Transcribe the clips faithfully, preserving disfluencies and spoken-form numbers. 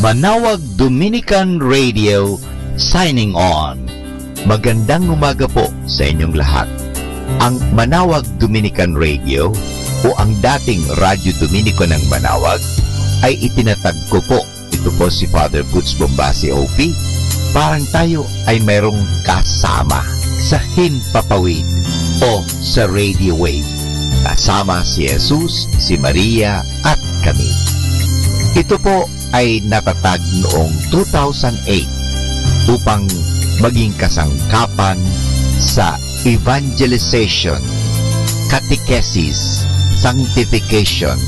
Manawag Dominican Radio signing on. Magandang umaga po sa inyong lahat. Ang Manawag Dominican Radio o ang dating Radyo Dominiko ng Manawag ay itinatag ko po. Ito po si Father Boots Bombasi, O P. Parang tayo ay mayroong kasama sa himpapawid o sa radio wave. Kasama si Jesus, si Maria, at kami. Ito po ay natatag noong two thousand eight upang maging kasangkapan sa evangelization, catechesis, sanctification,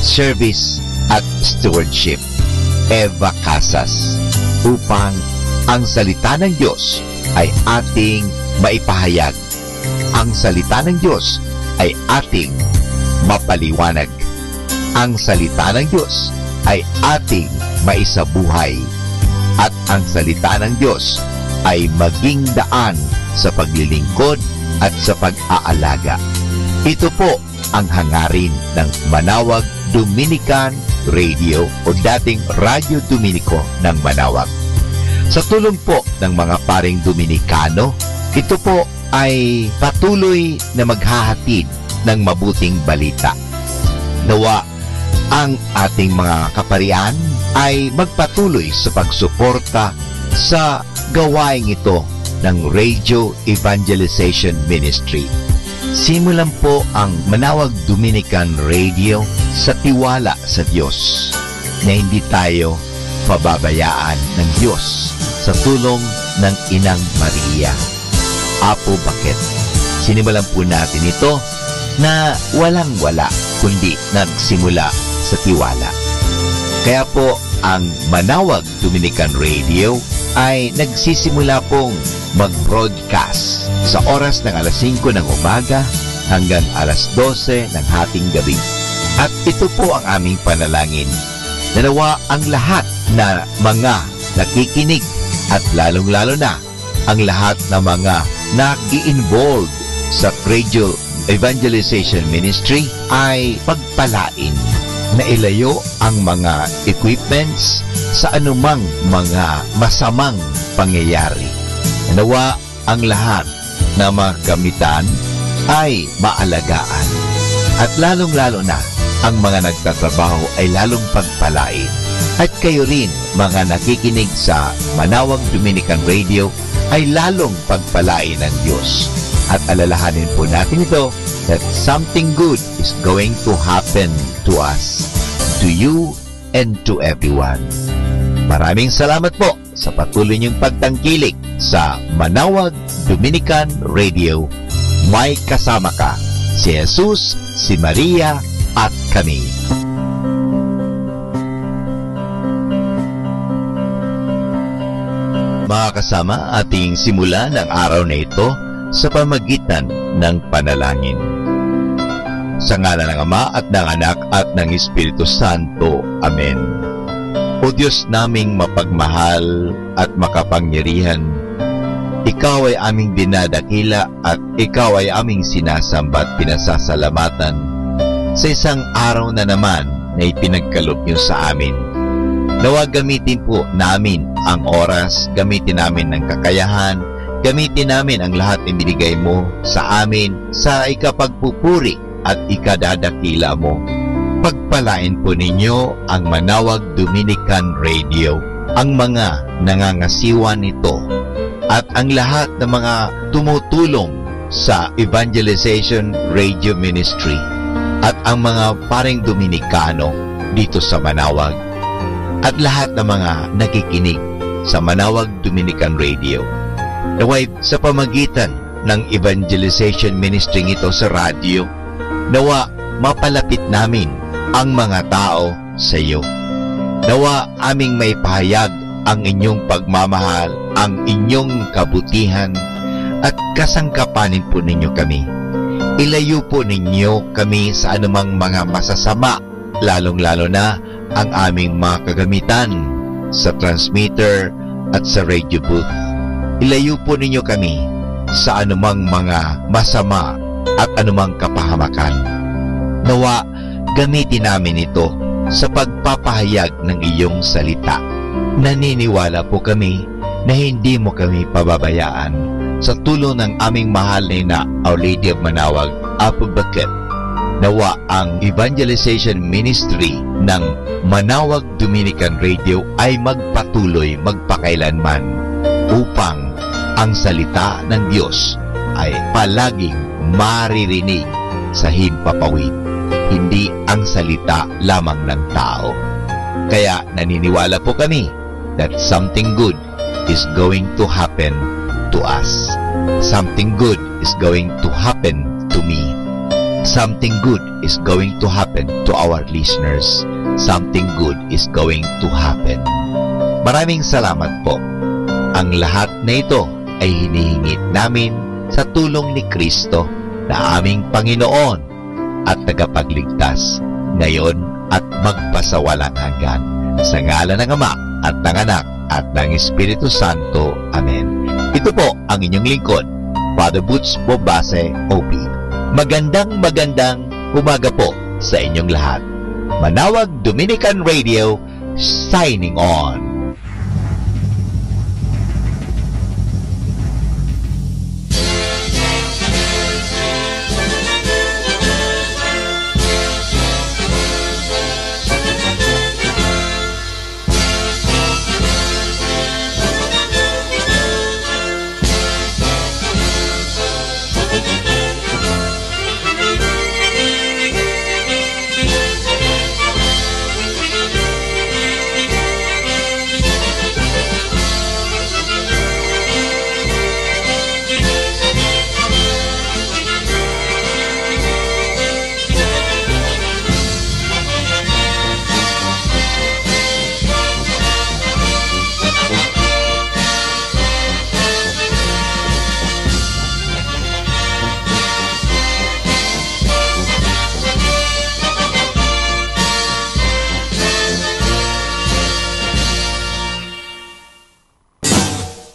service, at stewardship. Eva Casas, upang ang salita ng Diyos ay ating maipahayag. Ang salita ng Diyos ay ating mapaliwanag. Ang salita ng Diyos ay ating maisabuhay. At ang salita ng Diyos ay maging daan sa paglilingkod at sa pag-aalaga. Ito po ang hangarin ng Manawag Dominican Radio o dating Radyo Dominiko ng Manawag. Sa tulong po ng mga paring Dominikano, ito po ay patuloy na maghahatid ng mabuting balita. Nawa ang ating mga kaparian ay magpatuloy sa pagsuporta sa gawaing ito ng Radio Evangelization Ministry. Simulan po ang Manawag Dominican Radio sa tiwala sa Diyos na hindi tayo pababayaan ng Diyos sa tulong ng Inang Maria. Apo Baket. Sinimulan po natin ito na walang-wala, kundi nagsimula sa tiwala. Kaya po, ang Manawag Dominican Radio ay nagsisimula pong mag-broadcast sa oras ng alas singko ng umaga hanggang alas dose ng hating gabi. At ito po ang aming panalangin. Nanawa ang lahat na mga nakikinig at lalong-lalo na ang lahat na mga nag-i-involve sa Radio Evangelization Ministry ay pagpalain na ilayo ang mga equipments sa anumang mga masamang pangyayari. Nawa ang lahat na mga kagamitan ay maalagaan. At lalong-lalo na, ang mga nagtatrabaho ay lalong pagpalain. At kayo rin, mga nakikinig sa Manawag Dominican Radio, ay lalong pagpalain ng Diyos. At alalahanin po natin ito, that something good is going to happen to us, to you, and to everyone. Maraming salamat po sa patuloy niyong pagtangkilik sa Manawag Dominican Radio. May kasama ka, si Jesus, si Maria, at kami. Mga kasama, ating simulan ang araw na ito sa pamagitan ng panalangin. Sa ngalan ng Ama at ng Anak at ng Espiritu Santo. Amen. O Diyos naming mapagmahal at makapangyarihan, Ikaw ay aming dinadakila at Ikaw ay aming sinasamba at pinasasalamatan sa isang araw na naman na ipinagkaloob niyo sa amin. Nawa gamitin po namin ang oras, gamitin namin ang kakayahan, gamitin namin ang lahat na ibinigay mo sa amin sa ikapagpupuri at ikadadakila mo. Pagpalain po ninyo ang Manawag Dominican Radio, ang mga nangangasiwa nito, at ang lahat ng mga tumutulong sa Evangelization Radio Ministry, at ang mga paring Dominikano dito sa Manawag, at lahat ng mga nakikinig sa Manawag Dominican Radio. Naway sa pamagitan ng evangelization ministry nito sa radyo, nawa mapalapit namin ang mga tao sa iyo. Nawa aming maipahayag ang inyong pagmamahal, ang inyong kabutihan, at kasangkapanin po ninyo kami. Ilayo po ninyo kami sa anumang mga masasama, lalong-lalo na ang aming mga kagamitan sa transmitter at sa radio booth. Ilayo po ninyo kami sa anumang mga masama at anumang kapahamakan. Nawa, gamitin namin ito sa pagpapahayag ng iyong salita. Naniniwala po kami na hindi mo kami pababayaan sa tulong ng aming mahal na ina, Our Lady of Manawag, Apo Baket. Nawa ang evangelization ministry ng Manawag Dominican Radio ay magpatuloy magpakailanman upang ang salita ng Diyos ay palaging maririnig sa himpapawid, hindi ang salita lamang ng tao. Kaya naniniwala po kami that something good is going to happen to us. Something good is going to happen to me. Something good is going to happen to our listeners. Something good is going to happen. Maraming salamat po. Ang lahat na ito ay hinihingit namin sa tulong ni Kristo na aming Panginoon at Tagapagligtas, ngayon at magpasawalang hanggan. Sa ngalan ng Ama at ng Anak at ng Espiritu Santo. Amen. Ito po ang inyong lingkod, Father Butch Bobase, O B. Magandang, magandang umaga po sa inyong lahat. Manawag Dominican Radio, signing on.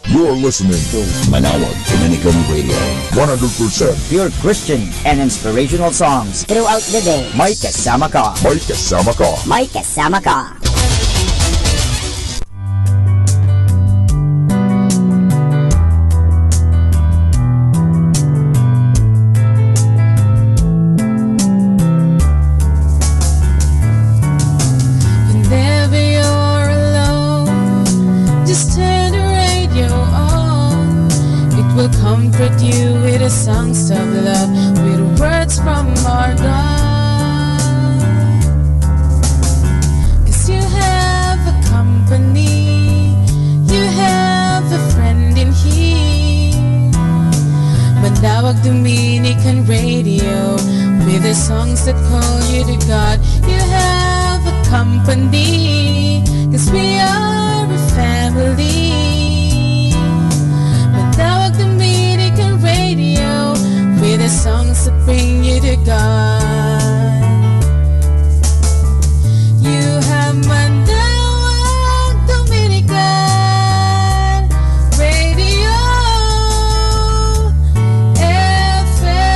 You're listening to Manawag Dominican Radio. One hundred percent pure Christian and inspirational songs. Throughout the day. May kasama ka. May kasama ka. May kasama ka. Whenever you're alone, just turn the radio on. It will comfort you with the songs of love, with words from our God. 'Cause you have a company, you have a friend in here. Manawag Dominican Radio, with the songs that call you to God. You have a company, 'cause we are a family. Manawag Dominican Radio, with the songs that bring you to God. You have Manawag Dominican Radio F M.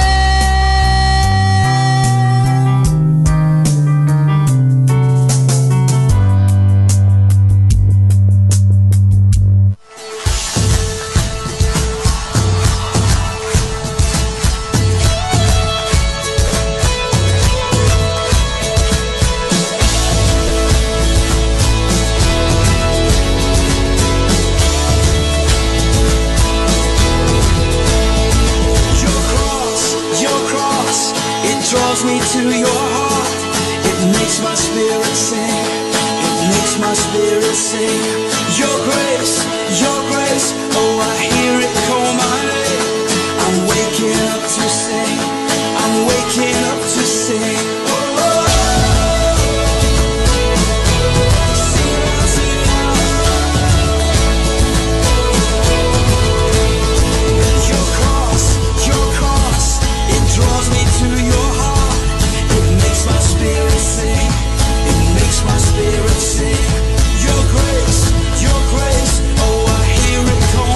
Your cross, your cross, it draws me to your heart. It makes my spirit sing. It makes my spirit sing. Your grace, your grace, oh, I hear it call my name. I'm waking up to sing. I'm waking up to sing. Oh, sing out, sing out. Your cross, your cross, it draws me to your heart. It makes my spirit sing. It makes my spirit sing. Your grace, your grace, oh, I hear it call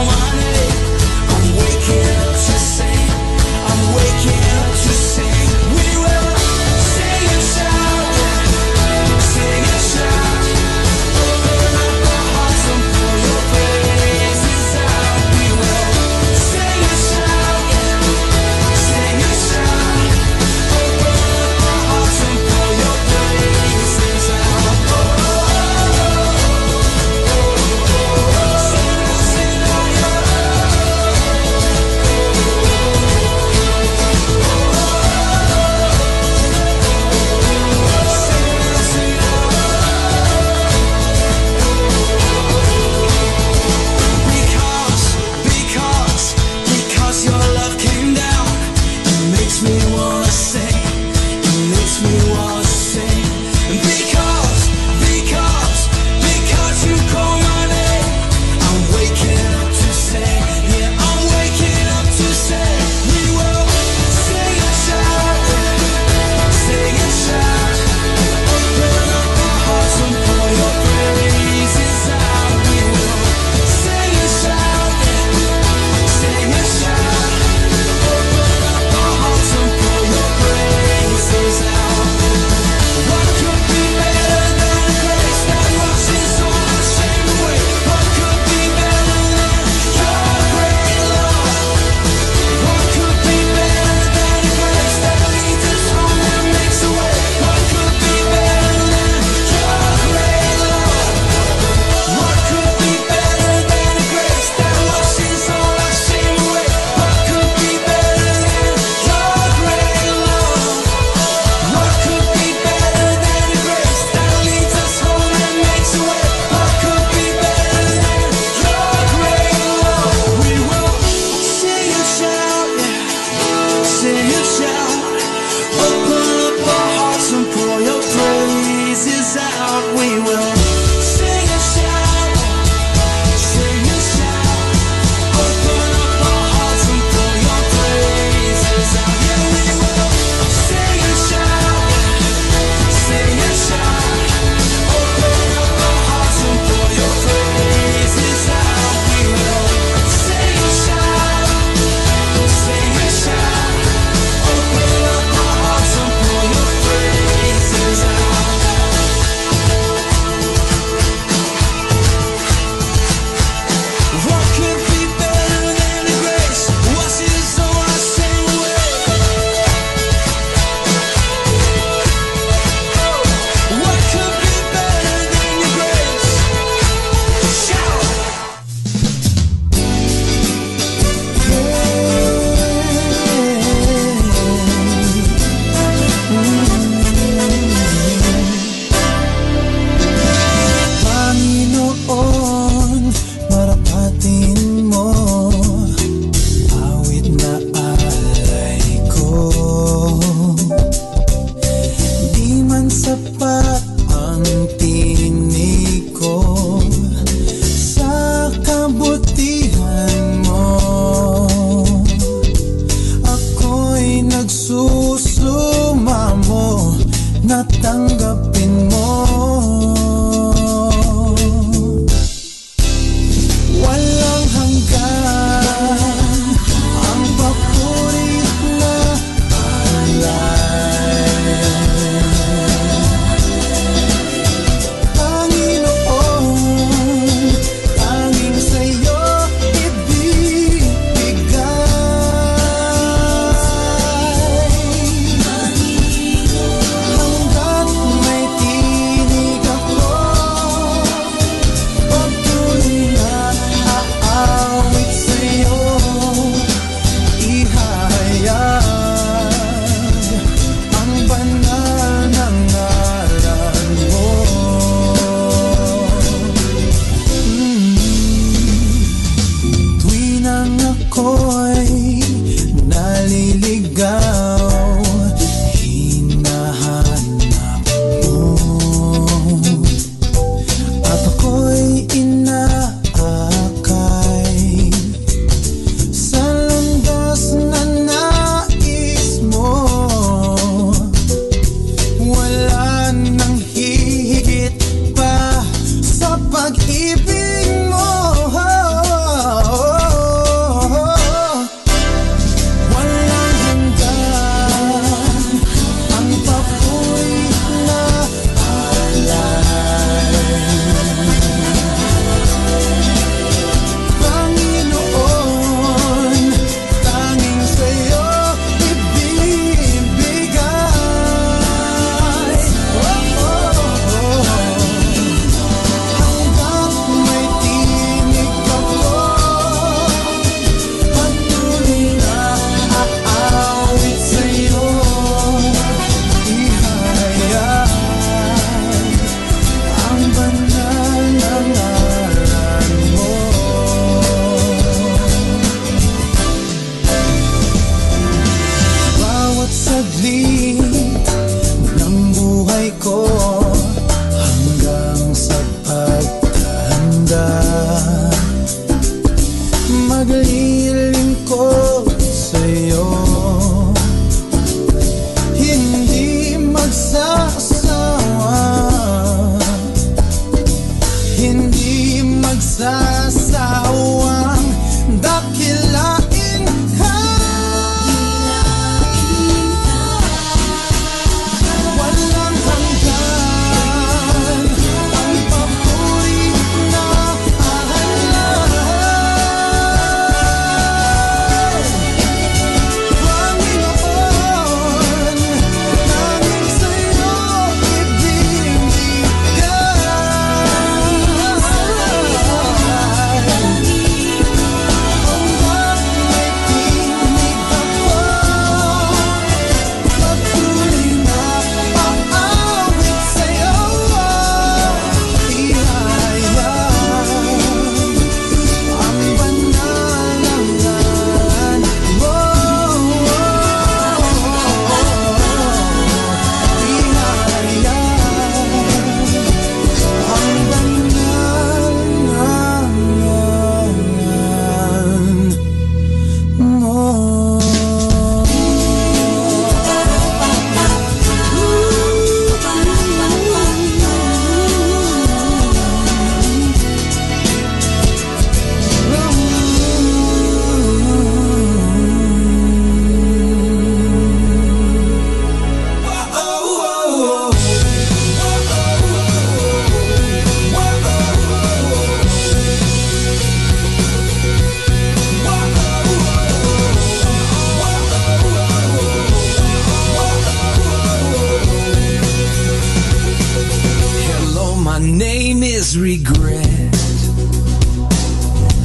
My name is regret.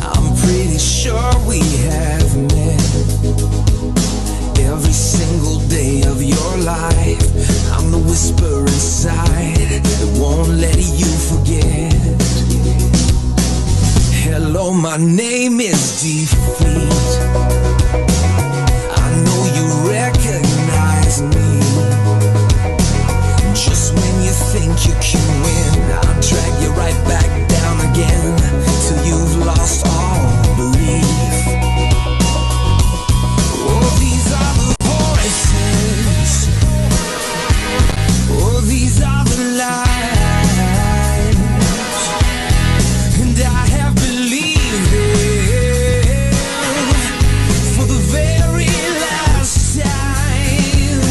I'm pretty sure we have met. Every single day of your life, I'm the whisper inside that won't let you forget. Hello, my name is Defeat. I know you recognize me. Just when you think you can win, I'll drag you right back down again till you've lost all belief. Oh, these are the voices. Oh, these are the lies. And I have believed it for the very last time.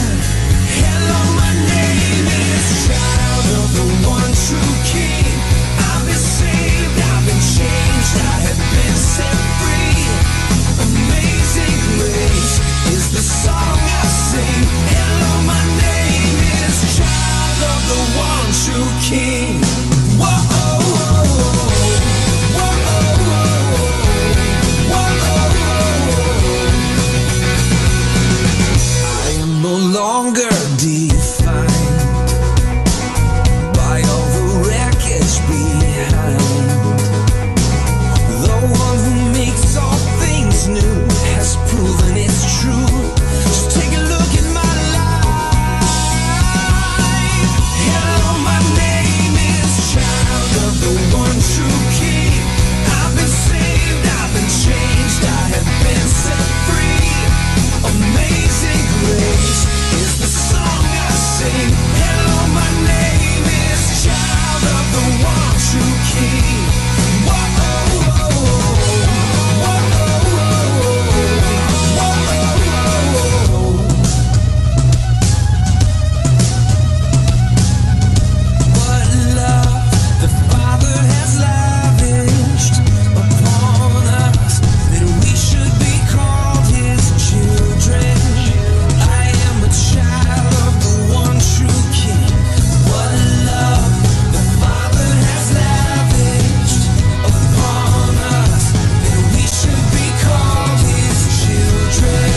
Hello, my name is Child of the One True King. I've been saved, I've been changed, I have been set free. Amazing grace is the song I sing. Hello, my name is Child of the One True King. Whoa, whoa, whoa, whoa. I am no longer defined by all the wreckage behind. The one who makes all things new has proven it's true. Just take a look at my life. Hello, my name is Child of the One True King. I've been saved, I've been changed, I have been set free. Amazing grace is the song I sing. Hello, my name is Child of the One True King. Whoa, whoa, whoa, whoa, whoa, whoa, whoa, whoa, whoa. What love the Father has lavished upon us, that we should be called his children. I am a child of the one true King. What love the Father has lavished upon us, that we should be called his children.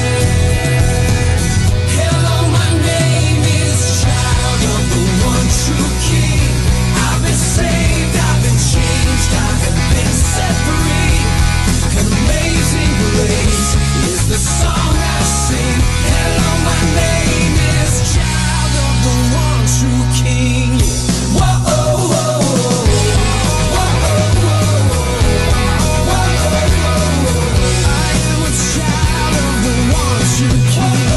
Hello, my name is Child of the One True King. I've been saved, I've been changed, I have been set free. Amazing grace is the song I sing. Hello, my name is Child of the One True King. Whoa, oh, oh, oh, oh. Whoa, oh, oh, oh, oh. Whoa, oh, oh, oh, oh. I am a child of the One True King.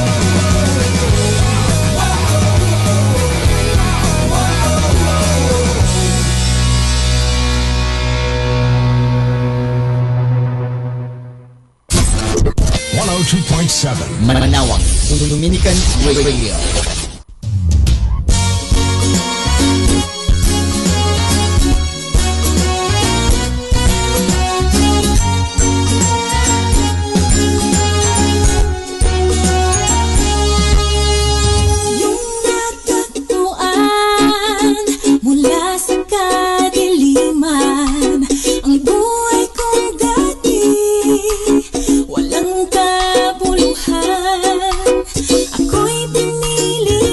Whoa, oh, oh, oh, oh. Whoa, oh, oh, oh, oh. One oh two point seven Manawag Dominican Radio. Yung natagpuan mula sa kadiliman, ang buhay kong dati walang kabuluhan. Ako'y pinili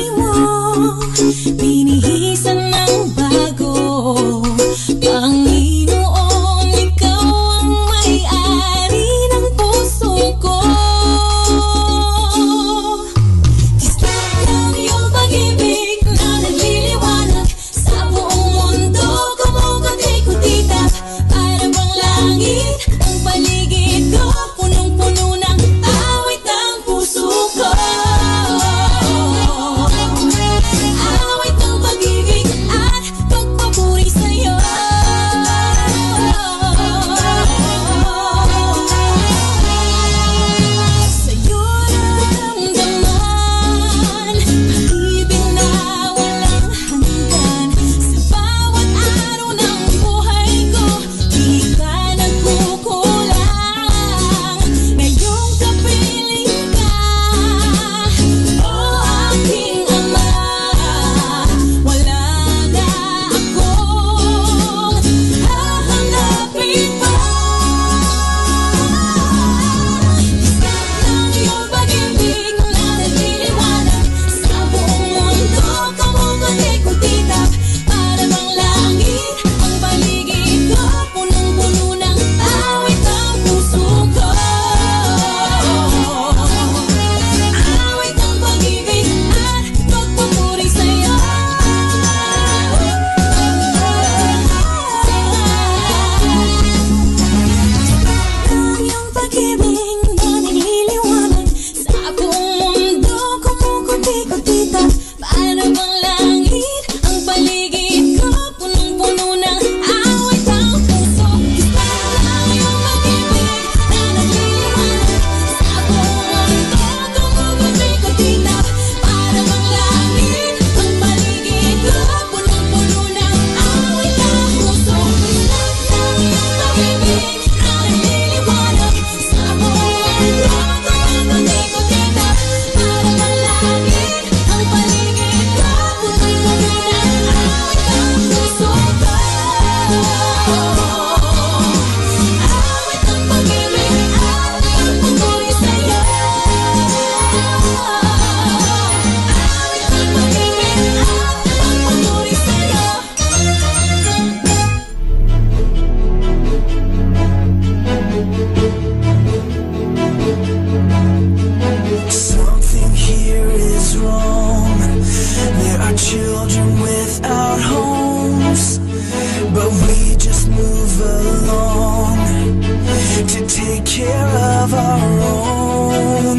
Take care of our own.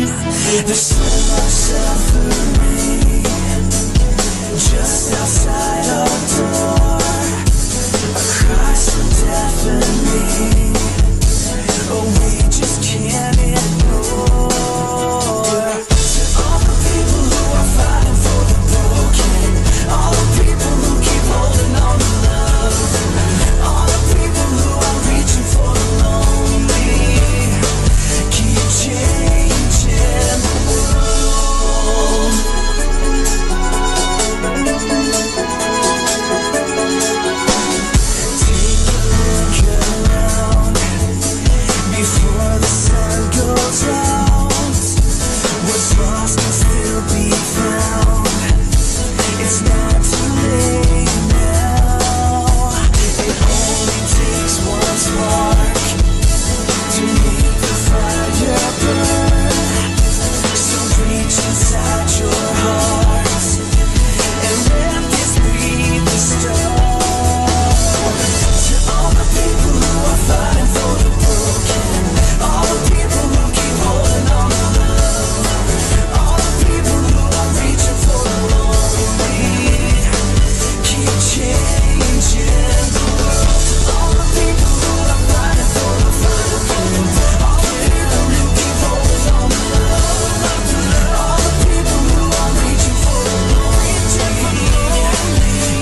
There's so much suffering just outside our door. A cry so deafening, oh, we just can't ignore. To all the people who are fighting for the broken, all the people who keep holding on to love, all the people who are reaching for the lonely, keep changing the world. Take a look around before the sun goes out. What's lost can still be found. It's not too late now. It only takes one spark to make the fire burn. So reach inside your heart and let this be the start. To all the people who are fighting for the broken, all the people who keep holding on to love, all the people who are reaching for the lonely, keep changing the world. To all the people who are fighting for the fight, all the people who keep holding on to love, all the people who are reaching for the lonely,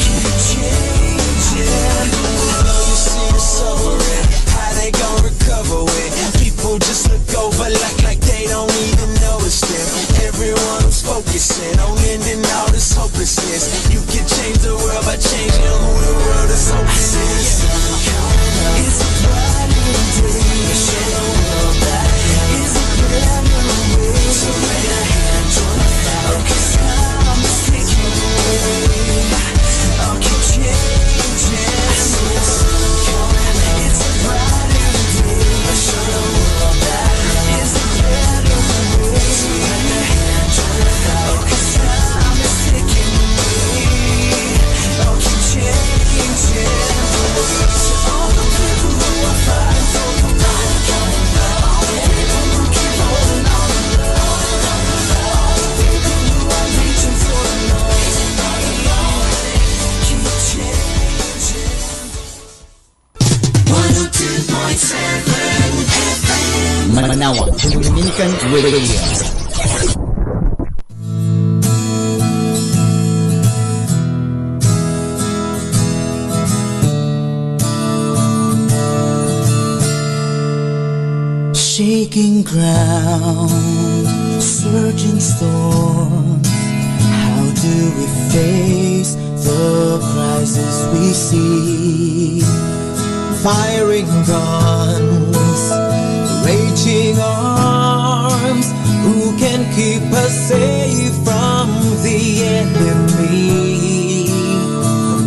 keep changing the world. You see the suffering, how they gon' recover it? People just look over like, like they don't even know it's them. Everyone's focusing on ending all this hopelessness. You can change the world by changing who the world is hoping is. It's a brighter day. Show the world that is a better way. So lend a hand, join the fight, 'cause time is ticking away. I'll keep changing. It's a brighter day. Show the world that is a better way. So lend a hand, join the fight, 'cause time is ticking away. I'll keep changing the world. To all the people who are fighting for the fight, all the people who keep holding on to love, all the people who are reaching for the love, keep changing. One oh two point seven F M. Manawag Dominican Radio. Shaking ground, surging storms. How do we face the crisis we see? Firing guns, raging arms, who can keep us safe from the enemy?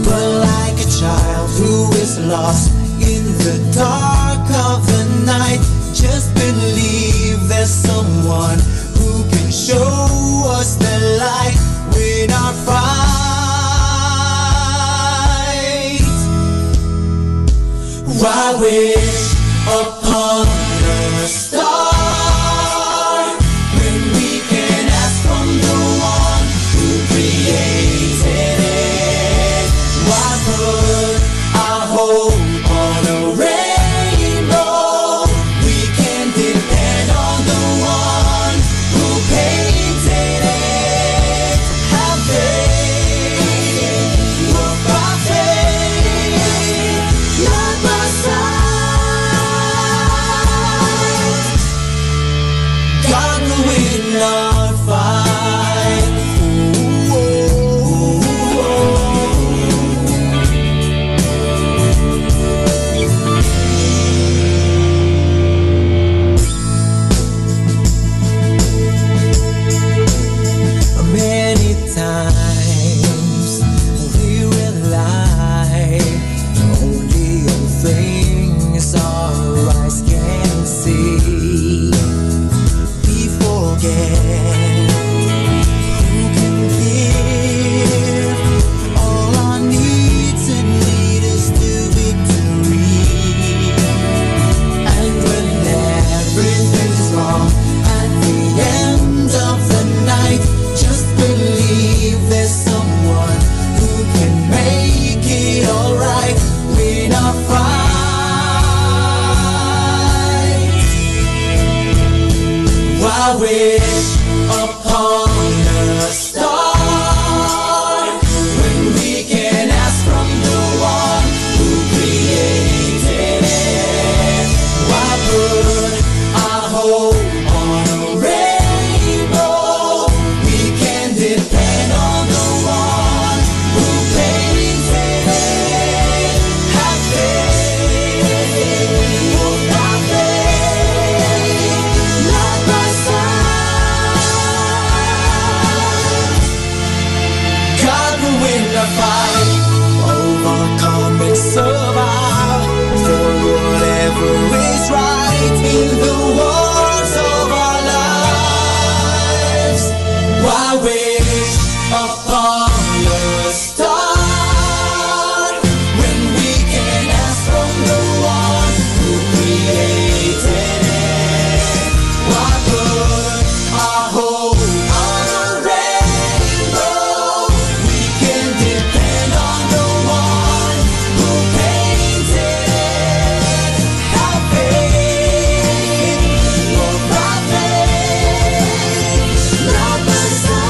But like a child who is lost in the dark of the night, just believe there's someone who can show us the light in our fight. Why wish upon a star when we can ask from the one who created it? Why put our hope on a rainbow? We can depend on the one who painted it. Have faith, walk by faith, not by sight. Wish upon a star when we can ask from the one who created it. Why put our hope on a rainbow? We can depend on the one who painted it. Have faith, move by faith, not by sight. God will win the fight, overcome and survive. For whatever is right in the wars of our lives. Why wish upon a star when we can ask from the one who created it? Why put our hope on a rainbow? We can depend on the one who painted it. Have faith, walk by faith, not by sight.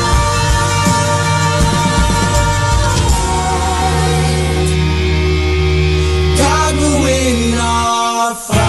God will win our fight.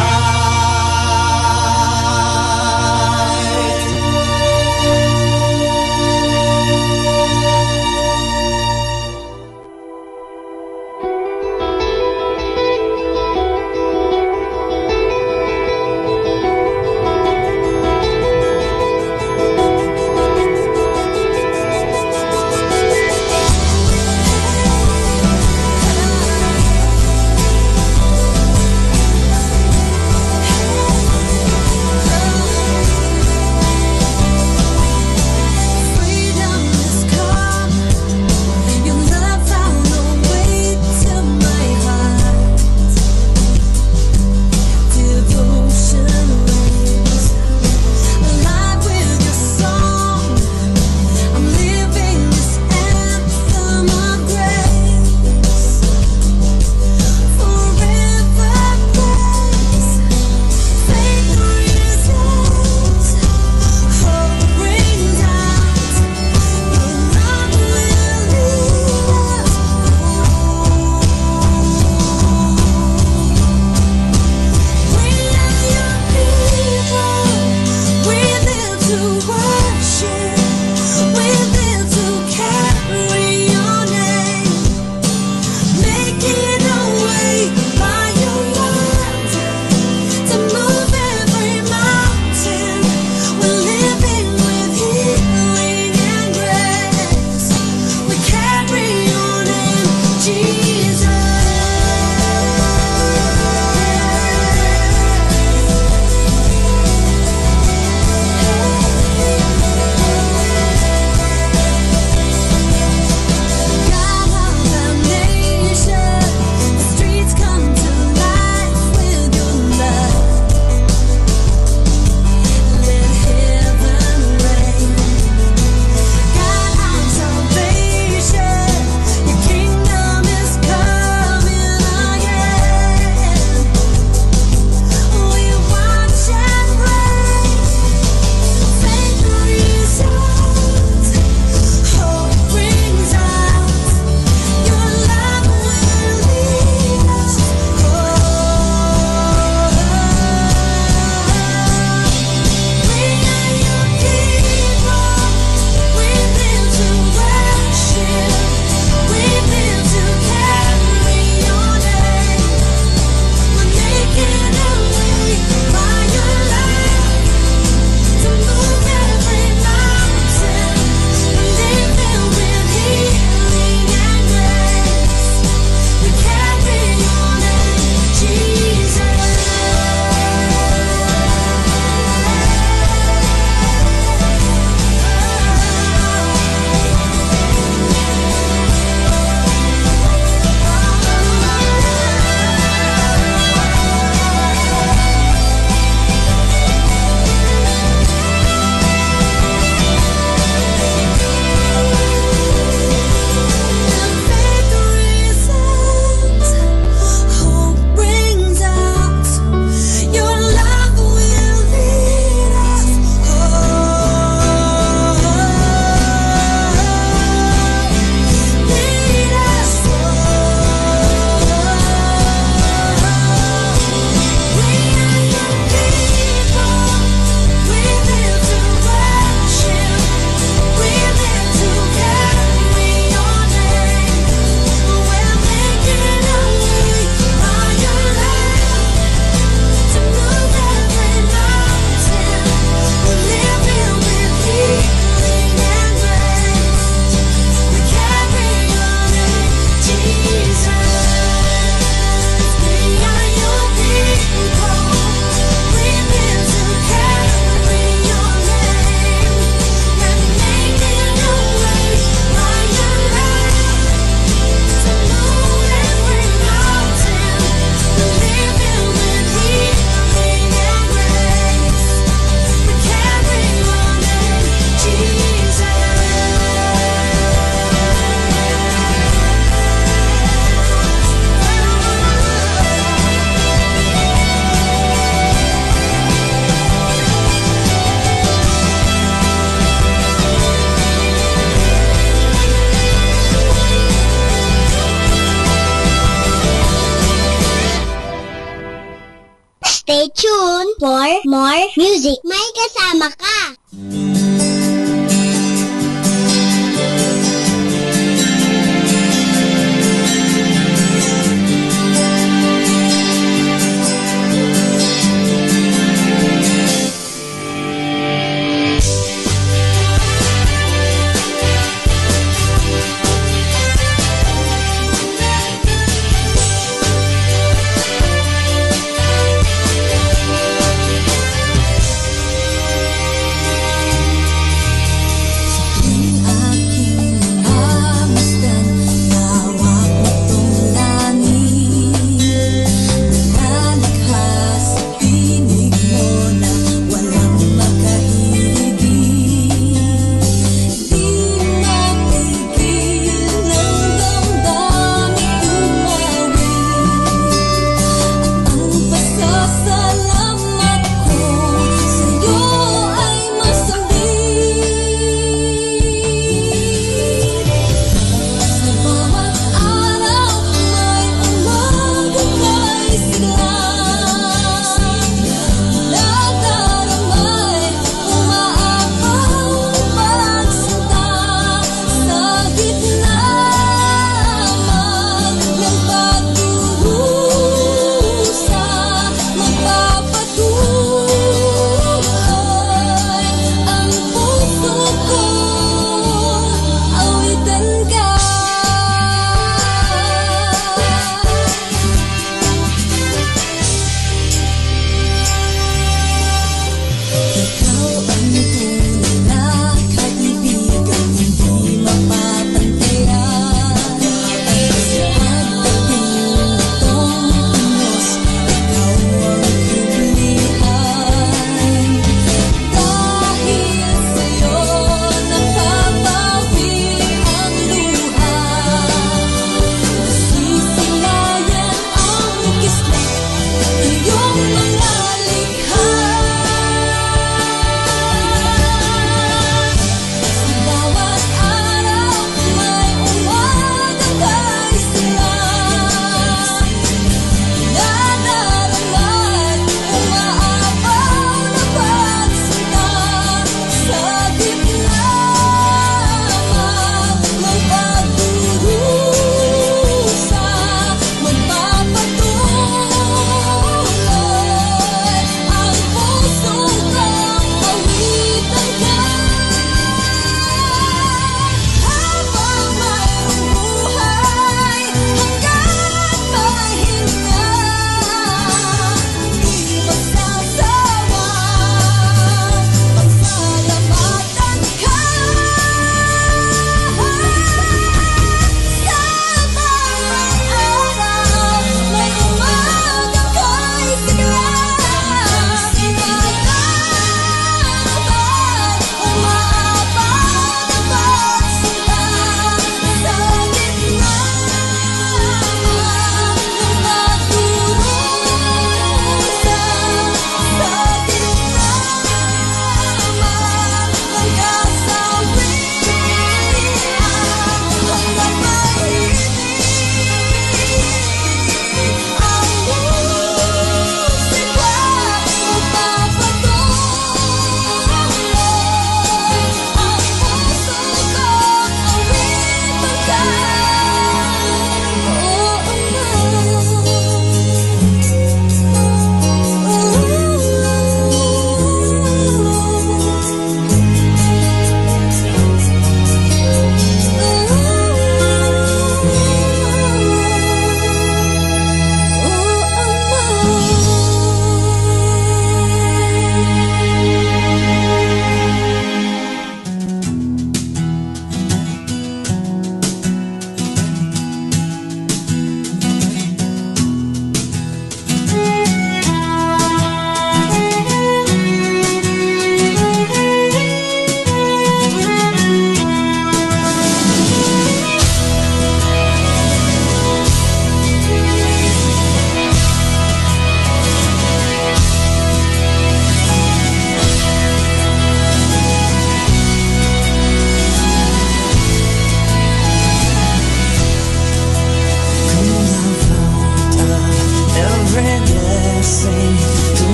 Stay tuned for more music. May kasama ka.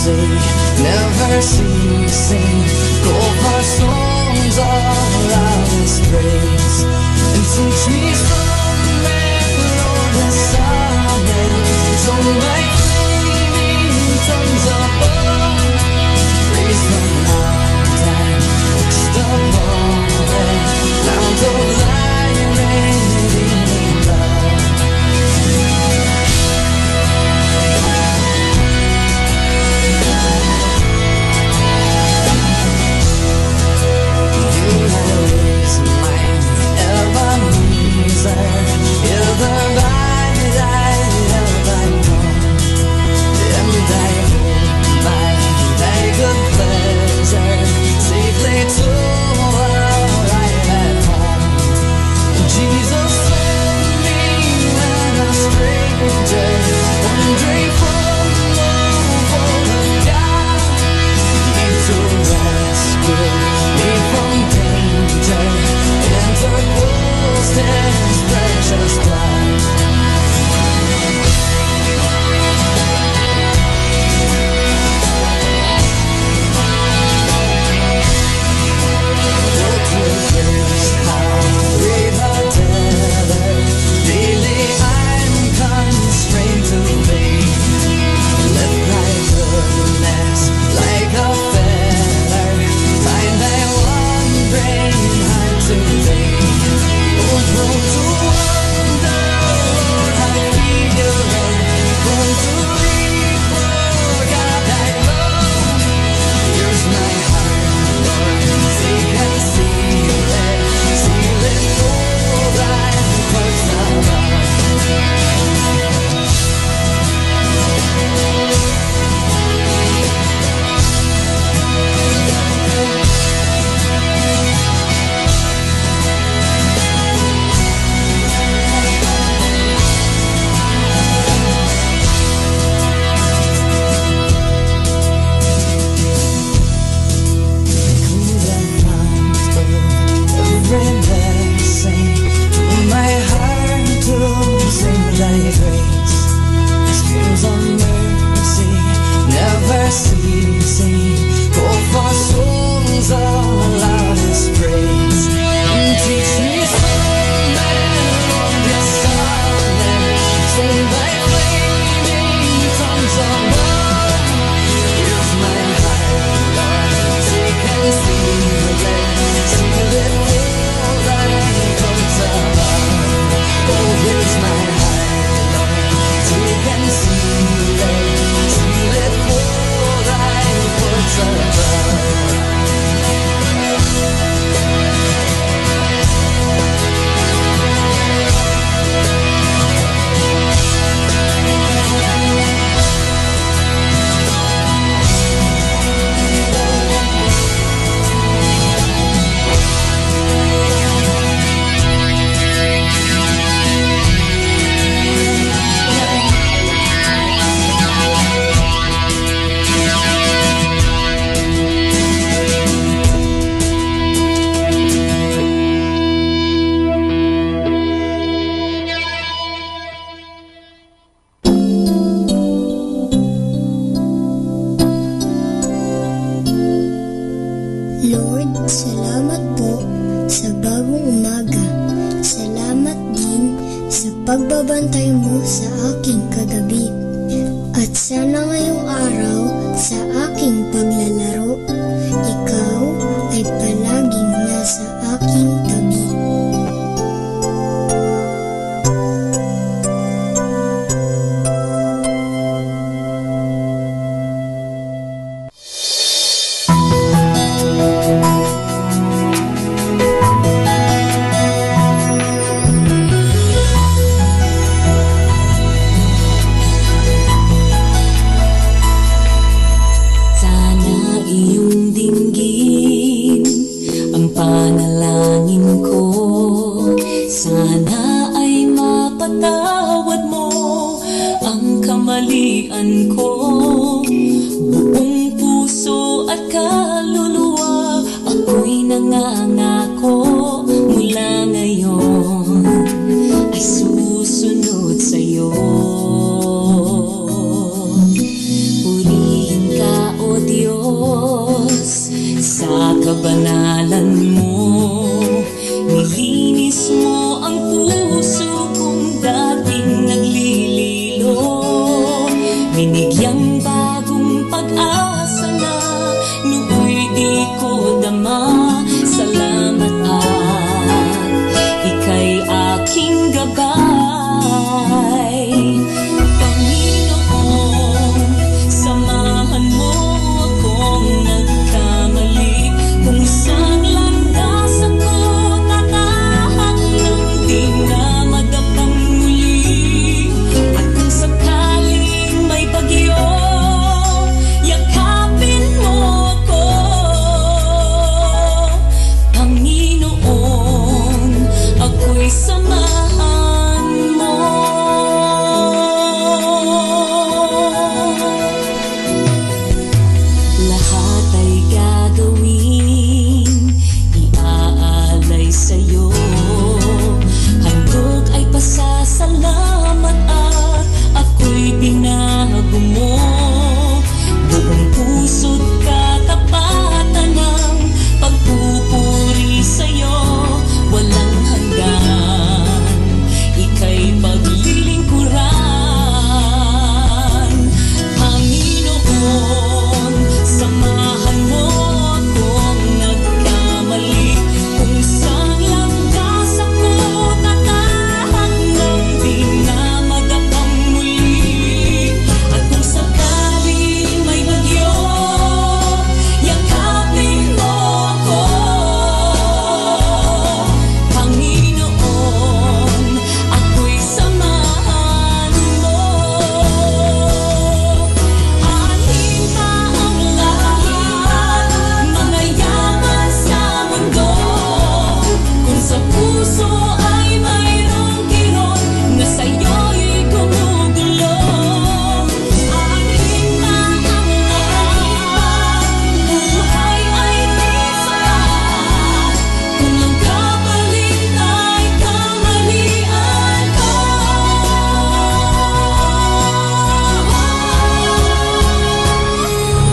Never ceasing, go for songs of loudest praise. And teach me some melodious sonnet, so my flaming tongues above praise the Lord and bless the Lord, and count of thy redeeming love. Jesus, send me when a stranger, wandering from the fold of God. He to rescue me from danger, interposed his precious blood. Lord, salamat po sa bagong umaga. Salamat din sa pagbabantay mo sa aking kagabi. At sana ngayong araw, sa aking paglalaro, ikaw ay palaging nasa aking tabi. Sana iyong dinggin ang panalangin ko. Sana ay mapatawad mo ang kamalian ko. Buong puso at kaluluwa, ako'y nangangako mula ngayon ay susunod sa'yo. Purihin ka Mismo ang puso kong dating naglililo, binigyan bagong pag-asa na nooy di ko dama. Salamat at ika'y aking gabay. Panginoon, samahan mo akong nagkamali. Kung saan landas ako, tatahak nang di na madapang muli. At kung sakaling may bagyo, yakapin mo ako. Panginoon, ako'y samahan mo. Lahat ay gagawin, iaalay sa'yo. Handog ay pasasalamat at ako'y binago mo. Buong puso't katapatan ng pagpupuri sa'yo, walang hanggan ika'y paglilingkuran. Panginoon, samahan mo akong nagkamali. Kung saan landas ako, tatahak nang di na madapang muli. At kung sakaling may bagyo, yakapin mo ako. Panginoon, ako'y samahan mo. Anin pa ang lahat, mga yaman sa mundo, kung sa puso ay mayroong kirot na sa'yo'y gumugulo. Anin pa ang lahat, buhay ay di sapat. Kung ang kapalit ay kamalian ko,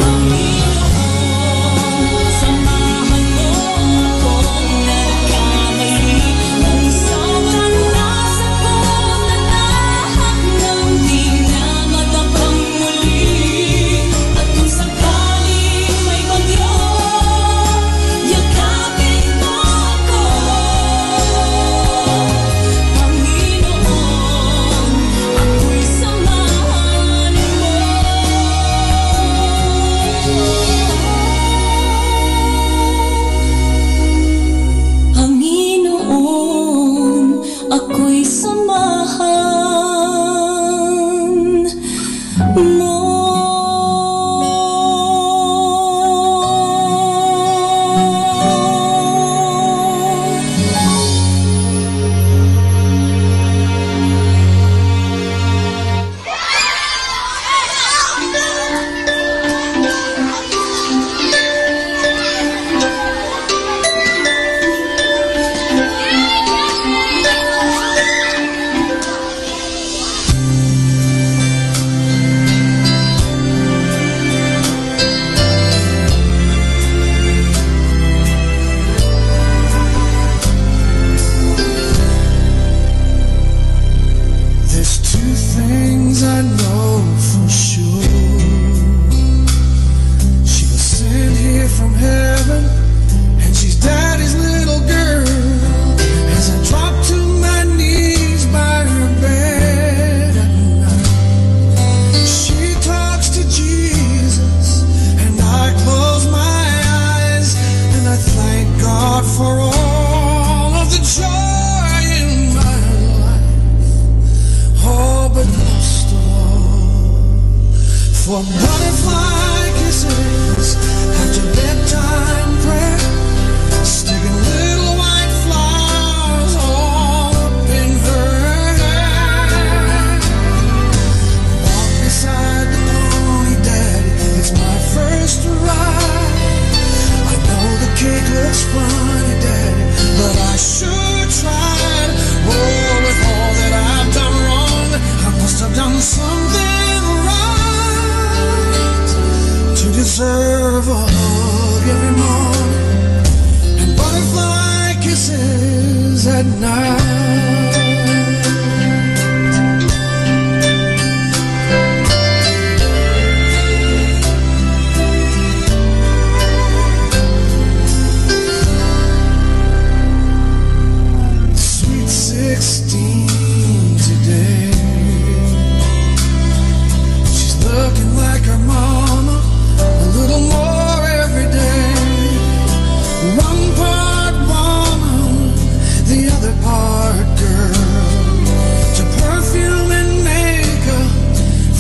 Panginoon, samahan mo akong nagkamali. Kung sobrang nasa ko, tatahak nang di na madapang muli. At kung sakaling may bagyo, yakapin mo ako, Panginoon, ako'y samahan mo. Panginoon, ako'y samahan mo. There's two things I know for sure. She was sent here from heaven, and she's daddy's little girl. As I drop to my knees by her bed at night, she talks to Jesus, and I close my eyes, and I thank God for all of the joy in my life. Oh, but most of all, for butterfly kisses after bedtime prayer, sticking little white flowers all up in her hair. Walk beside the pony, Daddy, it's my first ride. I know the cake looks funny, Daddy, but I sure tried. Oh, with all that I've done wrong, I must have done something right to deserve a hug every morning and butterfly kisses at Night. Sweet sixteen today. She's looking like her mama, a little more every day. One part woman, the other part girl. To perfume and makeup,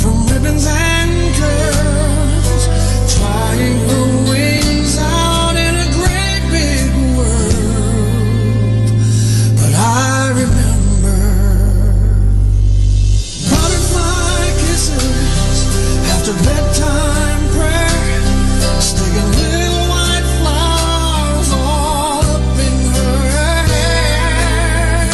from ribbons and curls, trying her wings out in a great big world. But I remember butterfly kisses after bedtime prayer, sticking little white flowers all up in her hair.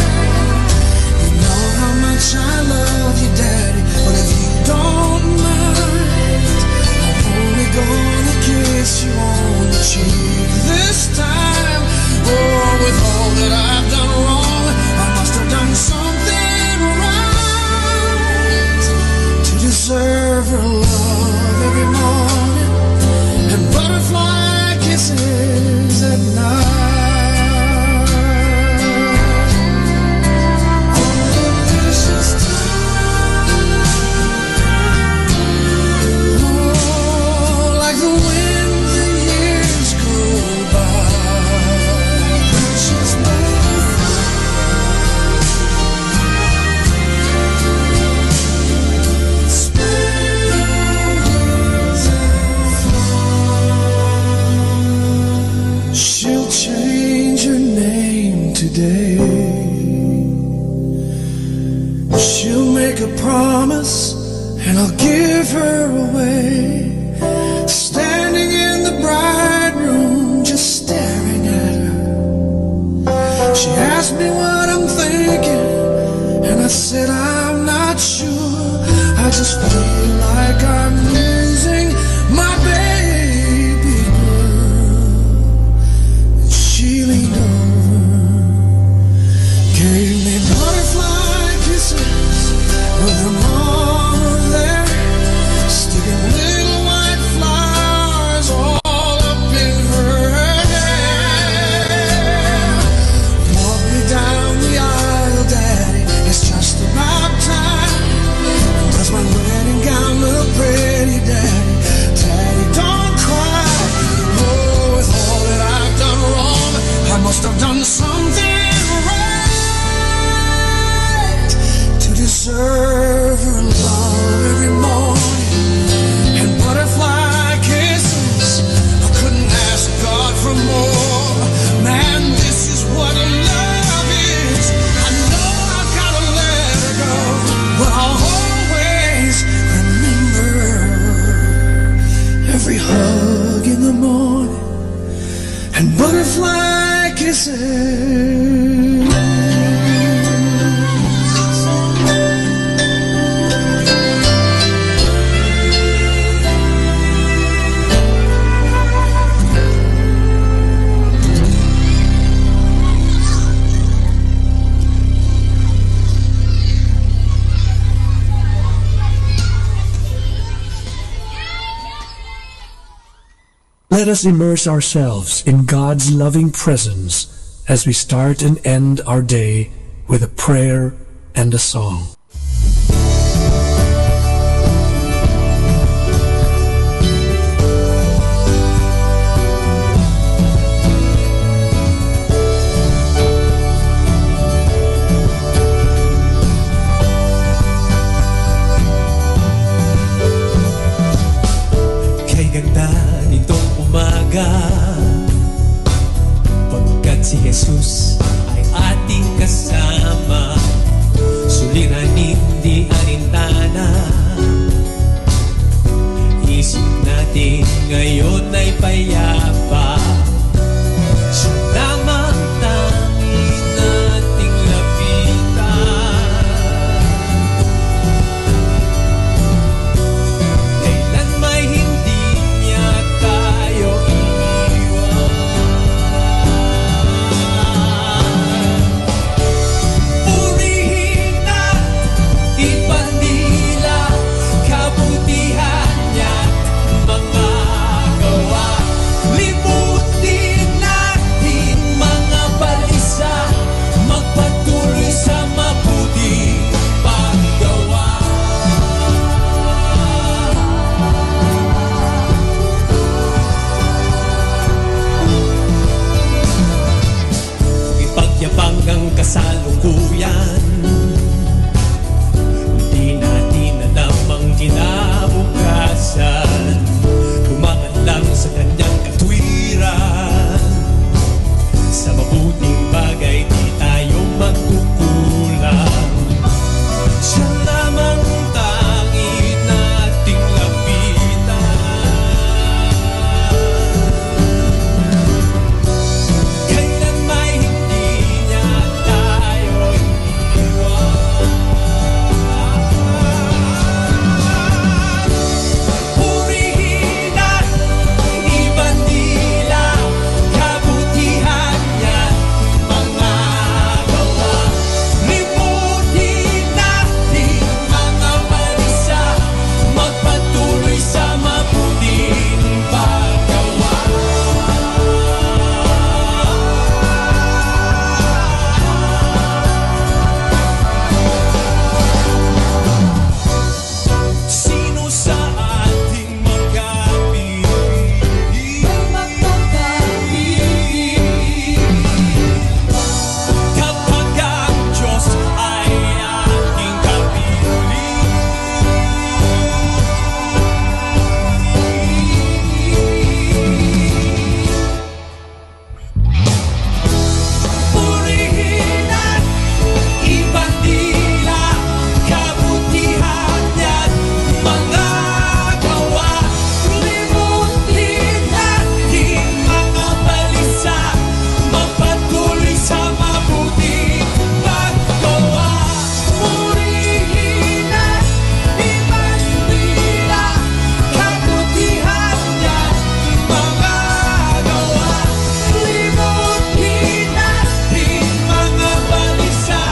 You know how much I love you, Daddy, but if you don't mind, I'm only gonna kiss you on the cheek this time. Oh, with all that I've done wrong, I must have done something right to deserve her love every morning and butterfly kisses at night. Oh, precious time. Oh, like the wind, the years go by. Precious butterfly. She'll change her name today. She'll make a promise and I'll give her away. Standing in the bright room, just staring at her. She asked me what I'm thinking, and I said I'm not sure. I just feel like I'm losing my baby girl. And she leaned over, gave me butterfly kisses with her mama there, sticking little white flowers all up in her hair. Walk me down the aisle, Daddy, it's just about time. Does my wedding gown look pretty, Daddy? Daddy, don't cry. Oh, with all that I've done wrong, I must have done something right to deserve her love every morning and butterfly kisses. I couldn't ask God for more. Man, this is what love is. I know I've gotta let her go, but I'll always remember every hug in the morning and butterfly kisses. Let us immerse ourselves in God's loving presence as we start and end our day with a prayer and a song. Kay ganda nitong umaga, pagkat si Jesus ay ating kasama. Suliran Kasalukuyan, di natin alam ang kinabukasan. Tumangan lang sa kanyang katwiran. Sa mabuting bagay, di tayo magkukulang. Siya lamang tangi nating lapitan. Kailan may hindi niya tayo iniwan? Purihin at ibandila, kabutihan niya mga gawa. Limutin natin mga balisa, magpatuloy sa mabuting paggawa. Sino sa ating makapipili? Kapag ang Diyos ay ating kapili. Purihin at ibandila, kabutihan niyan mga gawa. Limutin natin mga balisa, magpatuloy sa mabuting paggawa. Purihin at ibandila, kabutihan niyan mga gawa. Limutin natin mga balisa,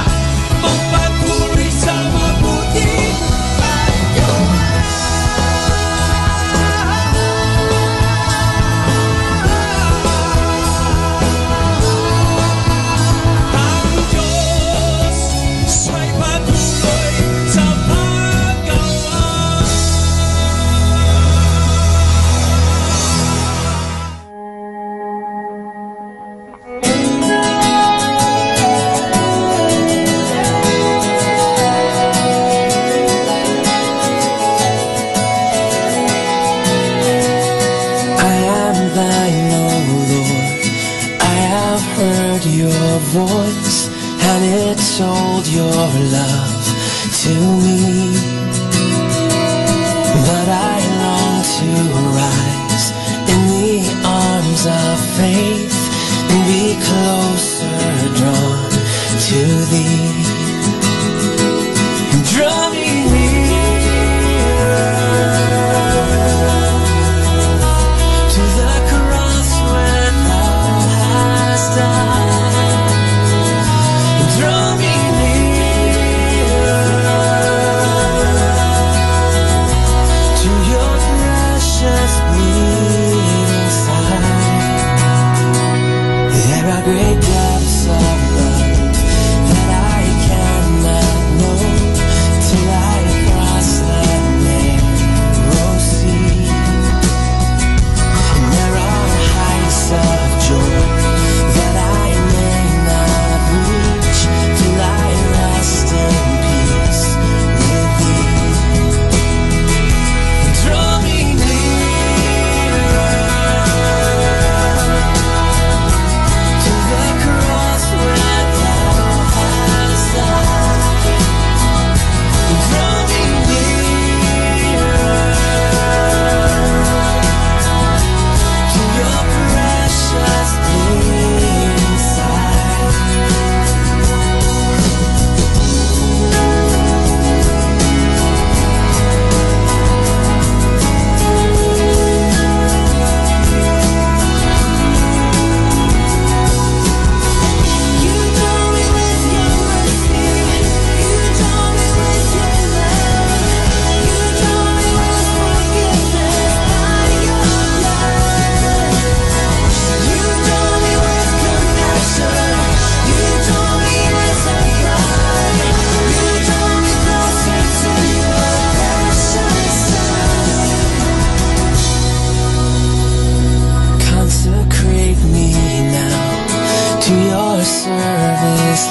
magpatuloy sa mabuting paggawa. Ang Diyos Say patuloy sa paggawa. I am thine, O Lord. I have heard your voice, and it told your love to me. But I long to rise in the arms of faith and be closer drawn to thee. Draw me near to the cross where thou hast died. Draw me near to your precious bleeding side. There are great depths of love that I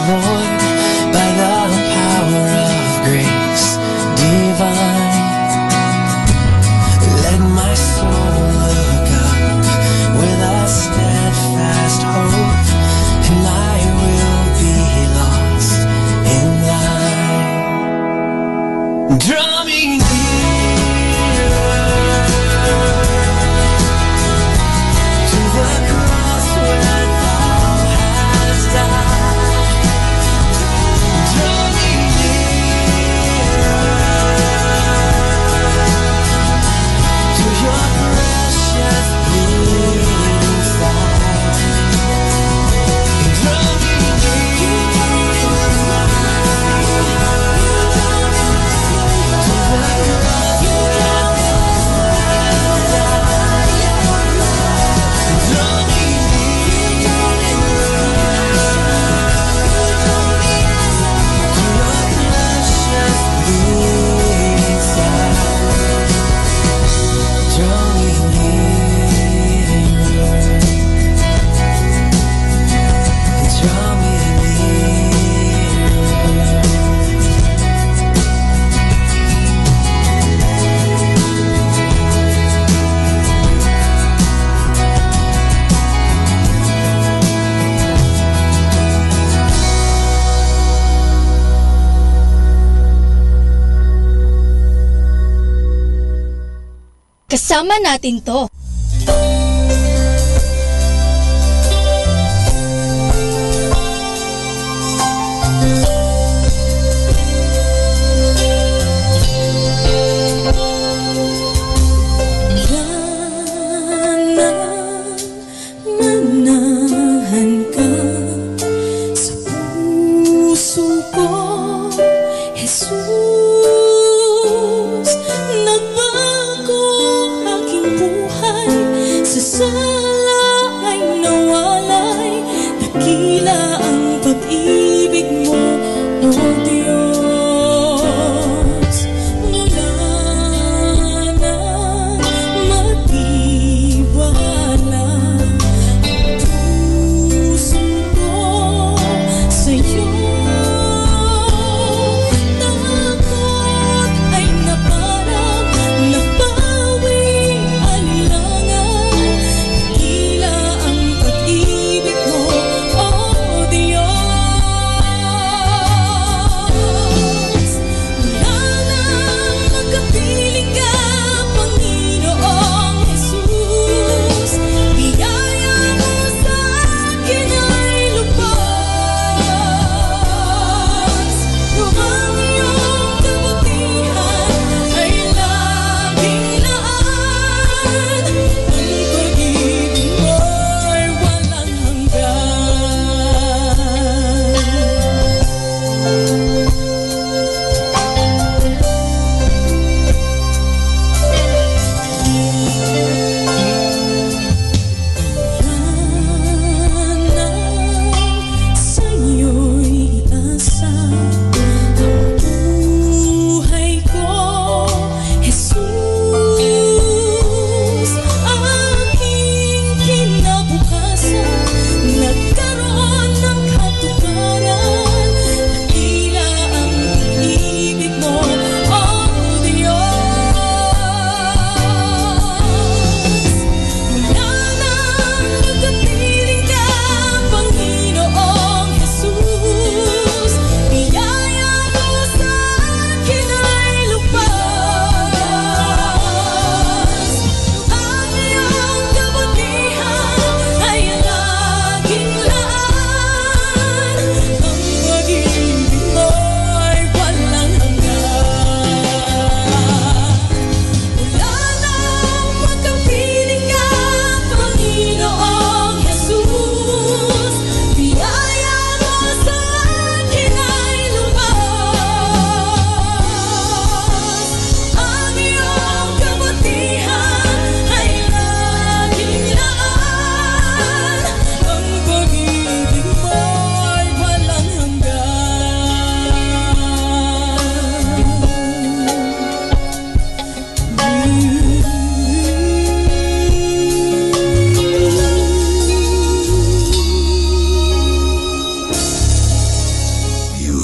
Lord, by the power of grace divine, let my soul look up with a steadfast hope, and I will be lost in thine. Draw me nearer to the cross where thou hast died. Draw me nearer to your precious bleeding side. Kasama natin to. Manahan ka sa puso ko, Jesus. Nabago aking buhay sa sala ay nawalay. Dakila ang pag-ibig mo, O Dios. Mula na matiwala ang puso ko sa'yo. Takot ay naparang napawi, alinlangan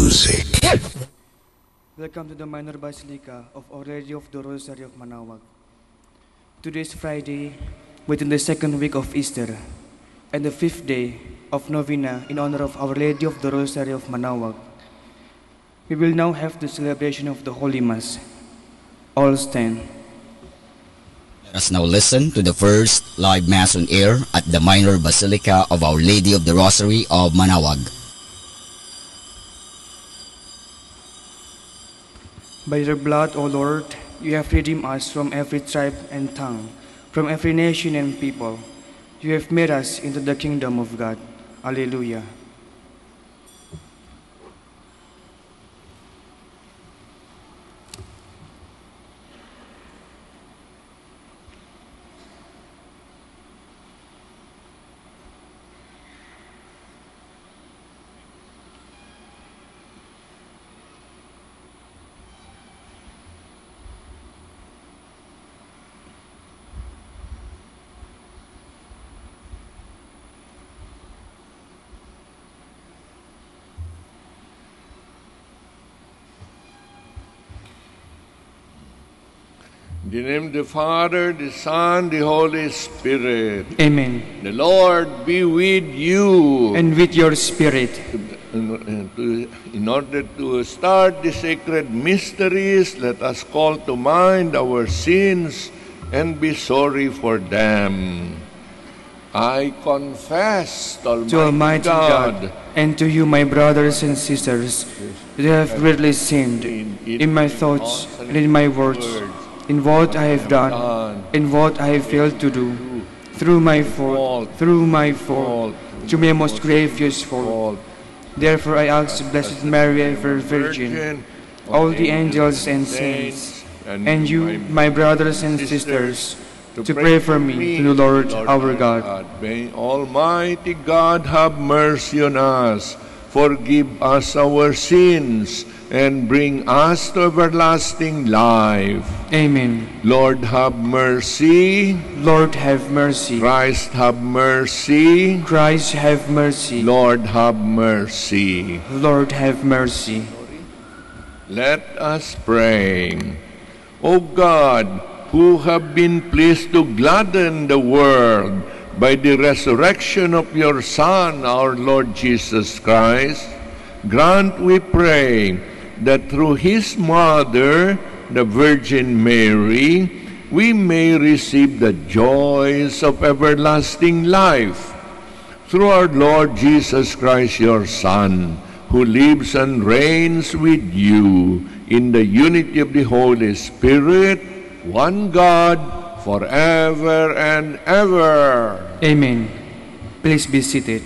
Music. Welcome to the Minor Basilica of Our Lady of the Rosary of Manaoag. Today is Friday, within the second week of Easter, and the fifth day of Novena in honor of Our Lady of the Rosary of Manaoag. We will now have the celebration of the Holy Mass. All stand. Let us now listen to the first live Mass on air at the Minor Basilica of Our Lady of the Rosary of Manaoag. By your blood, O Lord, you have redeemed us from every tribe and tongue, from every nation and people. You have made us into the kingdom of God. Alleluia. In the name of the Father, the Son, the Holy Spirit. Amen. The Lord be with you. And with your spirit. In, in order to start the sacred mysteries, let us call to mind our sins and be sorry for them. I confess to Almighty God and to you, my brothers and sisters, that I have greatly sinned in my thoughts and in my words, in what I have done and what I have failed to do, through my fault, through my fault, through my most grievous fault. Therefore I ask Blessed Mary, ever Virgin, all the angels and saints, and you, my brothers and sisters, to pray for me to the Lord our God. May Almighty God have mercy on us, forgive us our sins, and bring us to everlasting life. Amen. Lord, have mercy. Lord, have mercy. Christ, have mercy. Christ, have mercy. Lord, have mercy. Lord, have mercy. Let us pray. O God, who have been pleased to gladden the world by the resurrection of your Son, our Lord Jesus Christ, grant, we pray, that through his mother, the Virgin Mary, we may receive the joys of everlasting life. Through our Lord Jesus Christ, your Son, who lives and reigns with you in the unity of the Holy Spirit, one God, forever and ever. Amen. Please be seated.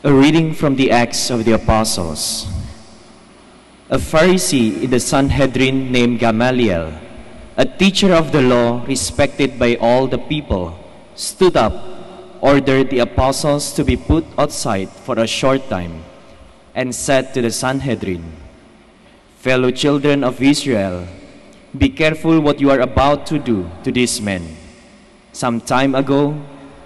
A reading from the Acts of the Apostles. A Pharisee in the Sanhedrin named Gamaliel, a teacher of the law respected by all the people, stood up, ordered the apostles to be put outside for a short time, and said to the Sanhedrin, "Fellow children of Israel, be careful what you are about to do to these men. Some time ago,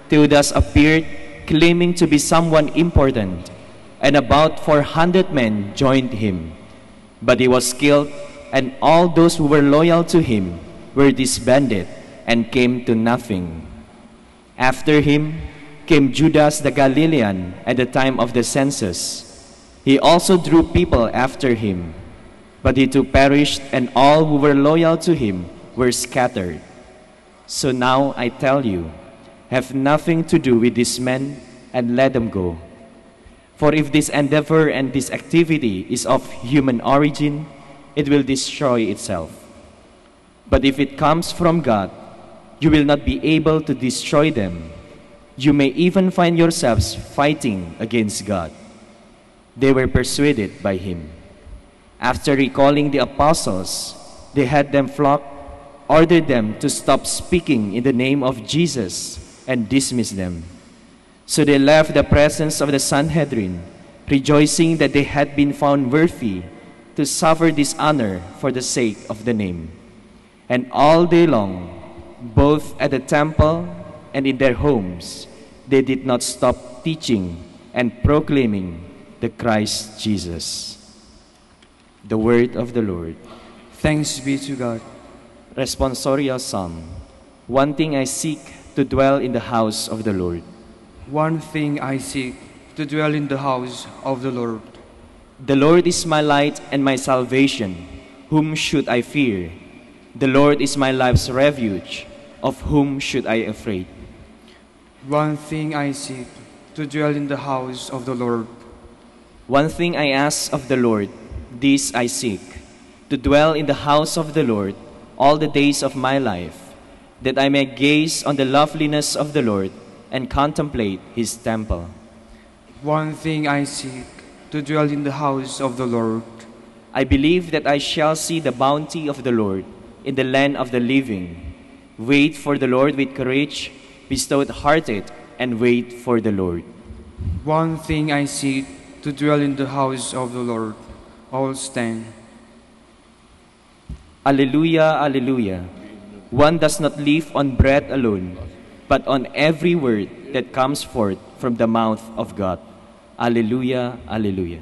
Teudas appeared, claiming to be someone important, and about four hundred men joined him. But he was killed, and all those who were loyal to him were disbanded and came to nothing. After him came Judas the Galilean at the time of the census. He also drew people after him, but he too perished, and all who were loyal to him were scattered. So now I tell you, have nothing to do with these men and let them go. For if this endeavor and this activity is of human origin, it will destroy itself. But if it comes from God, you will not be able to destroy them. You may even find yourselves fighting against God." They were persuaded by him. After recalling the apostles, they had them flogged, ordered them to stop speaking in the name of Jesus, and dismissed them. So they left the presence of the Sanhedrin, rejoicing that they had been found worthy to suffer dishonor for the sake of the name. And all day long, both at the temple and in their homes, They did not stop teaching and proclaiming the Christ Jesus. The word of the Lord. Thanks be to God. Responsorial Psalm. One thing I seek, to dwell in the house of the Lord. One thing I seek, to dwell in the house of the Lord. The Lord is my light and my salvation. Whom should I fear? The Lord is my life's refuge. Of whom should I afraid? One thing I seek, to dwell in the house of the Lord. One thing I ask of the Lord, this I seek, to dwell in the house of the Lord all the days of my life, that I may gaze on the loveliness of the Lord and contemplate his temple. One thing I seek, to dwell in the house of the Lord. I believe that I shall see the bounty of the Lord in the land of the living. Wait for the Lord with courage, be stout hearted, and wait for the Lord. One thing I seek, to dwell in the house of the Lord. All stand. Alleluia, alleluia. One does not live on bread alone, but on every word that comes forth from the mouth of God. Alleluia, alleluia.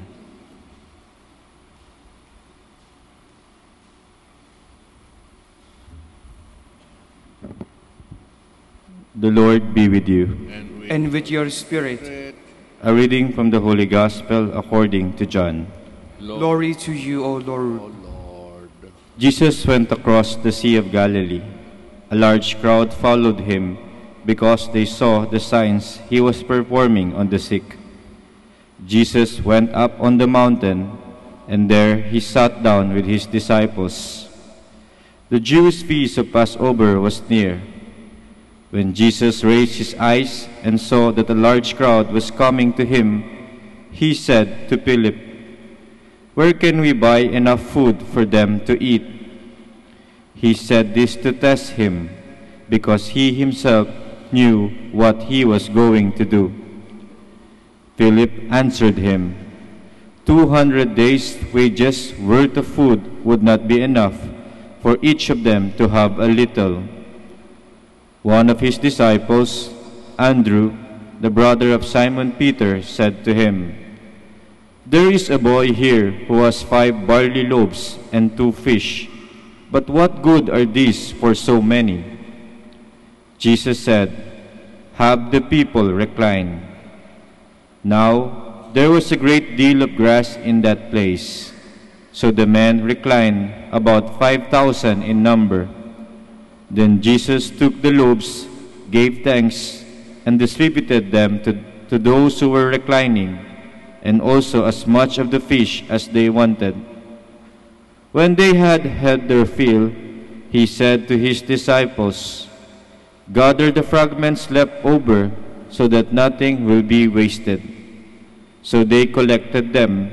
The Lord be with you. And with your spirit. A reading from the Holy Gospel according to John. Glory to you, O Lord. Jesus went across the Sea of Galilee. A large crowd followed him because they saw the signs he was performing on the sick. Jesus went up on the mountain, and there he sat down with his disciples. The Jewish feast of Passover was near. When Jesus raised his eyes and saw that a large crowd was coming to him, he said to Philip, "Where can we buy enough food for them to eat?" He said this to test him, because he himself knew what he was going to do. Philip answered him, "Two hundred days' wages worth of food would not be enough for each of them to have a little." One of his disciples, Andrew, the brother of Simon Peter, said to him, "There is a boy here who has five barley loaves and two fish, but what good are these for so many?" Jesus said, "Have the people recline." Now there was a great deal of grass in that place, so the men reclined, about five thousand in number. Then Jesus took the loaves, gave thanks, and distributed them to, to those who were reclining, and also as much of the fish as they wanted. When they had had their fill, he said to his disciples, "Gather the fragments left over so that nothing will be wasted." So they collected them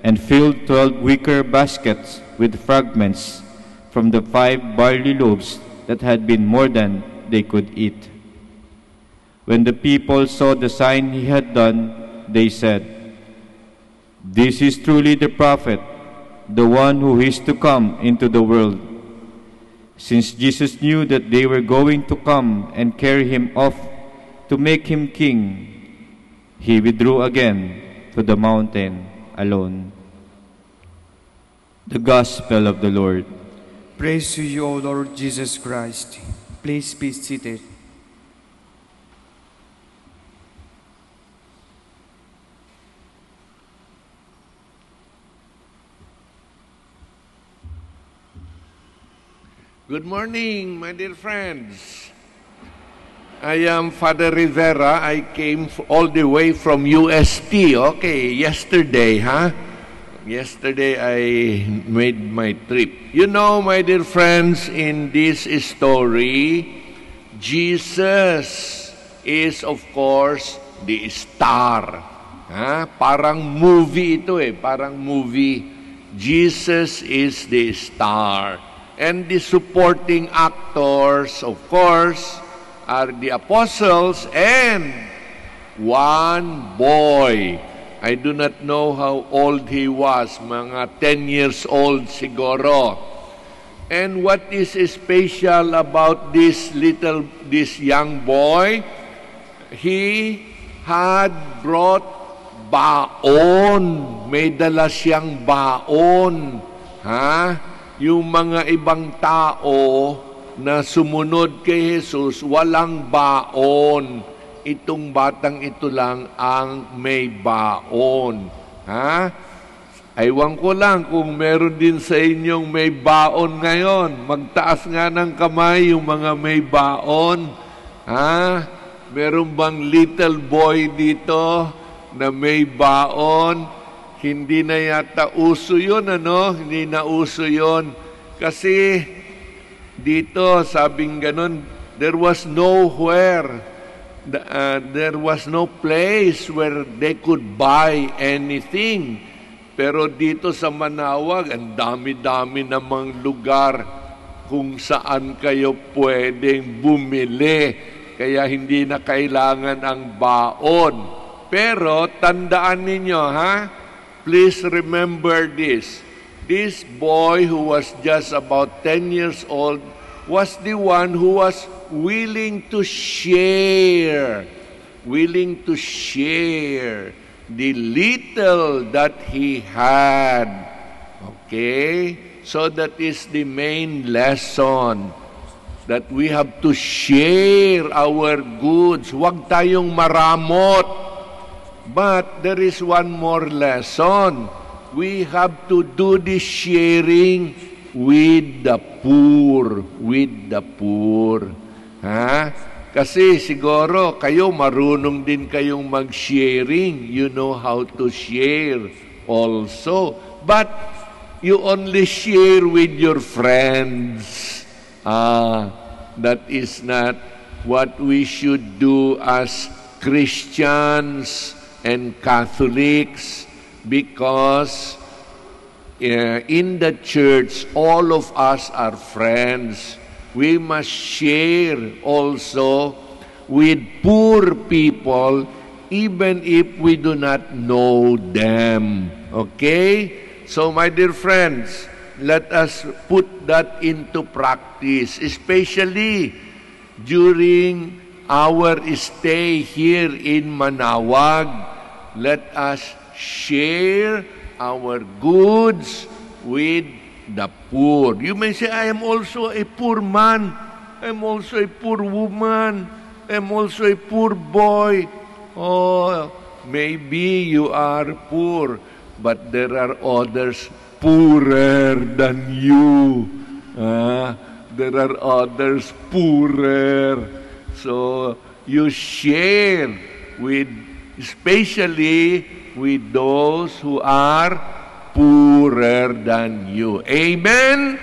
and filled twelve wicker baskets with fragments from the five barley loaves that had been more than they could eat. When the people saw the sign he had done, they said, "This is truly the prophet, the one who is to come into the world." Since Jesus knew that they were going to come and carry him off to make him king, he withdrew again to the mountain alone. The Gospel of the Lord. Praise to you, O Lord Jesus Christ. Please be seated. Good morning, my dear friends. I am Father Rivera. I came f-, all the way from U S T. Okay, yesterday, huh? Yesterday I made my trip. You know, my dear friends, in this story, Jesus is, of course, the star. Ha? Parang movie ito eh, parang movie. Jesus is the star. And the supporting actors, of course, are the apostles and one boy. I do not know how old he was, mga ten years old siguro. And what is special about this little, this young boy? He had brought baon. May dala siyang baon. Ha? Yung mga ibang tao na sumunod kay Jesus, walang baon. Itong batang ito lang ang may baon. Ha? Aywan ko lang kung meron din sa inyong may baon ngayon. Magtaas nga ng kamay yung mga may baon. Ha? Meron bang little boy dito na may baon? Hindi na yata uso yun, ano? Hindi na uso yun. Kasi dito, sabing ganun, there was nowhere, the- uh, there was no place where they could buy anything. Pero dito sa Manawag, ang dami-dami namang lugar kung saan kayo pwedeng bumili. Kaya hindi na kailangan ang baon. Pero tandaan ninyo, ha? Please remember this. This boy who was just about ten years old was the one who was willing to share, willing to share the little that he had. Okay? So that is the main lesson, that we have to share our goods. Huwag tayong maramot. But there is one more lesson. We have to do the sharing with the poor, with the poor. Ha? Kasi siguro kayo marunong din kayong mag-sharing. You know how to share also. But you only share with your friends. Ah, that is not what we should do as Christians and Catholics, because, eh, in the church, all of us are friends. We must share also with poor people, even if we do not know them. Okay? So, my dear friends, let us put that into practice, especially during our stay here in Manawag. Let us share our goods with the poor. You may say, "I am also a poor man. I am also a poor woman. I am also a poor boy." Oh, maybe you are poor, but there are others poorer than you. Ah, there are others poorer. So, you share with, especially with those who are poorer than you. Amen?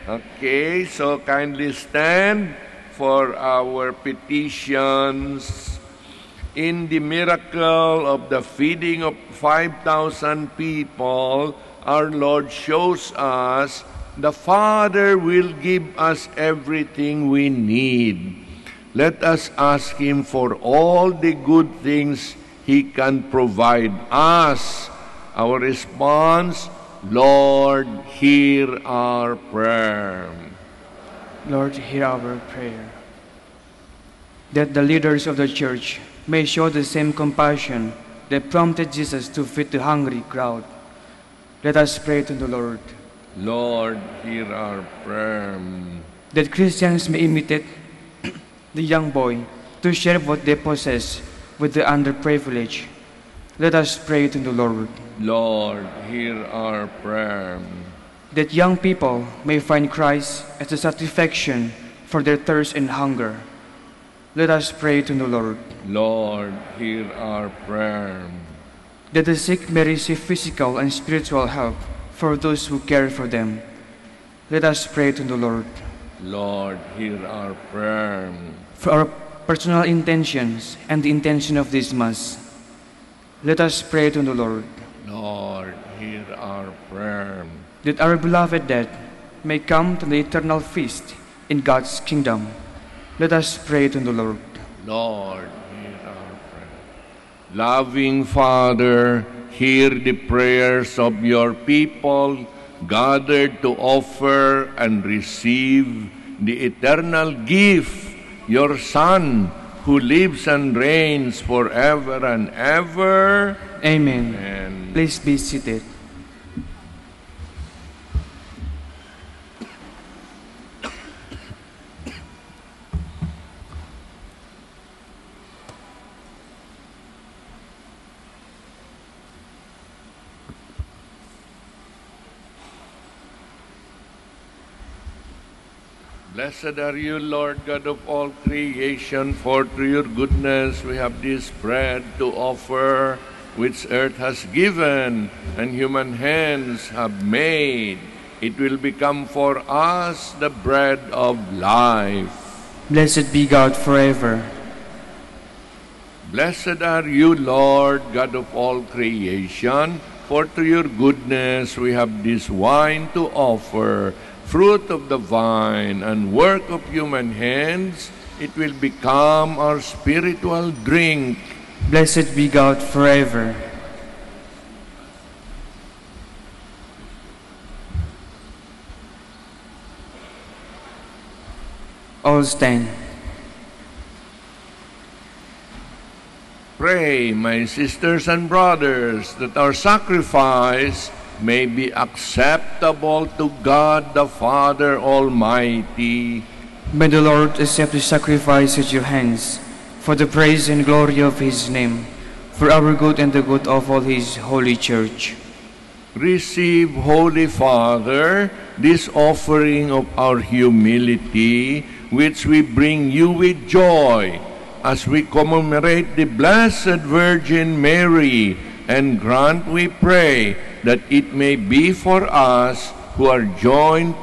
Okay, so kindly stand for our petitions. In the miracle of the feeding of five thousand people, our Lord shows us the Father will give us everything we need. Let us ask Him for all the good things He can provide us. Our response, Lord, hear our prayer. Lord, hear our prayer. That the leaders of the church may show the same compassion that prompted Jesus to feed the hungry crowd. Let us pray to the Lord. Lord, hear our prayer. That Christians may imitate the young boy to share what they possess with the underprivileged. Let us pray to the Lord. Lord, hear our prayer. That young people may find Christ as a satisfaction for their thirst and hunger. Let us pray to the Lord. Lord, hear our prayer. That the sick may receive physical and spiritual help for those who care for them. Let us pray to the Lord. Lord, hear our prayer. For our personal intentions and the intention of this Mass, let us pray to the Lord. Lord, hear our prayer. That our beloved dead may come to the eternal feast in God's kingdom. Let us pray to the Lord. Lord, hear our prayer. Loving Father, hear the prayers of your people gathered to offer and receive the eternal gift, your Son, who lives and reigns forever and ever. Amen. Amen. Please be seated. Blessed are you, Lord God of all creation, for through your goodness we have this bread to offer, which earth has given and human hands have made. It will become for us the bread of life. Blessed be God forever. Blessed are you, Lord God of all creation, for through your goodness we have this wine to offer, fruit of the vine and work of human hands. It will become our spiritual drink. Blessed be God forever. All stand. Pray, my sisters and brothers, that our sacrifice may be acceptable to God the Father Almighty. May the Lord accept the sacrifice at your hands, for the praise and glory of his name, for our good and the good of all his holy church. Receive, Holy Father, this offering of our humility, which we bring you with joy as we commemorate the Blessed Virgin Mary, and grant, we pray, that it may be for us who are joined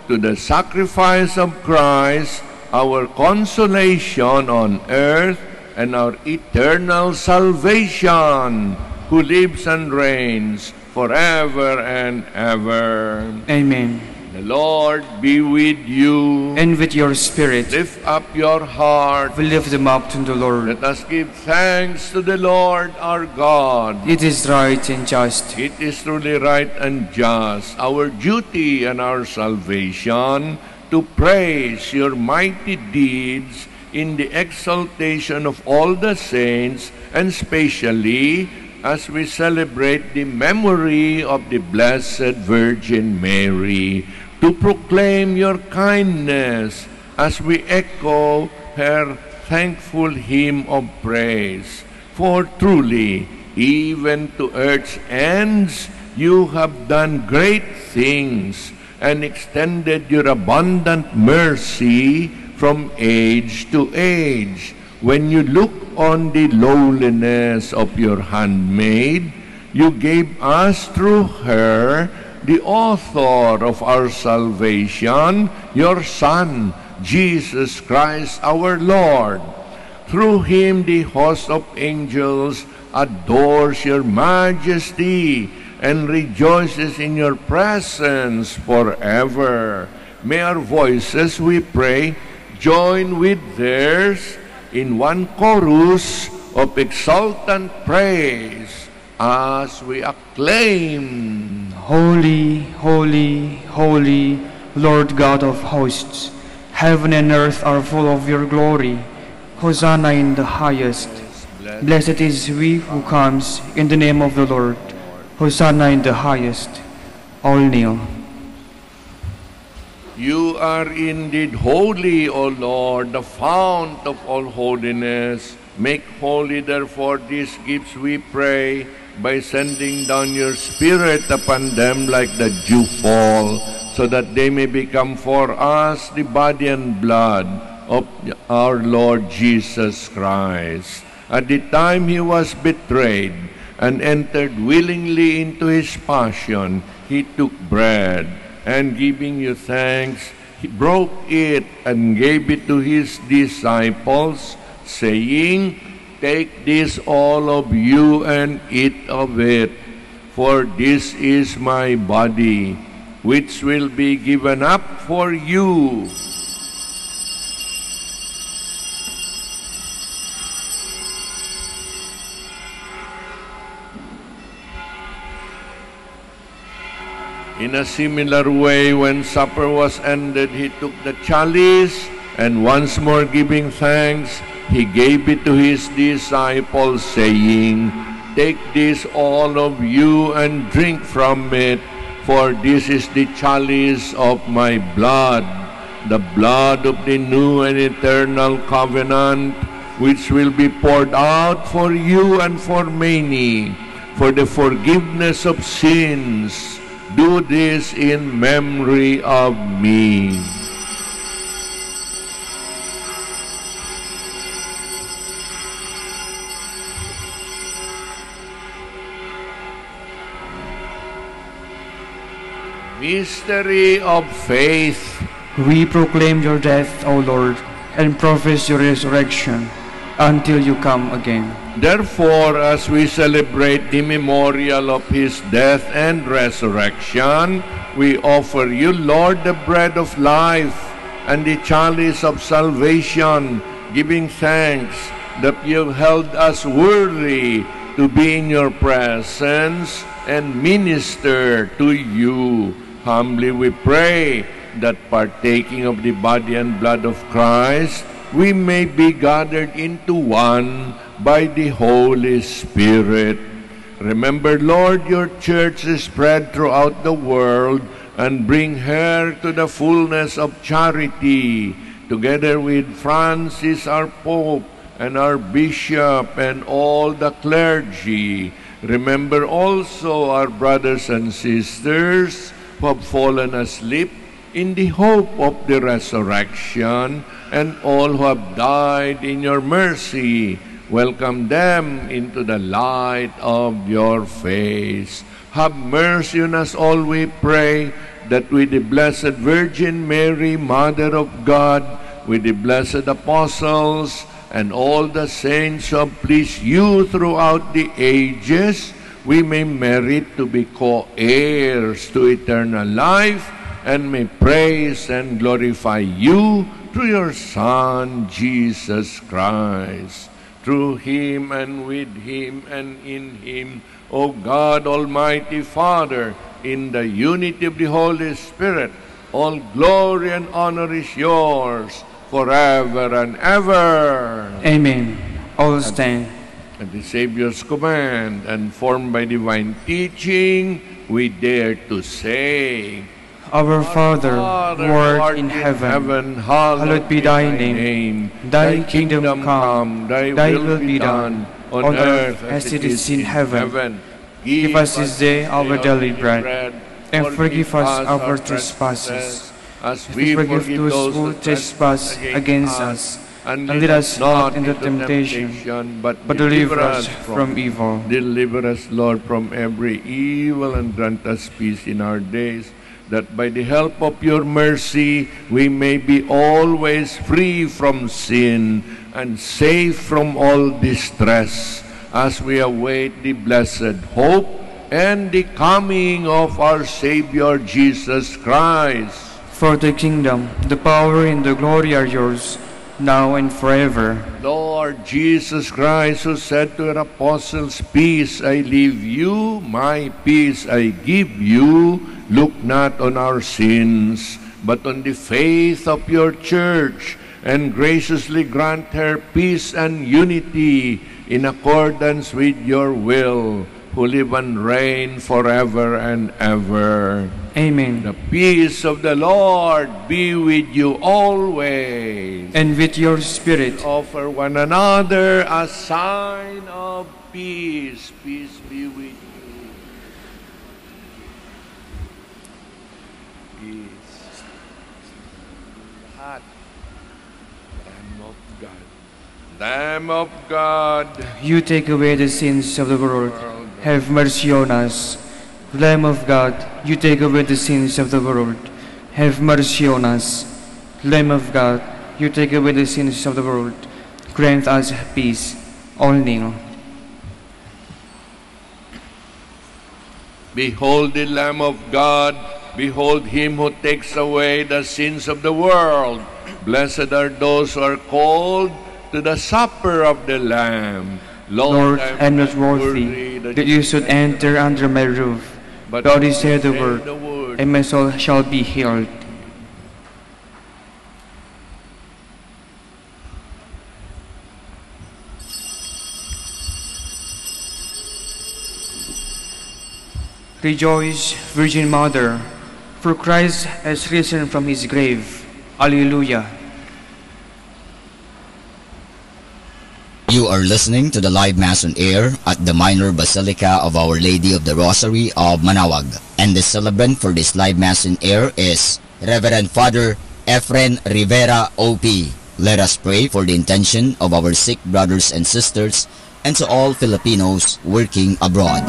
to the sacrifice of Christ, our consolation on earth and our eternal salvation, who lives and reigns forever and ever. Amen. The Lord be with you. And with your spirit. Lift up your heart. We lift them up to the Lord. Let us give thanks to the Lord our God. It is right and just. It is truly right and just, our duty and our salvation, to praise your mighty deeds in the exaltation of all the saints, and specially as we celebrate the memory of the Blessed Virgin Mary, to proclaim your kindness as we echo her thankful hymn of praise. For truly, even to earth's ends, you have done great things and extended your abundant mercy from age to age. When you look on the lowliness of your handmaid, you gave us through her the author of our salvation, your Son, Jesus Christ our Lord. Through him the host of angels adores your majesty and rejoices in your presence forever. May our voices, we pray, join with theirs in one chorus of exultant praise as we acclaim. Holy, holy, holy, Lord God of hosts, heaven and earth are full of your glory. Hosanna in the highest. Blessed is he who comes in the name of the Lord. Hosanna in the highest. All kneel. You are indeed holy, O Lord, the fount of all holiness. Make holy, therefore, these gifts, we pray, by sending down your Spirit upon them like the dewfall, so that they may become for us the body and blood of our Lord Jesus Christ. At the time he was betrayed and entered willingly into his passion, he took bread, and giving you thanks, he broke it and gave it to his disciples, saying, "Take this, all of you, and eat of it, for this is my body, which will be given up for you." In a similar way, when supper was ended, he took the chalice, and once more giving thanks, He gave it to his disciples, saying, "Take this, all of you, and drink from it, for this is the chalice of my blood, the blood of the new and eternal covenant, which will be poured out for you and for many for the forgiveness of sins. Do this in memory of me." Mystery of faith. We proclaim your death, O Lord, and prophesy your resurrection until you come again. Therefore, as we celebrate the memorial of his death and resurrection, we offer you, Lord, the bread of life and the chalice of salvation, giving thanks that you have held us worthy to be in your presence and minister to you. Humbly we pray that, partaking of the body and blood of Christ, we may be gathered into one by the Holy Spirit. Remember, Lord, your church is spread throughout the world, and bring her to the fullness of charity, together with Francis our Pope and our Bishop and all the clergy. Remember also our brothers and sisters who have fallen asleep in the hope of the resurrection, and all who have died in your mercy. Welcome them into the light of your face. Have mercy on us all, we pray, that with the Blessed Virgin Mary, Mother of God, with the blessed apostles, and all the saints who have pleased you throughout the ages, we may merit to be co-heirs to eternal life and may praise and glorify you through your Son, Jesus Christ. Through him, and with him, and in him, O God, Almighty Father, in the unity of the Holy Spirit, all glory and honor is yours forever and ever. Amen. All stand. At the Savior's command, and formed by divine teaching, we dare to say, Our Father, who art in heaven, hallowed be thy name. Thy kingdom come, thy will be done on earth as it is in heaven. Give us this day our daily bread, and forgive us our trespasses, as we forgive those who trespass against us. And lead us not into temptation, but deliver us from evil. Deliver us, Lord, from every evil, and grant us peace in our days, that by the help of your mercy we may be always free from sin and safe from all distress, as we await the blessed hope and the coming of our Savior Jesus Christ. For the kingdom, the power, and the glory are yours, now and forever. Lord Jesus Christ, who said to your apostles, "Peace I leave you, my peace I give you," look not on our sins, but on the faith of your church, and graciously grant her peace and unity in accordance with your will, who live and reign forever and ever. Amen. The peace of the Lord be with you always. And with your spirit. Offer one another a sign of peace. Peace be with you. Peace. Lahat. Lamb of God. Lamb of God. You take away the sins of the world. Have mercy on us. Lamb of God, you take away the sins of the world. Have mercy on us. Lamb of God, you take away the sins of the world. Grant us peace. All kneel. Behold the Lamb of God. Behold him who takes away the sins of the world. Blessed are those who are called to the supper of the Lamb. Lord, I am not worthy that you should enter under my roof, but only say the word, and my soul shall be healed. Rejoice, Virgin Mother, for Christ has risen from his grave. Alleluia. You are listening to the live Mass on air at the Minor Basilica of Our Lady of the Rosary of Manaoag. And the celebrant for this live Mass on air is Reverend Father Efren Rivera, O P. Let us pray for the intention of our sick brothers and sisters and to all Filipinos working abroad.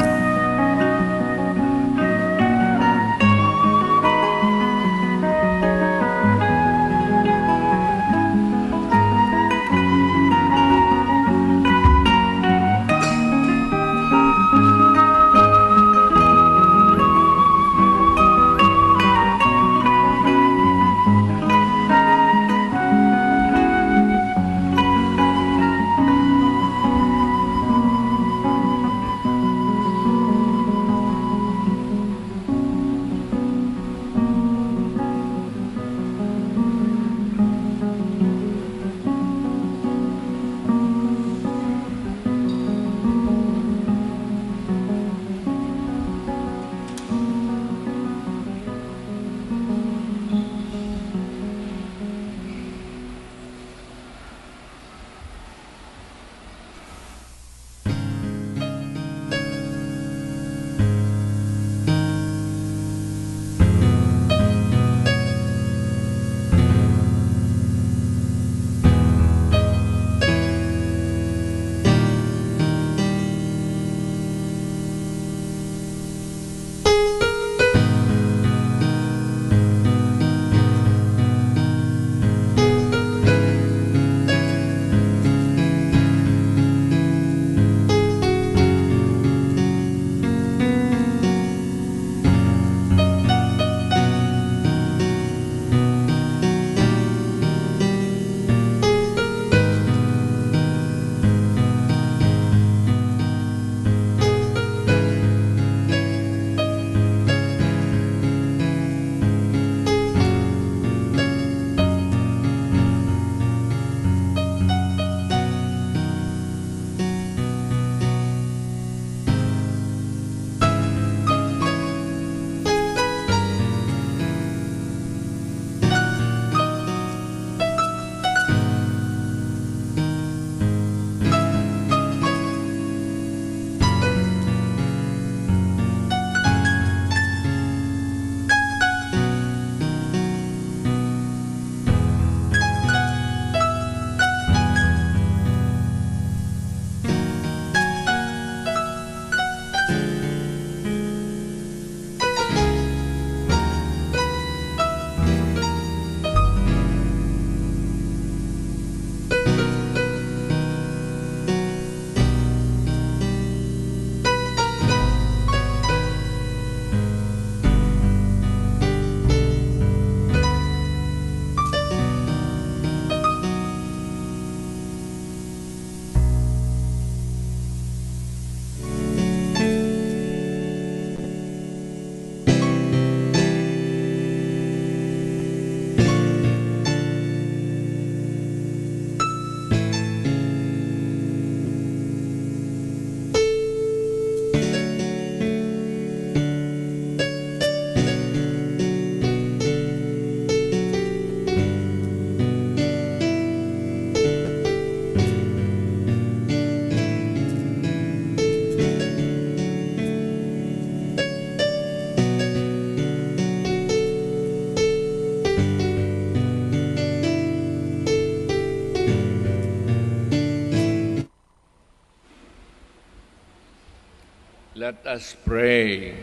Let us pray.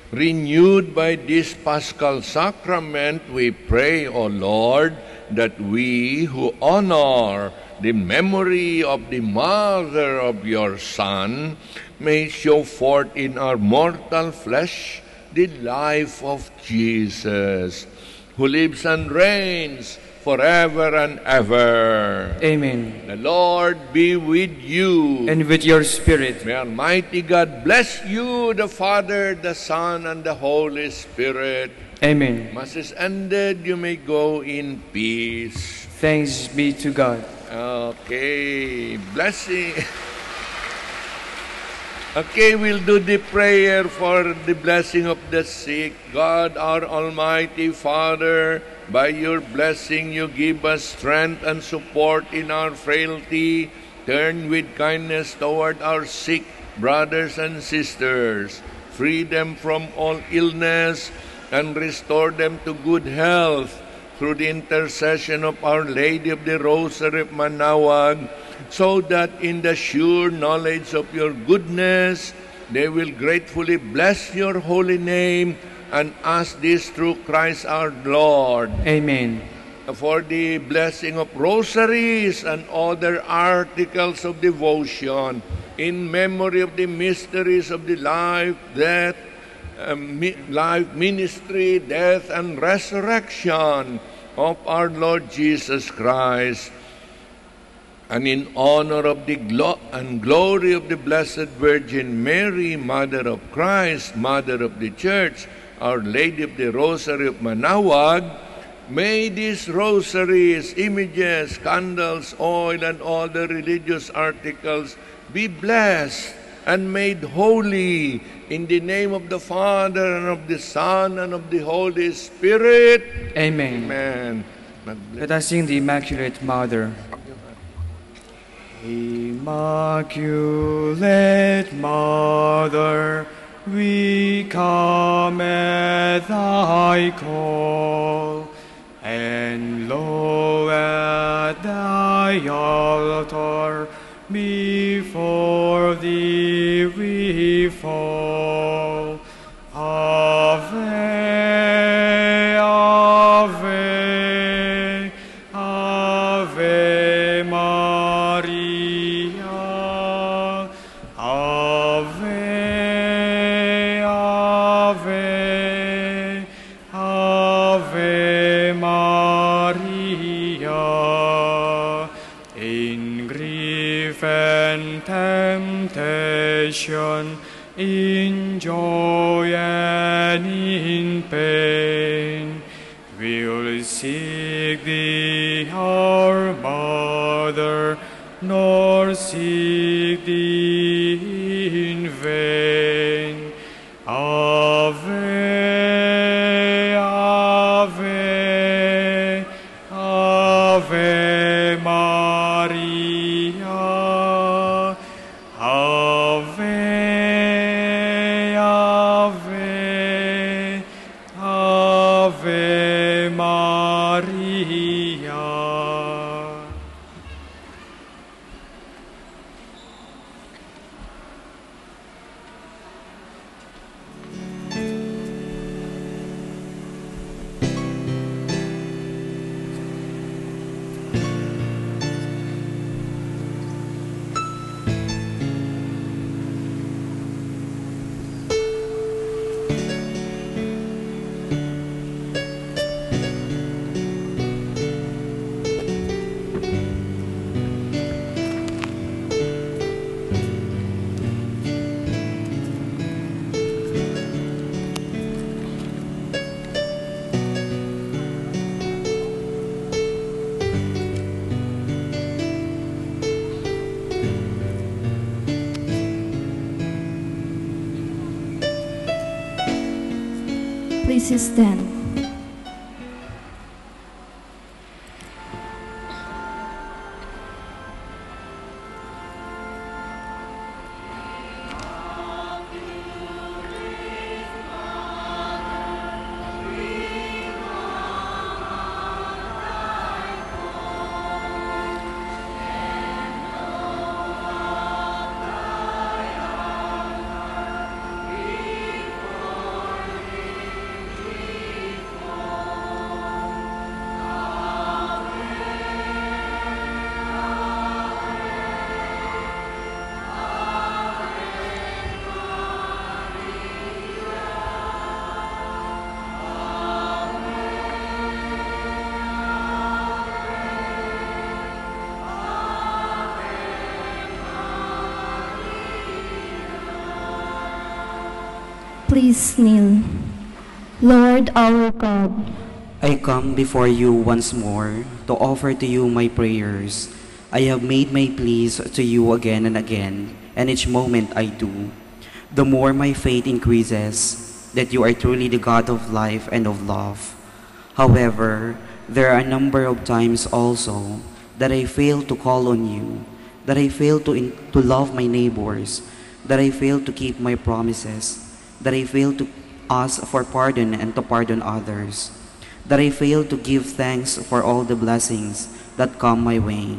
Renewed by this Paschal Sacrament, we pray, O Lord, that we who honor the memory of the mother of your Son may show forth in our mortal flesh the life of Jesus, who lives and reigns forever and ever. Amen. The Lord be with you. And with your spirit. May Almighty God bless you, the Father, the Son, and the Holy Spirit. Amen. Mass is ended. You may go in peace. Thanks be to God. Okay. Blessing. Okay, we'll do the prayer for the blessing of the sick. God, our Almighty Father, by your blessing you give us strength and support in our frailty. Turn with kindness toward our sick brothers and sisters. Free them from all illness and restore them to good health through the intercession of Our Lady of the Rosary of Manaoag, so that in the sure knowledge of your goodness, they will gratefully bless your holy name, and ask this through Christ our Lord. Amen. For the blessing of rosaries and other articles of devotion in memory of the mysteries of the life, death, uh, mi-, life, ministry, death, and resurrection of our Lord Jesus Christ. And in honor of the glo-, and glory of the Blessed Virgin Mary, Mother of Christ, Mother of the Church, Our Lady of the Rosary of Manaoag, may these rosaries, images, candles, oil, and other religious articles be blessed and made holy in the name of the Father, and of the Son, and of the Holy Spirit. Amen. Amen. Let us sing the Immaculate Mother. Immaculate Mother, we come at thy call, and lo, at thy altar before thee we fall. Ave, Ave, Ave Maria. Ave, Ave, Ave Maria. In grief and temptation, in joy and in pain, we'll seek thee, our Mother, nor seek thee in vain. Ave, Ave, Ave Maria. Ave, Ave, Ave Maria. Please stand. Please kneel. Lord our God, I come before you once more to offer to you my prayers. I have made my pleas to you again and again, and each moment I do. The more my faith increases that you are truly the God of life and of love. However, there are a number of times also that I fail to call on you, that I fail to, in, to love my neighbors, that I fail to keep my promises, that I fail to ask for pardon and to pardon others, that I fail to give thanks for all the blessings that come my way.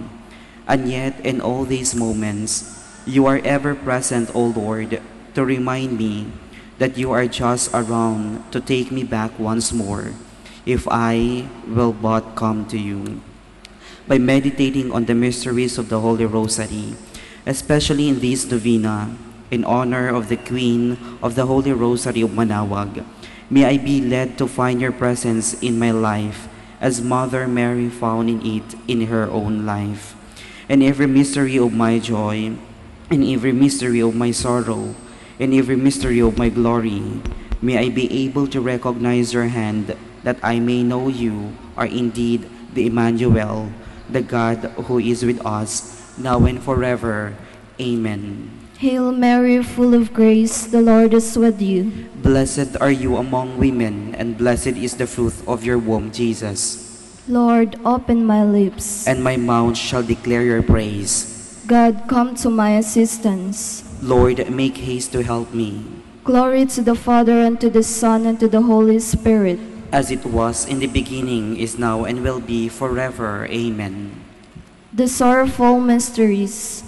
And yet, in all these moments, you are ever present, O Lord, to remind me that you are just around to take me back once more if I will but come to you. By meditating on the mysteries of the Holy Rosary, especially in this novena, in honor of the Queen of the Holy Rosary of Manaoag, may I be led to find your presence in my life as Mother Mary found in it in her own life. In every mystery of my joy, in every mystery of my sorrow, in every mystery of my glory, may I be able to recognize your hand, that I may know you are indeed the Emmanuel, the God who is with us, now and forever. Amen. Hail Mary, full of grace, the Lord is with you. Blessed are you among women, and blessed is the fruit of your womb, Jesus. Lord, open my lips. And my mouth shall declare your praise. God, come to my assistance. Lord, make haste to help me. Glory to the Father, and to the Son, and to the Holy Spirit. As it was in the beginning, is now, and will be forever. Amen. The sorrowful mysteries.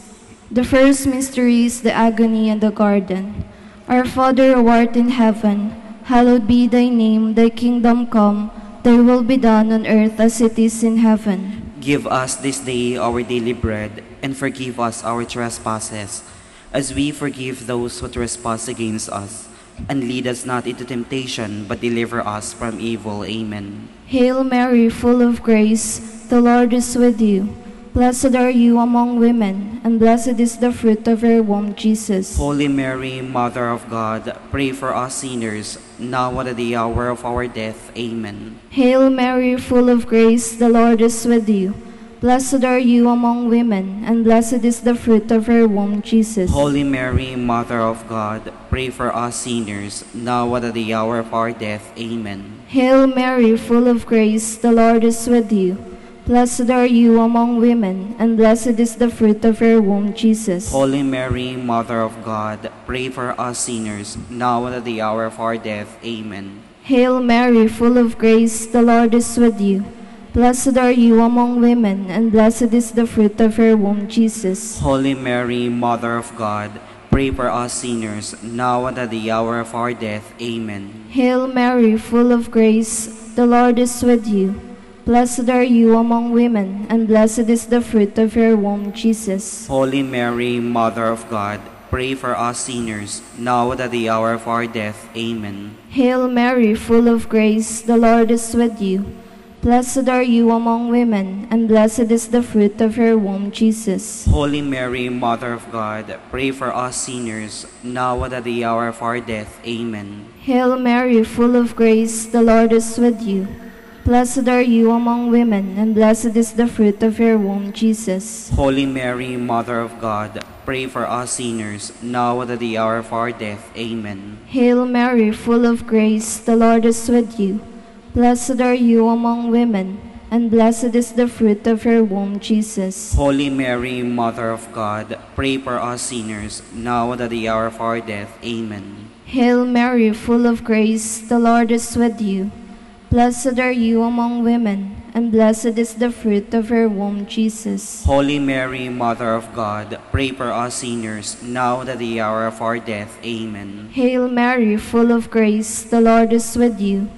The first mystery is the agony in the garden. Our Father who art in heaven, hallowed be thy name, thy kingdom come, thy will be done on earth as it is in heaven. Give us this day our daily bread, and forgive us our trespasses, as we forgive those who trespass against us. And lead us not into temptation, but deliver us from evil. Amen. Hail Mary, full of grace, the Lord is with you. Blessed are you among women, and blessed is the fruit of your womb, Jesus. Holy Mary, Mother of God, pray for us sinners, now and at the hour of our death. Amen. Hail Mary, full of grace, the Lord is with you. Blessed are you among women, and blessed is the fruit of your womb, Jesus. Holy Mary, Mother of God, pray for us sinners, now and at the hour of our death. Amen. Hail Mary, full of grace, the Lord is with you. Blessed are you among women, and blessed is the fruit of your womb, Jesus. Holy Mary, Mother of God, pray for us sinners, now and at the hour of our death. Amen. Hail Mary, full of grace, the Lord is with you. Blessed are you among women, and blessed is the fruit of your womb, Jesus. Holy Mary, Mother of God, pray for us sinners, now and at the hour of our death. Amen. Hail Mary, full of grace, the Lord is with you. Blessed are you among women, and blessed is the fruit of your womb, Jesus. Holy Mary, Mother of God, pray for us sinners, now and at the hour of our death. Amen. Hail Mary, full of grace, the Lord is with you. Blessed are you among women, and blessed is the fruit of your womb, Jesus. Holy Mary, Mother of God, pray for us sinners, now and at the hour of our death. Amen. Hail Mary, full of grace, the Lord is with you. Blessed are you among women, and blessed is the fruit of your womb, Jesus. Holy Mary, Mother of God, pray for us sinners, now and at the hour of our death. Amen. Hail Mary, full of grace, the Lord is with you. Blessed are you among women, and blessed is the fruit of your womb, Jesus. Holy Mary, Mother of God, pray for us sinners, now and at the hour of our death. Amen. Hail Mary, full of grace, the Lord is with you. Blessed are you among women, and blessed is the fruit of your womb, Jesus. Holy Mary, Mother of God, pray for us sinners, now and at the hour of our death. Amen. Hail Mary, full of grace, the Lord is with you.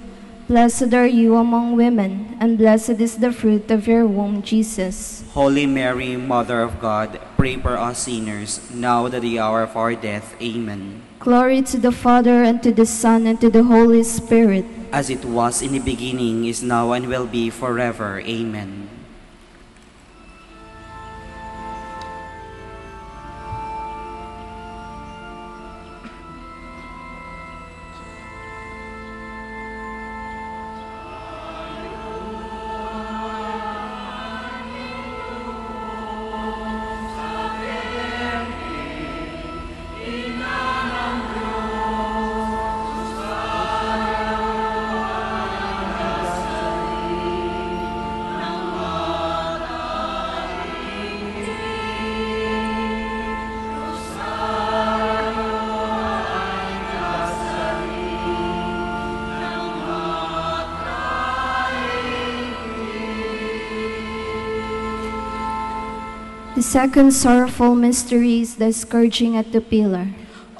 Blessed are you among women, and blessed is the fruit of your womb, Jesus. Holy Mary, Mother of God, pray for us sinners, now and at the hour of our death. Amen. Glory to the Father, and to the Son, and to the Holy Spirit. As it was in the beginning, is now, and will be forever. Amen. The second sorrowful mystery is the scourging at the pillar.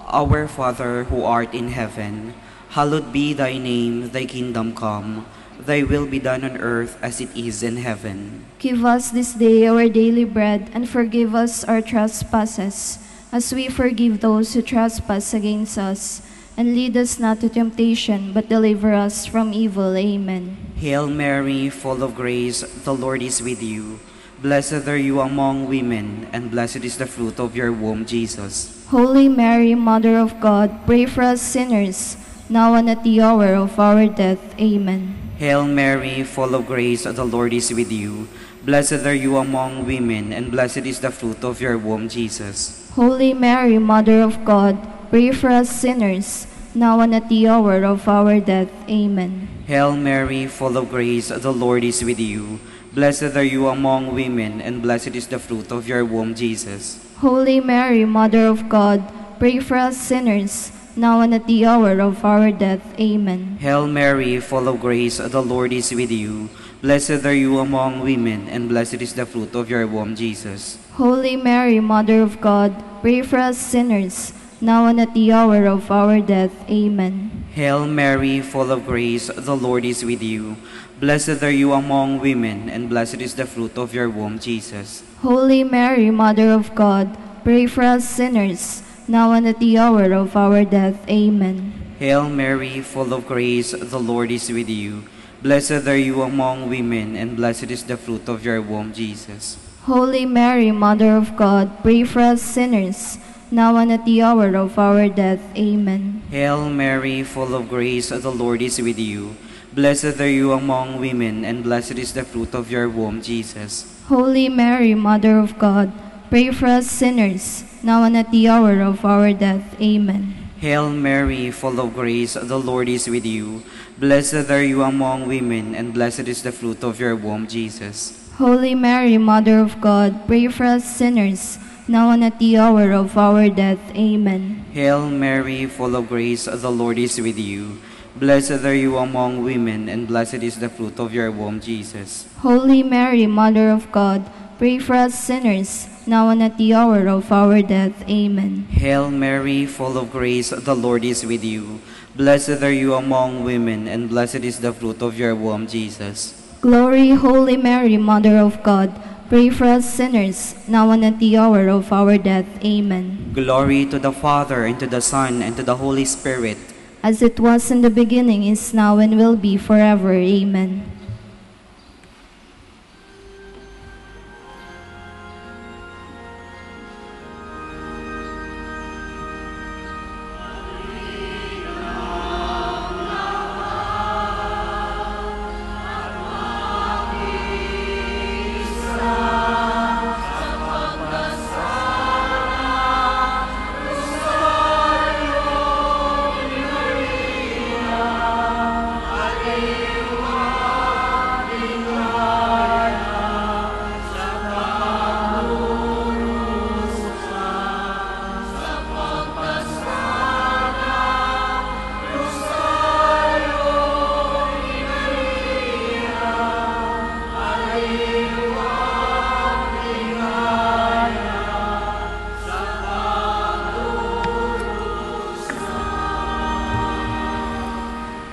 Our Father who art in heaven, hallowed be thy name, thy kingdom come, thy will be done on earth as it is in heaven. Give us this day our daily bread, and forgive us our trespasses, as we forgive those who trespass against us. And lead us not to temptation, but deliver us from evil. Amen. Hail Mary, full of grace, the Lord is with you. Blessed are you among women, and blessed is the fruit of your womb, Jesus. Holy Mary, Mother of God, pray for us sinners, now and at the hour of our death. Amen. Hail Mary, full of grace, the Lord is with you. Blessed are you among women, and blessed is the fruit of your womb, Jesus. Holy Mary, Mother of God, pray for us sinners, now and at the hour of our death. Amen. Hail Mary, full of grace, the Lord is with you. Blessed are you among women, and blessed is the fruit of your womb, Jesus. Holy Mary, Mother of God, pray for us sinners, now and at the hour of our death. Amen. Hail Mary, full of grace, the Lord is with you. Blessed are you among women, and blessed is the fruit of your womb, Jesus. Holy Mary, Mother of God, pray for us sinners, now and at the hour of our death. Amen. Hail Mary, full of grace, the Lord is with you. Blessed are you among women, and blessed is the fruit of your womb, Jesus. Holy Mary, Mother of God, pray for us sinners, now and at the hour of our death. Amen. Hail Mary, full of grace, the Lord is with you. Blessed are you among women, and blessed is the fruit of your womb, Jesus. Holy Mary, Mother of God, pray for us sinners, now and at the hour of our death. Amen. Hail Mary, full of grace, the Lord is with you. Blessed are you among women, and blessed is the fruit of your womb, Jesus. Holy Mary, Mother of God, pray for us sinners, now and at the hour of our death. Amen. Hail Mary, full of grace, the Lord is with you. Blessed are you among women, and blessed is the fruit of your womb, Jesus. Holy Mary, Mother of God, pray for us sinners, now and at the hour of our death. Amen. Hail Mary, full of grace, the Lord is with you. Blessed are you among women, and blessed is the fruit of your womb, Jesus. Holy Mary, Mother of God, pray for us sinners, now and at the hour of our death. Amen. Hail Mary, full of grace, the Lord is with you. Blessed are you among women, and blessed is the fruit of your womb, Jesus. Glory, Holy Mary, Mother of God, pray for us sinners, now and at the hour of our death. Amen. Glory to the Father, and to the Son, and to the Holy Spirit. As it was in the beginning, is now, and will be forever. Amen.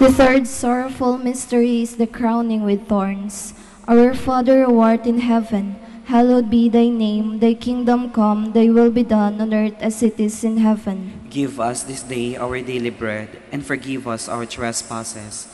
The third sorrowful mystery is the crowning with thorns. Our Father who art in heaven, hallowed be thy name. Thy kingdom come, thy will be done on earth as it is in heaven. Give us this day our daily bread, and forgive us our trespasses,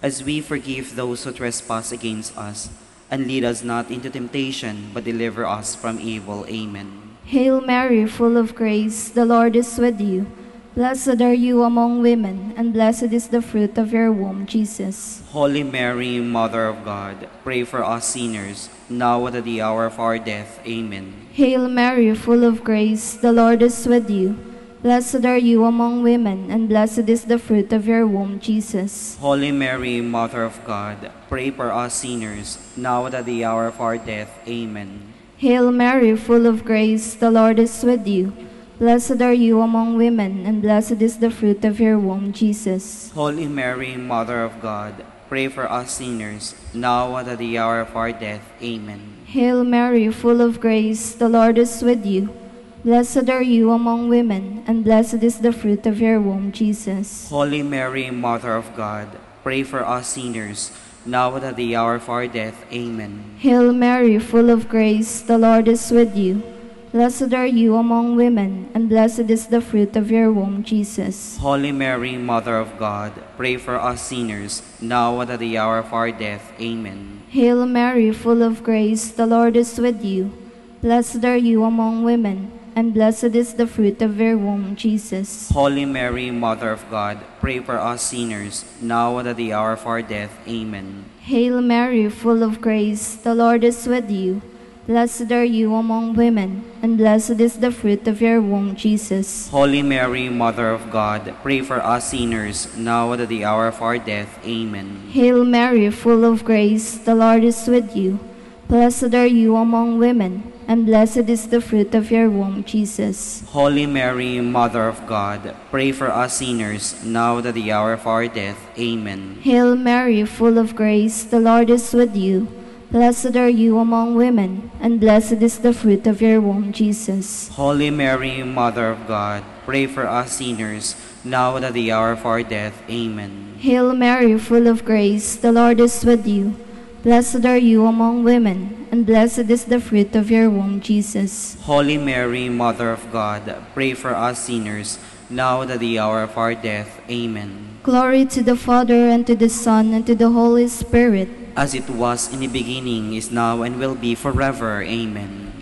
as we forgive those who trespass against us. And lead us not into temptation, but deliver us from evil. Amen. Hail Mary, full of grace, the Lord is with you. Blessed are you among women, and blessed is the fruit of your womb, Jesus. Holy Mary, Mother of God, pray for us sinners, now and at the hour of our death. Amen. Hail Mary, full of grace, the Lord is with you. Blessed are you among women, and blessed is the fruit of your womb, Jesus. Holy Mary, Mother of God, pray for us sinners, now and at the hour of our death. Amen. Hail Mary, full of grace, the Lord is with you. Blessed are you among women, and blessed is the fruit of your womb, Jesus. Holy Mary, Mother of God, Pray for us sinners, now and at the hour of our death. Amen. Hail Mary, full of grace, the Lord is with you. Blessed are you among women, and blessed is the fruit of your womb, Jesus. Holy Mary, Mother of God, pray for us sinners, now and at the hour of our death. Amen. Hail Mary, full of grace, the Lord is with you. Blessed are you among women, and blessed is the fruit of your womb, Jesus. Holy Mary, Mother of God, pray for us sinners, now and at the hour of our death. Amen. Hail Mary, full of grace, the Lord is with you. Blessed are you among women, and blessed is the fruit of your womb, Jesus. Holy Mary, Mother of God, pray for us sinners, now and at the hour of our death. Amen. Hail Mary, full of grace, the Lord is with you. Blessed are you among women, and blessed is the fruit of your womb, Jesus. Holy Mary, Mother of God, pray for us sinners, now and at the hour of our death. Amen. Hail Mary, full of grace, the Lord is with you. Blessed are you among women, and blessed is the fruit of your womb, Jesus. Holy Mary, Mother of God, pray for us sinners, now and at the hour of our death. Amen. Hail Mary, full of grace, the Lord is with you. Blessed are you among women, and blessed is the fruit of your womb, Jesus. Holy Mary, Mother of God, pray for us sinners, now and at the hour of our death. Amen. Hail Mary, full of grace, the Lord is with you. Blessed are you among women, and blessed is the fruit of your womb, Jesus. Holy Mary, Mother of God, pray for us sinners, now and at the hour of our death. Amen. Glory to the Father, and to the Son, and to the Holy Spirit. As it was in the beginning, is now, and will be forever. Amen.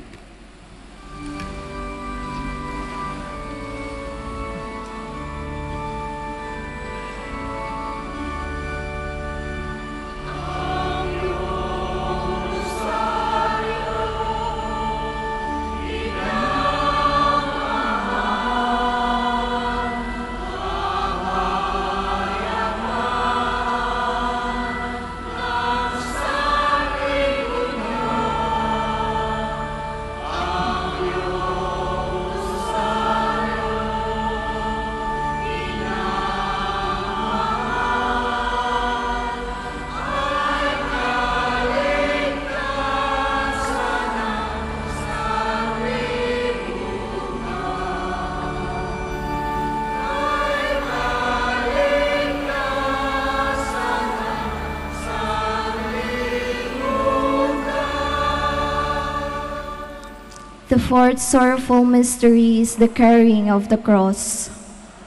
The fourth sorrowful mystery is the carrying of the cross.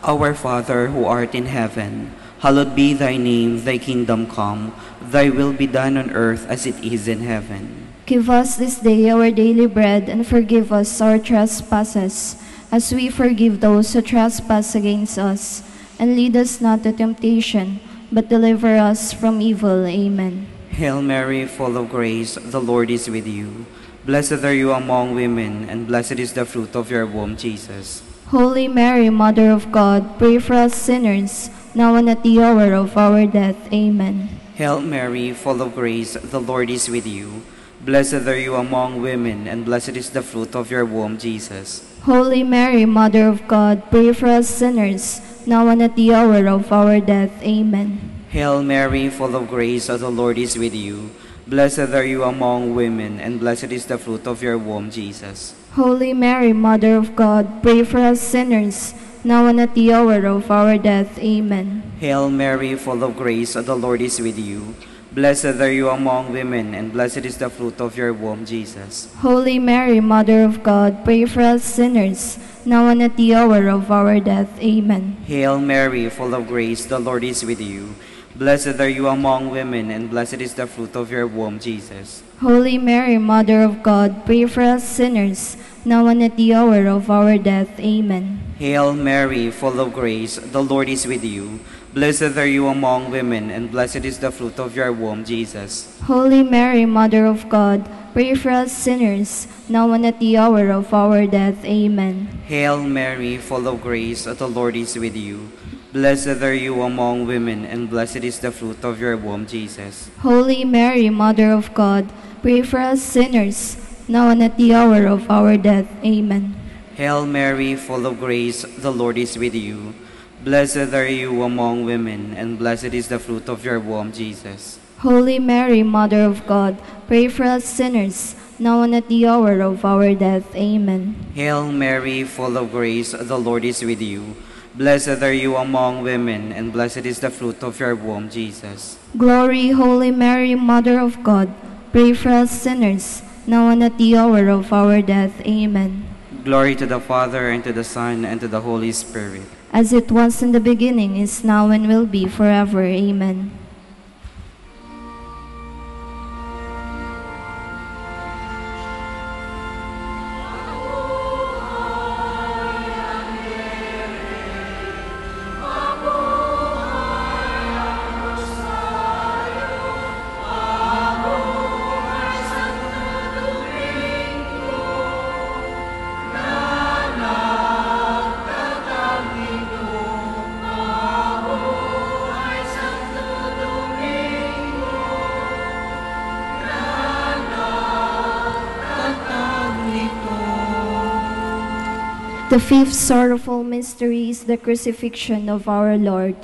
Our Father, who art in heaven, hallowed be thy name. Thy kingdom come. Thy will be done on earth as it is in heaven. Give us this day our daily bread, and forgive us our trespasses, as we forgive those who trespass against us. And lead us not to temptation, but deliver us from evil. Amen. Hail Mary, full of grace, the Lord is with you. Blessed are you among women, and blessed is the fruit of your womb, Jesus. Holy Mary, Mother of God, pray for us sinners, now and at the hour of our death. Amen. Hail Mary, full of grace, the Lord is with you. Blessed are you among women, and blessed is the fruit of your womb, Jesus. Holy Mary, Mother of God, pray for us sinners, now and at the hour of our death. Amen. Hail Mary, full of grace, the Lord is with you. Blessed are you among women, and blessed is the fruit of your womb, Jesus. Holy Mary, Mother of God, pray for us sinners, now and at the hour of our death. Amen. Hail Mary, full of grace, the Lord is with you. Blessed are you among women, and blessed is the fruit of your womb, Jesus. Holy Mary, Mother of God, pray for us sinners, now and at the hour of our death. Amen. Hail Mary, full of grace, the Lord is with you. Blessed are you among women, and blessed is the fruit of your womb, Jesus. Holy Mary, Mother of God, pray for us sinners, now and at the hour of our death. Amen. Hail Mary, full of grace, the Lord is with you. Blessed are you among women, and blessed is the fruit of your womb, Jesus. Holy Mary, Mother of God, pray for us sinners, now and at the hour of our death. Amen. Hail Mary, full of grace, the Lord is with you. Blessed are you among women, and blessed is the fruit of your womb, Jesus. Holy Mary, Mother of God, pray for us sinners, now and at the hour of our death. Amen. Hail Mary, full of grace, the Lord is with you. Blessed are you among women, and blessed is the fruit of your womb, Jesus. Holy Mary, Mother of God, pray for us sinners, now and at the hour of our death. Amen. Hail Mary, full of grace, the Lord is with you. Blessed are you among women, and blessed is the fruit of your womb, Jesus. Glory, Holy Mary, Mother of God, pray for us sinners, now and at the hour of our death. Amen. Glory to the Father, and to the Son, and to the Holy Spirit. As it was in the beginning, is now, and will be forever. Amen. The fifth sorrowful mystery is the crucifixion of our Lord.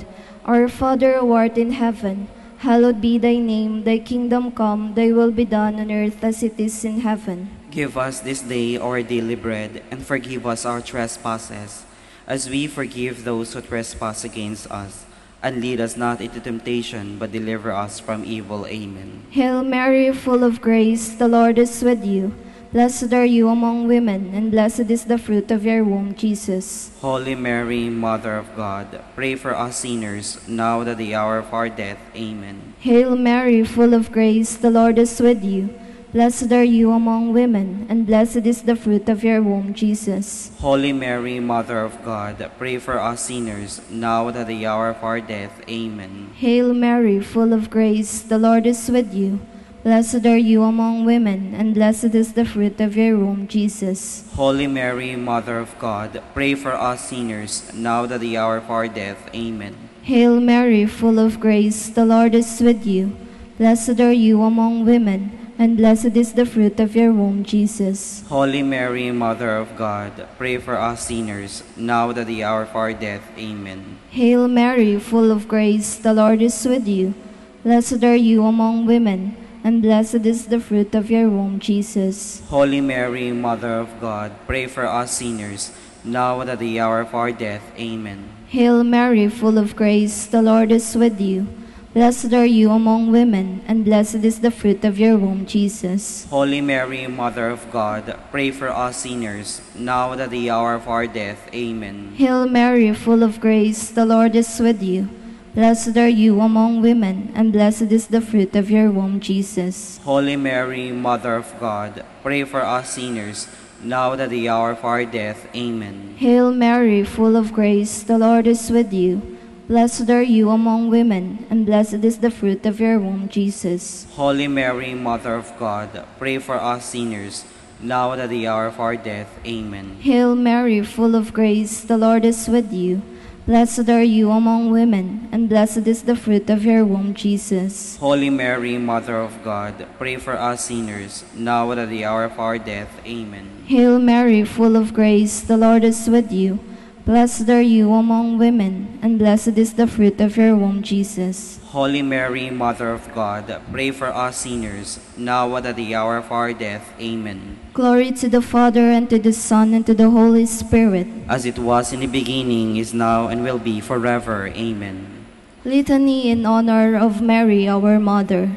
Our Father who art in heaven, hallowed be thy name. Thy kingdom come, thy will be done on earth as it is in heaven. Give us this day our daily bread, and forgive us our trespasses, as we forgive those who trespass against us. And lead us not into temptation, but deliver us from evil. Amen. Hail Mary, full of grace, the Lord is with you. Blessed are you among women, and blessed is the fruit of your womb, Jesus. Holy Mary, Mother of God, pray for us sinners, now and at the hour of our death. Amen. Hail Mary, full of grace, the Lord is with you. Blessed are you among women, and blessed is the fruit of your womb, Jesus. Holy Mary, Mother of God, pray for us sinners, now and at the hour of our death. Amen. Hail Mary, full of grace, the Lord is with you. Blessed are you among women, and blessed is the fruit of your womb, Jesus. Holy Mary, Mother of God, pray for us sinners, now and at the hour of our death. Amen. Hail Mary, full of grace, the Lord is with you. Blessed are you among women, and blessed is the fruit of your womb, Jesus. Holy Mary, Mother of God, pray for us sinners, now and at the hour of our death. Amen. Hail Mary, full of grace, the Lord is with you. Blessed are you among women, and blessed is the fruit of your womb, Jesus. Holy Mary, Mother of God, pray for us sinners, now and at the hour of our death. Amen. Hail Mary, full of grace, the Lord is with you. Blessed are you among women, and blessed is the fruit of your womb, Jesus. Holy Mary, Mother of God, pray for us sinners, now and at the hour of our death. Amen. Hail Mary, full of grace, the Lord is with you. Blessed are you among women, and blessed is the fruit of your womb, Jesus. Holy Mary, Mother of God, pray for us sinners, now and at the hour of our death. Amen. Hail Mary, full of grace, the Lord is with you. Blessed are you among women, and blessed is the fruit of your womb, Jesus. Holy Mary, Mother of God, pray for us sinners, now and at the hour of our death. Amen. Hail Mary, full of grace, the Lord is with you. Blessed are you among women, and blessed is the fruit of your womb, Jesus. Holy Mary, Mother of God, pray for us sinners, now and at the hour of our death. Amen. Hail Mary, full of grace, the Lord is with you. Blessed are you among women, and blessed is the fruit of your womb, Jesus. Holy Mary, Mother of God, pray for us sinners, now and at the hour of our death. Amen. Glory to the Father, and to the Son, and to the Holy Spirit. As it was in the beginning, is now, and will be forever. Amen. Litany in honor of Mary, our Mother.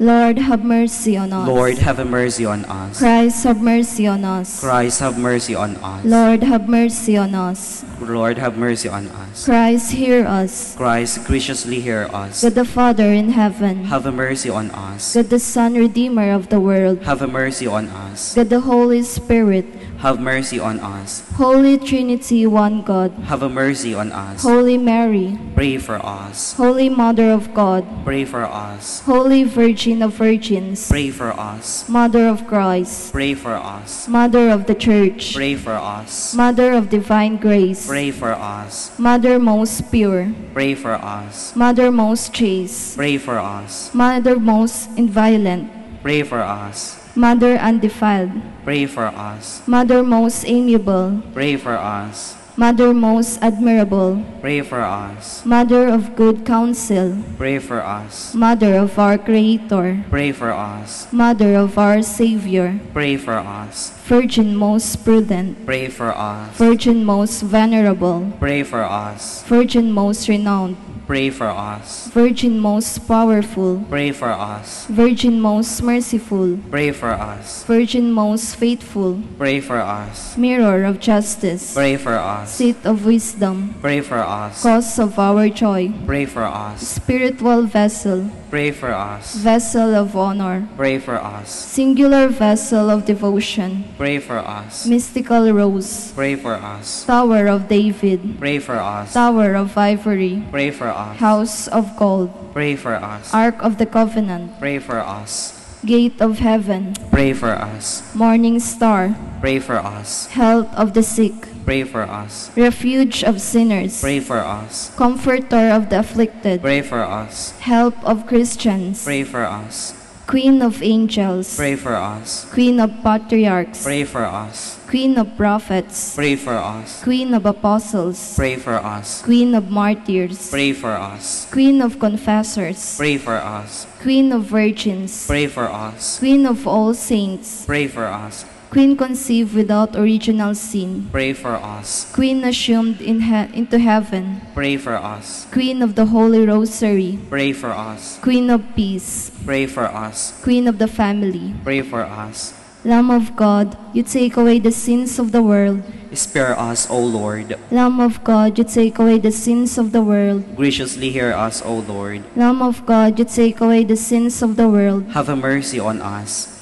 Lord, have mercy on us. Lord, have mercy on us. Christ, have mercy on us. Christ, have mercy on us. Lord, have mercy on us. Lord, have mercy on us. Christ, hear us. Christ, graciously hear us. God the Father in heaven, have mercy on us. God the Son, Redeemer of the world, have mercy on us. God the Holy Spirit, have mercy on us. Holy Trinity, one God, have mercy on us. Holy Mary, pray for us. Holy Mother of God, pray for us. Holy Virgin of Virgins, pray for us. Mother of Christ, pray for us. Mother of the Church, pray for us. Mother of Divine Grace, pray for us. Mother most pure, pray for us. Mother most chaste, pray for us. Mother most inviolate, pray for us. Mother undefiled, pray for us. Mother most amiable, pray for us. Mother most admirable, pray for us. Mother of good counsel, pray for us. Mother of our Creator, pray for us. Mother of our Savior, pray for us. Virgin most prudent, pray for us. Virgin most venerable, pray for us. Virgin most renowned, pray for us. Virgin most powerful, pray for us. Virgin most merciful, pray for us. Virgin most faithful, pray for us. Mirror of justice, pray for us. Seat of wisdom, pray for us. Cause of our joy, pray for us. Spiritual vessel, pray for us. Vessel of honor, pray for us. Singular vessel of devotion, pray for us. Mystical rose, pray for us. Tower of David, pray for us. Tower of ivory, pray for us. House of gold, pray for us. Ark of the covenant, pray for us. Gate of heaven, pray for us. Morning star, pray for us. Health of the sick, pray for us. Refuge of sinners, pray for us. Comforter of the afflicted, pray for us. Help of Christians, pray for us. Queen of angels, pray for us. Queen of patriarchs, pray for us. Queen of prophets, pray for us. Queen of apostles, pray for us. Queen of martyrs, pray for us. Queen of confessors, pray for us. Queen of virgins, pray for us. Queen of all saints, pray for us. Queen conceived without original sin, pray for us. Queen assumed in he- into heaven, pray for us. Queen of the Holy Rosary, pray for us. Queen of peace, pray for us. Queen of the family, pray for us. Lamb of God, you take away the sins of the world. Spare us, O Lord. Lamb of God, you take away the sins of the world. Graciously hear us, O Lord. Lamb of God, you take away the sins of the world. Have mercy on us.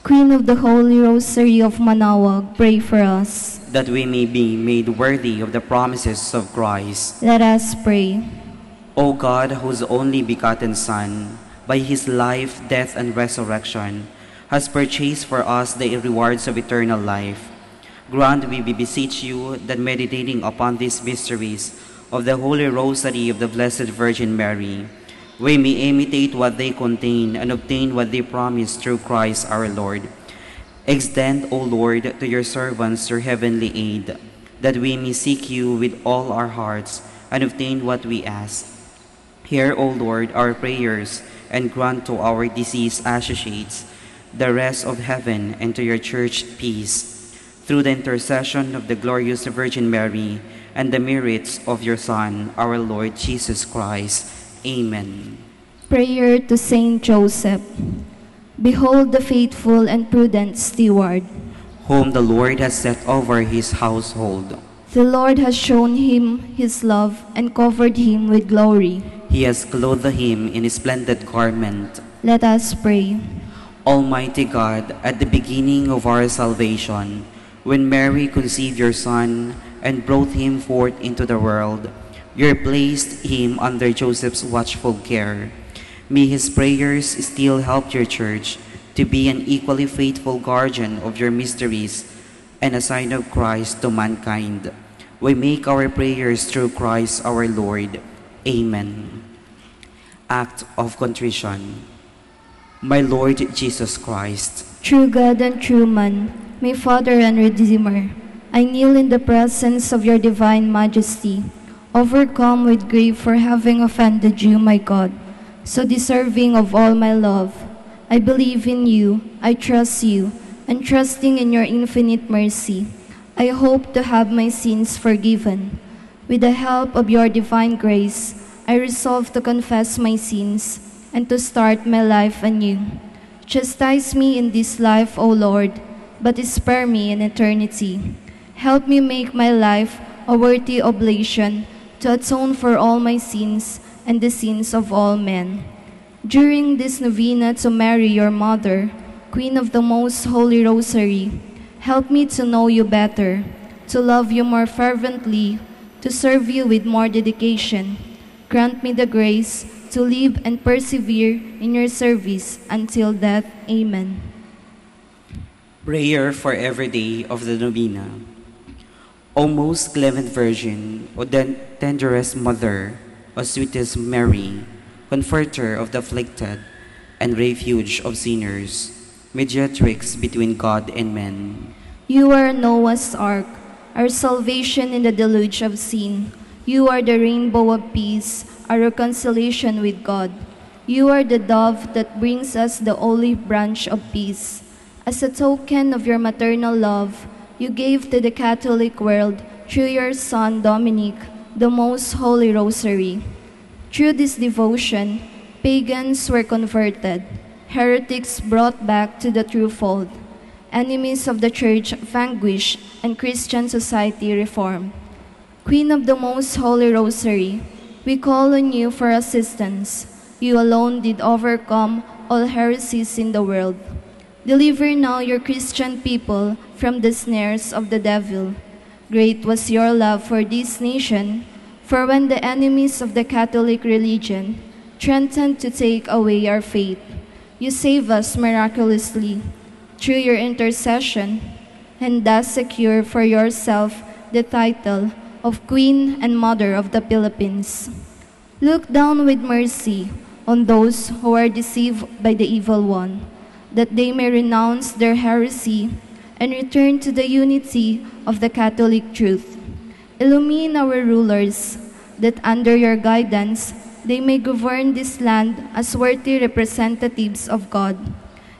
Queen of the Holy Rosary of Manaoag, pray for us. That we may be made worthy of the promises of Christ. Let us pray. O God, whose only begotten Son, by his life, death, and resurrection, has purchased for us the rewards of eternal life, grant, we beseech you, that meditating upon these mysteries of the Holy Rosary of the Blessed Virgin Mary, we may imitate what they contain and obtain what they promise through Christ our Lord. Extend, O Lord, to your servants your heavenly aid, that we may seek you with all our hearts and obtain what we ask. Hear, O Lord, our prayers, and grant to our deceased associates the rest of heaven and to your church peace. Through the intercession of the glorious Virgin Mary and the merits of your Son, our Lord Jesus Christ. Amen. Prayer to Saint Joseph. Behold the faithful and prudent steward, whom the Lord has set over his household. The Lord has shown him his love and covered him with glory. He has clothed him in a splendid garment. Let us pray. Almighty God, at the beginning of our salvation, when Mary conceived your Son and brought him forth into the world, you placed him under Joseph's watchful care. May his prayers still help your church to be an equally faithful guardian of your mysteries and a sign of Christ to mankind. We make our prayers through Christ our Lord. Amen. Act of Contrition. My Lord Jesus Christ, true God and true man, my Father and Redeemer, I kneel in the presence of your divine majesty, overcome with grief for having offended you, my God, so deserving of all my love. I believe in you, I trust you, and trusting in your infinite mercy, I hope to have my sins forgiven. With the help of your divine grace, I resolve to confess my sins and to start my life anew. Chastise me in this life, O Lord, but spare me in eternity. Help me make my life a worthy oblation to atone for all my sins and the sins of all men. During this novena to Mary, your Mother, Queen of the Most Holy Rosary, help me to know you better, to love you more fervently, to serve you with more dedication. Grant me the grace to live and persevere in your service until death. Amen. Prayer for every day of the novena. O most clement Virgin, O den-, tenderest Mother, O sweetest Mary, Comforter of the afflicted, and Refuge of sinners, Mediatrix between God and men. You are Noah's ark, Our salvation in the deluge of sin. You are the rainbow of peace, our reconciliation with God. You are the dove that brings us the olive branch of peace. As a token of your maternal love, you gave to the Catholic world, through your son Dominic, the most holy rosary. Through this devotion, pagans were converted, heretics brought back to the true fold, enemies of the church vanquished, and Christian society reformed. Queen of the Most Holy Rosary, we call on you for assistance. You alone did overcome all heresies in the world. Deliver now your Christian people from the snares of the devil. Great was your love for this nation, for when the enemies of the Catholic religion threatened to take away our faith, you save us miraculously through your intercession, and thus secure for yourself the title of Queen and Mother of the Philippines. Look down with mercy on those who are deceived by the evil one, that they may renounce their heresy and return to the unity of the Catholic truth. Illumine our rulers, that under your guidance they may govern this land as worthy representatives of God.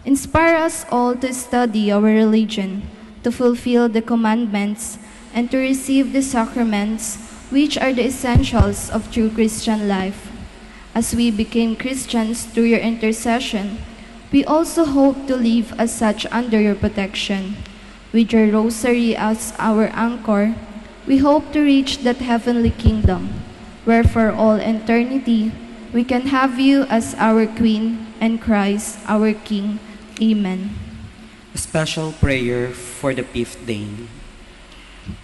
Inspire us all to study our religion, to fulfill the commandments, and to receive the sacraments, which are the essentials of true Christian life. As we became Christians through your intercession, we also hope to live as such under your protection. With your rosary as our anchor, we hope to reach that heavenly kingdom, where for all eternity we can have you as our Queen and Christ our King. Amen. A special prayer for the fifth day.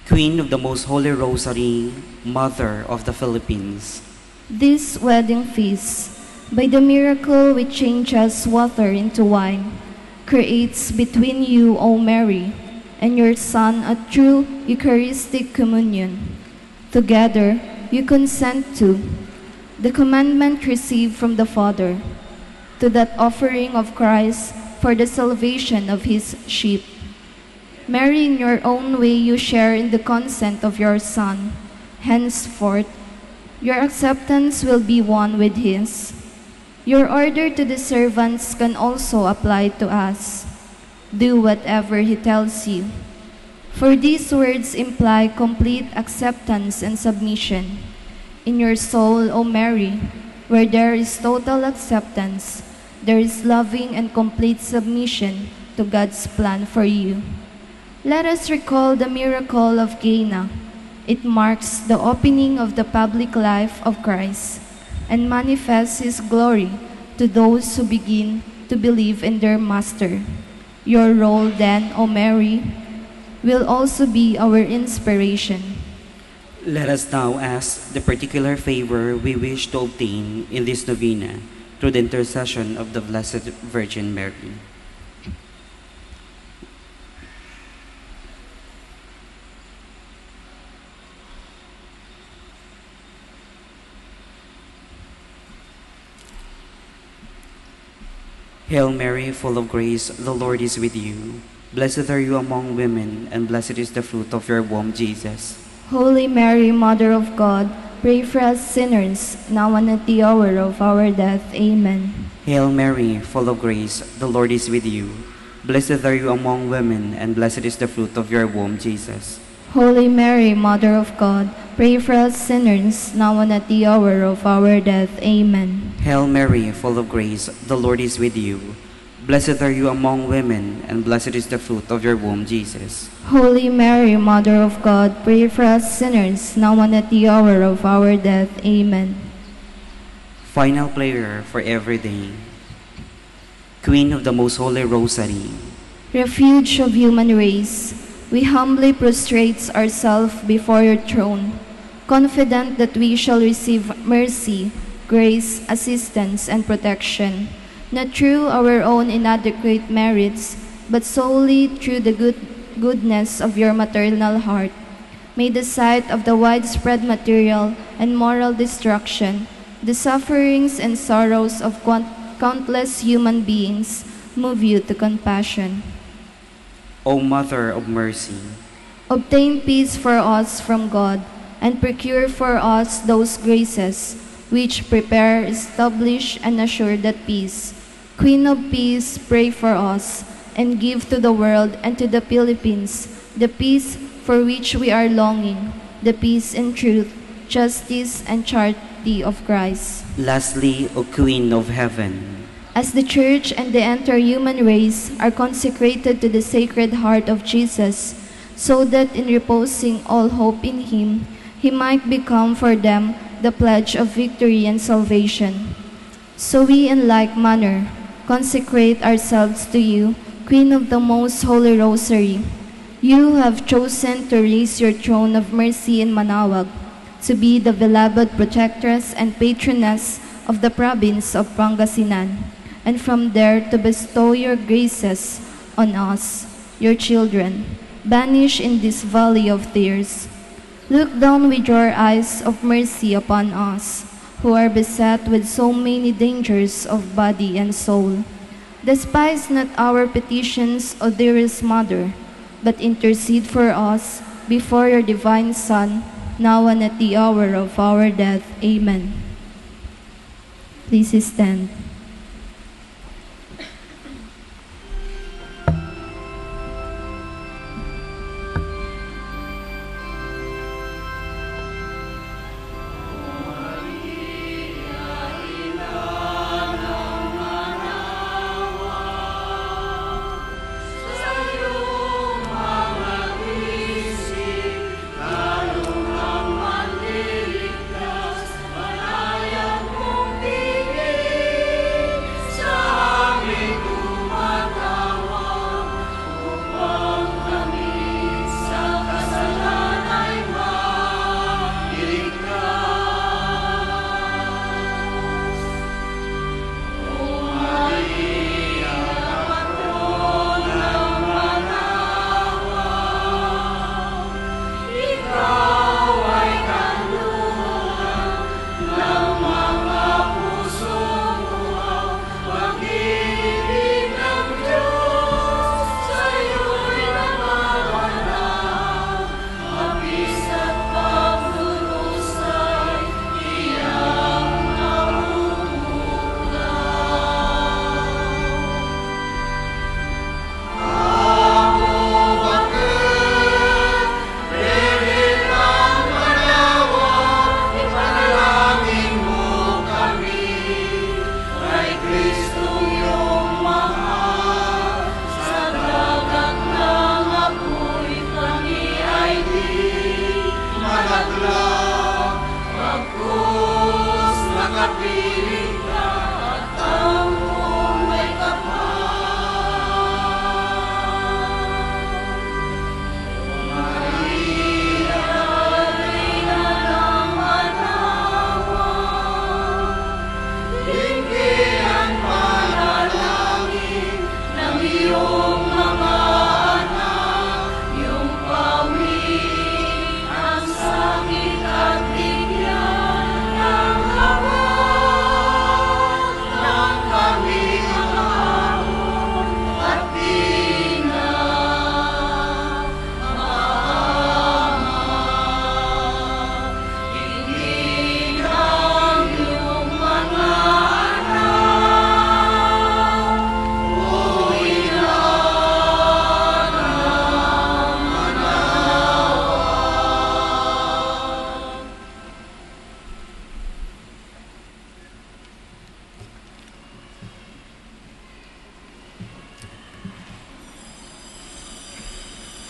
Queen of the Most Holy Rosary, Mother of the Philippines. This wedding feast, by the miracle which changes water into wine, creates between you, O Mary, and your Son a true Eucharistic communion. Together, you consent to the commandment received from the Father, to that offering of Christ for the salvation of his sheep. Mary, in your own way, you share in the consent of your Son. Henceforth, your acceptance will be one with his. Your order to the servants can also apply to us. Do whatever he tells you. For these words imply complete acceptance and submission. In your soul, O Mary, where there is total acceptance, there is loving and complete submission to God's plan for you. Let us recall the miracle of Cana. It marks the opening of the public life of Christ and manifests his glory to those who begin to believe in their Master. Your role, then, O Mary, will also be our inspiration. Let us now ask the particular favor we wish to obtain in this novena through the intercession of the Blessed Virgin Mary. Hail Mary, full of grace, the Lord is with you. Blessed are you among women, and blessed is the fruit of your womb, Jesus. Holy Mary, Mother of God, pray for us sinners, now and at the hour of our death. Amen. Hail Mary, full of grace, the Lord is with you. Blessed are you among women, and blessed is the fruit of your womb, Jesus. Holy Mary, Mother of God, pray for us sinners, now and at the hour of our death. Amen. Hail Mary, full of grace, the Lord is with you. Blessed are you among women, and blessed is the fruit of your womb, Jesus. Holy Mary, Mother of God, pray for us sinners, now and at the hour of our death. Amen. Final prayer for every day. Queen of the Most Holy Rosary. Refuge of human race, we humbly prostrate ourselves before your throne, confident that we shall receive mercy, grace, assistance, and protection, not through our own inadequate merits, but solely through the good, goodness of your maternal heart. May the sight of the widespread material and moral destruction, the sufferings and sorrows of quant-, countless human beings move you to compassion. O Mother of Mercy, Obtain peace for us from God, and procure for us those graces which prepare, establish, and assure that peace. Queen of Peace, pray for us, and give to the world and to the Philippines the peace for which we are longing, the peace in truth, justice, and charity of Christ. Lastly, O Queen of Heaven, as the Church and the entire human race are consecrated to the Sacred Heart of Jesus, so that in reposing all hope in Him, He might become for them the pledge of victory and salvation. So we, in like manner, consecrate ourselves to you, Queen of the Most Holy Rosary. You have chosen to raise your throne of mercy in Manaoag, to be the beloved protectress and patroness of the province of Pangasinan, and from there to bestow your graces on us, your children, banished in this valley of tears. Look down with your eyes of mercy upon us, who are beset with so many dangers of body and soul. Despise not our petitions, O dearest Mother, but intercede for us before your divine Son, now and at the hour of our death. Amen. Please stand.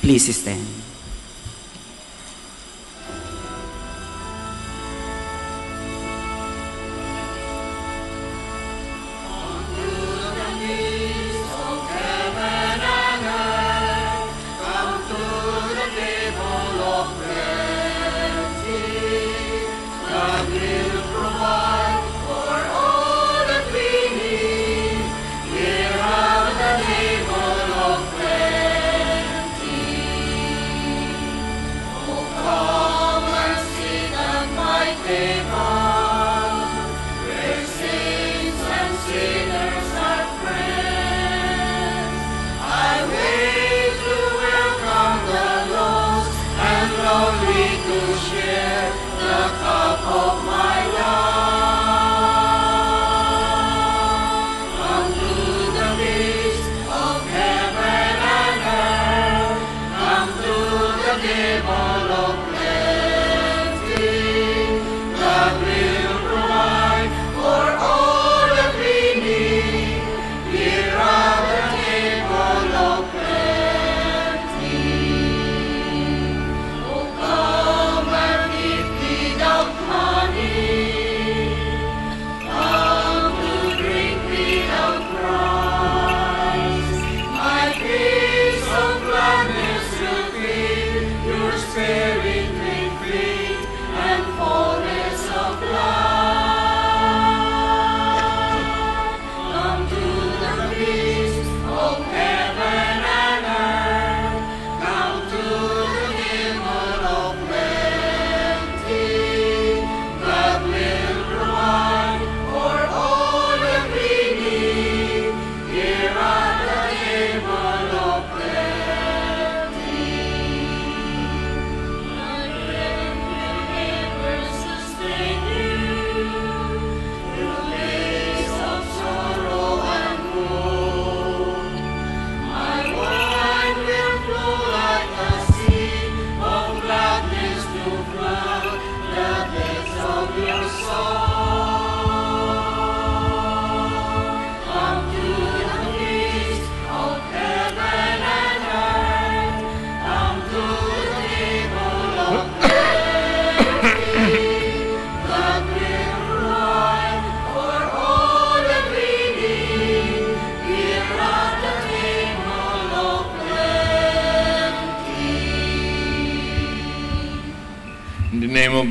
Please stand.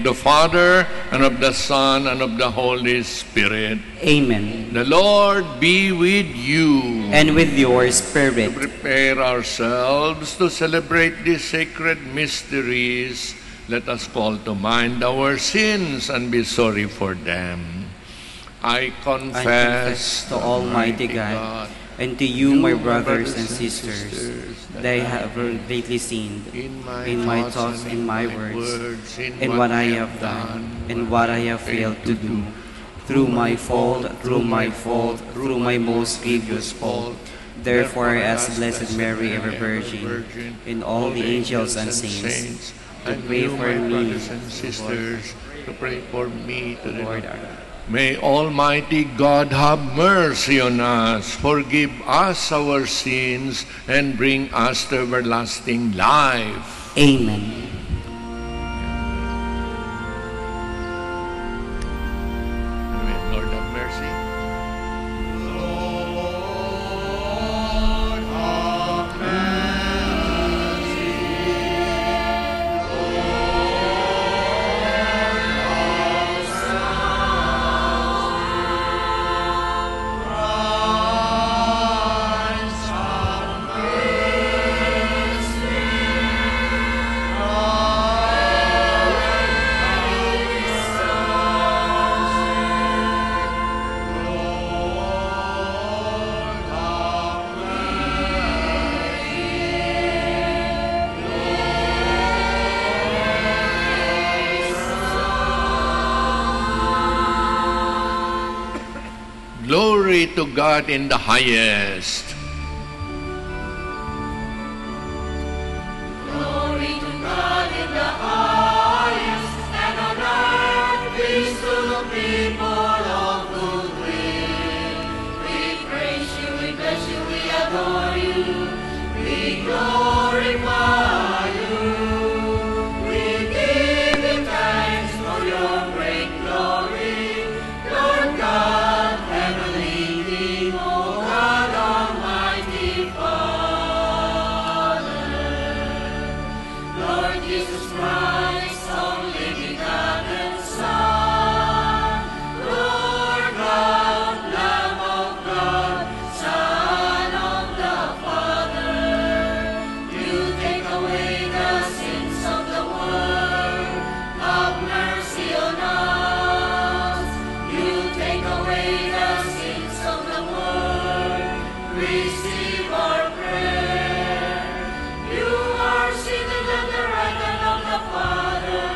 The Father, and of the Son, and of the Holy Spirit. Amen. The Lord be with you. And with your spirit. To prepare ourselves to celebrate these sacred mysteries, let us call to mind our sins and be sorry for them. I I confess confess to to Almighty Almighty God God and to you, my brothers and sisters, that I have greatly sinned in my thoughts and my words, in what I have done and what I have failed to do, through my fault, through my fault, through my most grievous fault. Therefore, I ask Blessed Mary, ever Virgin, and all the angels and saints, to pray for me, brothers and sisters, to pray for me to the Lord. May Almighty God have mercy on us, forgive us our sins, and bring us to everlasting life. Amen. Amen. Lord, have mercy. Glory to God in the highest. Glory to God in the highest, and on earth peace to the people of good will. We praise you, we bless you, we adore you, we glorify you. We give you thanks for your great glory, Lord God, heavenly King, O God, Almighty Father. Lord Jesus Christ, only begotten Son, Lord God, Lamb of God, Son of the Father, you take away the sins of the world. Have mercy on us. You take away the sins of the world. Receive our prayer. You are seated at the right hand of the Father.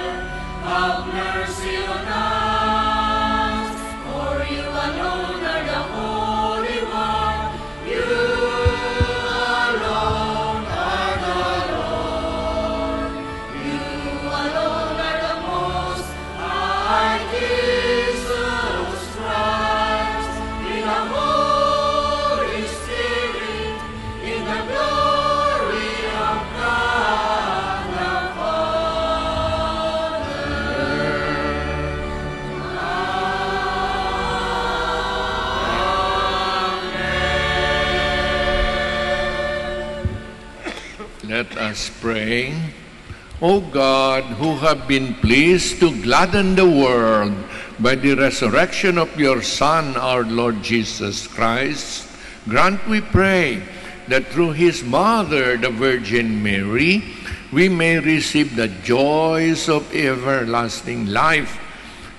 Have mercy on us. For you alone are the Holy One. You alone are the Lord. You alone are the Most High, Jesus Christ, in the Holy Spirit, in the glory of God the Father. Amen. Let us pray. O God, who have been pleased to gladden the world by the resurrection of your Son, our Lord Jesus Christ, grant, we pray, that through his mother, the Virgin Mary, we may receive the joys of everlasting life.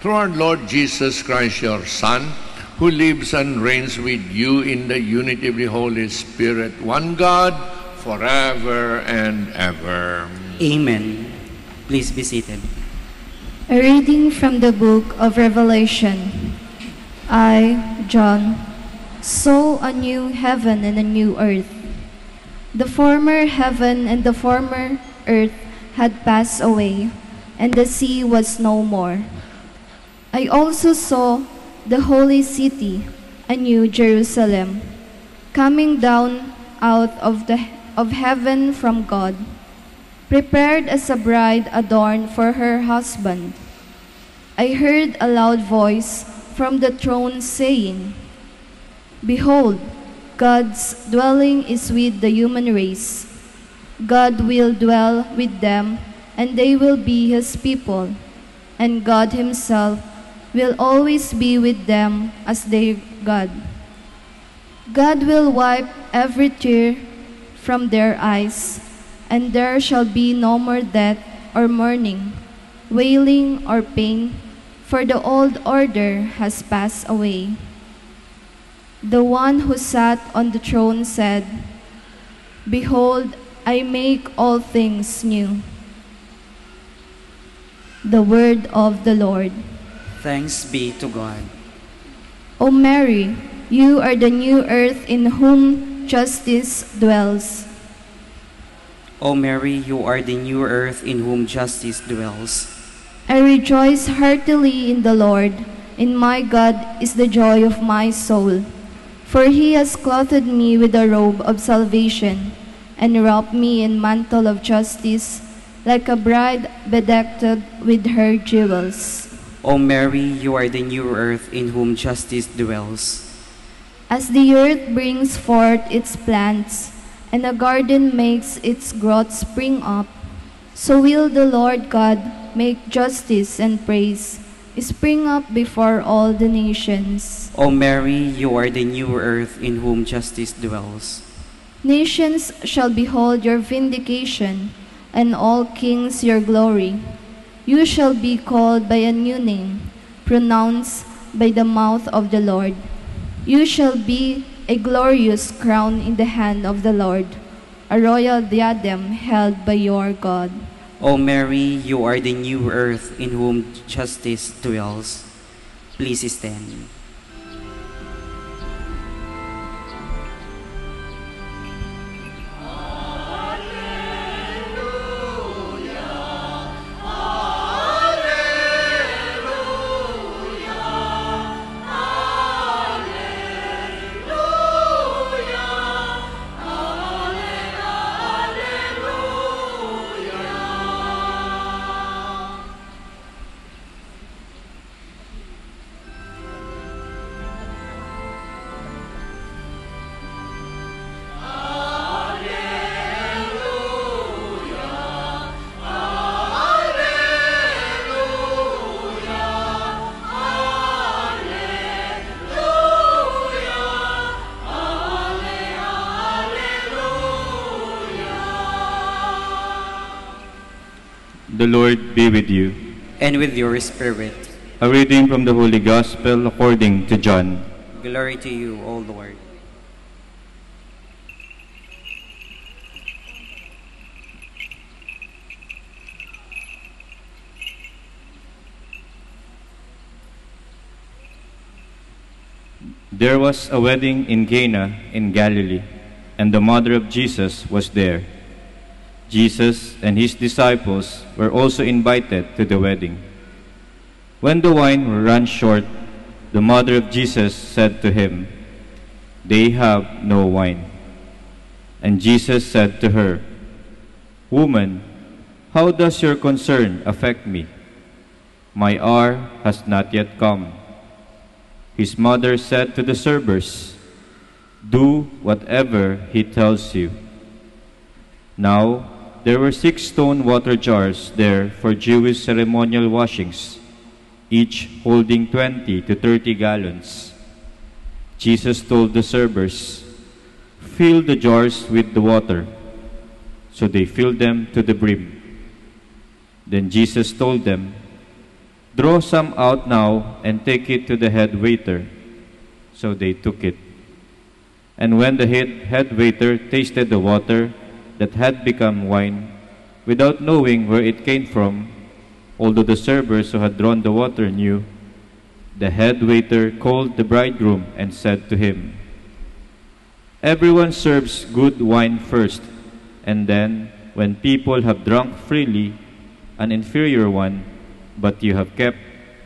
Through our Lord Jesus Christ, your Son, who lives and reigns with you in the unity of the Holy Spirit, one God, forever and ever. Amen. Please be seated. A reading from the book of Revelation. I, John, saw a new heaven and a new earth. The former heaven and the former earth had passed away, and the sea was no more. I also saw the holy city, a new Jerusalem, coming down out of the, of heaven from God, prepared as a bride adorned for her husband. I heard a loud voice from the throne saying, "Behold, God's dwelling is with the human race. God will dwell with them, and they will be his people. and God Himself will always be with them as their God. God will wipe every tear from their eyes, and there shall be no more death or mourning, wailing or pain, for the old order has passed away. The one who sat on the throne said, "Behold, I make all things new." The word of the Lord. Thanks be to God. O Mary, you are the new earth in whom justice dwells. O Mary, you are the new earth in whom justice dwells. I rejoice heartily in the Lord. In my God is the joy of my soul. For he has clothed me with a robe of salvation and wrapped me in mantle of justice, like a bride bedecked with her jewels. O Mary, you are the new earth in whom justice dwells. As the earth brings forth its plants, and a garden makes its growth spring up, so will the Lord God make justice and praise spring up before all the nations. O Mary, you are the new earth in whom justice dwells. Nations shall behold your vindication, and all kings your glory. You shall be called by a new name, pronounced by the mouth of the Lord. You shall be a glorious crown in the hand of the Lord, a royal diadem held by your God. O Mary, you are the new earth in whom justice dwells. Please stand. The Lord be with you. And with your spirit. A reading from the Holy Gospel according to John. Glory to you, O Lord. There was a wedding in Cana in Galilee, and the mother of Jesus was there. Jesus and his disciples were also invited to the wedding. When the wine ran short, the mother of Jesus said to him, "They have no wine." And Jesus said to her, "Woman, how does your concern affect me? My hour has not yet come." His mother said to the servers, "Do whatever he tells you." Now, there were six stone water jars there for Jewish ceremonial washings, each holding twenty to thirty gallons. Jesus told the servers, "Fill the jars with the water." So they filled them to the brim. Then Jesus told them, "Draw some out now and take it to the head waiter." So they took it. And when the head, head waiter tasted the water that had become wine, without knowing where it came from, although the servers who had drawn the water knew, the head waiter called the bridegroom and said to him, "Everyone serves good wine first, and then, when people have drunk freely, an inferior one, but you have kept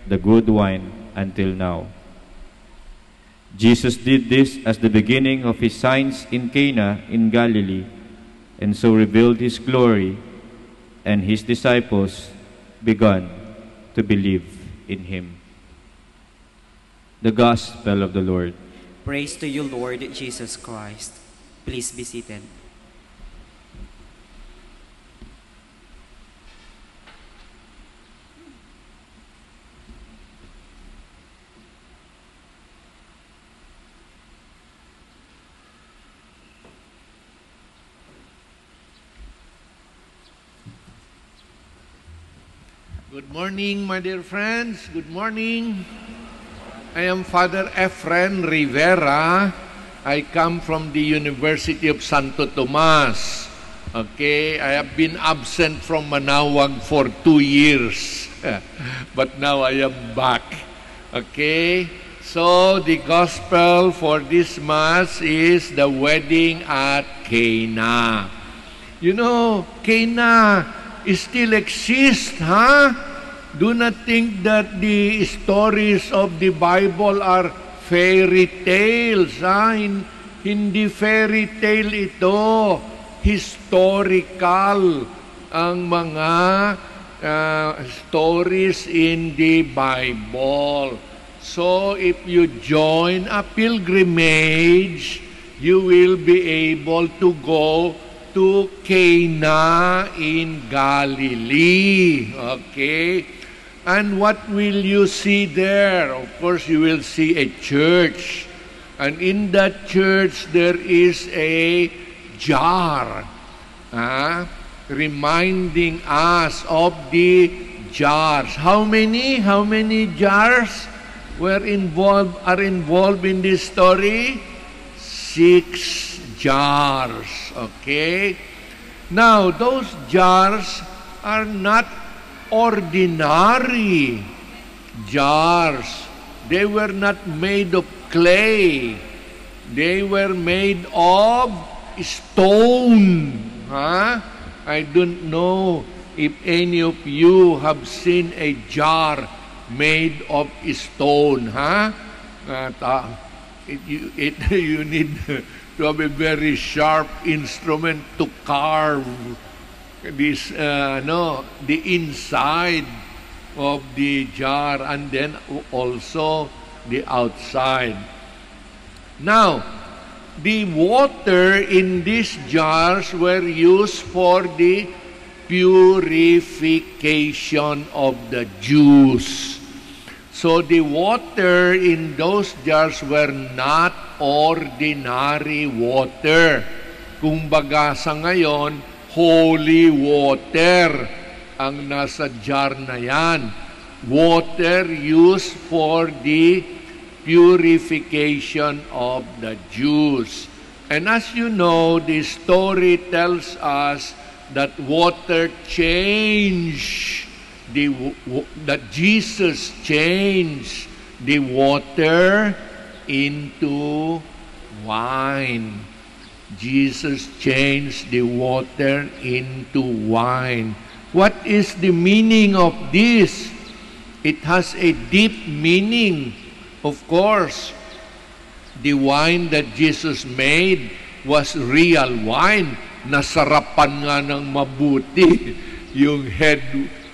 the good wine until now." Jesus did this as the beginning of his signs in Cana in Galilee, and so revealed his glory, and his disciples began to believe in him. The Gospel of the Lord. Praise to you, Lord Jesus Christ. Please be seated. Good morning, my dear friends. Good morning. I am Father Efren Rivera. I come from the University of Santo Tomas. Okay, I have been absent from Manaoag for two years. But now I am back. Okay, so the gospel for this Mass is the wedding at Cana. You know, Cana still exists, ha? Do not think that the stories of the Bible are fairy tales, ha? Hin-, hindi fairy tale ito. Historical ang mga, ah, stories in the Bible. So, if you join a pilgrimage, you will be able to go to Cana in Galilee. Okay? And what will you see there? Of course, you will see a church. And in that church, there is a jar, ah, reminding us of the jars. How many? How many jars were involved, are involved in this story? Six jars. Okay? Now, those jars are not ordinary jars. They were not made of clay. They were made of stone. Ha? I don't know if any of you have seen a jar made of stone, ha? At, ah, it, you, it, you need to have a very sharp instrument to carve this, uh, no, the inside of the jar and then also the outside. Now, the water in these jars were used for the purification of the Jews. So the water in those jars were not ordinary water. Kumbaga sa ngayon, holy water ang nasa jar na yan. Water used for the purification of the Jews. And as you know, the story tells us that water changed the w-, w-, that Jesus changed the water into wine. Jesus changed the water into wine. What is the meaning of this? It has a deep meaning, of course. The wine that Jesus made was real wine. Nasarapan nga ng mabuti yung head,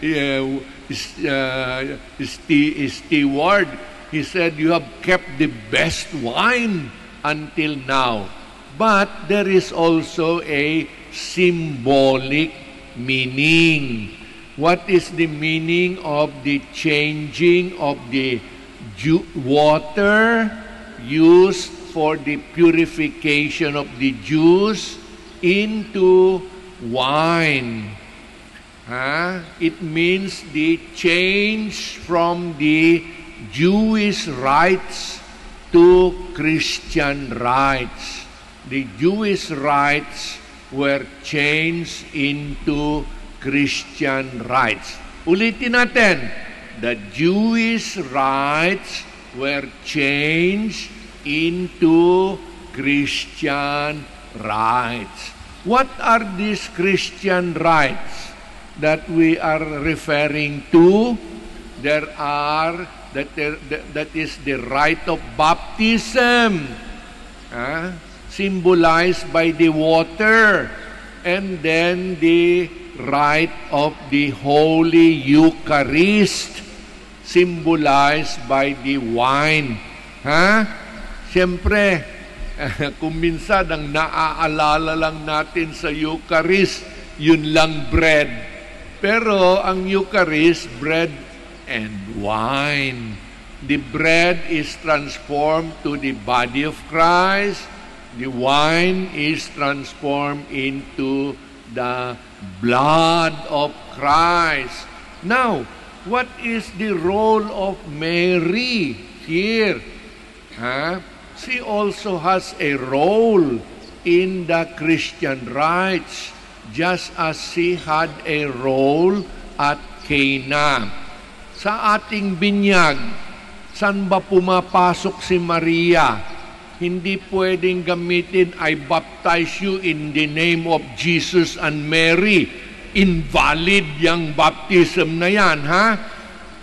uh, is-, uh, sti-, steward. He said, "You have kept the best wine until now." But there is also a symbolic meaning. What is the meaning of the changing of the ju-, water used for the purification of the Jews into wine? Ha? It means the change from the Jewish rites to Christian rites. The Jewish rites were changed into Christian rites. Ulitin natin, the Jewish rites were changed into Christian rites. What are these Christian rites that we are referring to? There are, that, there, that is the rite of baptism, ah, symbolized by the water, and then the rite of the Holy Eucharist, symbolized by the wine. Ha? Siyempre, kung minsan ang naaalala lang natin sa Eucharist, yun lang bread. Pero ang Eucharist, bread and wine. The bread is transformed to the body of Christ. The wine is transformed into the blood of Christ. Now, What is the role of Mary here? Ha? She also has a role in the Christian rites, just as she had a role at Cana. Sa ating binyag, saan ba pumapasok si Maria? Hindi pwedeng gamitin, "I baptize you in the name of Jesus and Mary." Invalid yang baptism na yan, ha?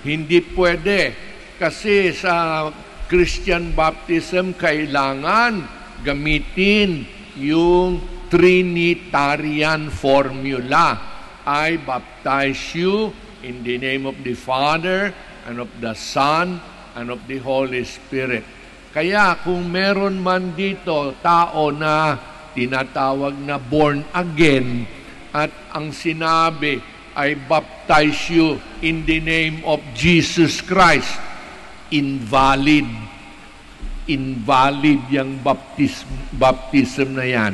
Hindi pwede. Kasi sa Christian baptism, kailangan gamitin yung Trinitarian formula. "I baptize you in the name of the Father, and of the Son, and of the Holy Spirit." Kaya kung meron man dito tao na tinatawag na born again at ang sinabi, "I baptize you in the name of Jesus Christ," invalid. Invalid yang baptis-, baptism na yan.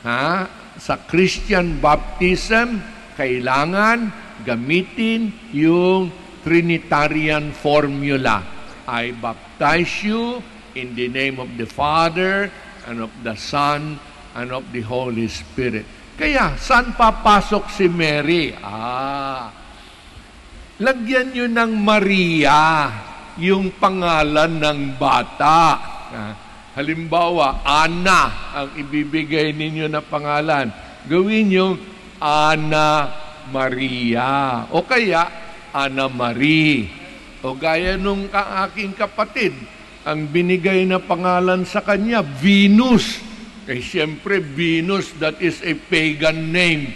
Ha? Sa Christian baptism, kailangan gamitin yung Trinitarian formula. "I baptize you in the name of the Father, and of the Son, and of the Holy Spirit." Kaya, saan papasok si Mary? Ah, lagyan nyo ng Maria yung pangalan ng bata. Ah, halimbawa, Ana ang ibibigay ninyo na pangalan. Gawin yung Ana Maria. O kaya, Ana Marie. O gaya nung ka-, aking kapatid, ang binigay na pangalan sa kanya, Venus. Eh, siyempre, Venus, that is a pagan name.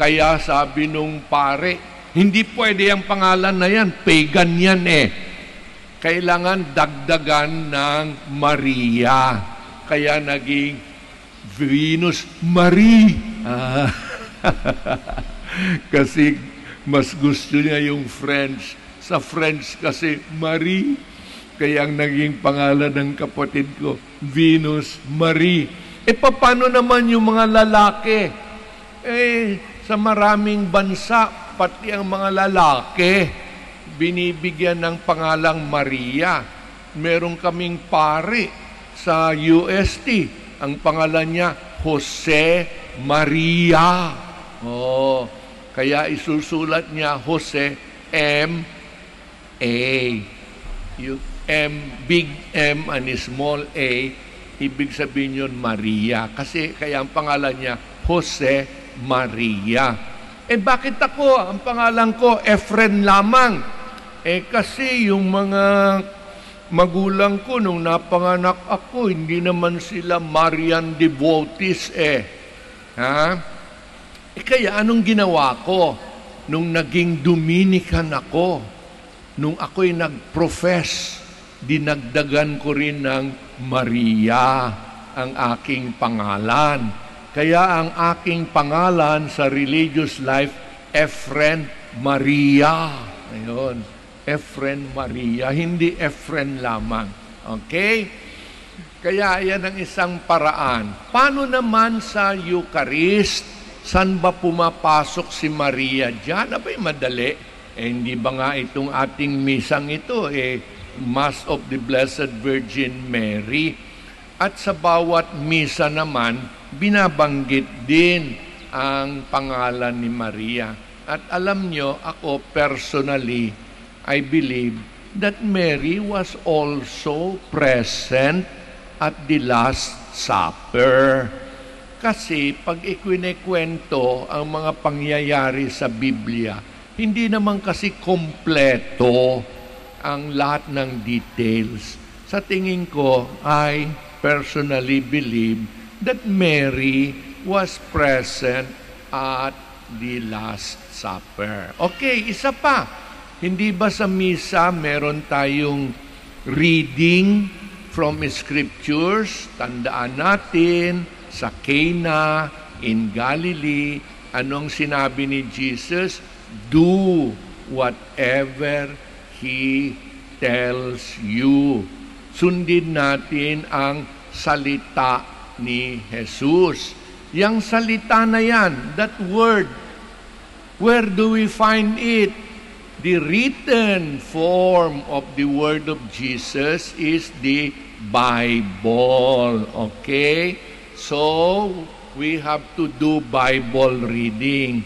Kaya sabi nung pare, "Hindi pwede ang pangalan na yan, pagan yan eh. Kailangan dagdagan ng Maria." Kaya naging Venus Marie. Ah. Kasi mas gusto niya yung French. Sa French kasi, Marie. Kaya ang naging pangalan ng kapatid ko, Venus Marie. E, paano naman yung mga lalaki? Eh, sa maraming bansa, pati ang mga lalaki, binibigyan ng pangalang Maria. Meron kaming pari sa U S T. Ang pangalan niya, Jose Maria. Oh, kaya isusulat niya, Jose M A. Yung M, big M and small a, ibig sabihin yun, Maria. Kasi kaya ang pangalan niya, Jose Maria. Eh, bakit ako? Ang pangalan ko, Efren lamang. Eh, kasi yung mga magulang ko, nung napanganak ako, hindi naman sila Marian devotees eh. Ha? Eh, kaya anong ginawa ko nung naging Dominican ako? Nung ako'y nag-profess, dinagdagan ko rin ng Maria ang aking pangalan. Kaya ang aking pangalan sa religious life, Efren Maria. Ayun. Efren Maria, hindi Efren lamang. Okay? Kaya yan ang isang paraan. Paano naman sa Eucharist? Saan ba pumapasok si Maria diyan? Abay, madali. Eh, hindi ba nga itong ating misang ito, eh, Mass of the Blessed Virgin Mary? At sa bawat misa naman, binabanggit din ang pangalan ni Maria. At alam nyo, ako personally, I believe that Mary was also present at the Last Supper. Kasi pag ikwinekwento ang mga pangyayari sa Biblia, hindi naman kasi kompleto ang lahat ng details. Sa tingin ko, I personally believe that Mary was present at the Last Supper. Okay, isa pa. Hindi ba sa misa meron tayong reading from Scriptures? Tandaan natin, sa Cana in Galilee, anong sinabi ni Jesus? "Do whatever He tells you." Sundin natin ang salita ni Jesus. Yang salita na yan, that word, where do we find it? The written form of the word of Jesus is the Bible. Okay? So, we have to do Bible reading.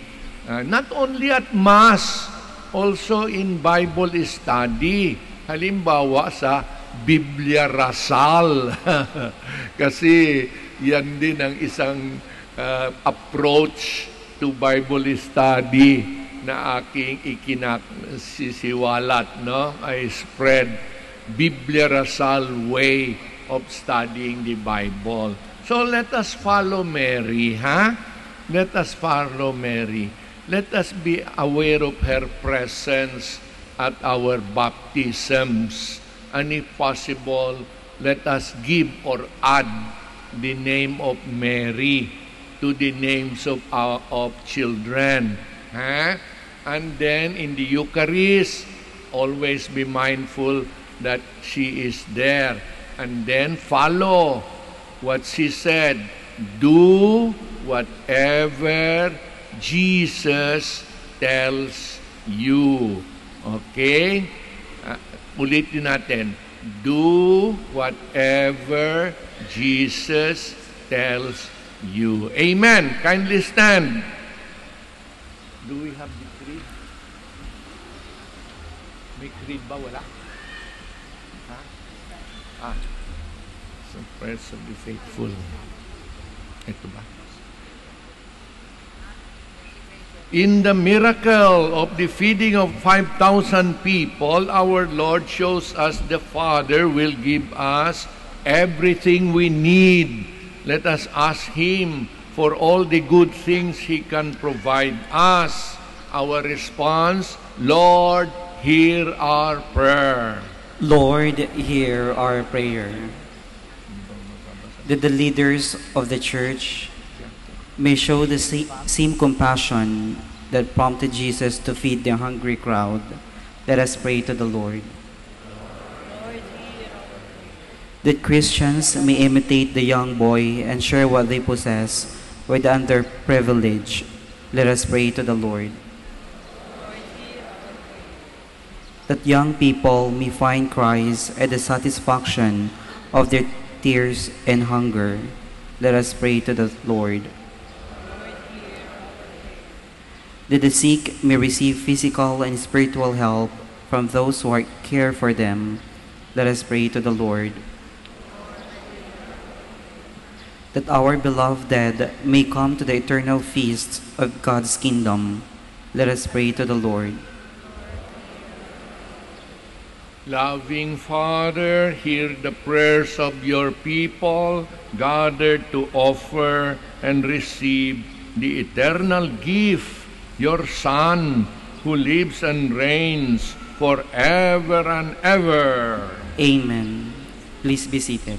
Uh, not only at Mass, also in Bible study. Halimbawa sa Biblia Rasal. Kasi yan din ang isang uh, approach to Bible study na aking ikinasisiwalat, no? I spread Biblia Rasal way of studying the Bible. So let us follow Mary, ha? Let us follow Mary. Let us be aware of her presence at our baptisms. And if possible, let us give or add the name of Mary to the names of our of children. Ha? And then in the Eucharist, always be mindful that she is there. And then follow what she said. Do whatever Jesus tells you. Okay? Uh, ulitin natin. Do whatever Jesus tells you. Amen. Kindly stand. Do we have the creed? May creed ba? Wala? Ha? Ah. Some prayers of the faithful. Ito ba? In the miracle of the feeding of five thousand people, our Lord shows us the Father will give us everything we need. Let us ask Him for all the good things He can provide us. Our response, Lord, hear our prayer. Lord, hear our prayer. That the leaders of the church may show the same compassion that prompted Jesus to feed the hungry crowd, let us pray to the Lord. That Christians may imitate the young boy and share what they possess with the underprivileged, let us pray to the Lord. That young people may find Christ at the satisfaction of their thirst and hunger, let us pray to the Lord. That the sick may receive physical and spiritual help from those who are care for them, let us pray to the Lord. That our beloved dead may come to the eternal feast of God's kingdom, let us pray to the Lord. Loving Father, hear the prayers of your people gathered to offer and receive the eternal gift, your Son, who lives and reigns forever and ever. Amen. Please be seated.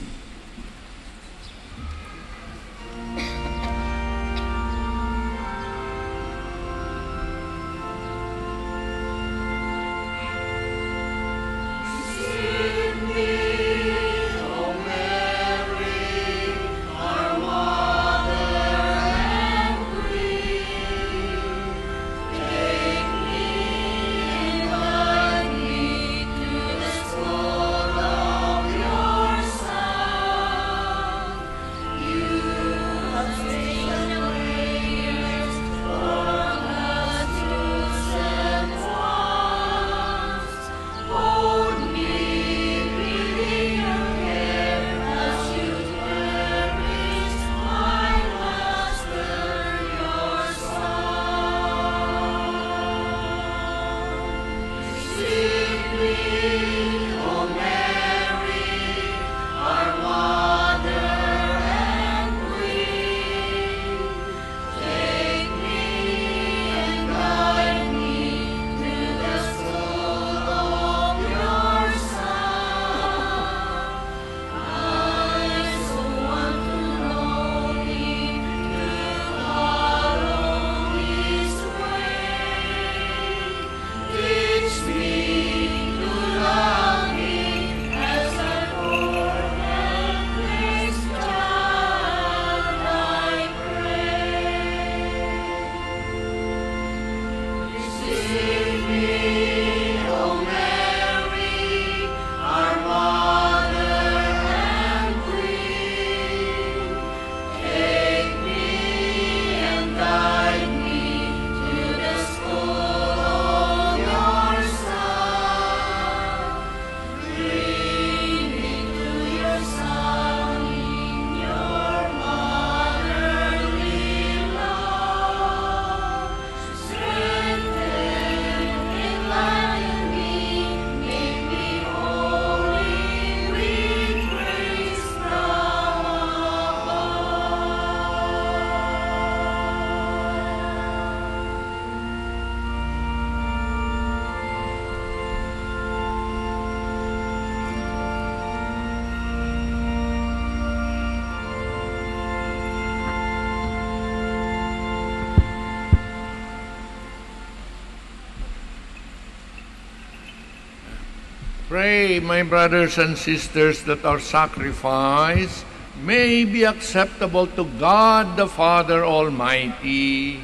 Pray, my brothers and sisters, that our sacrifice may be acceptable to God the Father Almighty.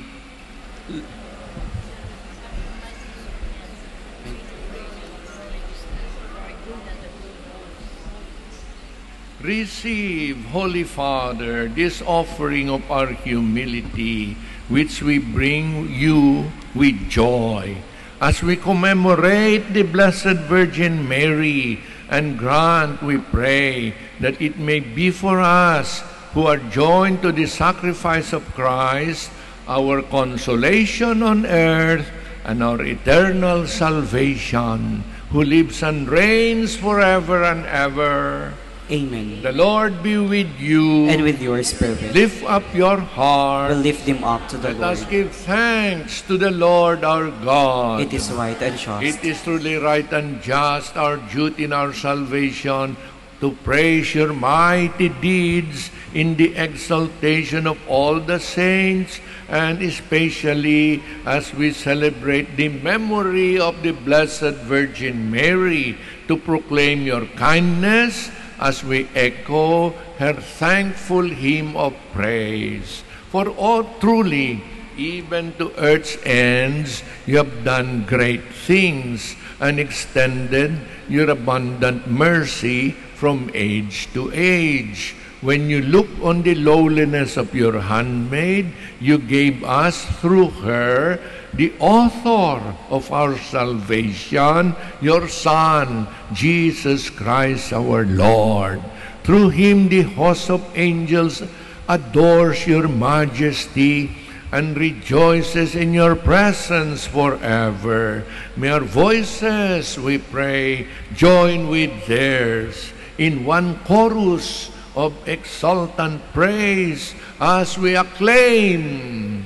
Receive, Holy Father, this offering of our humility, which we bring you with joy. As we commemorate the Blessed Virgin Mary, and grant, we pray, that it may be for us who are joined to the sacrifice of Christ, our consolation on earth and our eternal salvation, who lives and reigns forever and ever. Amen. The Lord be with you. And with your spirit. Lift up your heart. We'll lift them up to the Let us Lord. Give thanks to the Lord our God. It is right and just. It is truly right and just, our duty and our salvation, to praise your mighty deeds in the exaltation of all the saints, and especially as we celebrate the memory of the Blessed Virgin Mary, to proclaim your kindness as we echo her thankful hymn of praise. For all truly, even to earth's ends, you have done great things and extended your abundant mercy from age to age. When you look on the lowliness of your handmaid, you gave us through her the author of our salvation, your Son, Jesus Christ our Lord. Through him, the host of angels adores your majesty and rejoices in your presence forever. May our voices, we pray, join with theirs in one chorus of exultant praise as we acclaim.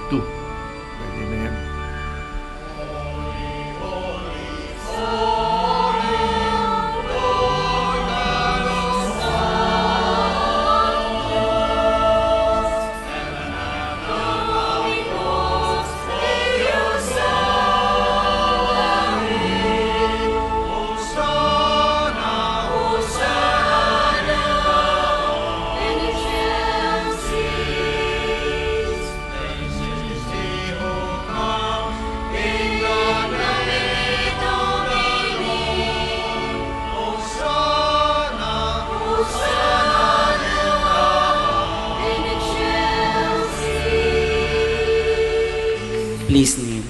Two. Pwede na yan. Please kneel.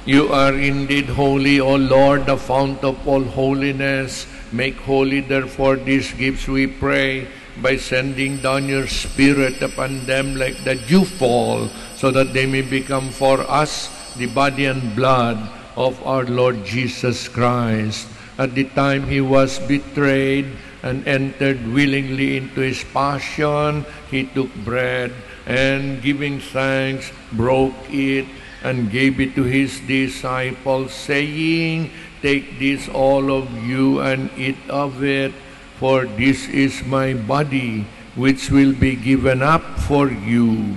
You are indeed holy, O Lord, the fount of all holiness. Make holy, therefore, these gifts, we pray, by sending down your Spirit upon them like the dewfall, so that they may become for us the body and blood of our Lord Jesus Christ. At the time he was betrayed and entered willingly into his passion, he took bread and, giving thanks, broke it and gave it to his disciples, saying, "Take this, all of you, and eat of it, for this is my body, which will be given up for you."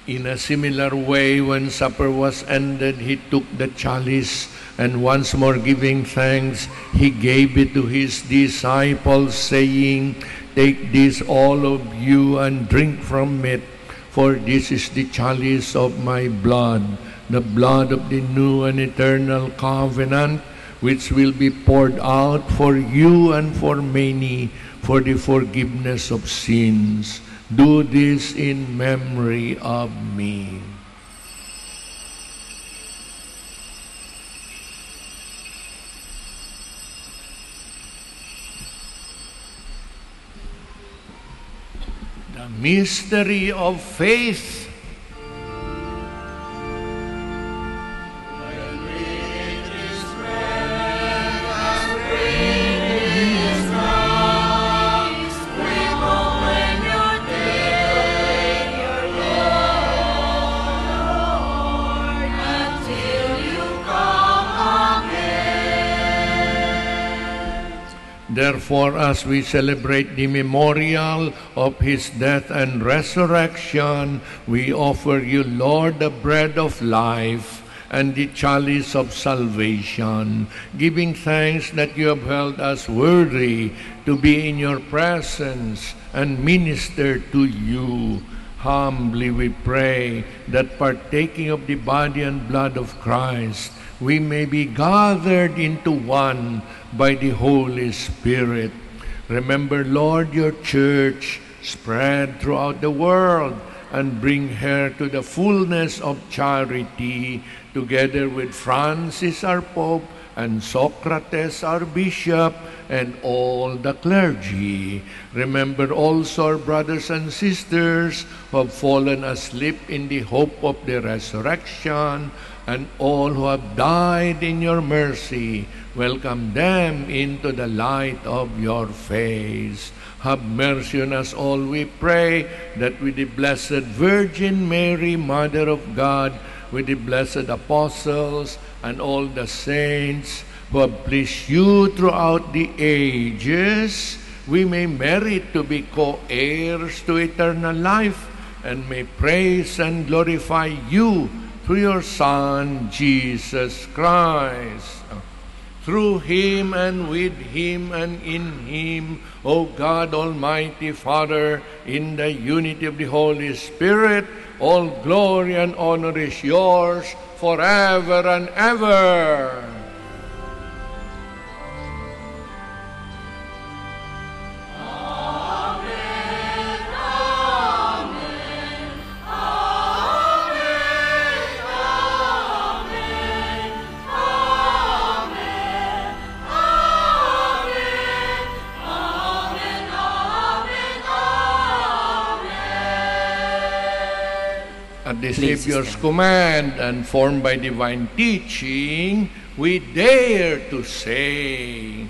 In a similar way, when supper was ended, he took the chalice, and once more giving thanks, he gave it to his disciples, saying, "Take this, all of you, and drink from it, for this is the chalice of my blood, the blood of the new and eternal covenant, which will be poured out for you and for many for the forgiveness of sins. Do this in memory of me." The mystery of faith. Therefore, as we celebrate the memorial of his death and resurrection, we offer you, Lord, the bread of life and the chalice of salvation, giving thanks that you have held us worthy to be in your presence and minister to you. Humbly we pray that, partaking of the body and blood of Christ, we may be gathered into one by the Holy Spirit. Remember, Lord, your church spread throughout the world and bring her to the fullness of charity, together with Francis our Pope and Socrates our Bishop and all the clergy. Remember also our brothers and sisters who have fallen asleep in the hope of the resurrection, and all who have died in your mercy. Welcome them into the light of your face. Have mercy on us all, we pray, that with the Blessed Virgin Mary, Mother of God, with the blessed apostles, and all the saints who have pleased you throughout the ages, we may merit to be co-heirs to eternal life and may praise and glorify you through your Son, Jesus Christ. Through him and with him and in him, O God, Almighty Father, in the unity of the Holy Spirit, all glory and honor is yours forever and ever. At the Savior's command and formed by divine teaching, we dare to say,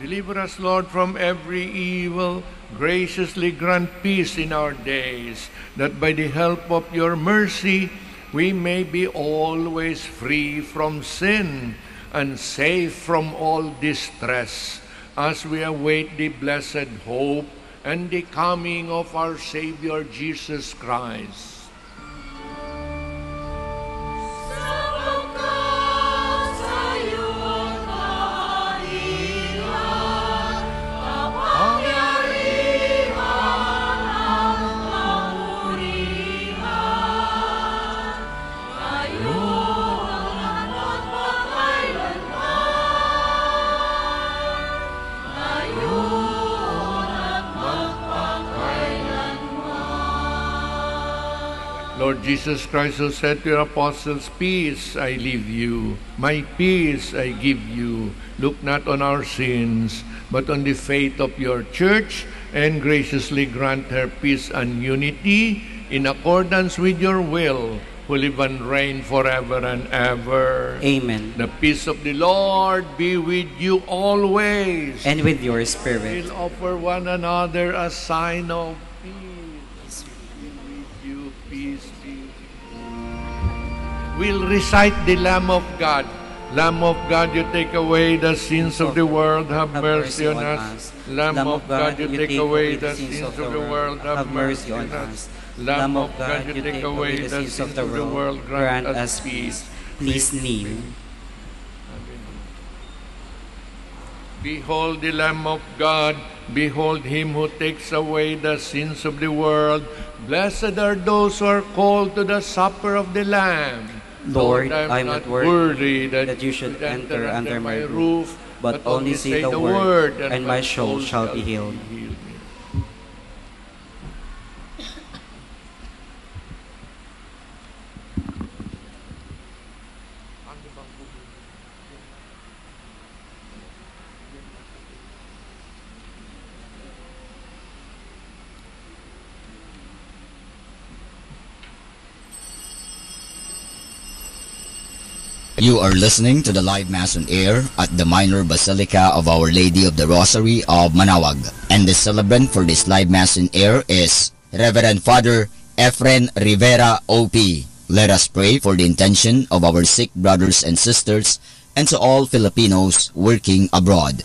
Deliver us, Lord, from every evil. Graciously grant peace in our days, that by the help of your mercy we may be always free from sin and safe from all distress, as we await the blessed hope and the coming of our Savior Jesus Christ. Lord Jesus Christ, who said to your apostles, "Peace I leave you, my peace I give you." Look not on our sins, but on the faith of your church, and graciously grant her peace and unity in accordance with your will, who live and reign forever and ever. Amen. The peace of the Lord be with you always. And with your spirit. We'll offer one another a sign of peace. Be with you, peace be with you. We'll recite the Lamb of God. Lamb of God, you take away the sins of the world, have mercy on us. Lamb of God, you take away the sins of the world, have mercy on us. Lamb of God, you take away the sins of the world, grant us peace. Please kneel. Behold the Lamb of God. Behold him who takes away the sins of the world. Blessed are those who are called to the supper of the Lamb. Lord, I am not worthy that you should enter under my roof, but only say the word, and my soul shall be healed. You are listening to the live mass on air at the Minor Basilica of Our Lady of the Rosary of Manaoag, and the celebrant for this live mass on air is Reverend Father Efren Rivera, O P. Let us pray for the intention of our sick brothers and sisters and to all Filipinos working abroad.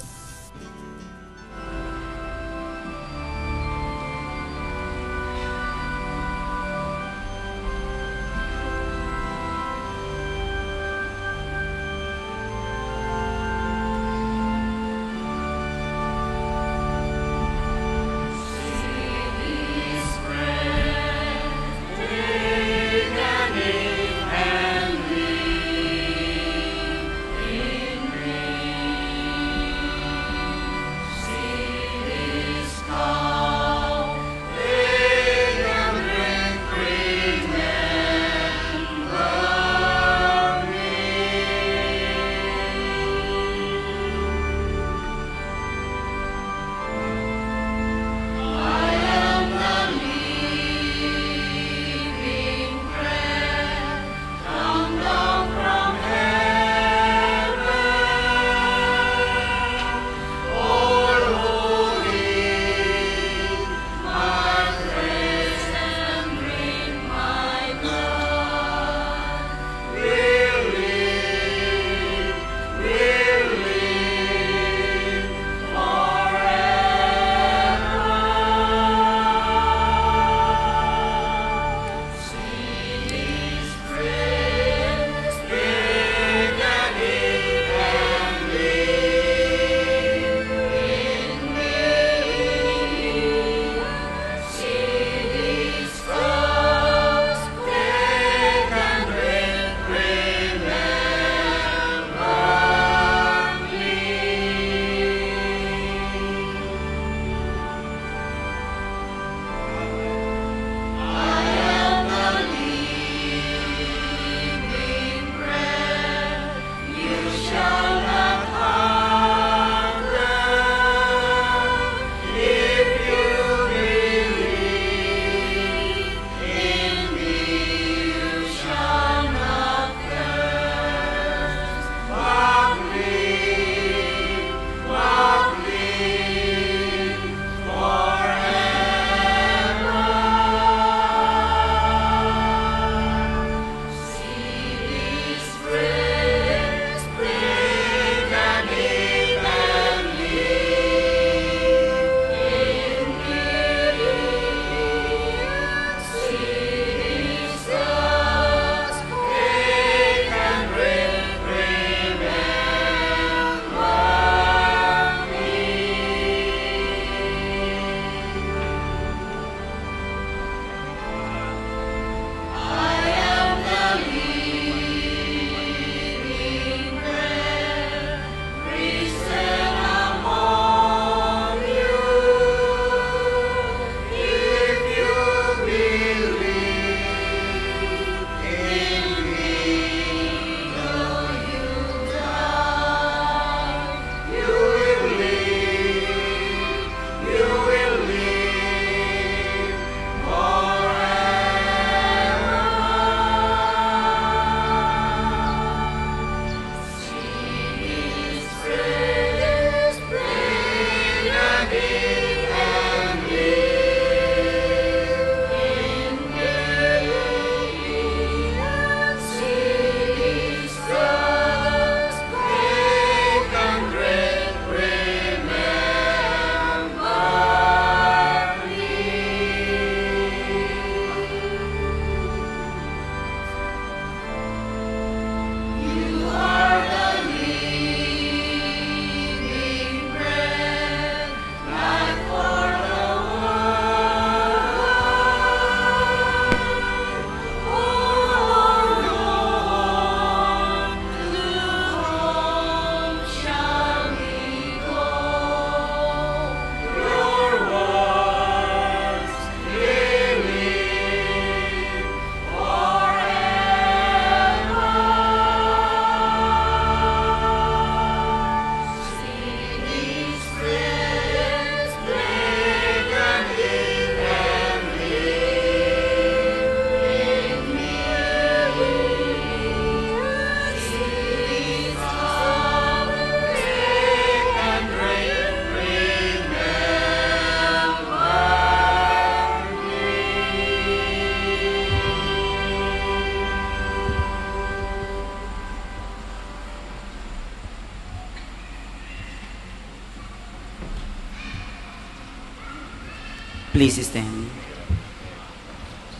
Please stand.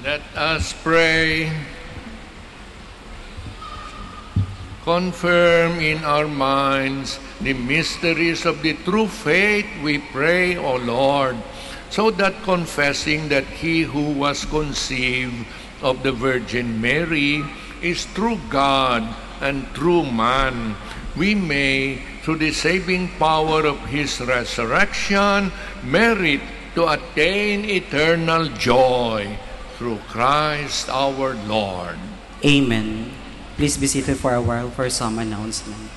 Let us pray. Confirm in our minds the mysteries of the true faith, we pray, O Lord, so that confessing that he who was conceived of the Virgin Mary is true God and true man, we may, through the saving power of his resurrection, merit to attain eternal joy through Christ our Lord. Amen. Please be seated for a while for some announcement.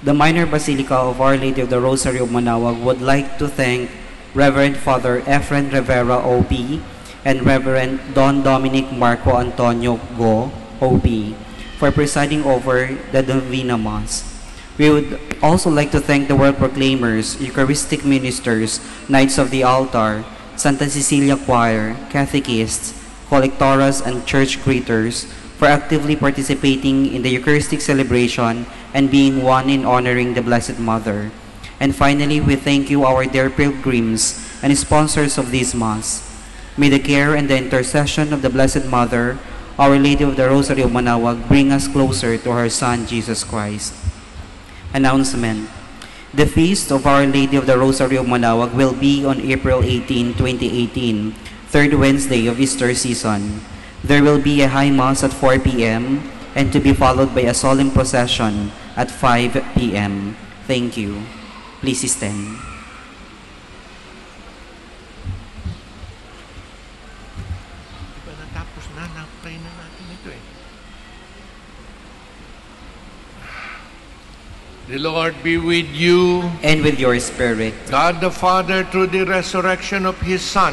The Minor Basilica of Our Lady of the Rosary of Manaoag would like to thank Reverend Father Efren Rivera, O P, and Reverend Don Dominic Marco Antonio Go, O P, for presiding over the Novena Mass. We would also like to thank the World Proclaimers, Eucharistic Ministers, Knights of the Altar, Santa Cecilia Choir, Catechists, Collectoras, and Church Greeters for actively participating in the Eucharistic celebration and being one in honoring the Blessed Mother. And finally, we thank you, our dear pilgrims and sponsors of this Mass. May the care and the intercession of the Blessed Mother, Our Lady of the Rosary of Manaoag, bring us closer to her Son, Jesus Christ. Announcement. The Feast of Our Lady of the Rosary of Manaoag will be on April eighteen, twenty eighteen, third Wednesday of Easter season. There will be a high mass at four p m and to be followed by a solemn procession at five p m. Thank you. Please stand. Di ba natapos na? Na-pray na natin ito eh. The Lord be with you. And with your spirit. God the Father, through the resurrection of his Son,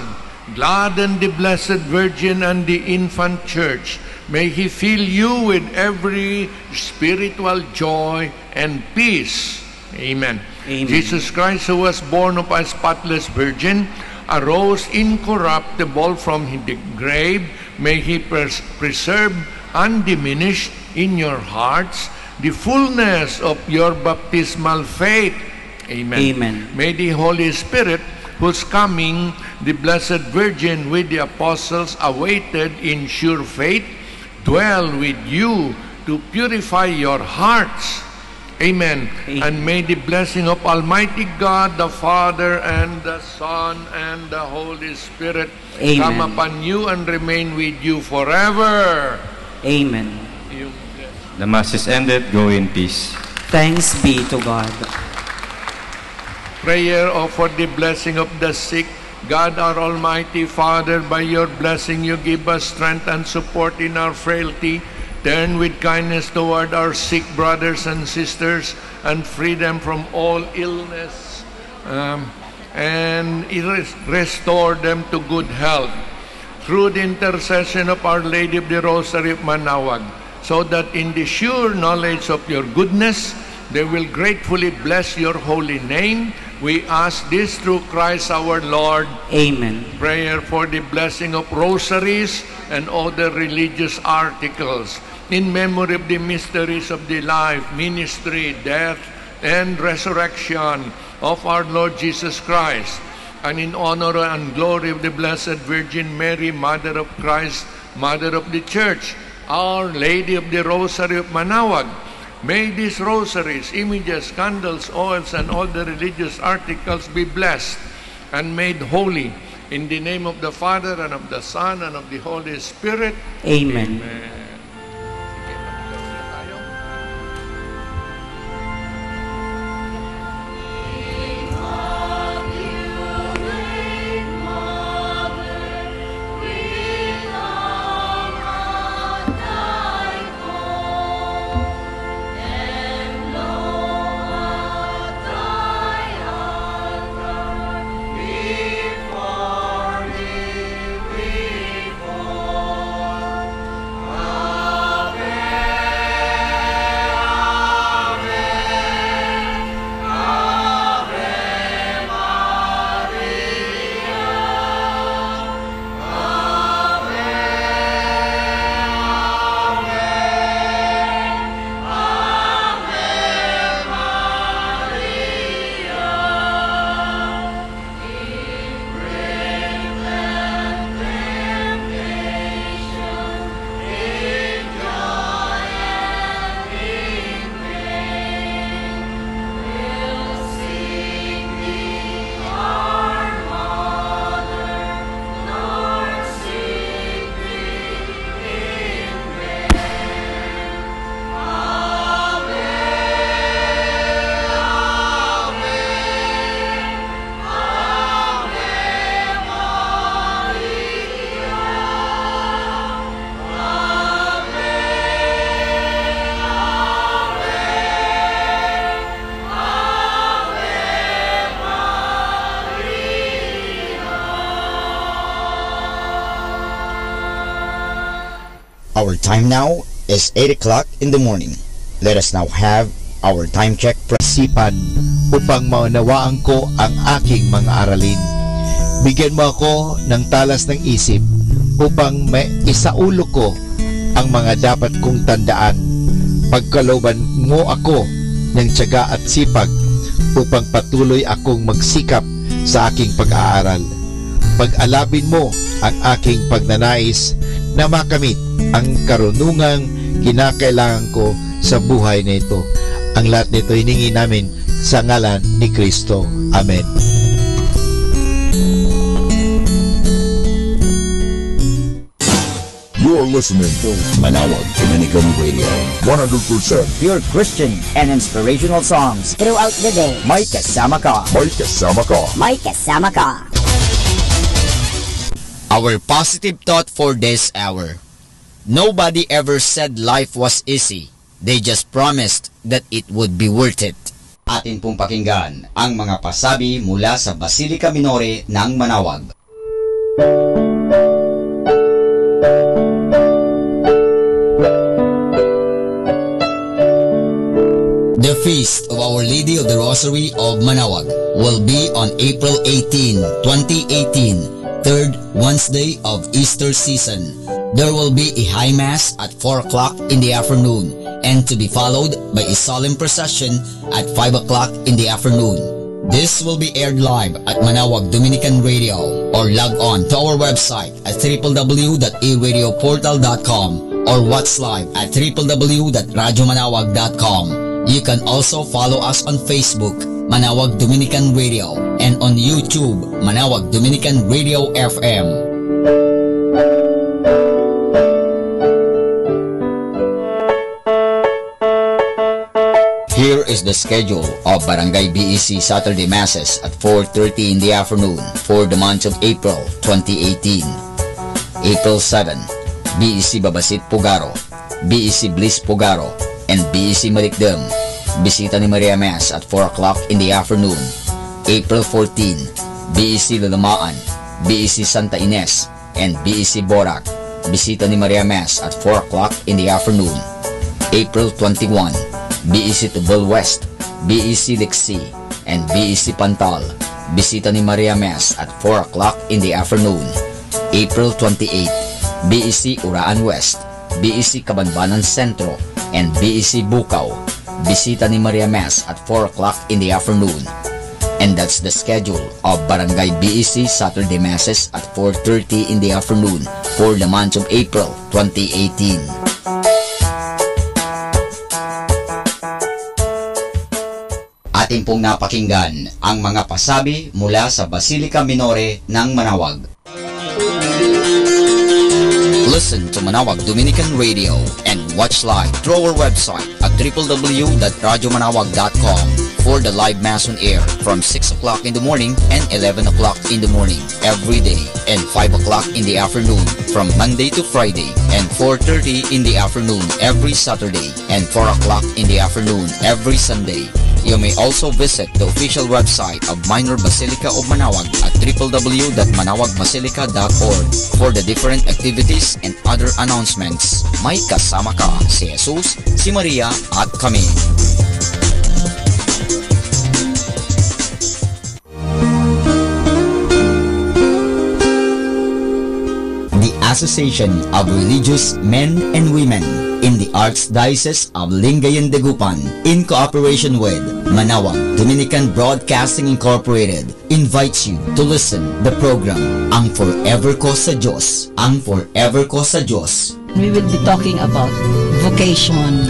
gladden the Blessed Virgin and the infant church. May he fill you with every spiritual joy and peace. Amen. Amen. Jesus Christ, who was born of a spotless virgin, arose incorruptible from the grave, may he pers-, preserve undiminished in your hearts the fullness of your baptismal faith. Amen. Amen. May the Holy Spirit, whose coming the Blessed Virgin with the apostles awaited in sure faith, dwell with you to purify your hearts. Amen. Amen. And may the blessing of Almighty God, the Father, and the Son, and the Holy Spirit Amen. Come upon you and remain with you forever. Amen. You- The Mass is ended. Go in peace. Thanks be to God. Prayer of, for the blessing of the sick. God, our Almighty Father, by your blessing you give us strength and support in our frailty. Turn with kindness toward our sick brothers and sisters and free them from all illness. Um, and res-, restore them to good health through the intercession of Our Lady of the Rosary of Manaoag, so that in the sure knowledge of your goodness, they will gratefully bless your holy name. We ask this through Christ our Lord. Amen. Prayer for the blessing of rosaries and other religious articles in memory of the mysteries of the life, ministry, death, and resurrection of our Lord Jesus Christ, and in honor and glory of the Blessed Virgin Mary, Mother of Christ, Mother of the Church, Our Lady of the Rosary of Manaoag. May these rosaries, images, candles, oils, and all the religious articles be blessed and made holy in the name of the Father, and of the Son, and of the Holy Spirit. Amen. Amen. Our time now is eight o'clock in the morning. Let us now have our time check. Pre- Sipan, upang maunawaan ko ang aking mga aralin. Bigyan mo ako ng talas ng isip upang maisaulo ko ang mga dapat kong tandaan. Pagkalooban mo ako ng tiyaga at sipag upang patuloy akong magsikap sa aking pag-aaral. Pag-alabin mo ang aking pagnanais na makamit ang karunungang kinakailangan ko sa buhay na ito. Ang lahat nito hiningi namin sa ngalan ni Kristo. Amen. You're listening to Manawag Dominican Radio. One hundred percent pure Christian and inspirational songs throughout the day. May kasama ka. May kasama ka. May kasama ka. Our positive thought for this hour. Nobody ever said life was easy. They just promised that it would be worth it. Atin pong pakinggan ang mga pasabi mula sa Basilica Minore ng Manawag. The Feast of Our Lady of the Rosary of Manawag will be on April eighteen, twenty eighteen, third Wednesday of Easter season. There will be a high mass at four o'clock in the afternoon and to be followed by a solemn procession at five o'clock in the afternoon. This will be aired live at Manawag Dominican Radio, or log on to our website at triple w dot a radio portal dot com or watch live at triple w dot radyo manawag dot com. You can also follow us on Facebook, Manawag Dominican Radio, and on YouTube, Manawag Dominican Radio F M. Here is the schedule of Barangay B E C Saturday Masses at four thirty in the afternoon for the month of April twenty eighteen. April seven, B E C Babasit Pugaro, B E C Bliss Pugaro, and B E C Malikdem. Bisita ni Maria Mass at four o'clock in the afternoon. April fourteen, B E C Lalamaan, B E C Santa Ines, and B E C Borac. Bisita ni Maria Mass at four o'clock in the afternoon. April twenty-one, B E C Tubal West, B E C Liksi, and B E C Pantal. Bisita ni Maria Mass at four o'clock in the afternoon. April twenty-eight, B E C Uraan West, B E C Kabanbanan Sentro, and B E C Bukaw. Bisita ni Maria Mass at four o'clock in the afternoon. And that's the schedule of Barangay B E C Saturday Masses at four thirty in the afternoon for the month of April twenty eighteen. Atin pong napakinggan ang mga pasabi mula sa Basilica Minore ng Manawag. Listen to Manawag Dominican Radio and watch live through our website at triple w dot radyo manawag dot com for the live mass on air from six o'clock in the morning and eleven o'clock in the morning every day, and five o'clock in the afternoon from Monday to Friday, and four thirty in the afternoon every Saturday, and four o'clock in the afternoon every Sunday. You may also visit the official website of Minor Basilica of Manawag at triple w dot manawag basilica dot org for the different activities and other announcements. May kasama ka, si Jesus, si Maria, at kami. The Association of Religious Men and Women in the Archdiocese of Lingayen, Dagupan, in cooperation with Manawag Dominican Broadcasting Incorporated, invites you to listen the program Ang Forever Ko sa Diyos, Ang Forever Ko sa Diyos. We will be talking about vocation.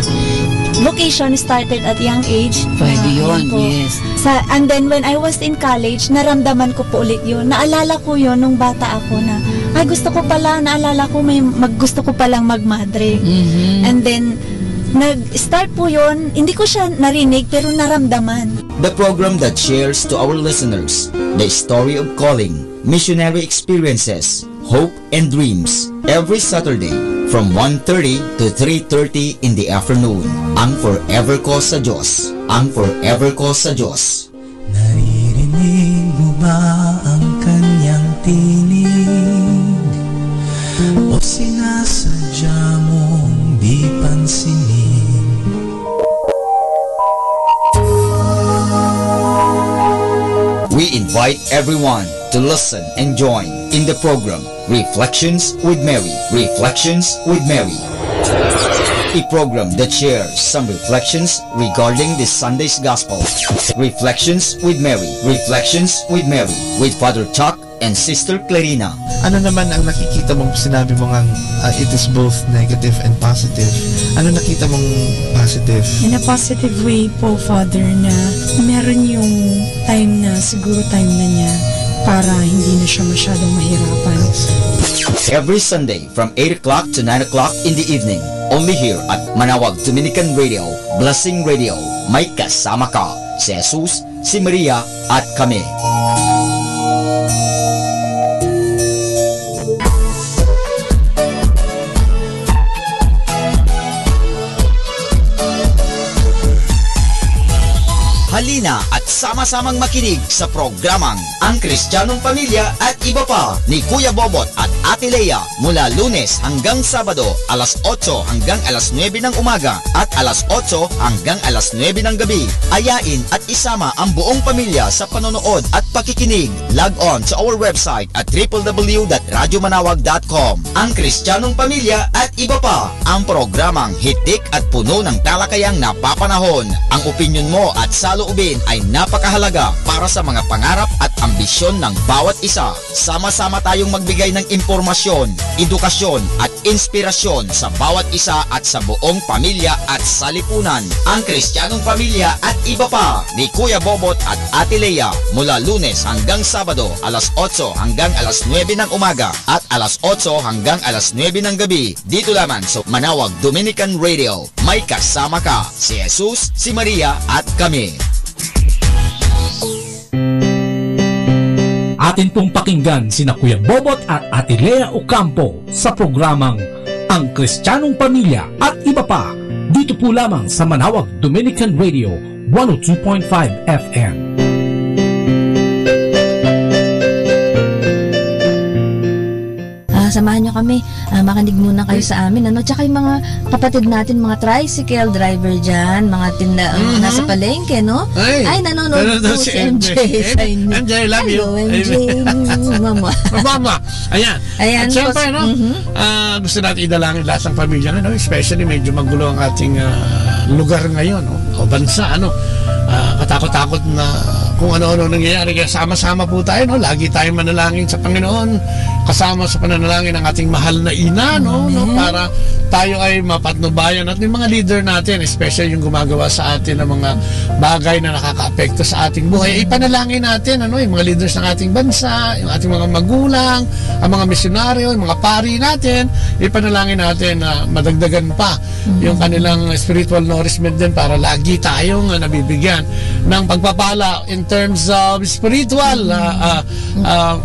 Vocation started at young age. Pwede Ah, yun, opo. Yes. Sa, and then when I was in college, naramdaman ko po ulit yun. Naalala ko yun nung bata ako na, "Ay, gusto ko pala, naalala ko may mag-, gusto ko palang magmadre." Mhm. And then, nag-start po yun, hindi ko siya narinig, pero naramdaman. The program that shares to our listeners the story of calling, missionary experiences, hope, and dreams every Saturday from one thirty to three thirty in the afternoon. Ang Forever Ko sa Diyos. Ang Forever Ko sa Diyos. Naririnig mo ba ang kanyang tinig? O sinasadya mo We invite everyone to listen and join in the program Reflections with Mary. Reflections with Mary. A program that shares some reflections regarding this Sunday's Gospel. Reflections with Mary. Reflections with Mary with Father Chuck and Sister Clarina. Ano naman ang nakikita mong sinabi mo ngang, ah, it is both negative and positive? Ano nakita mong positive? In a positive way po, Father, na meron yung time na siguro time na niya para hindi na siya masyadong mahirapan. Every Sunday from eight o'clock to nine o'clock in the evening, only here at Manawag Dominican Radio, Blessing Radio. May kasama ka, si Jesus, si Maria, at kami. Halina at sama-samang makinig sa programang Ang Kristiyanong Pamilya at Iba Pa ni Kuya Bobot at Ate Lea mula Lunes hanggang Sabado, alas otso hanggang alas nuebe ng umaga at alas otso hanggang alas nuebe ng gabi. Ayain at isama ang buong pamilya sa panonood at pakikinig. Log on to our website at triple W dot radyo manawag dot com. Ang Kristiyanong Pamilya at Iba Pa, ang programang hitik at puno ng talakayang napapanahon. Ang opinyon mo at saloobin ay napakahalaga para sa mga pangarap at ambisyon ng bawat isa. Sama-sama tayong magbigay ng impormasyon, edukasyon, at inspirasyon sa bawat isa at sa buong pamilya at salipunan. Ang Kristiyanong Pamilya at Iba Pa ni Kuya Bobot at Ate Lea, mula Lunes hanggang Sabado, alas otso hanggang alas nuebe ng umaga at alas otso hanggang alas nuebe ng gabi, dito lamang sa Manawag Dominican Radio. May kasama ka, si Jesus, si Maria, at kami. Atin pong pakinggan sina Kuya Bobot at Ate Lea Ocampo sa programang Ang Kristiyanong Pamilya at Iba Pa, dito po lamang sa Manawag Dominican Radio, one oh two point five F M. Ah, samahan niyo kami. Ah, makinig muna kayo sa amin, ano? Tsaka yung mga kapatid natin, mga tricycle driver dyan, mga tinda, ah, Mhm. nasa palengke, no? Ay, Ay, nanonood nanonood po si si M J. M J sa inyo. M J, I love you. Hello, M J. Amen. Mama. Mama. Ayan. Ayan At syempre, po. no? Mhm. Ah, gusto natin idalangin lahat ng pamilya, no? Especially medyo magulo ang ating, ah, lugar ngayon, no? O bansa, ano? Ah, katakot-takot na kung ano-ano nangyayari. Kaya sama-sama po tayo, no? Lagi tayong manalangin sa Panginoon, kasama sa pananalangin ng ating mahal na ina, no? No? Amen. Para tayo ay mapatnubayan at yung mga leader natin, especially yung gumagawa sa atin ng mga bagay na nakakaapekto sa ating buhay, ipanalangin natin, ano, yung mga leaders ng ating bansa, yung ating mga magulang, ang mga misyonaryo, yung mga pari natin, ipanalangin natin na madagdagan pa Mhm. yung kanilang spiritual nourishment din para lagi tayong, ah, nabibigyan ng pagpapala in terms of spiritual, ah, ah, ah,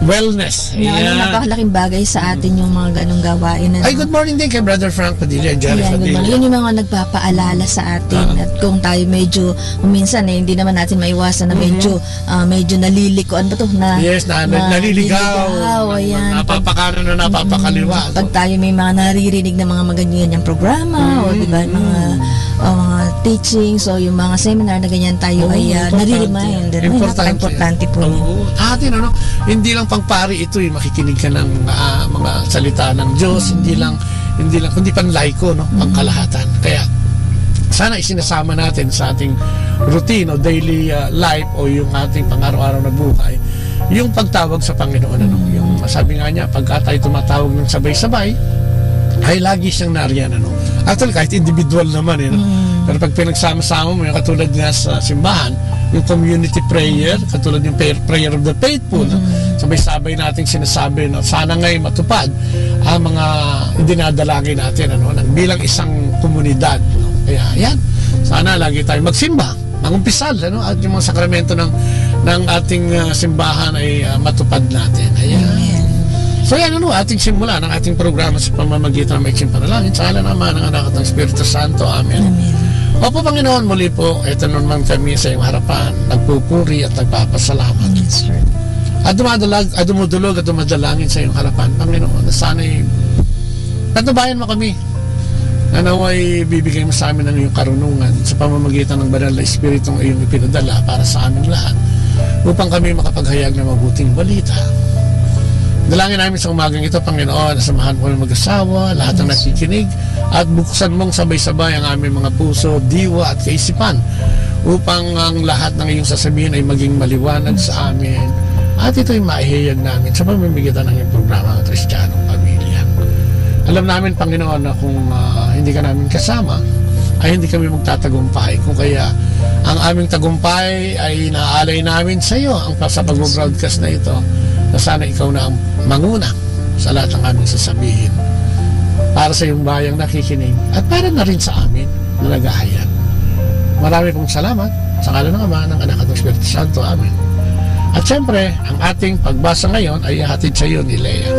wellness. Na, ano, Ayan. napakalaking bagay sa atin yung mga ganong gawain, ano? Ay, good morning din kay Brother Frank Padilla, Jerry Ayan, good morning. Padilla. Yun yung mga nagpapaalala sa atin. Ah. At kung tayo medyo, minsan eh, hindi naman natin maiwasan na Mhm. medyo ah, medyo naliliko, ano ba to? Na, Yes, na, na, na, naliligaw. naliligaw, ayan. Pag, Napapakano na napapakaliwa, mm, no? pag tayo may mga naririnig na mga maganyan yung programa, o, Mm, di ba, mga, mm. o, mga teachings, o yung mga seminar na ganyan tayo Oo, ay, ah, importante. nare-remind, ano? Importante. Napaka-importante po. Oo. Atin, ano, hindi lang pang pari ito, eh, makikinig ka ng, ah, mga salita ng Diyos, Mm. hindi lang hindi lang, kundi panlaiko, no? Mm. Pangkalahatan. Kaya, sana isinasama natin sa ating routine o daily, ah, life o yung ating pang-araw-araw na buhay, yung pagtawag sa Panginoon, ano? Mm. Yung sabi nga niya, pagka tayo tumatawag ng sabay-sabay, ay lagi siyang nariyan, ano? Actually, kahit individual naman, eh, no? Mm. Pero pag pinagsama-sama mo, yung katulad nga sa simbahan, yung community prayer, katulad yung prayer, prayer of the faithful, no? Mm. Sabay-sabay nating sinasabi, no? Sana nga'y matupad ang mga idinadalangin natin, ano, ng bilang isang komunidad, no? Kaya, yan. Sana lagi tayong magsimba, mangumpisal, ano, at yung mga sakramento ng, ng ating, ah, simbahan ay, ah, matupad natin. Ayan. Amen. So, yan, ano, ating simula ng ating programa sa pamamagitan ng maikseng panalangin. Sa ngalan ng Ama, ng Anak, at ng Espiritu Santo. Amen. Amen. Opo, Panginoon, muli po, eto naman kami sa iyong harapan. Nagpupuri at nagpapasalamat. Yes, sir. At dumadalag, at dumudulog, at dumadalangin sa iyong harapan, Panginoon, na sana'y patnubayan mo kami. Na nawa'y bibigay mo sa amin ang iyong karunungan sa pamamagitan ng banal na Espiritong iyong ipinadala para sa aming lahat. upang kami makapaghayag ng mabuting balita. Dalangin namin sa umagang ito, Panginoon, na samahan mo kami mag-asawa, lahat ng Yes. nakikinig, at buksan mong sabay-sabay ang aming mga puso, diwa, at kaisipan, upang ang lahat ng iyong sasabihin ay maging maliwanag sa amin, at ito'y maihayag namin sa pamamagitan ng iyong programa, Ang Kristiyanong Pamilya. Alam namin, Panginoon, na kung, ah, hindi ka namin kasama, ay hindi kami magtatagumpay. Kung kaya, ang aming tagumpay ay inaalay namin sa iyo, ang pa-, sa pag-broadcast na ito, na sana ikaw na ang manguna sa lahat ng aming sasabihin. Para sa iyong bayang nakikinig, at para na rin sa amin na naghahayag. Marami pong salamat sa ngalan ng Ama, ng Anak, at ng Espiritu Santo. Amen. At siyempre, ang ating pagbasa ngayon ay ihahatid sa iyo ni Lea.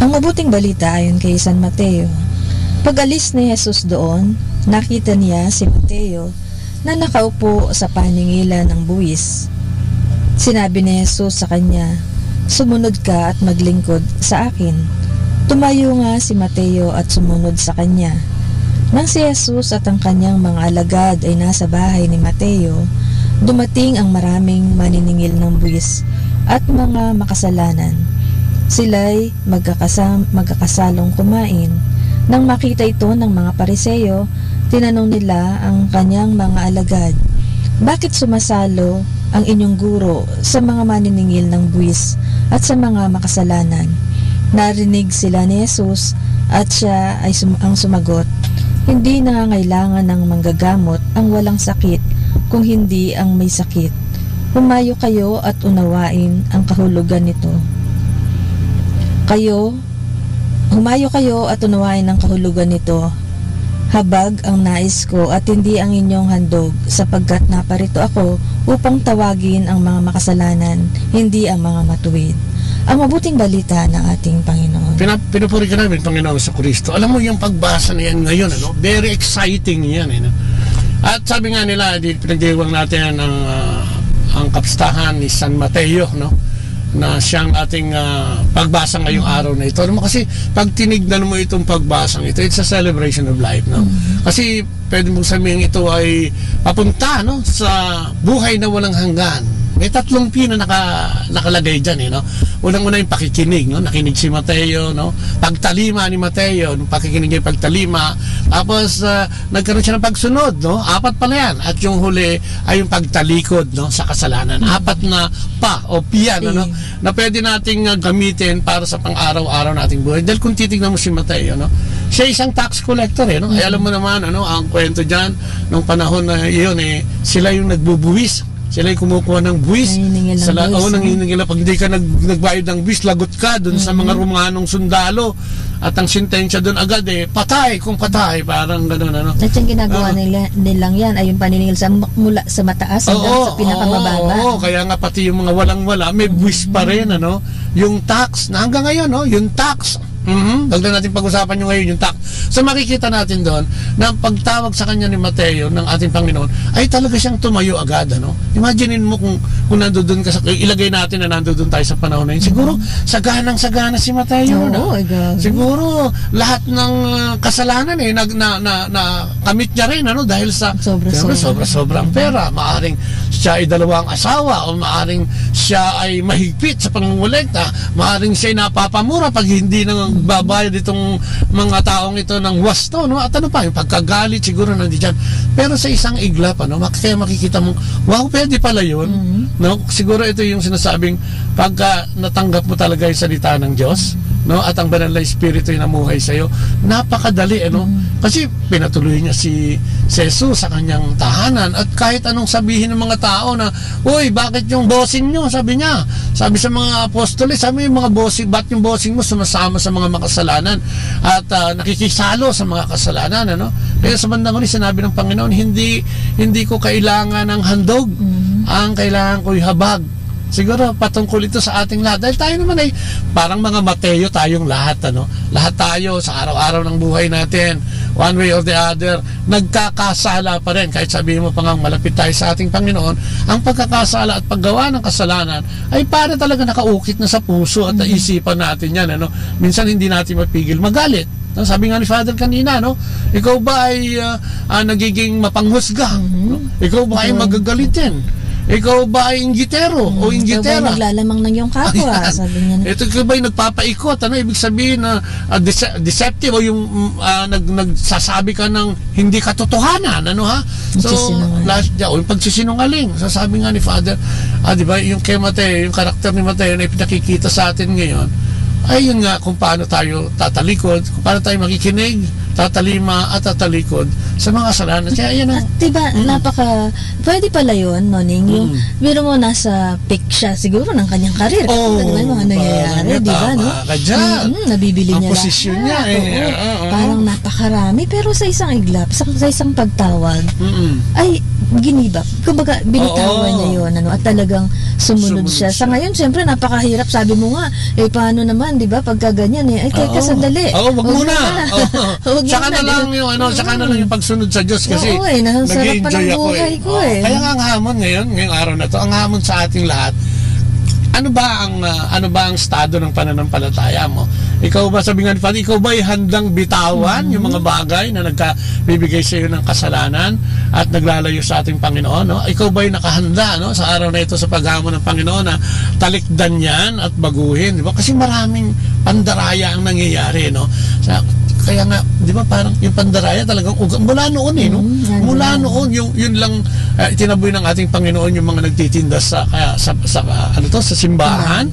Ang mabuting balita ayon kay San Mateo. Pag-alis ni Jesus doon, nakita niya si Mateo na nakaupo sa paningilan ng buwis. Sinabi ni Jesus sa kanya, "Sumunod ka at maglingkod sa akin." Tumayo nga si Mateo at sumunod sa kanya. Nang si Jesus at ang kanyang mga alagad ay nasa bahay ni Mateo, dumating ang maraming maniningil ng buwis at mga makasalanan. Sila'y magkakasam-, magkakasalong kumain. Nang makita ito ng mga Pariseo, tinanong nila ang kanyang mga alagad, "Bakit sumasalo ang inyong guro sa mga maniningil ng buwis at sa mga makasalanan?" Narinig sila ni Jesus at siya ay sum-, ang sumagot, "Hindi nangangailangan ng manggagamot ang walang sakit, kung hindi ang may sakit. Humayo kayo at unawain ang kahulogan nito." Kayo, humayo kayo at unawain ang kahulogan nito. Habag ang nais ko at hindi ang inyong handog, sapagkat naparito ako upang tawagin ang mga makasalanan, hindi ang mga matuwid. Ang mabuting balita ng ating Panginoon. Pina-, pinupuri ka namin, Panginoon sa Kristo. Alam mo, yung pagbasa na yan ngayon, ano? Very exciting yan, eh, no? At sabi nga nila, di, pinagdiwang natin ang, ah, ang kapistahan ni San Mateo, no? Na siyang ating, ah, pagbasa ngayong araw na ito. Alam mo kasi, pag tinignan mo itong pagbasang ito, it's a celebration of life, no? Kasi pwede mong sabihin ito ay papunta, no, sa buhay na walang hanggan. May tatlong P na naka-, nakalagay dyan, eh, no? Unang-una yung pakikinig, no? Nakinig si Mateo, no? Pagtalima ni Mateo, nung pakikinig niya yung pagtalima. Tapos, ah, nagkaroon siya ng pagsunod, no? Apat pala yan. At yung huli ay yung pagtalikod, no, sa kasalanan. Apat na pa o pian, ano, na pwede nating, ah, gamitin para sa pang-araw-araw nating buhay. Dahil kung titignan mo si Mateo, no, siya isang tax collector, eh, no? Ay, alam mo naman, ano, ang kwento dyan, nung panahon na iyon, eh, sila yung nagbubuwis. Sila yung kumukuha ng buwis. Naniningil ng Sila, buwis, oh, no? Naniningil na. Pag hindi ka nag-, nagbayad ng buwis, lagot ka dun sa mga Romanong sundalo. At ang sentensya dun agad, eh, patay kung patay. Parang ganun, ano? At yung ginagawa Ah. nila, nilang yan ay yung paniningil sa ma-, mula sa mataas hanggang Oo, sa pinakamababa. Oo, oo. Kaya nga pati yung mga walang-wala, may buwis pa rin, ano? Yung tax, na hanggang ngayon, no? Yung tax. Mhm. Dagdag natin pag-usapan yung ngayon, yung tax. So, makikita natin doon na pagtawag sa kanya ni Mateo, ng ating Panginoon, ay talaga siyang tumayo agad, ano? Imagine mo kung, kung nandoon ka sa, ilagay natin na nandoon tayo sa panahon na yun. Siguro, saganang-sagana si Mateo, Oo, no? Ay, grabe. Siguro, lahat ng, uh, kasalanan, eh, nag-, na, na, na, kamit niya rin, ano, dahil sa, Sobra, siyempre, sobra. sobra-sobrang pera. Maaring siya ay dalawang asawa, o maaring siya ay mahigpit sa pangongolekta, maaring siya ay napapamura pag hindi na babayad itong mga taong ito ng wasto, no? At ano pa, yung pagkagalit siguro nandiyan. Pero sa isang iglap, ano, mak-, kaya makikita mo, "Wow, pwede pala yun," Mhm. no? Siguro ito yung sinasabing, pagka natanggap mo talaga yung salita ng Diyos, no? At ang Banal na Espiritu ay namuhay sa'yo, napakadali, ano? Mhm. Kasi pinatuloy niya si, si Jesus sa kanyang tahanan. At kahit anong sabihin ng mga tao na, "Uy, bakit yung bossing nyo?" Sabi niya, sabi sa mga apostoles, sabi, "Yung mga bossing, ba't yung bossing mo sumasama sa mga makasalanan at, ah, nakikisalo sa mga kasalanan?" Ano? Kaya sa bandang huli, sinabi ng Panginoon, "Hindi, hindi ko kailangan ng handog. Mhm. Ang kailangan ko'y habag." Siguro patungkol ito sa ating lahat. Dahil tayo naman ay parang mga Mateo tayong lahat, ano? Lahat tayo sa araw-araw ng buhay natin, one way or the other, nagkakasala pa rin, kahit sabihin mo pa ngang malapit tayo sa ating Panginoon, ang pagkakasala at paggawa ng kasalanan ay para talaga nakaukit na sa puso at Mm. isipan natin yan, ano? Minsan hindi natin mapigil magalit. No? Sabi nga ni Father kanina, no? Ikaw ba ay, ah, ah, nagiging mapanghusga? Mhm. No? Ikaw ba ay Ikaw ay magagalitin? Ikaw ba ay inggitero o Mm, ikaw ba ay inggitera? naglalamang ng iyong kapwa? Ayan. Sabi niya na. Ito, ikaw ba ay nagpapaikot? Ano ibig sabihin na, ah, dece-, deceptive o yung, mm, ah, nag-, nagsasabi ka ng hindi katotohanan, ano ha? So, Pagsisinungaling. lahat niya, o yung pagsisinungaling. So, sabi nga ni Father, ah, di ba, yung kay Mateo, yung karakter ni Mateo na ipinakikita sa atin ngayon, ay yun nga kung paano tayo tatalikod, kung paano tayo makikinig, tatalima, at tatalikod sa mga kasalanan. Kaya yan ang At di ba, Mm. napaka, pwede pala yun, no, Ning? Yung, Mm. biro mo, nasa peak siya siguro ng kanyang karir. Oo, Ano ba yung mga parang nangyayari, niya, di ba, tama no? ka dyan. Mm, nabibili Ang niya posisyon lahat. niya, eh. Oo. Oo, oo. Parang napakarami, pero sa isang iglap, sa, sa isang pagtawag, Mm. ay ginibak. Kumbaga, binitawan Oo. niya yun, ano, at talagang sumunod Sumunod siya. Sa siya. ngayon, siyempre, napakahirap. Sabi mo nga, eh, paano naman, di ba, pagka ganyan, eh, ay, teka, Oo. sandali. Oo, wag Wag muna. muna. Oo. Wag Saka muna, na di lang ba? yung, ano, saka na lang Mm. yung pagsunod sa Diyos kasi Oo, eh, nag-e-enjoy ako, eh. nag-sarap pa ng buhay ko, Oo. eh. Kaya nga ang hamon ngayon, ngayong araw na to, ang hamon sa ating lahat, ano ba ang, ah, ano ba ang estado ng pananampalataya mo? Ikaw ba, sabi nga ni Father, ikaw ba ay handang bitawan Mm. yung mga bagay na nagka-, bibigay sa iyo ng kasalanan at naglalayo sa ating Panginoon, no? Ikaw ba'y nakahanda, no, sa araw na ito sa paghamon ng Panginoon na talikdan yan at baguhin, di ba? Kasi maraming pandaraya ang nangyayari, no? Sa, kaya nga, di ba, parang yung pandaraya talagang uga-, mula noon, eh, no? Mm, yan, Mula yan. noon, yung, yun lang, ah, itinaboy ng ating Panginoon yung mga nagtitinda sa, ah, sa, sa, ah, ano to, sa simbahan. Simbahan.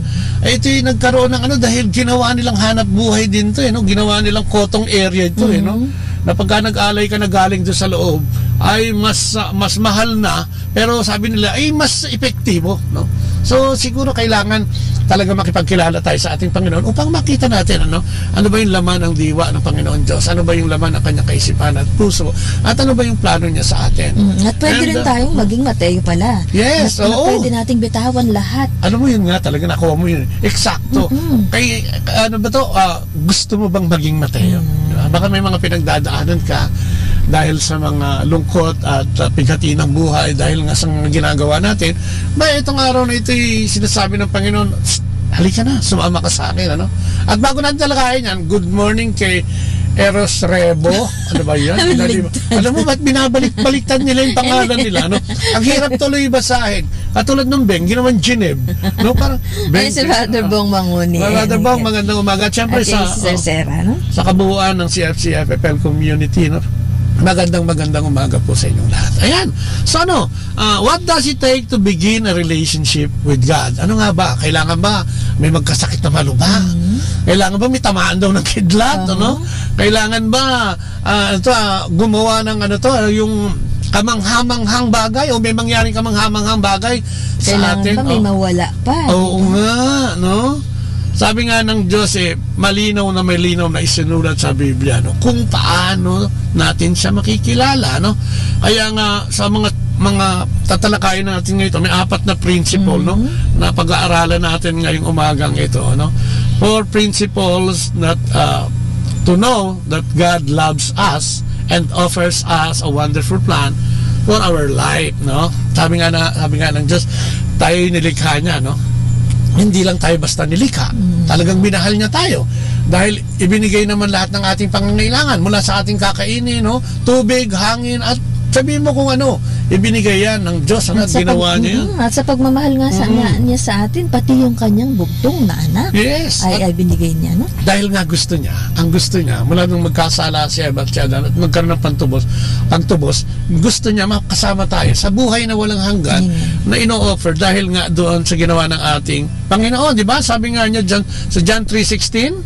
Eh, ito'y nagkaroon ng ano, dahil ginawa nilang hanap buhay din to, eh, no? Ginawa nilang kotong area ito, eh, no? Mm. Na pagka nag-alay ka na galing doon sa loob, ay mas, ah, mas mahal na, pero sabi nila, ay mas epektibo, no? So, siguro kailangan talaga makipagkilala tayo sa ating Panginoon upang makita natin, ano, ano ba yung laman ng diwa ng Panginoon Diyos? Ano ba yung laman ng kanyang kaisipan at puso? At ano ba yung plano niya sa atin? Mm, at pwede And, rin ah, tayong maging Mateo pala. Yes, Mas, oo. pwede nating bitawan lahat. Alam mo yun nga, talaga nakuha mo yun. Eksakto. Mm-mm. Kay, ano ba to? Ah, gusto mo bang maging Mateo? Mm. Di ba? Baka may mga pinagdadaanan ka dahil sa mga lungkot at, ah, pighati ng buhay, dahil nga sa mga ginagawa natin. Ba, itong araw na ito'y sinasabi ng Panginoon, "Psst, halika na, sumama ka sa akin," ano? At bago natin talakayin yan, good morning kay Eros Rebo. Ano ba yan? Baliktad. Alam mo, ba't binabalik-baliktad nila yung pangalan nila, no? Ang hirap tuloy basahin. Katulad ng Beng, ginawan Gineb. No? Parang, Ay, Beng, si Father ah, Bong Manguni. Father Bong, magandang umaga. At siyempre At sa, si Sister oh, Sera, no? sa kabuuan ng C F C F F L community, no? Magandang, magandang umaga po sa inyong lahat. Ayan. So ano, ah, what does it take to begin a relationship with God? Ano nga ba? Kailangan ba may magkasakit na malubha? Mhm. Kailangan ba may tamaan daw ng kidlat, Aha. ano? Kailangan ba ah, ito, ah, gumawa ng ano to, ah, yung kamanghamanghang bagay o may mangyaring kamanghamanghang bagay sa Kailangan atin. pa may Oh. mawala pa, Oo di ba? nga, no? Sabi nga ng Diyos, eh, malinaw na malinaw na isinulat sa Biblia, no? Kung paano natin siya makikilala, no? Kaya nga, sa mga, mga tatalakayin natin ngayon, may apat na principle, no? Mhm. Na pag-aaralan natin ngayong umagang ito, no? Four principles that, ah, to know that God loves us and offers us a wonderful plan for our life, no? Sabi nga na, sabi nga ng Diyos, tayo'y nilikha niya, no? Hindi lang tayo basta nilikha. Mm. Talagang minahal niya tayo. Dahil ibinigay naman lahat ng ating pangangailangan, mula sa ating kakainin, no? Tubig, hangin, at sabihin mo kung ano, ibinigay yan ng Diyos, ano, At at sa ginawa pag-, niya yan. mm, at sa pagmamahal nga sa, Mm. niya, niya sa atin, pati yung kanyang bugtong na anak Yes, ay, at ay binigay niya, no? Dahil nga gusto niya, ang gusto niya, mula nung magkasala si Eva at si Adan at magkaroon ng pantubos, pagtubos, gusto niya makasama tayo sa buhay na walang hanggan Amen. na ino-offer dahil nga doon sa ginawa ng ating Panginoon, di ba? Sabi nga niya dyan sa John three sixteen,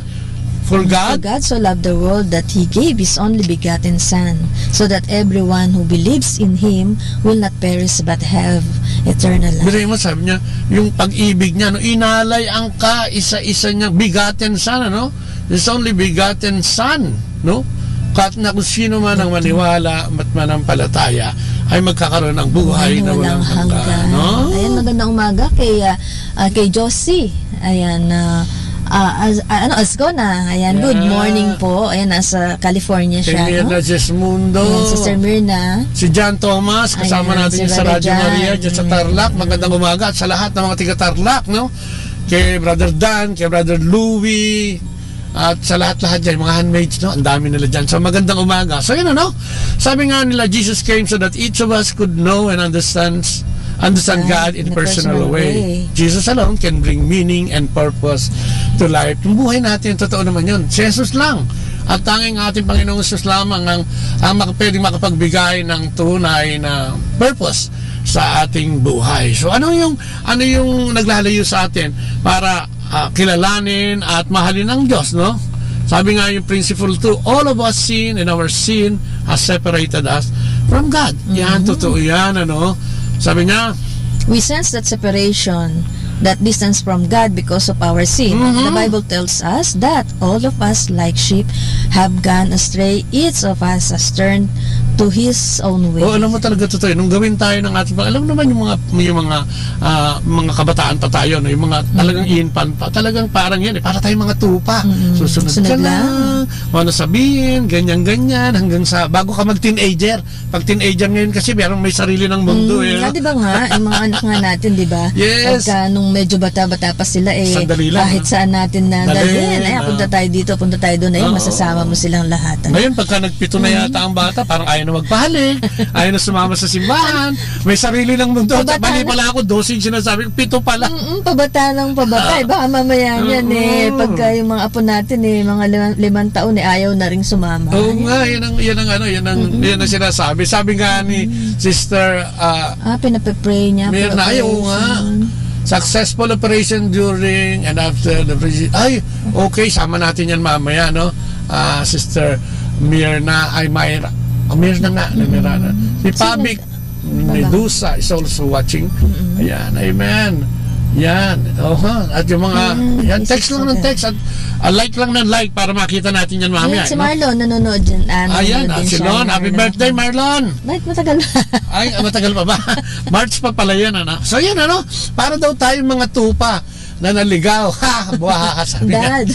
"For For God God so loved the world that He gave His only begotten Son, so that everyone who believes in Him will not perish but have eternal life." Biro mo, sabi niya, yung pag-ibig niya, no, inalay ang kaisa-isa niyang begotten Son, ano? His only begotten Son, no? Kat na kung sino man ang maniwala at manampalataya ay magkakaroon ng buhay na walang hanggan, no? Ayan, magandang umaga kay, ah, ah, kay Josie. Ayan, ah, Ah, as-, ah, ano, Asgona. Ayan, good Yeah. morning po. Ayan, nasa California Kay siya, no? Mirna Jesmundo. Ayan, Sister Mirna. Si John Thomas, kasama Ayan, natin si yung sa Brother Radyo John. Maria, dyan sa Mm. Tarlac. Magandang umaga at sa lahat ng mga tiga Tarlac, no? Kay Brother Dan, kay Brother Louie, at sa lahat-lahat dyan, mga handmaids, no? Ang dami nila dyan. So, magandang umaga. So, yun, ano? Sabi nga nila, "Jesus came so that each of us could know and understands, understand God God in a in a personal personal way." way. Jesus alone can bring meaning and purpose to life. Yung buhay natin, totoo naman yun. Si Jesus lang. At tanging ating Panginoong Jesus lamang ang, ang maka-, pwedeng makapagbigay ng tunay na purpose sa ating buhay. So, ano yung, ano yung naglalayo sa atin para, ah, kilalanin at mahalin ang Diyos, no? Sabi nga yung principle two, "All of us sin, and our sin has separated us from God." Yan, Mhm. totoo yan, ano? Sabi niya, We sense that separation, that distance from God because of our sin. Mhm. The Bible tells us that all of us, like sheep, have gone astray. Each of us has turned to his own way. Oo, alam mo talaga, totoo yun. Nung gawin tayo ng ating pang-, alam mo naman yung mga, yung mga, ah, mga kabataan pa tayo, no? Yung mga Mm. talagang infant pa, talagang parang yan eh, para tayong mga tupa. Mm. Susunod Sunod ka lang. lang, kung ano sabihin, ganyan-ganyan, hanggang sa, bago ka mag-teenager. Pag teenager ngayon kasi, merong may sarili ng mundo Mm, eh, no? nga, di ba nga, yung mga anak nga natin, di ba? Yes. Pagka nung medyo bata-bata pa sila eh, Sandali lang, kahit ah. saan natin na Dali dalhin, ay, na. punta tayo dito, punta tayo doon, ay, Oo. masasama mo silang lahat, ano? Ngayon, pagka nagpito na Mm. yata ang bata, parang ayaw na magpahalik, ayaw na sumama sa simbahan, may sarili ng mundo. At Pabata mali na. pala ako, dose yung sinasabi ko, pito pala. Mm-mm, pabata ng pabata. Ah. Eh, baka mamaya niyan eh, Oo. pagka yung mga apo natin eh, mga lima-, limang taon eh, ayaw na ring sumama. Oo Ayan. nga, yan ang, yan ang ano, yan ang, Mm-mm. yan ang sinasabi. Sabi nga ni Mm. Sister, ah, Ah, pinapipray niya Mirna, for ay, oo nga. operation. Successful operation during and after the operation. Ay, okay, sama natin yan mamaya, no? Ah, Sister Mirna, ay, Myra. Oh, Mirna nga, Mm. Mirna. Si Sino Pabic, Baba. Medusa is also watching. Mm-mm. Ayan, amen. Yan. Oho. At yung mga, Mm, yan, text lang ng text at, ah, like lang ng like para makita natin yan mamaya, Ayan, si no? Marlon, nanonood dyan. Ah, Ayan, nanonood ah, din si siya, Lon. Happy Marlon. birthday, Marlon. Ba't matagal pa? Ay, matagal pa ba? March pa pala yan, ano? So, yan, ano? Para daw tayong mga tupa na naligaw. Ha! Buha, sabi niya. Dad.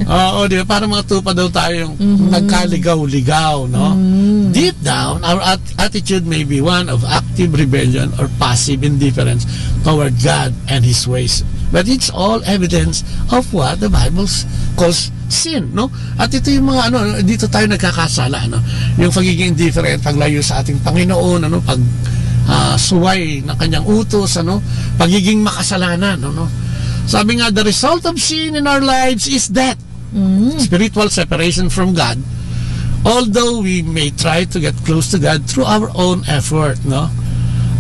Oo, di ba? Parang mga tupa daw tayong Mhm. nagkaligaw-ligaw, no? Mm. Deep down, our at-, attitude may be one of active rebellion or passive indifference toward God and His ways. But it's all evidence of what the Bible s-, calls sin, no? At ito yung mga ano, dito tayo nagkakasala, no? Yung pagiging indifferent, paglayo sa ating Panginoon, ano, pag, ah, suway ng kanyang utos, ano, pagiging makasalanan, ano. Sabi nga, "The result of sin in our lives is death." Mm. Spiritual separation from God. Although we may try to get close to God through our own effort, no?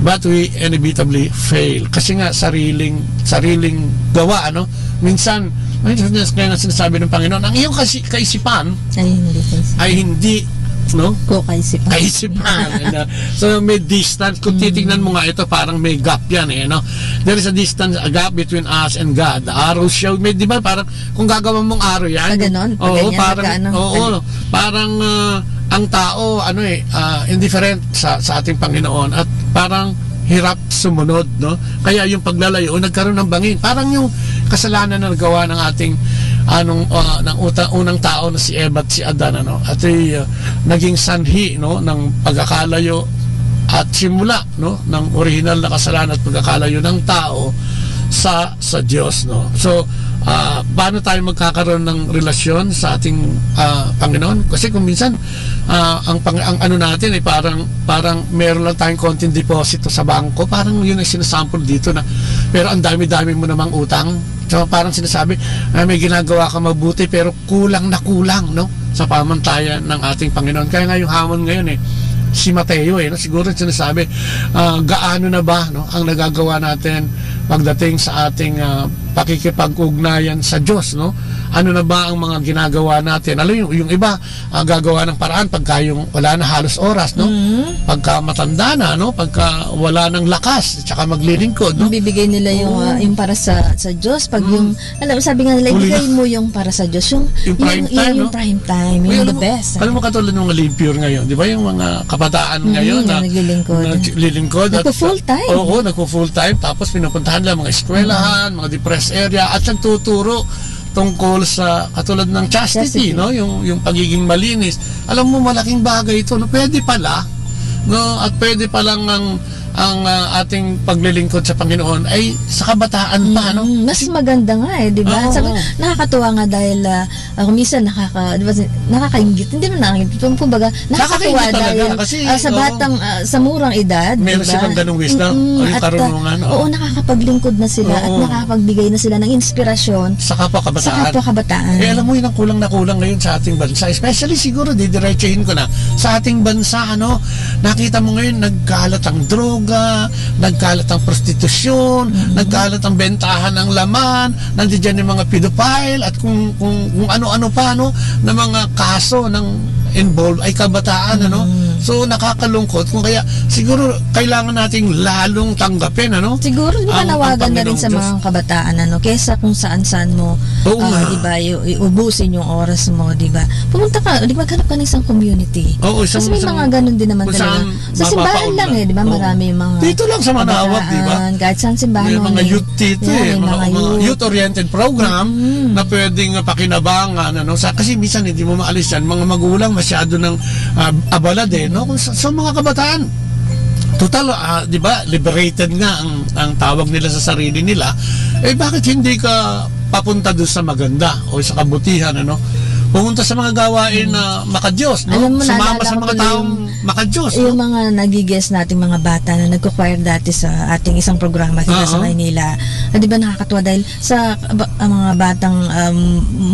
But we inevitably fail. Kasi nga, sariling, sariling gawa, ano? Minsan, minsan kaya nga sinasabi ng Panginoon, "Ang iyong kasi-, kaisipan Ay, hindi kaisipan. ay hindi, no? Ko kaisipan. Kaisipan." And, uh, so, may distance. Kung Mm. titignan mo nga ito, parang may gap yan, eh, no? There is a distance, a gap between us and God. The arrow show, may, di ba, parang kung gagawa mong arrow yan, Sa ganon? Pag oo, ganyan, parang, pagka ano, oo, ganyan. parang, ah, ang tao, ano eh, ah, indifferent sa, sa ating Panginoon at parang hirap sumunod, no? Kaya yung paglalayo, nagkaroon ng bangin. Parang yung kasalanan na nagawa ng ating, anong, ah, ng uta-, unang tao na si Eva at si Adan, ano? At, eh, ah, naging sanhi, no, ng pagkakalayo at simula, no, ng orihinal na kasalanan at pagkakalayo ng tao sa, sa Diyos, no? So, ah, paano tayo magkakaroon ng relasyon sa ating, ah, Panginoon? Kasi kung minsan, ah, ang pang-, ang ano natin ay parang, parang meron lang tayong konting deposito sa bangko, parang yun ang sinasample dito na, pero ang dami-dami mo namang utang. So, parang sinasabi, "Ah, may ginagawa ka mabuti, pero kulang na kulang, no, sa pamantayan ng ating Panginoon." Kaya nga yung hamon ngayon eh, si Mateo eh, no? Siguro sinasabi, ah, gaano na ba, no, ang nagagawa natin pagdating sa ating, ah, pakikipag-ugnayan sa Diyos, no? Ano na ba ang mga ginagawa natin? Alam yung, yung iba, ah, gagawa ng paraan pagka yung wala na halos oras, no? Mm. Pagka matanda na, no? Pagka wala ng lakas, tsaka maglilingkod, no? Ibibigay nila yung, Oo. ah, yung para sa, sa Diyos. Pag Mm. yung, alam, sabi nga nila, Huli "Ibigay na. mo yung para sa Diyos." Yung, Yung yung, prime yung, time, yung no? prime time, Uy, yung alam the mo, best. alam mo, katulad ng mga limpyo ngayon, di ba? Yung mga kabataan Mm, ngayon na na naglilingkod. naglilingkod at Nagpo-full time. Oo, nagpo-full time. Tapos pinupuntahan nila mga eskwelahan, Mm. mga depressed area at nagtuturo tungkol sa katulad ng chastity, Chastity. no? Yung, yung pagiging malinis. Alam mo, malaking bagay ito, no? Pwede pala, no? At pwede palang ang, ang, ah, ating paglilingkod sa Panginoon ay sa kabataan pa, no? Mm, mas maganda nga eh, di ba? Oo, Sabi, oo. nakakatuwa nga dahil, ah, ah, kung minsan nakaka-, di ba, si-, nakakaingit, hindi naman nakakaingit, kum-, kumbaga, nakakatuwa Nakakaingit talaga dahil, kasi, ah, sa oo. batang, ah, sa murang edad, Meron di ba? silang ganung wisdom, Mm-mm, o yung at, ah, karunungan, oo. oo, nakakapaglingkod na sila at Oo. nakakapagbigay na sila ng inspirasyon Sa kapwa sa kabataan. kapwa kabataan. Eh, alam mo, yun ang kulang na kulang ngayon sa ating bansa. Especially siguro, didiretsuhin ko na, sa ating bansa, ano, nakita mo ngayon, nagkalat ang droga, nagkalat ang prostitusyon, Mm. nagkalat ang bentahan ng laman, nandiyan yung mga pedophile, at kung, kung, kung ano-ano pa, no, na mga kaso ng involved ay kabataan, ano. Mm. So, nakakalungkot. Kung kaya, siguro, kailangan nating lalong tanggapin, ano, Siguro, ang, ang panawagan na rin Panginoong sa Diyos. mga kabataan, ano, kesa kung saan-saan mo, Oo ah, nga. di ba, i-, i-, ubusin yung oras mo, di ba? Pumunta ka, di ba, maghanap ka ng isang community. Oo, isang, Kasi may isang mga ganun din naman kung talaga. saan Sa simbahan mapapaunlad. lang eh, di ba? Oo. Marami yung mga Dito lang sa Manaoag, di ba? kabataan, kahit saan simbahan May mo, mga may youth dito Yeah, eh, may mga, mga mga youth. youth-oriented program Mm. na pwedeng, ah, pakinabangan, ano, sa, kasi minsan hindi mo maalis yan, mga magulang masyado ng, ah, abala din, no? Kung sa, sa mga kabataan, total, ah, di ba, liberated nga ang, ang tawag nila sa sarili nila, eh, bakit hindi ka papunta doon sa maganda o sa kabutihan, ano? Pumunta sa mga gawain Mm. na makadiyos, no? Alam mo, Sumama naalala sa ko mga tuloy taong yung, makadiyos, yung no? mga nagigis nating mga bata na nagko-choir dati sa ating isang programa dito sa Oo. Maynila. Ah, di ba nakakatuwa dahil sa ba-, ang mga batang, um,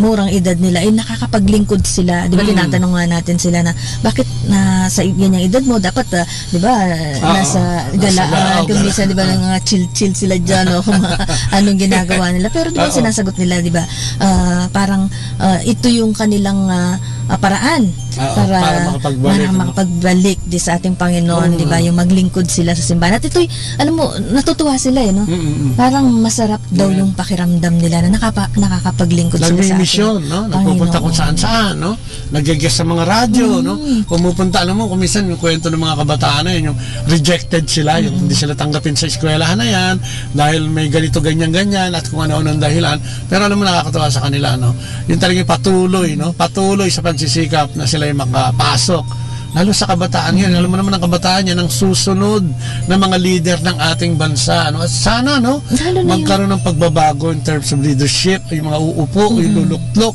murang edad nila ay nakakapaglingkod sila. Di ba Mm. tinatanong nga natin sila na, "Bakit na sa ganyang edad mo dapat, ah, di ba, Oo. nasa Nasa galaan, loob, kung ah. minsan, di ba, mga chill-chill sila dyan, no?" Kung mga anong ginagawa nila. Pero, di ba, Oo. sinasagot nila, di ba, ah, parang, ah, ito yung kanilang, ah, ah, paraan Oo, para para makapagbalik, para ano? makapagbalik di sa ating Panginoon, Oo. di ba? Yung maglingkod sila sa simbahan. At ito'y, alam mo, natutuwa sila eh, no? Mm, mm. Parang masarap daw Yeah. yung pakiramdam nila na nakapa-, nakakapaglingkod sila sa ating Nagmimisyon, no? Nagpupunta kung Panginoon. saan-saan, no? Nag-guest sa mga radyo, no? Mm. Pumupunta, alam mo, kung minsan yung kwento ng mga kabataan na yun, yung rejected sila, yung Mm. hindi sila tanggapin sa eskwelahan na yan, dahil may ganito, ganyan, ganyan, at kung ano-anong dahilan. Pero alam mo, nakakatawa sa kanila, no? Yung talagang patuloy, no? Patuloy sa pagsisikap na sila'y makapasok. Lalo sa kabataan yan. Alam mo naman ang kabataan yan, ang susunod na mga leader ng ating bansa, no? At sana, no? Lalo na yung Magkaroon ng pagbabago in terms of leadership, yung mga uupo, yung Mm. luluklok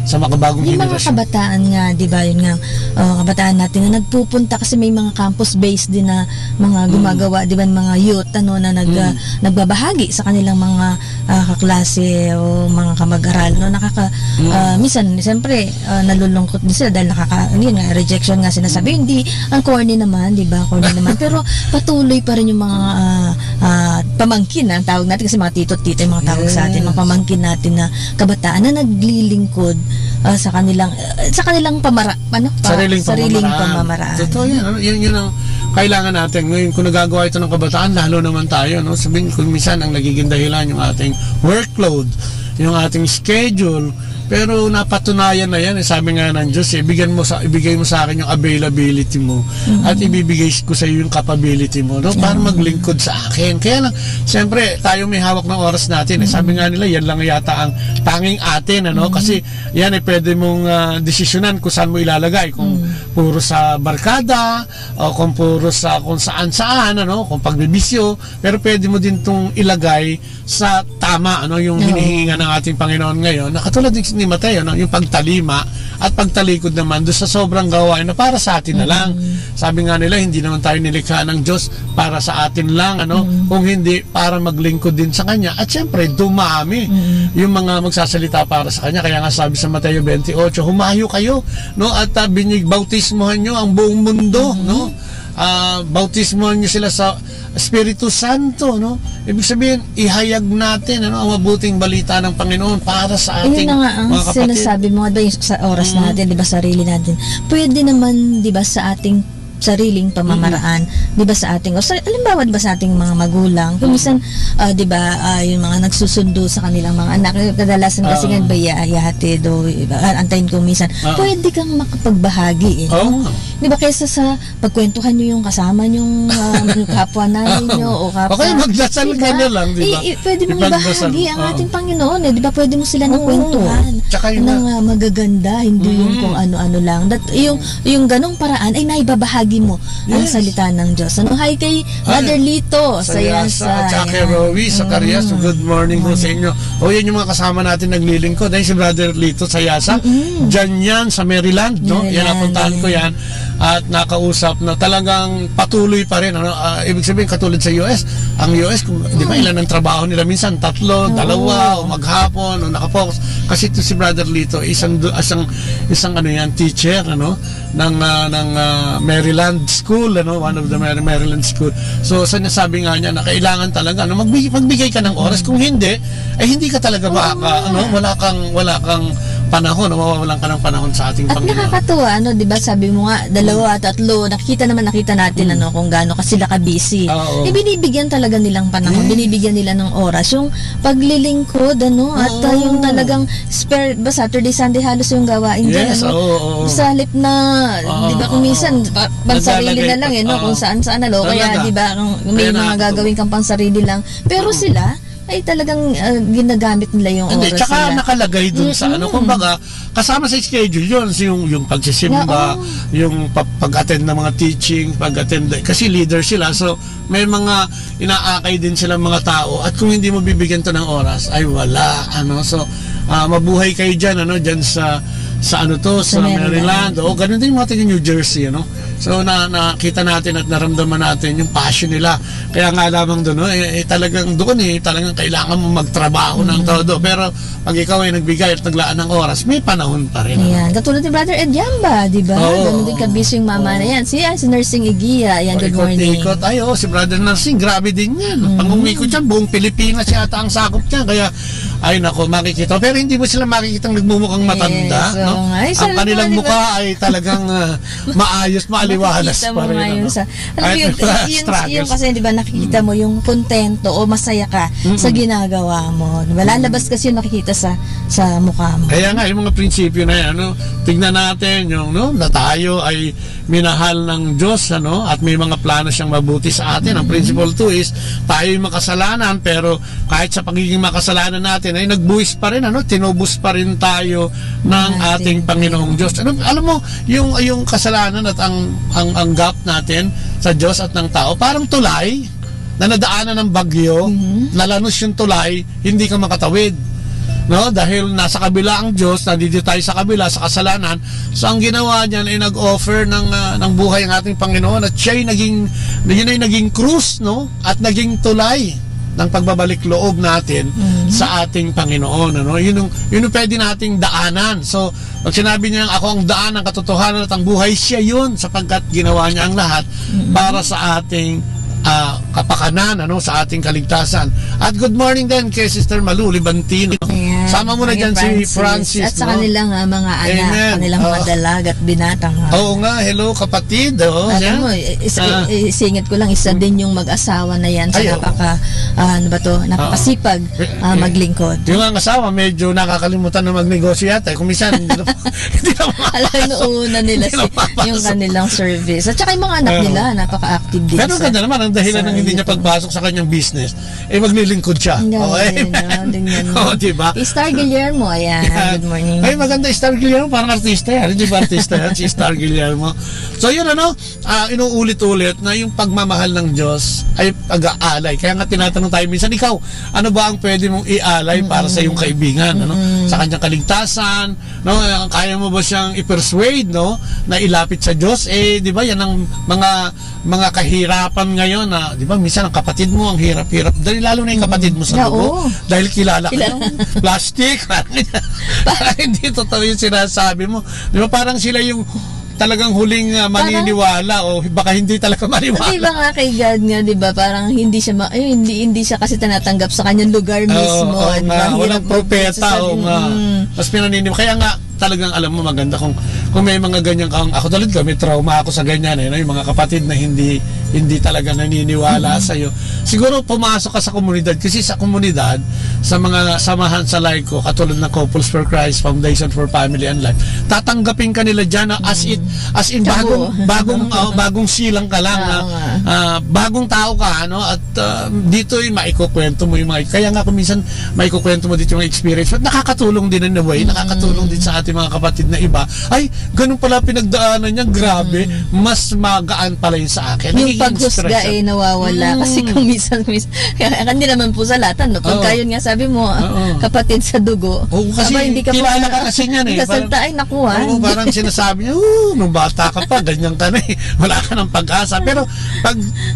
sa makabagong Yung mga henerasyon. kabataan nga, di ba, yun nga, uh, kabataan natin na nagpupunta kasi may mga campus-based din na mga Mm. gumagawa, di ba, mga youth, ano, na nag-, Mm. uh, nagbabahagi sa kanilang mga, uh, kaklase o mga kamag-aral, no? Nakaka-, Mm. uh, minsan, siyempre, uh, nalulungkot din sila dahil nakaka-, yun nga, rejection nga sinasabi. Mm. Hindi, ang corny naman, di ba? Corny naman. Pero patuloy pa rin yung mga, uh, uh, pamangkin, ah, ang tawag natin kasi mga tito at tita yung mga tawag sa atin, Yes. mga pamangkin natin na kabataan na naglilingkod, ah, sa kanilang, ah, sa kanilang pamara-, ano, pa-, Sariling sariling pamamaraan. pamamaraan. Totoo yan, ano? Yan, yun ang kailangan natin. Ngayon, kung nagagawa ito ng kabataan, lalo naman tayo, no? Sabihin, kung minsan ang nagiging dahilan yung ating workload, yung ating schedule, pero napatunayan na yan, eh. Sabi nga ng Diyos, eh, "Bigyan mo sa, ibigay mo sa akin yung availability mo, Mm. at ibibigay ko sa iyo yung capability mo, no? Para Mm. maglingkod sa akin." Kaya lang, siyempre, tayo may hawak ng oras natin, eh. Sabi Mm. nga nila, yan lang yata ang tanging atin, ano? Mm. Kasi yan, eh, pwede mong, ah, desisyonan kung saan mo ilalagay, kung Mm. puro sa barkada, o kung puro sa kung saan-saan, ano? Kung pagbibisyo, pero pwede mo din 'tong ilagay sa tama, ano, yung Oo. hinihingi nga ng ating Panginoon ngayon, na katulad ni, ni Mateo, no, yung pagtalima at pagtalikod naman doon sa sobrang gawain na para sa atin na lang. Mm. Sabi nga nila, hindi naman tayo nilikha ng Diyos para sa atin lang, ano, Mm. kung hindi para maglingkod din sa Kanya. At siyempre, dumami Mm. yung mga magsasalita para sa Kanya. Kaya nga sabi sa Mateo twenty-eight, "Humayo kayo, no, at, ah, binig-, bautismohan nyo ang buong mundo," Mm. no? Ah, bautismohan nyo sila sa Espiritu Santo, no? Ibig sabihin, ihayag natin, ano, ang mabuting balita ng Panginoon para sa ating Ayun na nga ang mga kapatid. sinasabi mo, di ba, yung sa oras Mm. natin, di ba, sarili natin. Pwede naman, di ba, sa ating sariling pamamaraan, Mm. di ba, sa ating, o sa, halimbawa, di ba, sa ating mga magulang, kung Mm. minsan, ah, di ba, ah, yung mga nagsusundo sa kanilang mga anak, eh, kadalasan kasi Oo. nga, di ba, iya-, iyahatid o, ah, antayin ko minsan, Oo. pwede kang makapagbahagi, eh, Oo. no? Di ba, kaysa sa pagkwentuhan nyo yung kasama nyong, ah, yung kapwa nanay Oo. nyo o kapwa, O kaya magdasal di ba? ka na lang, di ba? I-, i-, pwede mong Ipagdasal. ibahagi ang Oo. ating Panginoon, eh, di ba? Pwede mo sila ng Oo. kwentuhan Tsaka yun ng, na. ah, magaganda, hindi yung Mm. kung ano-ano lang. That, yung, yung ganong paraan ay naibabahagi mo ang Yes. salita ng Diyos. Ano, hi kay Brother Ay, Lito, sa sa Yasa, Yasa, at saka kay yan. Rowie, sa Carias, Mm. good morning ho sa Morning. inyo. O, yan yung mga kasama natin naglilingkod. Ay, si Brother Lito sa Yasa. Mm-mm. Diyan yan, sa Maryland, no? Yan, Maryland, napuntahan ko yan. yan. At nakausap na talagang patuloy pa rin, ano? Ah, ibig sabihin, katulad sa U S, ang U S, kung, di ba, Mm. ilan ang trabaho nila? Minsan, tatlo, Oo. dalawa, o maghapon, o nakapokus. Kasi ito si Brother Lito, isang, du-, isang, isang, ano yan, teacher, ano? ng, ah, ng, ah, Maryland School, ano, one of the Mar-, Maryland School. So, sa nasabi nga niya na kailangan talaga, ano, magbig-, magbigay ka ng oras. Kung hindi, eh, hindi ka talaga Oo makaka-, nga. ano, wala kang, wala kang panahon, o mawawalan ka ng panahon sa ating At Panginoon. nakakatuwa, ano, di ba, sabi mo nga, dalawa, Mm. tatlo, nakikita naman, nakita natin, Mm. ano, kung gaano ka sila ka-busy. Ah, oo. Eh, binibigyan talaga nilang panahon, Yes. binibigyan nila ng oras. Yung paglilingkod, ano, at, ah, Oo. yung talagang spare, ba, Saturday, Sunday, halos yung gawain dyan, Yes, ano? oo, oo. Sa halip na, Oo, di ba, kung oo. minsan, pa-, pansarili Naglalagay na lang, pa, eh, no? oo. Kung saan-saan na, o kaya, Talaga. di ba, kung may Kaya mga nakakatuwa. gagawin kang pansarili lang. Pero Mm. sila, ay talagang, ah, ginagamit nila yung Hindi, oras tsaka nila. nakalagay dun sa ano, Mm-mm. kumbaga, kasama sa schedule yun, so yung, yung pagsisimba, Oo. yung pa-, pag-attend ng mga teaching, pag-attend, kasi leader sila, so may mga inaakay din silang mga tao, at kung hindi mo bibigyan to ng oras, ay wala, ano, so, ah, mabuhay kayo dyan, ano, dyan sa, sa ano to, Sa sa Maryland. Maryland, o ganun din yung mga taga New Jersey, ano, so na, nakita natin at naramdaman natin yung passion nila, kaya nga lamang doon, no, eh, eh, talagang doon, eh, talagang kailangan mo magtrabaho ng Mm. todo, pero pag ikaw ay nagbigay at naglaan ng oras, may panahon pa rin, ano? Ayan. Katulad ni Brother Ed Yamba, di ba? Oo, Ganun din oo. kabisyo yung mama Oo. na yan. Si, ah, si Nursing Igia. Ayan, good morning. Paikot-ikot. Ay, oo, si Brother Nursing, grabe din yan. Mm. Pag umikot yan, buong Pilipinas yata ang sakop niya. Kaya, ay nako, makikita. Pero hindi mo sila makikitang nagmumukhang matanda, Yes, oo no? nga. Ay, Ang sabi ko, kanilang di ba? mukha ay talagang, ah, maayos, maaliwalas Makikita pa mo rin, nga yun ano? sa Alam mo Ay, yun, yung, yung, struggles. yung kasi, di ba, nakikita mo yung kontento o masaya ka sa Mm-mm. ginagawa mo. Di ba? Lalabas kasi yun, makikita sa, sa mukha mo. Kaya nga, yung mga prinsipyo na yan, no? Tignan natin yung, no, na tayo ay minahal ng Diyos, ano, at may mga plano siyang mabuti sa atin. Ang Mm-hmm. principle two is, tayo'y makasalanan, pero kahit sa pagiging makasalanan natin, ay nagbuwis pa rin, ano, tinubos pa rin tayo ng Ng ating ating Panginoong Diyos. Ano, alam mo, yung, yung kasalanan at ang, ang, ang gap natin sa Diyos at ng tao, parang tulay na nadaanan ng bagyo, Mhm. nalanos yung tulay, hindi ka makatawid. No? Dahil nasa kabila ang Diyos, nandito tayo sa kabila, sa kasalanan. So, ang ginawa niyan ay nag-offer ng, ah, ng buhay ang ating Panginoon at siya'y naging, yun ay naging krus, no? At naging tulay ng pagbabalik loob natin Mhm. sa ating Panginoon, ano? Yun yung, yun yung pwede nating daanan. So, pag sinabi niya, "Ako ang daan, ang katotohanan, at ang buhay," siya yun, sapagkat ginawa niya ang lahat Mhm. para sa ating, ah, kapakanan, ano, sa ating kaligtasan. At good morning din kay Sister Malu Libantino. Ayan. Sama mo na Hi, dyan si Francis. Francis, At sa no? kanilang, ah, mga anak, Amen. kanilang Oo. mga dalag at binata nga. Oo nga, hello, kapatid. Oo, Alam yan. mo, i-, is-, Ah. i-, isingit ko lang, isa Mm. din yung mag-asawa na yan sa Ay, oo. napaka, ah, ano ba to, napakasipag, Eh, ah, eh, maglingkod. yung ang asawa, medyo nakakalimutan na magnegosyo yata. Kung minsan, hindi na, hindi na Alam, makapasok. noon na nila Hindi na si, makapasok. yung kanilang service. At saka yung mga anak Oo. nila, napaka-active din Pero sa, ganda naman, ang dahilan sa ng hindi niya YouTube. pagpasok sa kanyang business, eh, maglilingkod siya. Ang galing, Okay? no? Tingnan mo. Oh, di ba? Si Star Guillermo, ayan. Yan. Good morning. Ay, maganda, Star Guillermo, parang artista yan. Hindi ba artista yan? Si Star Guillermo. So, yun, ano, ah, inuulit-ulit na yung pagmamahal ng Diyos ay pag-aalay. Kaya nga tinatanong tayo minsan, "Ikaw, ano ba ang pwede mong ialay para sa iyong Mm-mm. kaibigan, ano? Mm-mm. Sa kanyang kaligtasan, no? Kaya mo ba siyang i-persuade, no? Na ilapit sa Diyos?" Eh, di ba, yan ang mga, mga kahirapan ngayon na, di ba, minsan ang kapatid mo, ang hirap-hirap. Dahil lalo na yung kapatid mo sa Mm-mm. dugo. Oo. Dahil kilala ka Kilala. ng plastic. Parang hindi totoo yung sinasabi mo. Di ba, parang sila yung talagang huling, ah, Parang maniniwala o baka hindi talaga maniwala. Di ba nga kay God nga, di ba, parang hindi siya ma-, eh, hindi, hindi siya kasi tinatanggap sa kanyang lugar Oo, mismo, oo di ba? nga, Ang walang hirap propeta, magsasabi, oo nga. mm. Mas pinaniniw-, kaya nga, Talagang alam mo, maganda kung, kung may mga ganyan kang, ako talaga, may trauma ako sa ganyan, eh, no? Yung mga kapatid na hindi, hindi talaga naniniwala Mm. sa'yo. Siguro pumasok ka sa komunidad, kasi sa komunidad, sa mga samahan sa laika, katulad ng Couples for Christ, Foundation for Family and Life, tatanggapin ka nila dyan, ah, as it, Mm. as in, Kabuo. bagong, bagong, ah, bagong silang ka lang, Oo ah, nga. ah, bagong tao ka, ano, at, ah, dito yung maikukwento mo yung mga, kaya nga kung minsan maikukwento mo dito yung mga experience, at nakakatulong din in a way, Mm. nakakatulong din sa ating mga kapatid na iba. Ay, ganun pala pinagdaanan niya, grabe, Mm. mas magaan pala yun sa akin. Yung Nagiging pagkusga inspirasyon. eh, nawawala. Mm. Kasi kung minsan, minsan, kaya hindi naman po salatan, no? Pagka Oo. yun nga, sabi mo, ah, Oo. kapatid sa dugo. Oo, kasi Aba, hindi ka kilala pa ka kasi niyan eh. nagsasalta, Parang, ay, naku, ah. oo, parang sinasabi niya, "Oh, nung bata ka pa, ganyan ka na eh. Wala ka ng pag-asa." Pero pag,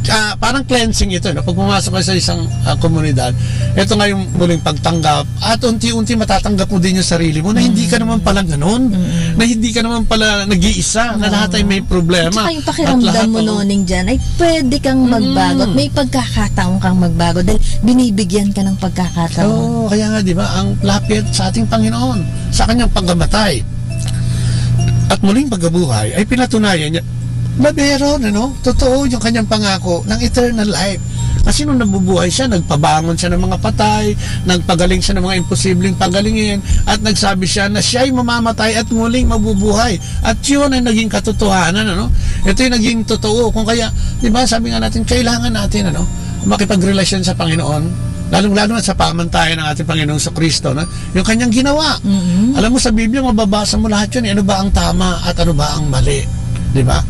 ah, parang cleansing ito, no? Pag pumasok ka sa isang, ah, komunidad, ito nga yung muling pagtanggap, at unti-unti matatanggap mo din yung sarili mo na hindi ka Mm. naman pala ganun, Mm. na hindi ka naman pala nag-iisa, na Oo. lahat ay may problema. At saka yung pakiramdam At lahat, mo, oo. Noning, dyan ay pwede kang Mm. magbago at may pagkakataon kang magbago dahil binibigyan ka ng pagkakataon. Oo, kaya nga, di ba, ang lapit sa ating Panginoon, sa kanyang pagkamatay at muling pagkabuhay ay pinatunayan niya na meron, ano, totoo yung kanyang pangako ng eternal life. Kasi nung nabubuhay siya, nagpabangon siya ng mga patay, nagpagaling siya ng mga imposibleng pagalingin, at nagsabi siya na siya'y mamamatay at muling mabubuhay. At yun ay naging katotohanan, ano? Ito yung naging totoo. Kung kaya, di ba, sabi nga natin, kailangan natin, ano, makipagrelasyon sa Panginoon. Lalong-lalo na sa pamantayan ng ating Panginoong Kristo, no? Yung kanyang ginawa. Mm-hmm. Alam mo, sa Biblia, mababasa mo lahat yun, eh. Ano ba ang tama at ano ba ang mali? Di ba?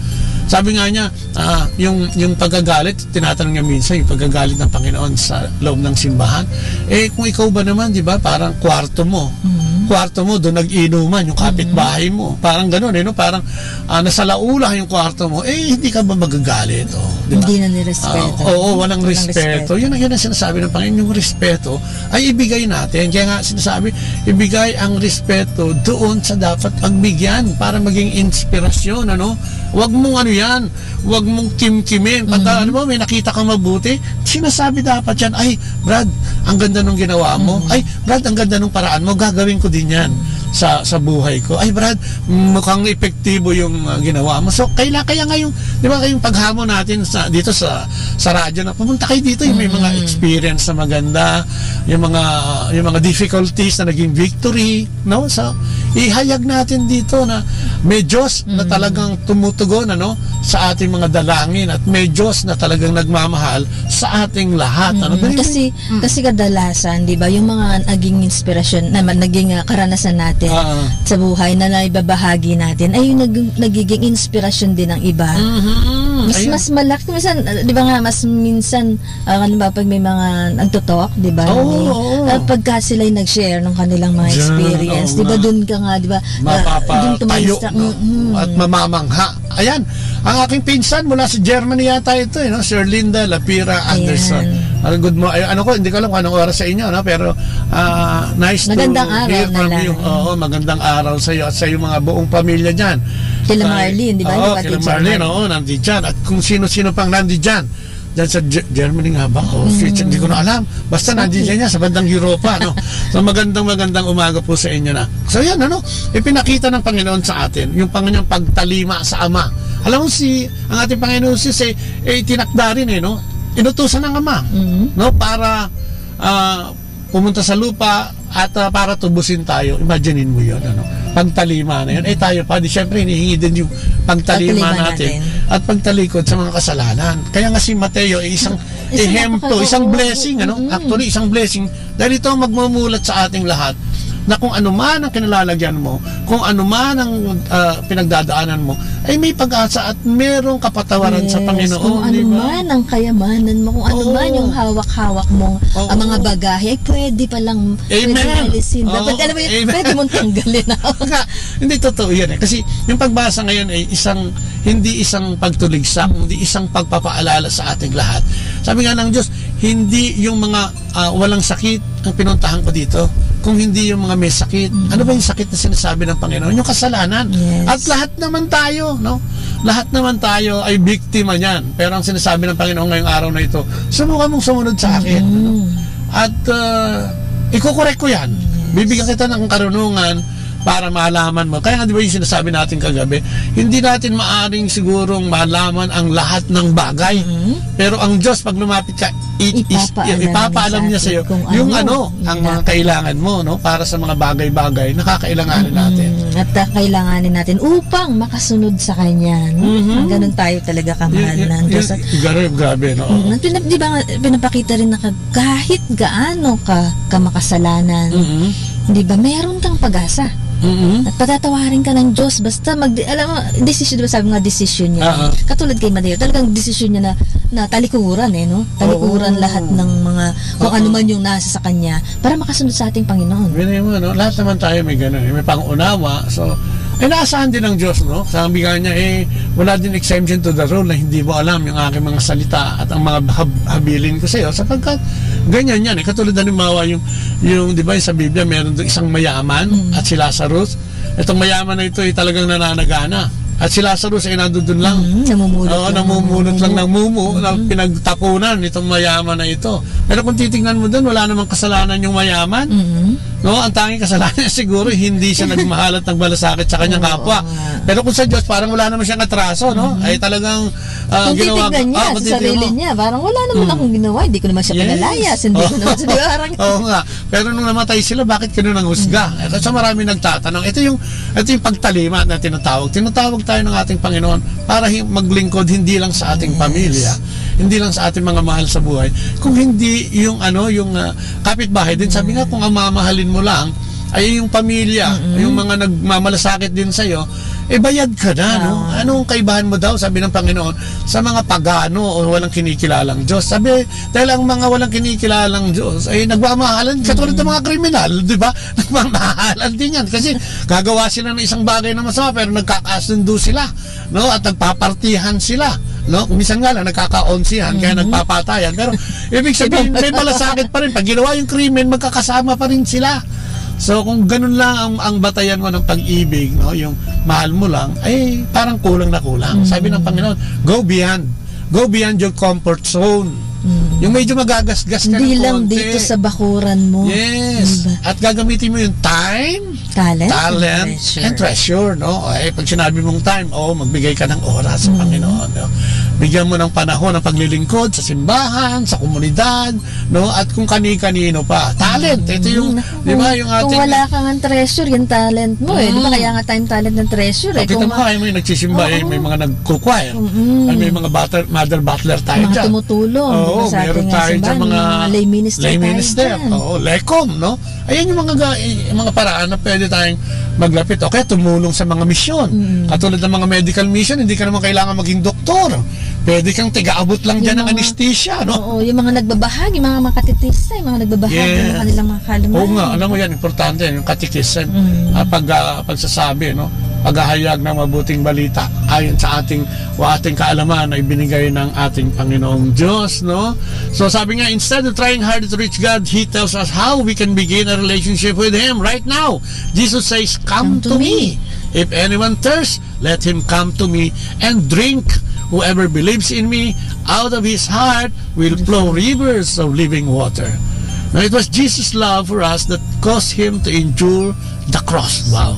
Sabi nga niya, ah, yung, yung pagagalit, tinatanong niya minsan, yung pagagalit ng Panginoon sa loob ng simbahan. Eh, kung ikaw ba naman, di ba, parang kwarto mo. Mm-hmm. Kwarto mo, doon nag-inuman, yung kapitbahay Mm-hmm. mo. Parang ganun, eh, no? Parang, ah, nasalaula yung kwarto mo. Eh, hindi ka ba magagalit? Oh, di ba? Hindi na nirespeto. Ah, oo, walang Walang respeto. respeto. Yun ang, yun ang sinasabi ng Panginoon, yung respeto ay ibigay natin. Kaya nga sinasabi, ibigay ang respeto doon sa dapat pagbigyan para maging inspirasyon, ano? Huwag mong ano yan, huwag mong kimkimin. Pagka, Mhm. ano mo, may nakita kang mabuti, sinasabi dapat yan, "Ay, Brad, ang ganda nung ginawa mo. Mhm. Ay, Brad, ang ganda nung paraan mo. Gagawin ko din yan sa, sa buhay ko. Ay, Brad, mukhang epektibo yung, ah, ginawa mo." So, kaila-, kaya nga yung, di ba, yung paghamon natin sa, dito sa, sa radyo na, "Pumunta kayo dito, yung may mga Mhm. experience na maganda, yung mga, yung mga difficulties na naging victory." No? So, ihayag natin dito na may Diyos na Mm. talagang tumutugon, ano, sa ating mga dalangin at may Diyos na talagang nagmamahal sa ating lahat, ano? Mm, Pero kasi, mm. kasi kadalasan, di ba, yung mga naging inspirasyon, naman, naging, ah, karanasan natin Ah. sa buhay na naibabahagi natin, ay yung nag-, nagiging inspirasyon din ng iba. Mhm. Mas, Ayun. mas malaki, minsan, ah, di ba nga, mas minsan, ah, halimbawa, pag may mga nagtotalk, di ba, Oo, Nani? oo. Ah, pagka sila'y nag-share ng kanilang mga Diyan, experience, oo di ba, nga. dun ka nga, di ba, ah, Mapapatayo, dun ka ma-insta-, no? mm-mm. At mamamangha. Ayan, ang aking pinsan mula sa Germany yata ito, eh, no? Sir Linda Lapira Ayan. Anderson. Ah, good mo-, ay, ano ko, hindi ko alam kung anong oras sa inyo, no? Pero, ah, nice to Magandang araw hear na from lang. you. Oo, magandang araw sa iyo at sa iyong mga buong pamilya dyan. Kila Ay, Marlene, di ba? oo, Yung kapatid kila ni Marlene, Marlene. oo, nandito dyan. At kung sino-sino pang nandito dyan. Diyan sa Ge-, Germany nga ba? O Mm. Switzerland, hindi ko na alam. Basta Okay. nandiyan yan, sa bandang Europa, no? So, magandang, magandang umaga po sa inyo na. So, yan, ano? Ipinakita ng Panginoon sa atin, yung Panginoon pagtalima sa Ama. Alam mo, si, ang ating Panginoon si, eh, eh, itinakda rin, eh, no? Inutusan ng Ama, Mm. no? Para, ah, pumunta sa lupa at, ah, para tubusin tayo. Imagine mo yun, ano? Pagtalima na yun. Eh, tayo pa, di syempre, hinihingi din yung pagtalima Pagtalima natin natin. at pagtalikod sa mga kasalanan. Kaya nga si Mateo ay isang Isang ehemplo, isang napakaganda. blessing, ano? Mm-mm. Actually, isang blessing. Dahil ito ang magmumulat sa ating lahat na kung ano man ang kinalalagyan mo, kung ano man ang, ah, pinagdadaanan mo, ay may pag-asa at merong kapatawaran sa Yes, Panginoon, kung ano di ba? man ang kayamanan mo, kung ano Oo. man yung hawak-hawak mong, Oo. ah, mga bagahe, ay pwede palang, pwede Amen. alisin. Dapat, Oo. alam mo yun, Amen. pwede mong tanggalin. Kaya, hindi totoo yan eh. Kasi yung pagbasa ngayon ay isang, hindi isang pagtuligsa, kundi isang pagpapaalala sa ating lahat. Sabi nga ng Diyos, hindi yung mga ah, walang sakit ang pinuntahan ko dito, kung hindi yung mga may sakit. Mm. Ano ba yung sakit na sinasabi ng Panginoon? Yung kasalanan. Yes. At lahat naman tayo, no? Lahat naman tayo ay biktima niyan. Pero ang sinasabi ng Panginoon ngayong araw na ito, "Subukan mong sumunod sa akin." Mm. Ano? At, ah, ikokorek ko yan. Yes. Bibigyan kita ng karunungan para malaman mo. Kaya nga, di ba, yung sinasabi natin kagabi, hindi natin maaring sigurong malaman ang lahat ng bagay. Mm. Pero ang Diyos, pag lumapit ka, i-, is-, Ipapaalam niya ipapaalam sa niya atin sa'yo kung yung ano, ano, ang mga dapat. Kailangan mo, no? Para sa mga bagay-bagay na kakailanganin Mm-mm. natin. At, ah, kailanganin natin upang makasunod sa Kanya, no? Mm-hmm. Ang ganun tayo talaga kamahal Y-, y-, ng Diyos. Y-, grabe, grabe, no? Mm, pinap-, di ba nga, pinapakita rin na ka-, kahit gaano ka, ka makasalanan, Mm-hmm. di ba, meron kang pag-asa. Mm-hmm. At patatawarin ka ng Diyos. Basta mag-, alam mo, desisyon, di ba, sabi nga, desisyon niya. Ah, ah. Katulad kay Mateo, talagang desisyon niya na, na talikuran, eh, no? Talikuran Oo. lahat ng mga, kung Oo. ano man yung nasa sa kanya, para makasunod sa ating Panginoon. Yun yung ano, lahat naman tayo may ganun, eh, may pangunawa. So, eh, naasahan din ng Diyos, no? Sabi nga niya, eh, wala din exemption to the rule na hindi mo alam yung aking mga salita at ang mga hab-, habilin ko sa'yo, sapagkat ganyan yan, eh. Katulad, halimbawa, yung, yung, di ba, yung sa Biblia, meron doon isang mayaman Mm. at si Lazarus. Itong mayaman na ito ay talagang nananagana. At si Lazarus ay nandun lang. Mm, namumulot Oo, lang namumulot ng lang ng mumu. mumu na Mm. pinagtapunan nitong mayaman na ito. Pero kung titignan mo doon, wala namang kasalanan yung mayaman. Mm. No, ang tanging kasalanan niya siguro, hindi siya nagmahal at nagmalasakit sa kanyang Oo, kapwa. oo nga. Pero kung sa Diyos, parang wala naman siyang atraso, no? Mm. Ay talagang, ah, Kung ginawa titignan niya ah, kung sa titignan sarili mo. niya, parang wala naman Mm. akong ginawa, hindi ko naman siya Yes. pinalayas, hindi ko Oo. naman siya, di ba? Parang Oo nga. Pero nung namatay sila, bakit ka nun nanghusga? Mm. Eh, kasi marami nagtatanong. Ito yung, ito yung pagtalima na tinatawag. Tinatawag tayo ng ating Panginoon para hi-, maglingkod hindi lang sa ating Yes. pamilya, hindi lang sa ating mga mahal sa buhay, kung hindi yung ano, yung, ah, kapitbahay din. Sabi nga, Yes. kung ang mamahalin mo lang ay yung pamilya, Mm-mm. yung mga nagmamalasakit din sa'yo, eh, bayad ka na, no? Tama. Anong kaibahan mo daw, sabi ng Panginoon, sa mga pagano o walang kinikilalang Diyos? Sabi, dahil ang mga walang kinikilalang Diyos ay nagmamahalan, katulad ng Mm. mga kriminal, di ba? Nagmamahalan din yan. Kasi gagawa sila ng isang bagay na masama, pero nagkakasundo sila, no? At nagpapartihan sila, no? Minsan nga lang, nagkakaonsihan, kaya Mm-hmm. nagpapatayan. Pero, ibig sabihin, may malasakit pa rin. Pag ginawa yung krimen, magkakasama pa rin sila. So, kung ganun lang ang, ang batayan mo ng pag-ibig, no? Yung mahal mo lang, ay parang kulang na kulang. Sabi ng Mm. Panginoon, "Go beyond. Go beyond your comfort zone." Mm. Yung medyo magagasgas ka Hindi ng lang konti. dito sa bakuran mo. Yes. Diba? At gagamitin mo yung time, Talent and talent treasure. and treasure, no? Eh, pag sinabi mong time, oh, magbigay ka ng oras sa Mm. Panginoon, no? Bigyan mo ng panahon ang paglilingkod sa simbahan, sa komunidad, no? At kung kani-kanino pa. Talent, ito yung, Mm. di ba, yung Kung ating wala kang ang treasure, yung talent mo, eh. Di ba, Mm. kaya nga time, talent, and treasure, eh. Oh, kita Kung mo ma- nga, may nagsisimba, eh, Oo. may mga nagko-choir. Mm-mm. Ay, may mga butter-, mother butler tayo Mga dyan. tumutulong, di ba, Oo, sa meron ating, ah, tayo simbahan, dyan, mga mga lay minister lay tayo minister. dyan. Oo, lecom, no? Ayan yung mga ga-, yung mga paraan na pwede tayong maglapit. O kaya tumulong sa mga misyon. Mm. Katulad ng mga medical mission, hindi ka naman kailangan maging doktor. Pwede kang tigaabot lang Yung dyan ng mga anesthesia, no? Oo, yung mga nagbabahagi, mga makatekista, yung mga nagbabahagi Yes. ng kanilang mga kaalaman. Oo nga, alam mo yan, importante yan, yung katekism. Mm. Ah, pag, ah, pagsasabi, no? Paghahayag ng mabuting balita ayon sa ating, o ating kaalaman na ibinigay ng ating Panginoong Diyos, no? So, sabi nga, instead of trying hard to reach God, He tells us how we can begin a relationship with Him right now. Jesus says, "Come Come to to me. me. If anyone thirsts, let him come to me and drink. Whoever believes in me, out of his heart will flow rivers of living water." Now, it was Jesus' love for us that caused him to endure the cross. Wow.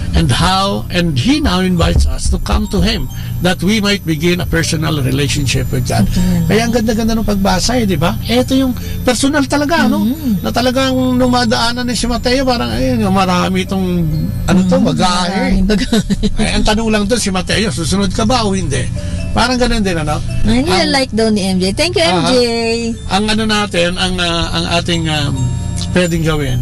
And how, and he now invites us to come to him that we might begin a personal relationship with God. Amen. Kaya ang ganda-ganda ng pagbasa, eh, di ba? Ito yung personal talaga, no? Mm. Na talagang nung madaanan ni si Mateo, parang, "Ayun, marami itong, ano to, Mm, magahe." maraming bagahe. Eh, ang tanong lang doon, si Mateo, susunod ka ba o hindi? Parang ganun din, ano? Ay, Ang nilalike daw ni M J. Thank you, Aha. M J. Ang ano natin, ang, ah, ang ating, um, pwedeng gawin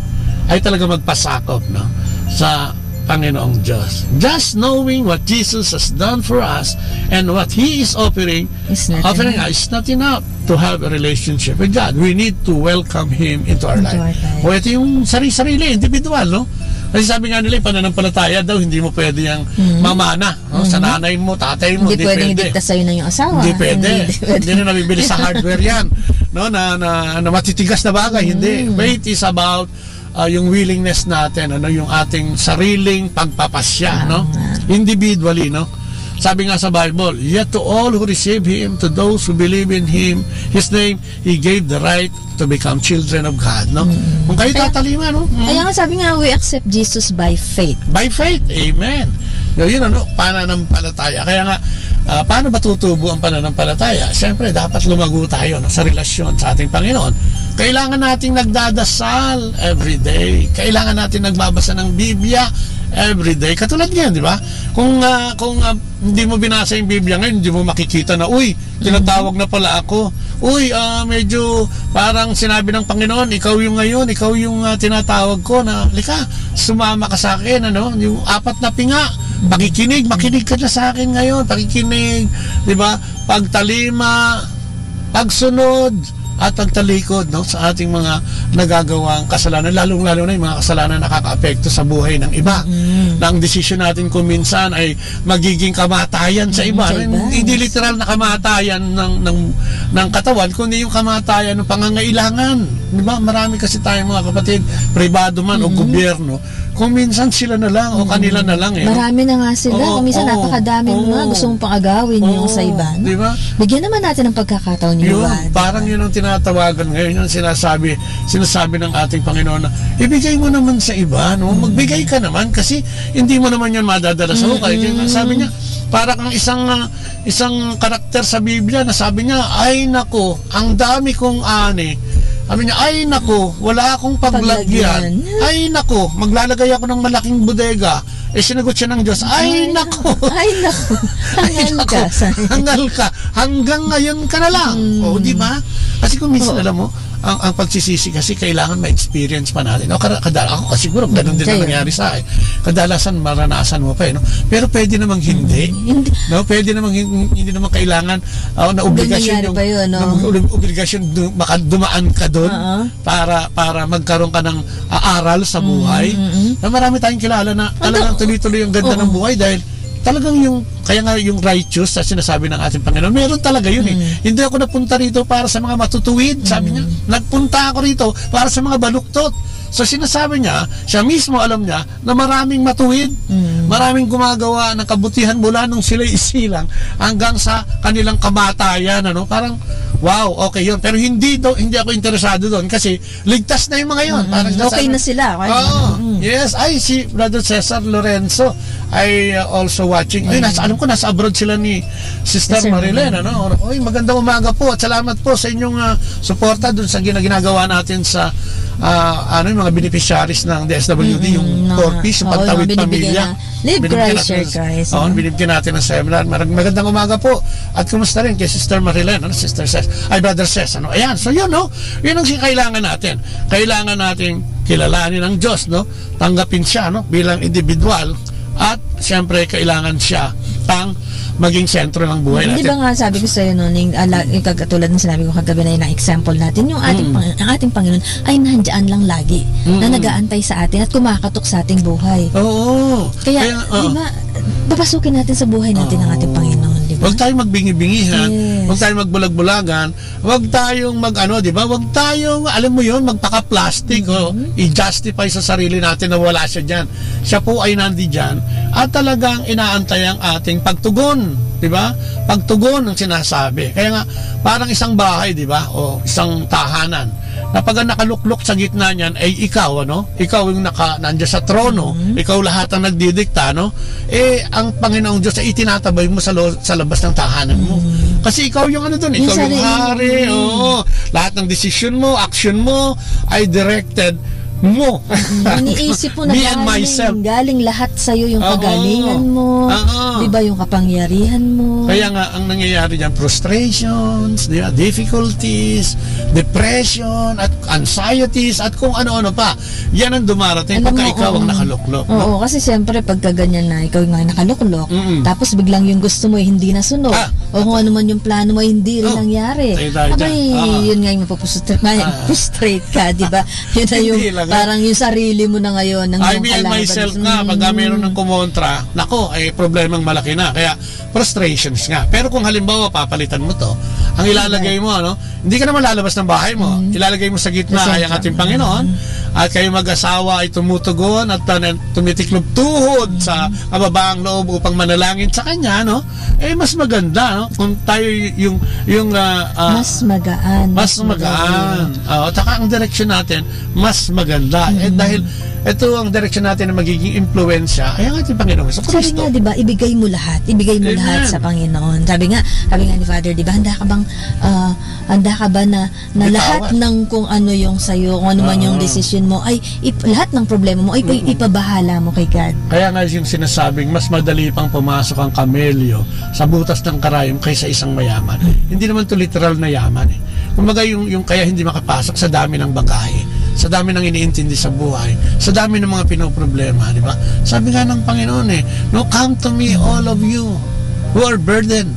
ay talaga magpasakop, no, sa Panginoong Diyos. Just knowing what Jesus has done for us and what He is offering, It's not offering enough. us is not enough to have a relationship with God. We need to welcome Him into our Into life. our life. O, ito yung sari-sarili, individual, no? Kasi sabi nga nila, yung pananampalataya daw, hindi mo pwede yang Mm. mamana, no? Sa Mm. nanay mo, tatay mo, Hindi hindi pwedeng pwede. idikta sa'yo na yung asawa. Hindi pwede. Hindi, hindi pwede. Hindi na nabibili sa hardware yan, no? Na, na, na matitigas na bagay, hindi. Mm. Faith is about, ah, yung willingness natin, ano, yung ating sariling pagpapasya, no? Tama. Individually, no? Sabi nga sa Bible, "Yet to all who receive Him, to those who believe in Him, His name, He gave the right to become children of God," no? Mm. Kung kayo Kaya, tatalima, no? Mm. kaya nga sabi nga, "We accept Jesus by faith." By faith, amen. So, yun, ano, pananampalataya. Kaya nga, ah, paano ba tutubo ang pananampalataya? Siyempre, dapat lumago tayo, no, sa relasyon sa ating Panginoon. Kailangan nating nagdadasal every day. Kailangan natin nagbabasa ng Biblia every day. Katulad ngayon, di ba? Kung, ah, kung, ah, hindi mo binasa yung Biblia ngayon, hindi mo makikita na, "Uy, tinatawag na pala ako. Uy, ah, medyo parang sinabi ng Panginoon, ikaw yung ngayon, ikaw yung, ah, tinatawag ko na, halika, sumama ka sa akin," ano? Yung apat na pinga, pakikinig, makinig ka na sa akin ngayon, pakikinig, di ba? Pagtalima, pagsunod, at pagtalikod, no, sa ating mga nagagawang kasalanan, lalong-lalo na yung mga kasalanan na nakakaapekto sa buhay ng iba. Mm. Na ang desisyon natin kung minsan ay magiging kamatayan sa iba. Sa iba, Hindi yes. literal na kamatayan ng, ng, ng katawan, kundi yung kamatayan ng pangangailangan. Di ba? Marami kasi tayong mga kapatid, pribado man o Mm. gobyerno, kung minsan sila na lang o Mm. kanila na lang, eh, no? Marami na nga sila. Oo, Kung minsan oo, napakadaming oo. mga gusto mong pang-agawin yung Oo, sa iba, no? di ba? Bigyan naman natin ng pagkakataon yung Yun, iba, di parang ba? yun ang tinatawagan ngayon, yung sinasabi, sinasabi ng ating Panginoon na, "Ibigay mo naman sa iba, no? Mm. Magbigay ka naman kasi hindi mo naman yun madadala sa hukay." Mm-mm. Kaya sabi niya, para kang isang, ah, isang karakter sa Biblia na sabi niya, "Ay nako, ang dami kong ani." Sabi niya, "Ay nako, wala akong paglagyan. Paglagyan. Ay nako, maglalagay ako ng malaking bodega." Eh, sinagot siya ng Diyos, "Ay, Ay, nako." ay, nako. Ay, Hangal nako. ka, sabi. Hangal ka. Hanggang ngayon ka na lang. Mm. O, di ba? Kasi kung minsan, Oo. alam mo, ang, ang pagsisisi kasi kailangan ma-experience pa natin. No? Kada-, kada-, ako kasi siguro, ganun Mm, din ang kayo. nangyari sa akin. Kadalasan, maranasan mo pa eh. No? Pero pwede namang hindi. Mm, hindi. No? Pwede namang hin-, hindi naman kailangan ah, na Hanggang obligasyon nangyari yung, pa yun, no? na ob-, obligasyon du-, maka-, dumaan ka dun Oo. para, para magkaroon ka ng, ah, aral sa Mm, buhay. mm, mm. Na marami tayong kilala na Ang talagang da-, tuloy-tuloy ang ganda ng Oo. buhay dahil talagang yung, kaya nga yung righteous sa sinasabi ng ating Panginoon, meron talaga yun eh. Mm. Hindi ako napunta rito para sa mga matutuwid, sabi Mm. niya. Nagpunta ako rito para sa mga baluktot. So sinasabi niya, siya mismo alam niya, na maraming matuwid, Mm. maraming gumagawa ng kabutihan mula nung sila'y isilang hanggang sa kanilang kamatayan, ano? Parang, wow, okay yun. Pero hindi do-, hindi ako interesado doon kasi ligtas na yung mga yun. Mm. Parang Okay sinasabi, na sila. Okay. Oo. Mm. Yes. Ay, si Brother Cesar Lorenzo ay, uh, also watching. Ay, Mm. nasa, alam ko, nasa abroad sila ni Sister Sister Marilyn, Marilyn. ano? Oy, magandang umaga po at salamat po sa inyong, ah, suporta dun sa gina-, ginagawa natin sa, ah, ano, yung mga beneficiaries ng D S W D, Mm, yung mga, four Ps, yung oo, pantawid yung binibigay pamilya. na libre, Binibigyan natin share ng, prize, oo, ano? binibigyan natin ng seminar. Marag-, magandang umaga po. At kumusta rin kay Sister Marilyn, ano, Sister Ses, ay, Brother Ses, ano? Ayan, so yun, no? Yun ang si-, kailangan natin. Kailangan natin kilalanin ang Diyos, no? Tanggapin siya, no? Bilang individual. At, siyempre, kailangan siya tang maging sentro ng buhay Hindi natin. ba nga sabi ko sa'yo, no, Ning, ala, yung kag-, katulad ng sinabi ko kagabi na yun, na example natin, yung ating Mm. Pang-, ang ating Panginoon ay nandiyan lang lagi, na Mm. nag-aantay sa atin at kumakatok sa ating buhay. Oo. Kaya, Kaya, oo. di ba, papasukin natin sa buhay natin ang ating Oo. Panginoon, di ba? Huwag tayong magbingi-bingihan, Yes. huwag tayong magbulag-bulagan, Huwag tayong mag-ano, di ba? Huwag tayong, alam mo yun, magpaka-plastic, o Mm-hmm. i-justify sa sarili natin na wala siya dyan. Siya po ay nandi dyan at talagang inaantay ang ating pagtugon, di ba? Pagtugon ang sinasabi. Kaya nga, parang isang bahay, di ba? O isang tahanan. Na pag ang nakaluklok sa gitna niyan ay ikaw, ano? Ikaw yung naka-, nandiyan sa trono, Mm-hmm. ikaw lahat ang nagdidikta, no? Eh, ang Panginoong Diyos ay itinatabay mo sa lo-, sa labas ng tahanan mo. Mm. Kasi ikaw yung ano dun, Yung ikaw yung sarili mo. hari, Mm. oo. Lahat ng desisyon mo, action mo, ay directed mo. Mm. Iniisip mo na Me and galing, myself. galing lahat sa'yo yung Oo. kagalingan mo, Oo. di ba, yung kapangyarihan mo. Kaya nga, ang nangyayari dyan, frustrations, di ba, difficulties, depression, at anxieties, at kung ano-ano pa. Yan ang dumarating Alam pagka mo, ikaw ang oo. nakaluklok, no? Oo, kasi siyempre, pagka ganyan na ikaw nga nakaluklok, Mm-mm. tapos biglang yung gusto mo, eh, hindi nasunod, Ah. o kung ano man yung plano mo, hindi rin Oh, nangyari. tayo tayo Abay, dyan. Ah. yun nga yung mapupustrate, Ah. frustrate ka, di ba? Yun na yung Hindi lang, eh. parang yung sarili mo na ngayon ang I yung mean, kalaban. myself nga, pagka Mm. meron ng kumontra, nako, eh, problemang malaki na. Kaya, frustrations nga. Pero kung halimbawa, papalitan mo to, ang ilalagay Right. mo, ano, hindi ka naman lalabas ng bahay mo. Mm. Ilalagay mo sa gitna Sa ay ang sentro. ating Panginoon. Mm. at kayo mag-asawa ay tumutugon at, ah, tumitiklob tuhod sa kababaang loob upang manalangin sa kanya, no? Eh, mas maganda, no? Kung tayo y-, yung, yung, ah, ah, Mas magaan, mas mas magaan. madali. Ah, at saka ang direksyon natin, mas maganda. Eh, Mm. dahil ito ang direksyon natin na magiging impluwensya, ay ang ating Panginoong Jesucristo. Sabi nga, di ba, ibigay mo lahat. Ibigay mo lahat Amen. sa Panginoon. Sabi nga, sabi nga ni Father, di ba, handa ka bang, ah, handa ka ba na, na Bitawan. lahat ng kung ano yung sa'yo, kung ano man yung Oo. desisyon mo, ay ip-, lahat ng problema mo, ay ip-, Mm-mm. ipabahala mo kay God. Kaya nga yung sinasabing, mas madali pang pumasok ang kamelyo sa butas ng karayom kaysa isang mayaman. Hindi naman to literal na yaman eh. Kumbaga yung, yung kaya hindi makapasok sa dami ng bagahe, sa dami ng iniintindi sa buhay, sa dami ng mga pinoproblema, di ba? Sabi nga ng Panginoon eh, "No, come to me, all of you who are burdened,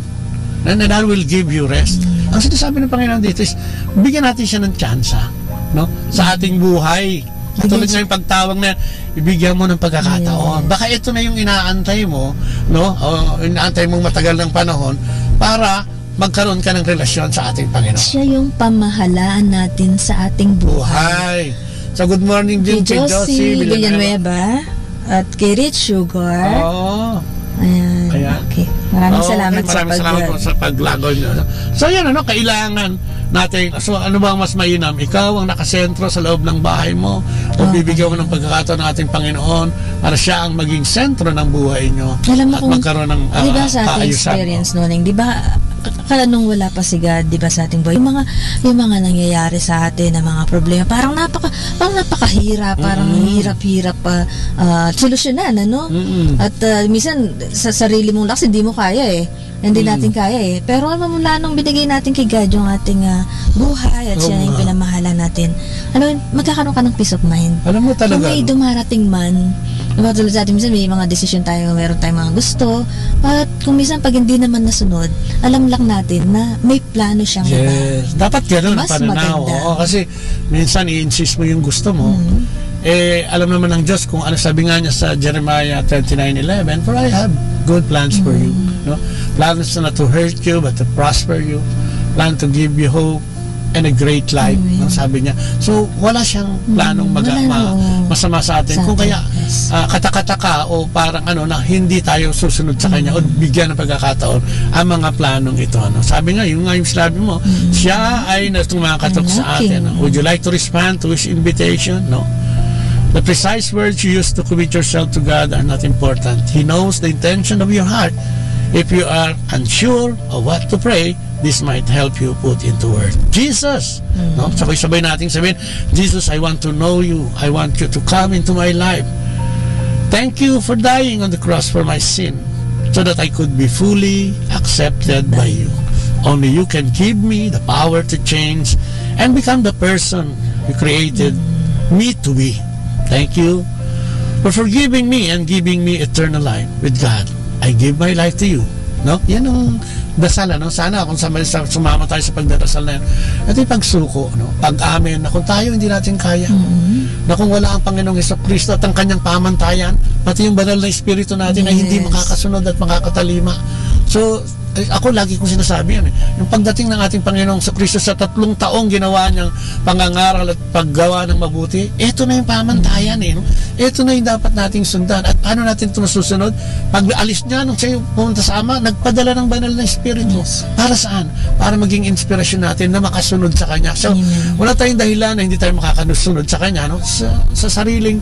and, and I will give you rest." Ang sinasabi ng Panginoon dito is, bigyan natin siya ng tsansa, no? Sa ating buhay. Katulad Bigyan nga yung pagtawag na, "Ibigyan mo ng pagkakataon." Yes. Baka ito na yung inaantay mo, no? O inaantay mong matagal ng panahon para magkaroon ka ng relasyon sa ating Panginoon. Siya yung pamahalaan natin sa ating buhay. Buhay. So, good morning din Kay kay Josie Josie Villanueva. Villanueva at kay Rich Sugar. Oo. Ayan. Ayan. Okay. Maraming Okay, salamat sa maraming pag- salamat po sa paglago niyo, no? So, yan, ano, kailangan natin, so, ano bang mas mainam? Ikaw ang nakasentro sa loob ng bahay mo? O Okay. bibigyan mo ng pagkakataon ng ating Panginoon para siya ang maging sentro ng buhay niyo Alam mo at kung, magkaroon ng, di ba, ah, sa ating kaayusan? experience, no, Ning, di ba, ka-, ka-, nung wala pa si God, di ba, sa ating buhay, yung mga, yung mga nangyayari sa atin na mga problema, parang napaka-, parang napakahirap, parang Mm. hirap-hirap pa, ah, solusyonan, ano? Mm. At, ah, minsan, sa sarili mong lakas, hindi mo kaya eh. Hindi Mm. natin kaya eh. Pero alam mo, mula nung binigay natin kay God yung ating, ah, buhay at Oo siya yung nga. pinamahalaan natin, alam mo, magkakaroon ka ng peace of mind. Alam mo talaga, Kung may no? dumarating man, diba, tulad sa atin, minsan may mga desisyon tayo, meron tayong mga gusto. At kung minsan, pag hindi naman nasunod, alam lang natin na may plano siyang iba. Yes. Dapat ganun ang Mas pananaw. maganda. Oo, kasi minsan i-insist mo yung gusto mo. Mm. Eh, alam naman ng Diyos kung ano sabi nga niya sa Jeremiah twenty-nine eleven, "For I have good plans for you." Mm. No? Plans not to hurt you, but to prosper you. Plan to give you hope and a great life. Amen. No? Sabi niya. So, wala siyang Mm. planong maga-, Wala, ma-, oo. masama sa atin. Sa Kung atin, kaya, yes. ah, katakataka o parang ano, na hindi tayo susunod sa kanya o Mm. bigyan ng pagkakataon ang mga planong ito, ano. Sabi nga, yun nga yung sinabi mo, Mm. siya ay na-, tumakatok sa Okay. atin, no? Would you like to respond to his invitation? No. The precise words you use to commit yourself to God are not important. He knows the intention of your heart. If you are unsure of what to pray, this might help you put into words. Jesus, Mm. no? Sabay-sabay nating sabihin, "Jesus, I want to know you. I want you to come into my life. Thank you for dying on the cross for my sin, so that I could be fully accepted by you. Only you can give me the power to change and become the person you created me to be. Thank you for forgiving me and giving me eternal life with God. I give my life to you." No? Yan ang dasal, ano? Sana kung sa, sa, sumama tayo sa pagdarasal na yan. Ito yung pagsuko, no? Pag-amin na kung tayo hindi natin kaya. Mm-hmm. Na kung wala ang Panginoong Hesus Kristo at ang kanyang pamantayan, pati yung banal na espiritu natin ay hindi Yes. makakasunod at makakatalima. So, eh, ako lagi kong sinasabi yan eh. Yung pagdating ng ating Panginoong Hesus Kristo sa tatlong taong ginawa niyang pangangaral at paggawa ng mabuti, eto na yung pamantayan eh, no? Eto na yung dapat nating sundan. At paano natin ito masusunod? Pag alis niya, nung siya yung pumunta sa Ama, nagpadala ng banal na Espiritu. Yes. Para saan? Para maging inspirasyon natin na makasunod sa Kanya. So, Amen. wala tayong dahilan na hindi tayo makakasunod sa Kanya, no? Sa, sa sariling,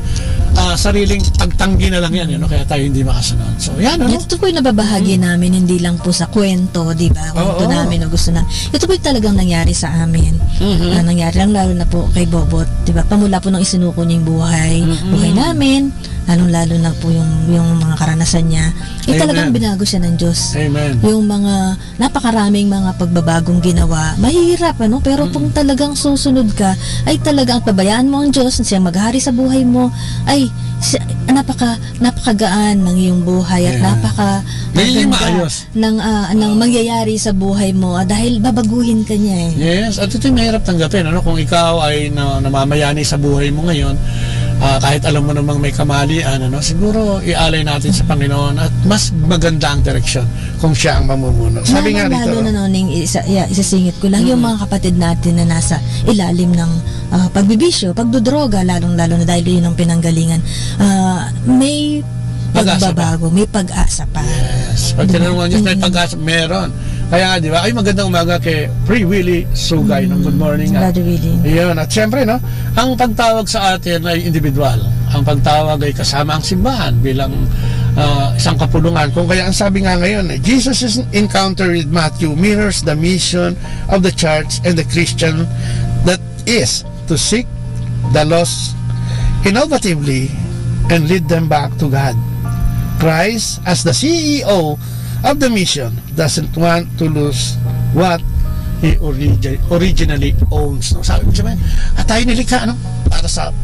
ah, sariling pagtanggi na lang yan, eh, no? Kaya tayo hindi makasunod. So, yan, ano? Ito po'y nababahagi Mm. namin, hindi lang po sa kwento, di ba? Kwento Oo. namin o gusto na. Ito po'y talagang nangyari sa amin. Mhm. Ah, nangyari lang lalo na po kay Bobot, di ba? Pamula po nung isinuko niya yung buhay, Mm-mm. buhay namin, lalong-lalo na po yung, yung mga karanasan niya. Eh, Amen. talagang binago siya ng Diyos. Amen. Yung mga napakaraming mga pagbabagong ginawa, mahirap, ano? Pero Mm. kung talagang susunod ka, ay talagang pabayaan mo ang Diyos, siya maghari sa buhay mo, ay, si-, napaka-, napakagaan ng iyong buhay at Amen. napaka-, Nagiging maganda. maayos. ng, ah, ng Ah. mangyayari sa buhay mo, ah, dahil babaguhin ka niya eh. Yes, at ito'y mahirap tanggapin, ano? Kung ikaw ay na-, namamayani sa buhay mo ngayon, Ah, kahit alam mo namang may kamalian, ano, siguro ialay natin sa Panginoon at mas maganda ang direksyon kung siya ang mamumuno. Sabi nga Lalong-lalo rito, na, no, Ning, isa, ya, isisingit ko lang yung Mm. mga kapatid natin na nasa ilalim ng, ah, pagbibisyo, pagdodroga, lalong-lalo na dahil yun ang pinanggalingan. Ah, may Pag-asa pa. pagbabago, may pag-asa pa. Yes. Pag Diba? tinanong mo, "May Mm. pag-asa?" Meron. Kaya nga, di ba? Ay, magandang umaga kay Free Willy Sugay, no? Good morning, ah. Brother Willy. Ayun. At syempre, no, ang pagtawag sa atin ay individual. Ang pagtawag ay kasama ang simbahan bilang, ah, isang kapulungan. Kung kaya ang sabi nga ngayon, eh, Jesus' encounter with Matthew mirrors the mission of the church and the Christian, that is to seek the lost innovatively and lead them back to God. Christ, as the C E O of the mission, doesn't want to lose what he origi-, originally owns. No? Sabi ko, sabi, "Ah, tayo nilikha, ano? Para sa,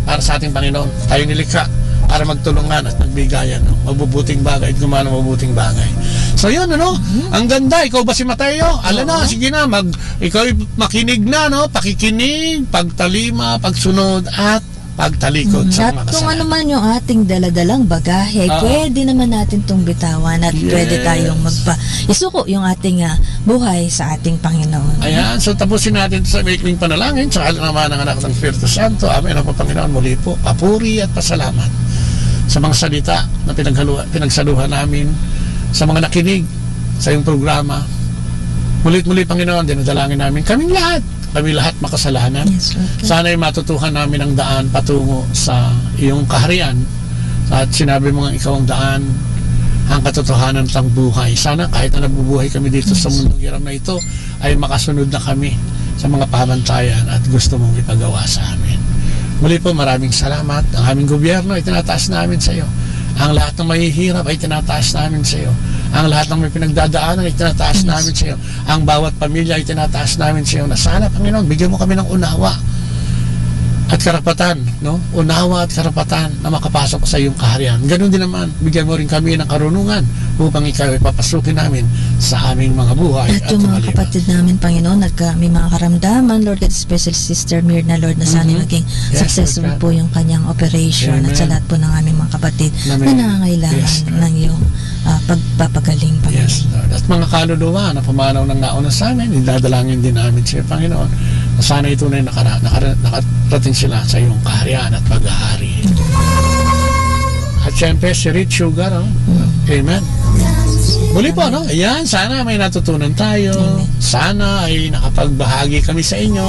para sa ating Panginoon. Tayo nilikha para magtulungan at magbigayan, no? Mabubuting bagay at gumawa ng mabubuting bagay." So, yun, ano? Mhm. Ang ganda. Ikaw ba si Mateo? Ala na, Oo. sige na, mag-, ikaw makinig na, no? Pakikinig, pagtalima, pagsunod, at pagtalikod Mm, sa at mga kung ano kasalanan. man yung ating daladalang bagahe, Oo. pwede naman natin tong bitawan at Yes. pwede tayong magpa-, isuko yung ating, ah, buhay sa ating Panginoon. Ayan, so tapusin natin sa maikling panalangin, sa ngalan ng Ama, ng Anak, ng Espiritu Santo. Amen. Apo, Panginoon, muli po, papuri at pasalamat sa mga salita na pinaghalu-, pinagsaluhan namin, sa mga nakinig sa iyong programa. Muli't muli, Panginoon, dinadalangin namin kaming lahat, kami lahat makasalanan. Yes, Lord God. Sana'y matutuhan namin ang daan patungo sa iyong kaharian. At sinabi mo nga ikaw ang daan, ang katotohanan, at ang buhay. Sana kahit na nabubuhay kami dito sa Yes. mundong hiram na ito, ay makasunod na kami sa mga pamantayan at gusto mong ipagawa sa amin. Muli po, maraming salamat. Ang aming gobyerno ay tinataas namin sa iyo. Ang lahat ng mahihirap ay tinataas namin sa iyo. Ang lahat ng may pinagdadaanan ay tinataas Yes. namin sa iyo. Ang bawat pamilya ay tinataas namin sa iyo na sana, Panginoon, bigyan mo kami ng unawa at karapatan, no? Unawa at karapatan na makapasok sa iyong kaharian. Ganun din naman, bigyan mo rin kami ng karunungan upang ikaw ay papasukin namin sa aming mga buhay At at yung mga tumalima. kapatid namin, Panginoon, nagka-, may mga karamdaman, Lord, at especially Sister Mirna, Lord, na sana Mhm. maging Yes, successful Lord God. po yung kanyang operation at sa Amen. lahat po ng aming mga kapatid Na may na nangangailangan Yes, Lord. ng iyong ah, pagpapagaling, Panginoon. Yes, Lord. At mga kaluluwa na pumanaw ng nauna sa amin, idadalangin din namin sa iyo, Panginoon, na sana ito na yung nakara-, nakara-, nakarating sila sa iyong kaharian at paghahari. At siyempre, si Rich Sugar, oh. Mm. Amen. Muli po, Amen. no? Ayan, sana may natutunan tayo. Amen. Sana ay nakapagbahagi kami sa inyo.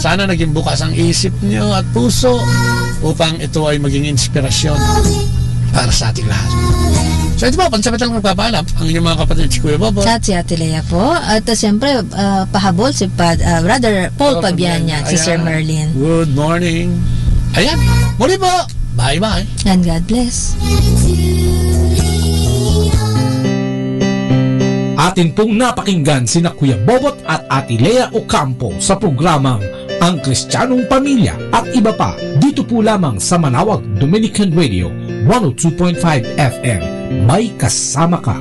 Sana naging bukas ang isip nyo at puso upang ito ay maging inspirasyon para sa ating lahat. So, ito po, pansamantala lang magpapaalam ang inyong mga kapatid, si Kuya Bobo. At si Ate Lea po. At, uh, siyempre, uh, pahabol si Pad-, uh, Brother Paul Paul Pabianya, Pabianya. si Sir Ayan. Merlin. Good morning. Ayan. Muli po. Bye-bye. And God bless. Atin pong napakinggan sina Kuya Bobot at Ate Lea Ocampo sa programang Ang Kristiyanong Pamilya at Iba Pa, dito po lamang sa Manawag Dominican Radio, one oh two point five F M. May kasama ka.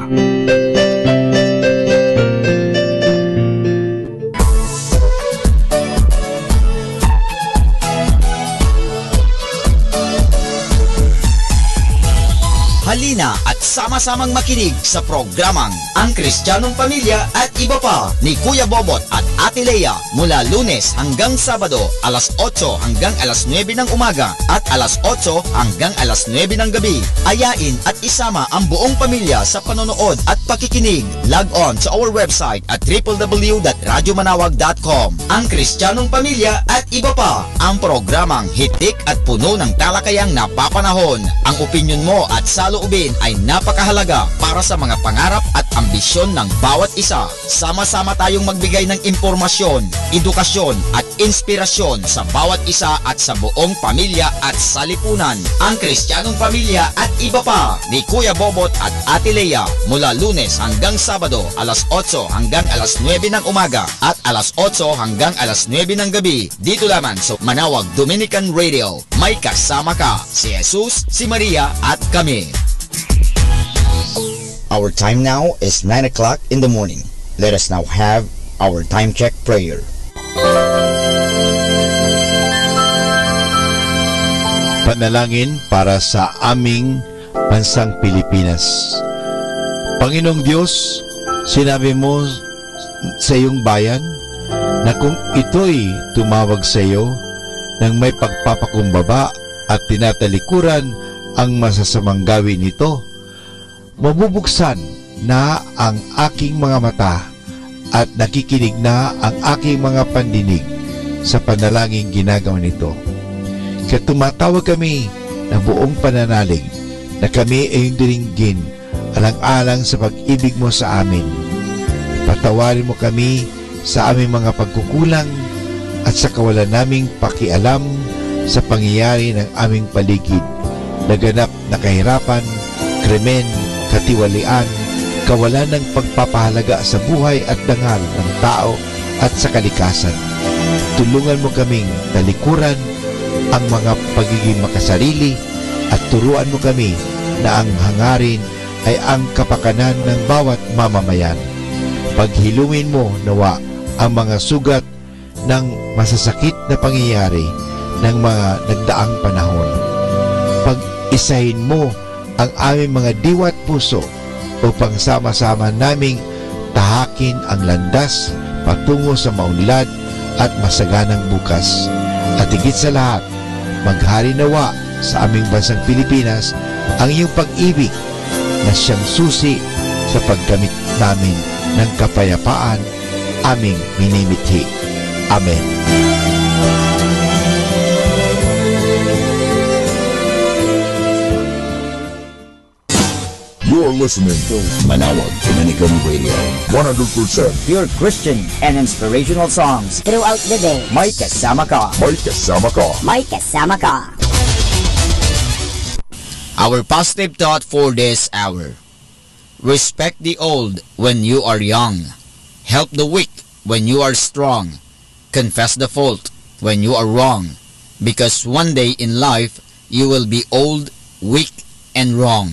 Halina at sama-samang makinig sa programang Ang Kristiyanong Pamilya at Iba Pa ni Kuya Bobot at Ate Lea mula Lunes hanggang Sabado, alas otso hanggang alas nuebe ng umaga at alas otso hanggang alas nuebe ng gabi. Ayain at isama ang buong pamilya sa panonood at pakikinig. Log on to our website at triple W dot radyo manawag dot com. Ang Kristiyanong Pamilya at Iba Pa, ang programang hitik at puno ng talakayang napapanahon. Ang opinyon mo at saloobin ay napakahalaga para sa mga pangarap at ambisyon ng bawat isa. Sama-sama tayong magbigay ng impormasyon, edukasyon, at inspirasyon sa bawat isa at sa buong pamilya at salipunan. Ang Kristiyanong Pamilya at Iba Pa ni Kuya Bobot at Ate Lea, mula Lunes hanggang Sabado, alas otso hanggang alas nuebe ng umaga at alas otso hanggang alas nuebe ng gabi, dito lamang sa Manawag Dominican Radio. May kasama ka, si Jesus, si Maria, at kami. Our time now is nine o'clock in the morning. Let us now have our time check prayer. panalangin para sa aming bansang Pilipinas. Panginoong Diyos, sinabi mo sa iyong bayan na kung ito'y tumawag sa iyo nang may pagpapakumbaba at tinatalikuran ang masasamang gawi nito, mabubuksan na ang aking mga mata at nakikinig na ang aking mga pandinig sa panalangin ginagawa nito. Kaya tumatawag kami na buong pananalig na kami ay iyong diringgin alang-alang sa pag-ibig mo sa amin. Patawarin mo kami sa aming mga pagkukulang at sa kawalan naming pakialam sa pangyayari ng aming paligid. Naganap na kahirapan, krimen, katiwalian, kawalan ng pagpapahalaga sa buhay at dangal ng tao at sa kalikasan. Tulungan mo kaming talikuran ang mga pagiging makasarili at turuan mo kami na ang hangarin ay ang kapakanan ng bawat mamamayan. Paghilumin mo nawa ang mga sugat ng masasakit na pangyayari ng mga nagdaang panahon. Pag-isahin mo ang aming mga diwa at puso upang sama-sama naming tahakin ang landas patungo sa maunlad at masaganang bukas. At higit sa lahat, maghari nawa sa aming bansang Pilipinas ang iyong pag-ibig na siyang susi sa pagkamit namin ng kapayapaan aming minimithi. Amen. You're listening to Manawag Dominican Radio. One hundred percent pure Christian and inspirational songs throughout the day. May kasama ka. May kasama ka. May kasama ka. Our positive thought for this hour. Respect the old when you are young. Help the weak when you are strong. Confess the fault when you are wrong. Because one day in life, you will be old, weak, and wrong.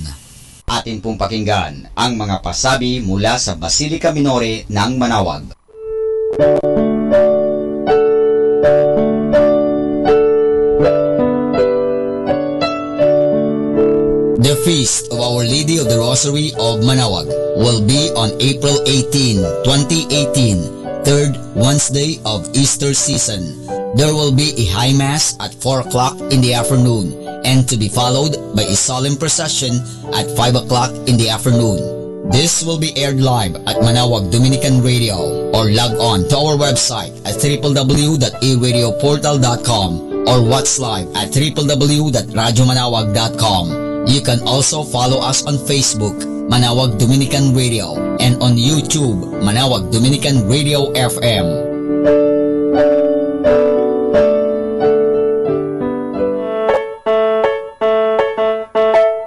Atin pong pakinggan ang mga pasabi mula sa Basilica Minore ng Manawag. The Feast of Our Lady of the Rosary of Manawag will be on April eighteen, twenty eighteen, third Wednesday of Easter season. There will be a high mass at four o'clock in the afternoon and to be followed by a solemn procession at five o'clock in the afternoon. This will be aired live at Manawag Dominican Radio or log on to our website at triple w dot a radio portal dot com or watch live at triple w dot radyo manawag dot com. You can also follow us on Facebook, Manawag Dominican Radio, and on YouTube, Manawag Dominican Radio F M.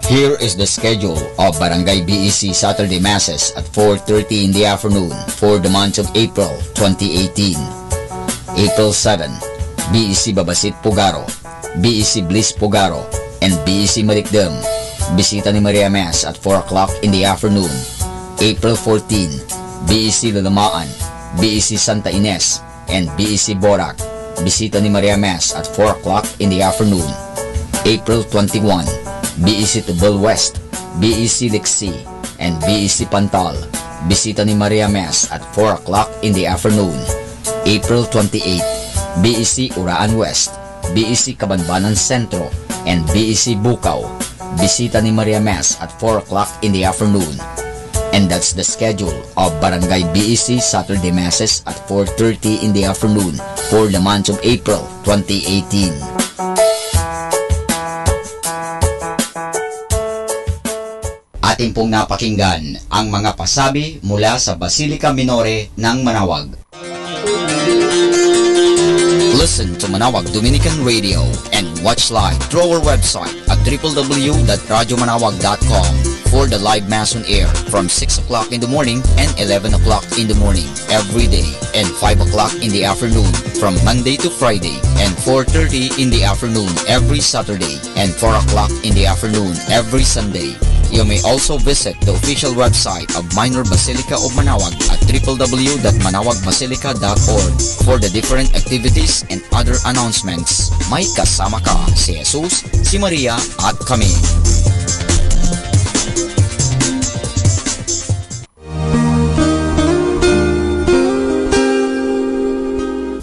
Here is the schedule of Barangay B E C Saturday Masses at four thirty in the afternoon for the month of April twenty eighteen. April seven, B E C Babasit Pugaro, B E C Bliss Pugaro, and B E C Malikdem. Bisita ni Maria Mass at four o'clock in the afternoon. April fourteen, B E C Lalamaan, B E C Santa Ines, and B E C Borac. Bisita ni Maria Mass at four o'clock in the afternoon. April twenty-one, B E C Tubal West, B E C Liksi, and B E C Pantal. Bisita ni Maria Mass at four o'clock in the afternoon. April twenty-eight, B E C Uraan West, B E C Kabanbanan Centro, and B E C Bukaw. Bisita ni Maria Mass at four o'clock in the afternoon. And that's the schedule of Barangay B E C Saturday Masses at four thirty in the afternoon for the month of April twenty eighteen. Atin pong napakinggan ang mga pasabi mula sa Basilica Minore ng Manawag. Listen to Manawag Dominican Radio and watch live through our website at triple w dot radyo manawag dot com for the live mass on air from six o'clock in the morning and eleven o'clock in the morning every day and five o'clock in the afternoon from Monday to Friday and four thirty in the afternoon every Saturday and four o'clock in the afternoon every Sunday. You may also visit the official website of Minor Basilica of Manaoag at triple W dot manaoagbasilica dot org for the different activities and other announcements. May kasama ka, si Jesus, si Maria, at kami.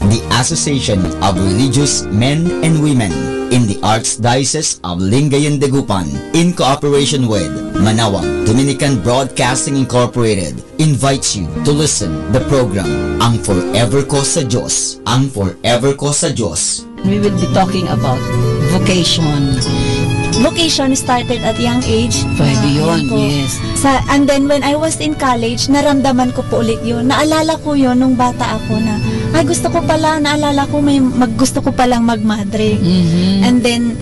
The Association of Religious Men and Women in the Archdiocese of Lingayen Dagupan, in cooperation with Manaoag Dominican Broadcasting Incorporated, invites you to listen the program Ang Forever Ko sa Diyos, Ang Forever Ko sa Diyos. We will be talking about vocation. Vocation started at young age. Pwede Ah, yun, yun po. yes. Sa, and then when I was in college, naramdaman ko po ulit yun. Naalala ko yun nung bata ako na, ay gusto ko pala, naalala ko may mag, gusto ko palang magmadre. Mhm. And then,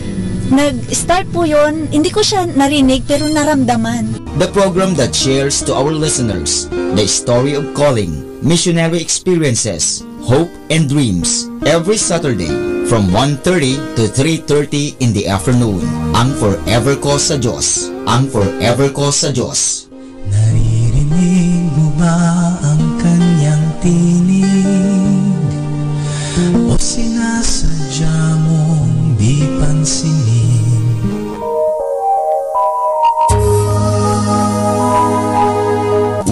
nag-start po yun, hindi ko siya narinig pero naramdaman. The program that shares to our listeners the story of calling, missionary experiences, hope, and dreams every Saturday from one thirty to three thirty in the afternoon. Ang Forever Ko sa Diyos. Ang Forever Ko sa Diyos. Naririnig mo ba ang kanyang tinig? O sinasadya mong di pansinin?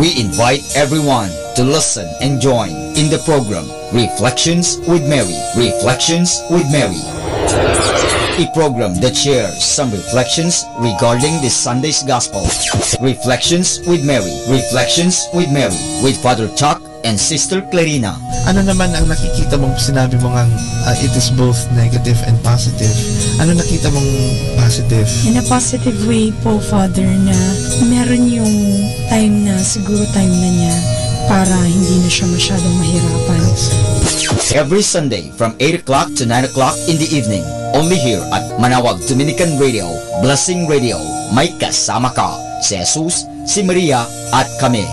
We invite everyone to listen and join in the program Reflections with Mary. Reflections with Mary. A program that shares some reflections regarding this Sunday's Gospel. Reflections with Mary. Reflections with Mary. With Father Chuck and Sister Clarina. Ano naman ang nakikita mong sinabi mo ngang ah, it is both negative and positive? Ano nakita mong positive? In a positive way po, Father, na meron yung time na siguro time na niya para hindi na siya masyadong mahirapan. Every Sunday from eight o'clock to nine o'clock in the evening. Only here at Manaoag Dominican Radio, Blessing Radio. May kasama ka, si Jesus, si Maria, at kami.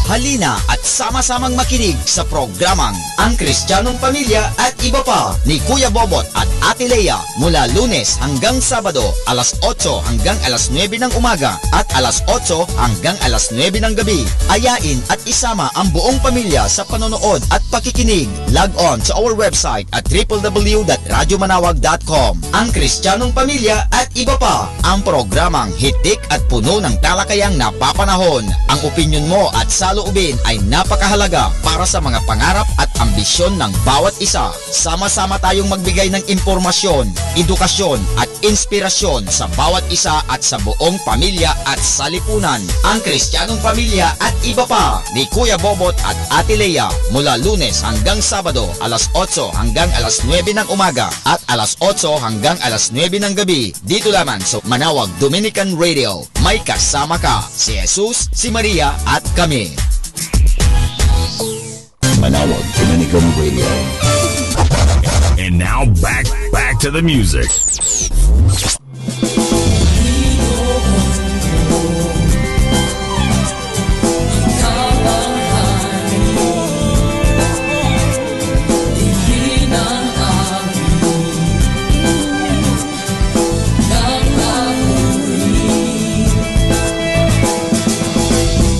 Halina at sama-samang makinig sa programang Ang Kristiyanong Pamilya at Iba Pa ni Kuya Bobot at Ate Lea mula Lunes hanggang Sabado, alas otso hanggang alas nuebe ng umaga at alas otso hanggang alas nuebe ng gabi. Ayain at isama ang buong pamilya sa panonood at pakikinig. Log on to our website at triple W dot radyo manawag dot com. Ang Kristiyanong Pamilya at Iba Pa, ang programang hitik at puno ng talakayang napapanahon. Ang opinyon mo at saloobin ay napakahalaga para sa mga pangarap at ambisyon ng bawat isa. Sama-sama tayong magbigay ng impormasyon, edukasyon, at inspirasyon sa bawat isa at sa buong pamilya at salipunan. Ang Kristiyanong Pamilya at Iba Pa ni Kuya Bobot at Ate Lea, mula Lunes hanggang Sabado, alas otso hanggang alas nuebe ng umaga at alas otso hanggang alas nuebe ng gabi, dito lamang sa Manaoag Dominican Radio. May kasama ka, si Jesus, si Maria, at kami. Manaoag Dominican Radio. And now back back to the music.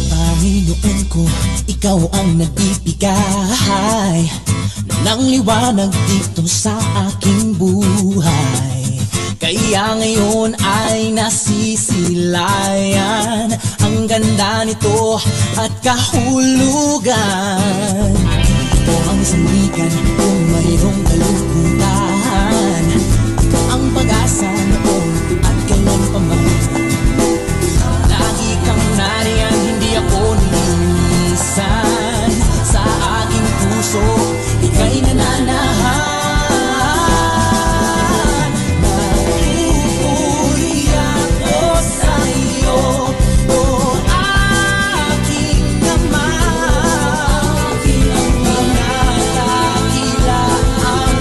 Panginoon ko, ikaw ang nagbibigay ng liwanag dito sa aking buhay. Kaya ngayon ay nasisilayan ang ganda nito at kahulugan. Ito ang sandigan kung mayroong kalungkutan. Ito ang pag-asa noon at kailan pa man. Lagi kang nariyan, hindi ako nililisan. Sa aking puso, ika'y nananahan. Nagpupuri ako sa iyo, o aking Ama. Pinagdakila ang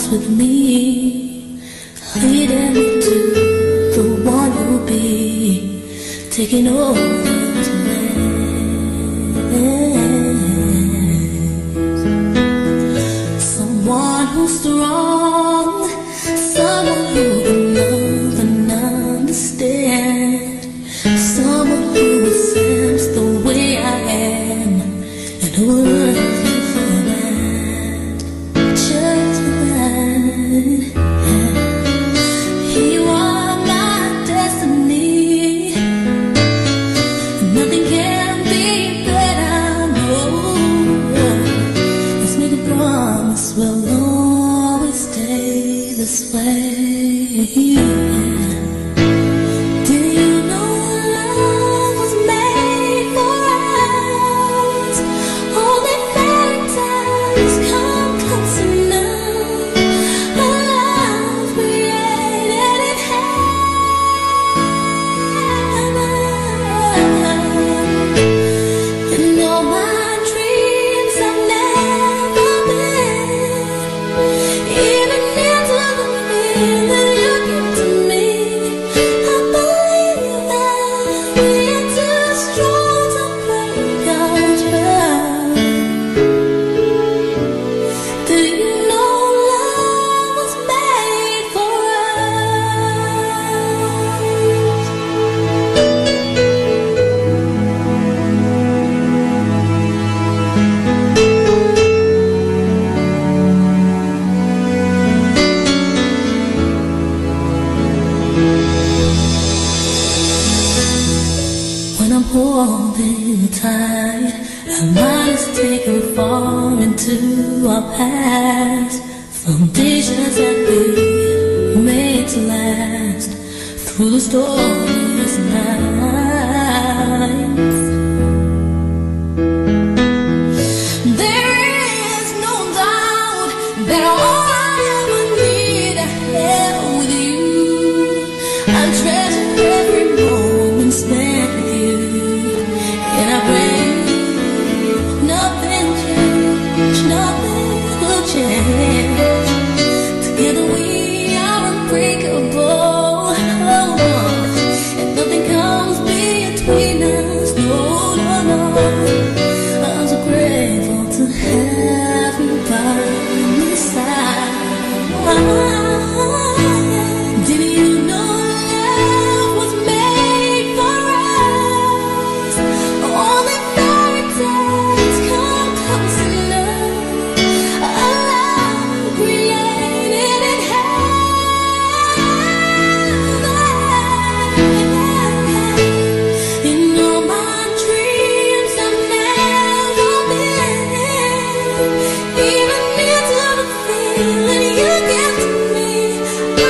with me. Lead him to the one who'll be taking over the land. Someone who's strong, someone who can love and understand, someone who accepts the way I am and who will love me for that. Just for that. You are my destiny. Nothing can be better, no. Let's make a promise we'll always stay this way. Do you know love was made for us? Only fairy tales come close enough. A love created in heaven. And all my dreams have never been even into the feeling you give to me. I believe that we are too strong to break our trust. Do you know love was made for us? When I'm holding you tight, I might as take you far into our past. Foundations that we made to last through the stormiest nights. There is no doubt that all I ever need I have with you. I treasure every moment spent with you, and I pray nothing change, nothing will change. Together we are unbreakable, oh, and nothing comes between us, no, no, no. I'm so grateful to have you by my side. Did you know love was made for us? Only fairy tales come close enough. A love created in heaven. In all my dreams I've never been, even into the feeling you give to me. I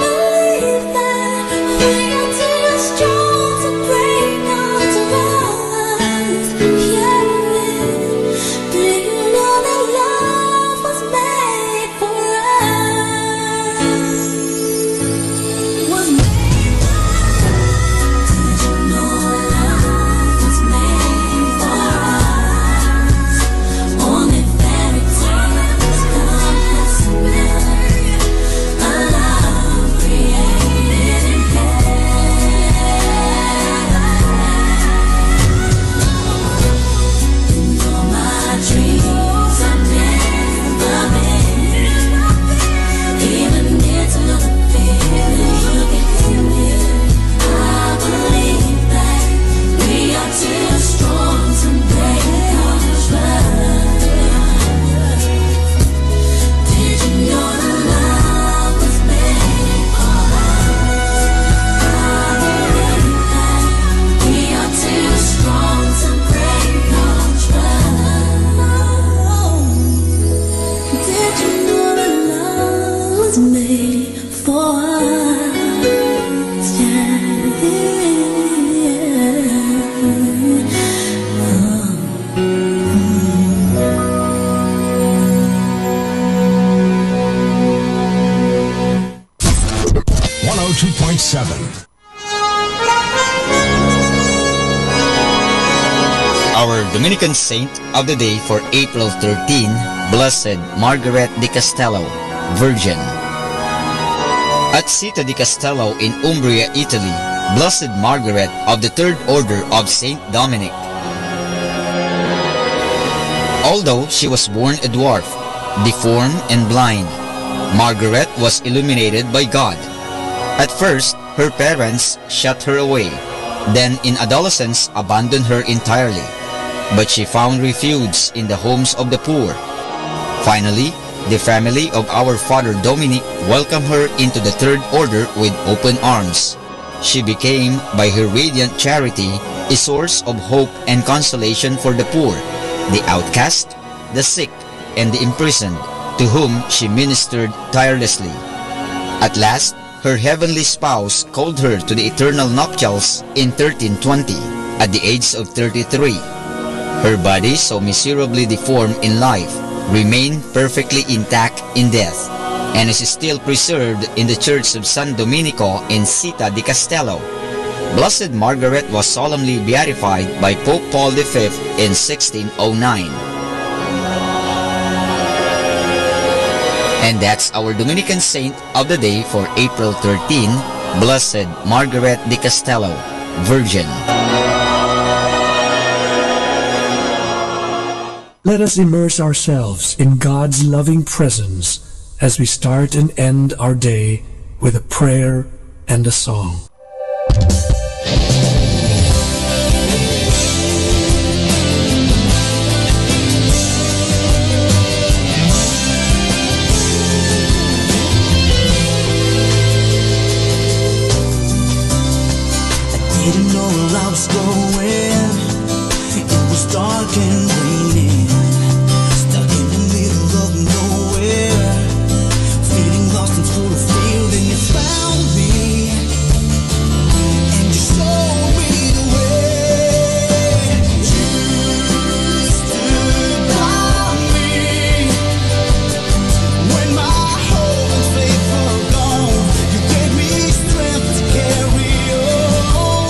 believe that we are too strong to break our trust. Yeah. Do you know that love was made for us? Was made for us. Did you know love was made for us? Only fairy tales come as a love created in heaven. Did you know that love was made for us? Yeah. One oh two point seven. Our Dominican saint of the day for April thirteen, Blessed Margaret de Castelo. Virgin. At Città di Castello in Umbria, Italy, Blessed Margaret of the Third Order of Saint Dominic. Although she was born a dwarf, deformed, and blind, Margaret was illuminated by God. At first, her parents shut her away, then in adolescence abandoned her entirely. But she found refuge in the homes of the poor. Finally, the family of our Father Dominic welcomed her into the Third Order with open arms. She became, by her radiant charity, a source of hope and consolation for the poor, the outcast, the sick, and the imprisoned, to whom she ministered tirelessly. At last, her heavenly spouse called her to the eternal nuptials in thirteen twenty, at the age of thirty-three. Her body, so miserably deformed in life, remained perfectly intact in death, and is still preserved in the Church of San Domenico in Città di Castello. Blessed Margaret was solemnly beatified by Pope Paul the Fifth in sixteen oh nine. And that's our Dominican saint of the day for April thirteen, Blessed Margaret de Castello, Virgin. Let us immerse ourselves in God's loving presence as we start and end our day with a prayer and a song. I didn't know where I was going. It was dark and raining, stuck in the middle of nowhere, feeling lost and full of fear. Then you found me, and you showed me the way. You stood by me when my hope and faith were gone. You gave me strength to carry on.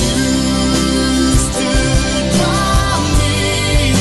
You stood by me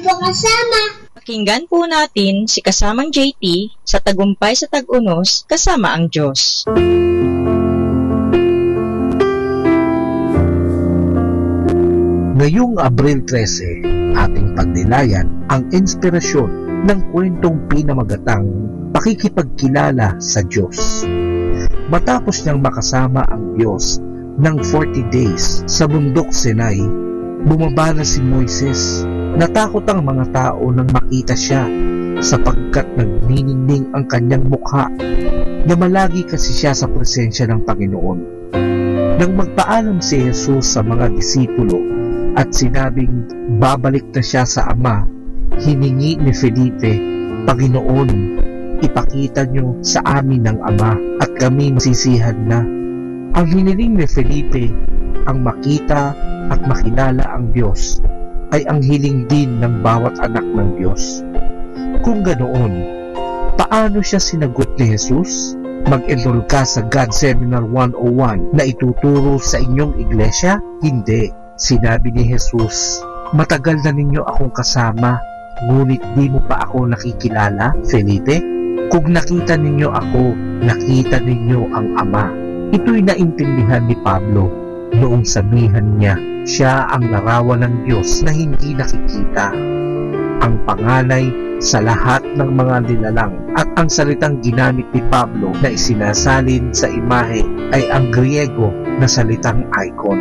Pakasama. Pakinggan po natin si kasamang J T sa Tagumpay sa Tag-Unos, kasama ang Diyos. Ngayong Abril trese, ating pagnilayan ang inspirasyon ng kwentong pinamagatang Pakikipagkilala sa Diyos. Matapos niyang makasama ang Diyos ng forty days sa Bundok Sinai, bumaba na si Moises. Natakot ang mga tao nang makita siya, sapagkat nagniningning ang kanyang mukha. Namalagi kasi siya sa presensya ng Panginoon. Nang magpaalam si Jesus sa mga disipulo at sinabing babalik na siya sa Ama, hiningi ni Felipe, "Panginoon, ipakita niyo sa amin ang Ama, at kami masisihan na." Ang hiniling ni Felipe, ang makita at makilala ang Diyos, ay ang hiling din ng bawat anak ng Diyos. Kung ganoon, paano siya sinagot ni Jesus? Mag-enroll ka sa God Seminar one oh one na ituturo sa inyong iglesia? Hindi. Sinabi ni Jesus, "Matagal na ninyo akong kasama, ngunit di mo pa ako nakikilala, Felipe? Kung nakita ninyo ako, nakita ninyo ang Ama." Ito'y naintindihan ni Pablo noong sabihan niya, siya ang larawan ng Diyos na hindi nakikita, ang panganay sa lahat ng mga nilalang, at ang salitang ginamit ni Pablo na isinasalin sa imahe ay ang Griego na salitang icon.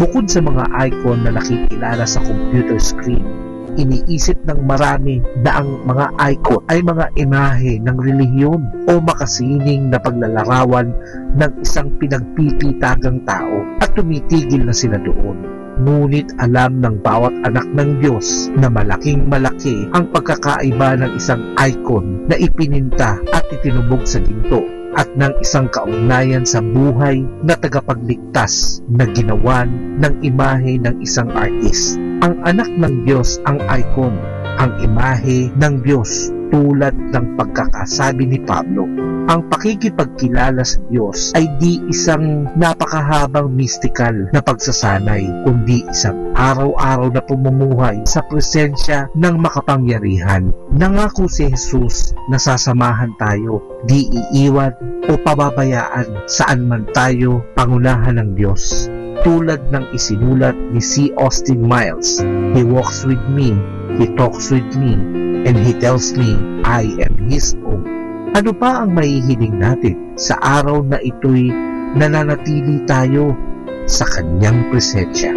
Bukod sa mga icon na nakikilala sa computer screen, iniisip ng marami na ang mga icon ay mga imahe ng relihiyon o makasining na paglalarawan ng isang pinagpipitagang tao at tumitigil na sila doon. Ngunit alam ng bawat anak ng Diyos na malaking-malaki ang pagkakaiba ng isang icon na ipininta at itinubog sa ginto at ng isang kaugnayan sa buhay na tagapagligtas na ginawa ng imahe ng isang artist. Ang anak ng Diyos ang icon, ang imahe ng Diyos, tulad ng pagkakasabi ni Pablo. Ang pakikipagkilala sa Diyos ay di isang napakahabang mistikal na pagsasanay, kundi isang araw-araw na pamumuhay sa presensya ng makapangyarihan. Nangako si Jesus na sasamahan tayo, di iiwan o pababayaan saan man tayo pangunahan ng Diyos. Tulad ng isinulat ni C. Austin Miles, "He walks with me, he talks with me, and he tells me I am his own." Ano pa ang mahihiling natin sa araw na ito'y nananatili tayo sa kanyang presensya?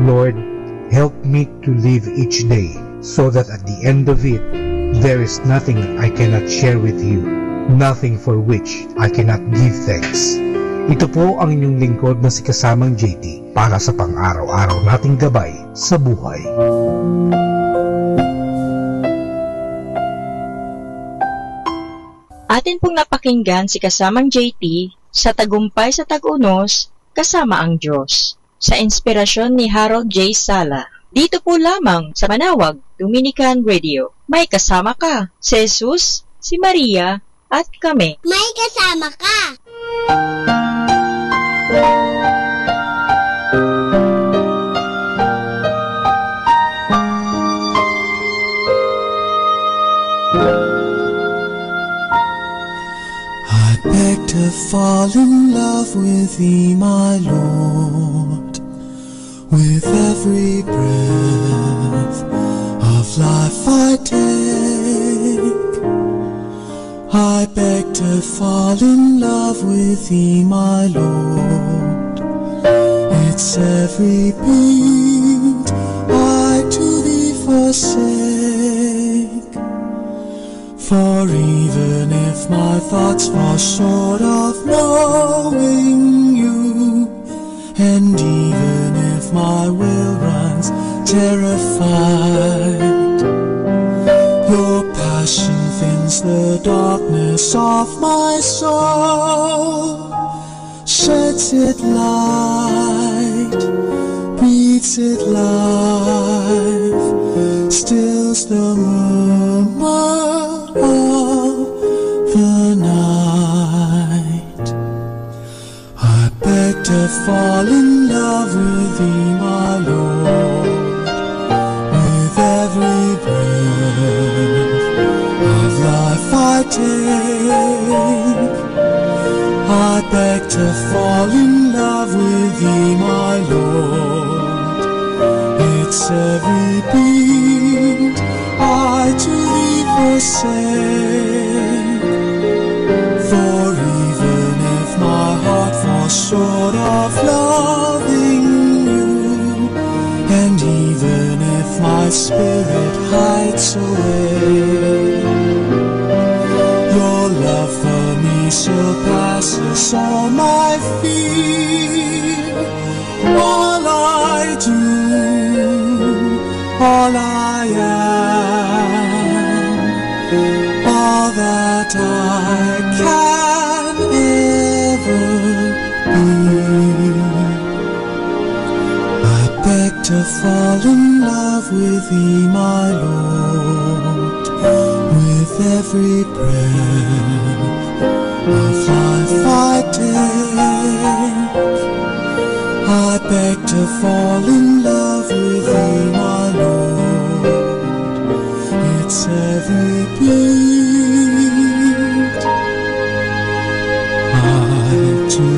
Lord, help me to live each day so that at the end of it, there is nothing I cannot share with you, nothing for which I cannot give thanks. Ito po ang inyong lingkod na si Kasamang J T para sa pang-araw-araw nating gabay sa buhay. Atin pong napakinggan si Kasamang J T sa Tagumpay sa Tag-Unos, kasama ang Diyos, sa inspirasyon ni Harold J. Sala. Dito po lamang sa Manawag Dominican Radio. May kasama ka, si Jesus, si Maria, at kami. May kasama ka. I beg to fall in love with thee, my Lord, with every breath of life I take. I beg to fall in love with thee, my Lord. It's every beat I to thee forsake. For even if my thoughts fall short of knowing you, and even if my will runs terrified, your passion fills the darkness of my soul. Sheds it light, breathes it life, stills the murmur of the night. I beg to fall in love with thee, my Lord. day. I beg to fall in love with thee, my Lord. It's every beat I to thee forsake. For even if my heart falls short of loving you, and even if my spirit hides away, your love for me surpasses all my fear. All I do, all I am, all that I can ever be. I beg to fall in love with thee, my Lord, with every breath of life I take. I beg to fall in love with thee, my Lord. It's every beat I to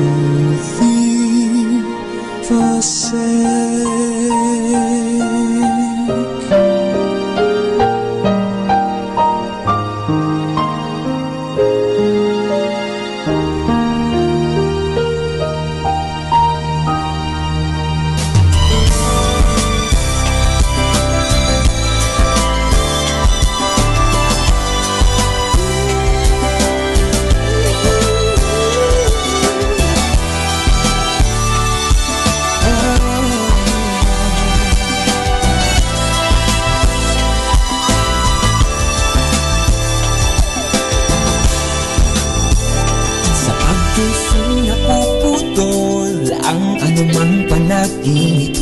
thee forsake. Sa pagdising napuputol ang anumang panaginip,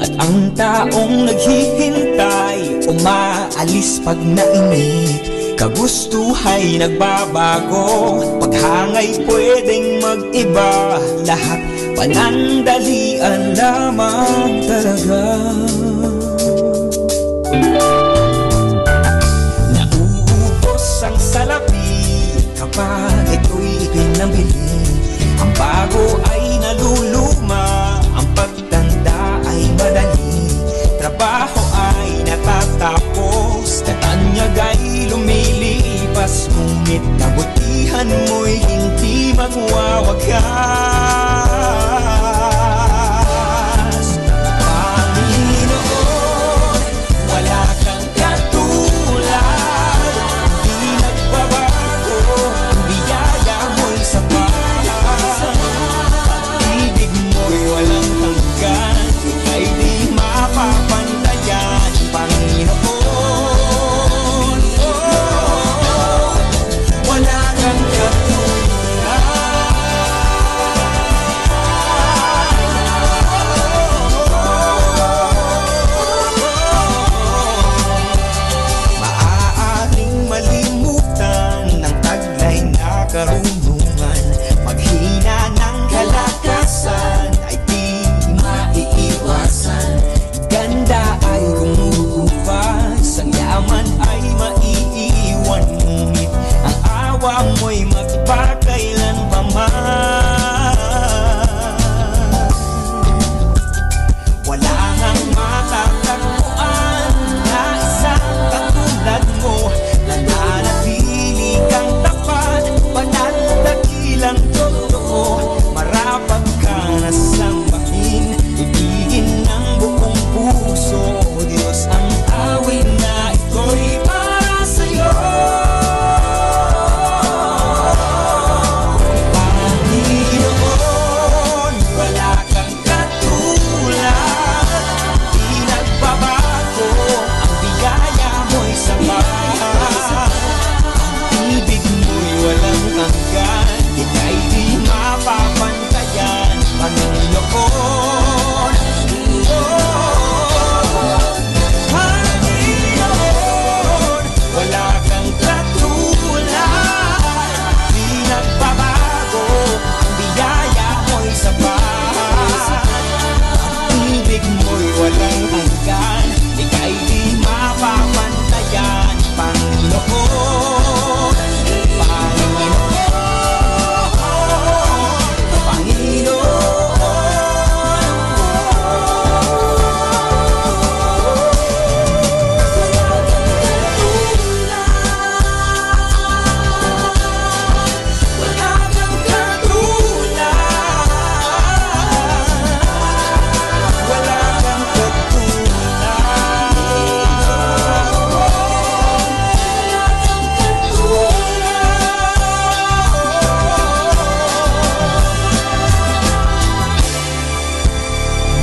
at ang taong naghihintay umaalis pag nainip. Kagustuhay nagbabago, paghangay pwedeng mag-iba, lahat panandalian lamang talaga. Nauubos ang salapi kapag ito'y ipinamili. Ang bago ay naluluma, ang pagtanda ay madali. Trabaho ay natatapos, katanyag ay lumilipas, ngunit kabutihan mo'y hindi magwawakas. Panginoon, wala kang katulad, di nagbabago, ang biyaya mo'y sapat.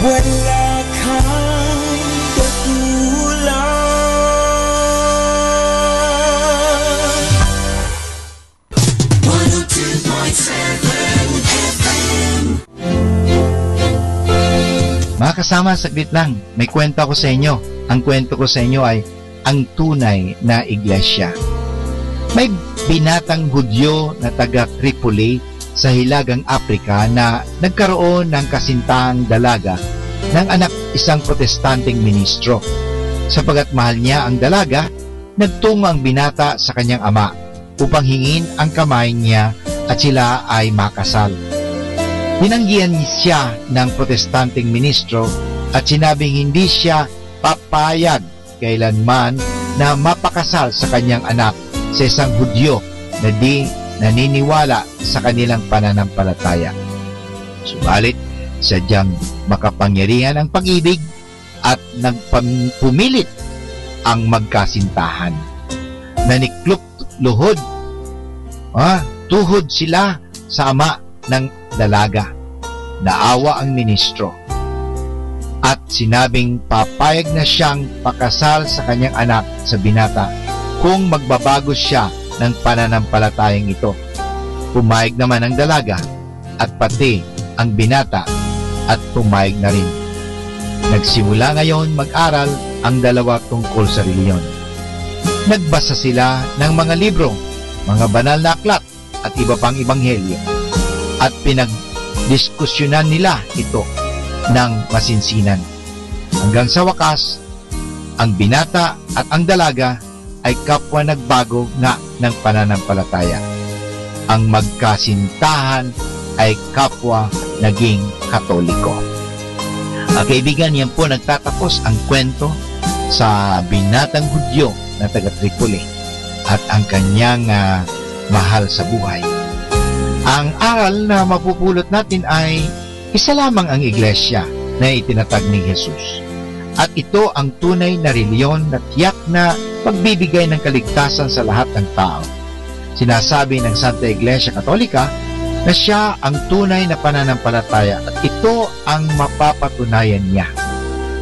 Wala kang dakulang. One oh two point seven F M. Mga kasama, saglit lang. May kwento ako sa inyo. Ang kwento ko sa inyo ay ang tunay na iglesia. May binatang Hudyo na taga Tripoli sa Hilagang Aprika na nagkaroon ng kasintahang dalaga ng anak isang protestanteng ministro. Sapagat mahal niya ang dalaga, nagtungo ang binata sa kanyang ama upang hingin ang kamay niya at sila ay makasal. Tinanggihan siya ng protestanteng ministro at sinabing hindi siya papayag kailanman na mapakasal sa kanyang anak sa isang Hudyo na di naniniwala sa kanilang pananampalataya. Subalit, sadyang makapangyarihan ang pag-ibig at nagpam-, pumilit ang magkasintahan. Naniklop luhod, ah, tuhod sila sa ama ng dalaga. Naawa ang ministro at sinabing papayag na siyang pakasal sa kanyang anak sa binata kung magbabago siya ng pananampalatayang ito. Pumayag naman ang dalaga at pati ang binata at pumayag na rin. Nagsimula ngayon mag-aral ang dalawa tungkol sa reliyon. Nagbasa sila ng mga libro, mga banal na aklat, at iba pang ebanghelyo, at pinagdiskusyonan nila ito ng masinsinan. Hanggang sa wakas, ang binata at ang dalaga ay kapwa nagbago nga ng pananampalataya. Ang magkasintahan ay kapwa naging Katoliko. Mga kaibigan, yan po nagtatapos ang kwento sa binatang Hudyo na taga Tripoli at ang kanyang, ah, mahal sa buhay. Ang aral na mapupulot natin ay isa lamang ang iglesia na itinatag ni Jesus. At ito ang tunay na reliyon na tiyak na magbibigay ng kaligtasan sa lahat ng tao. Sinasabi ng Santa Iglesia Katolika na siya ang tunay na pananampalataya at ito ang mapapatunayan niya.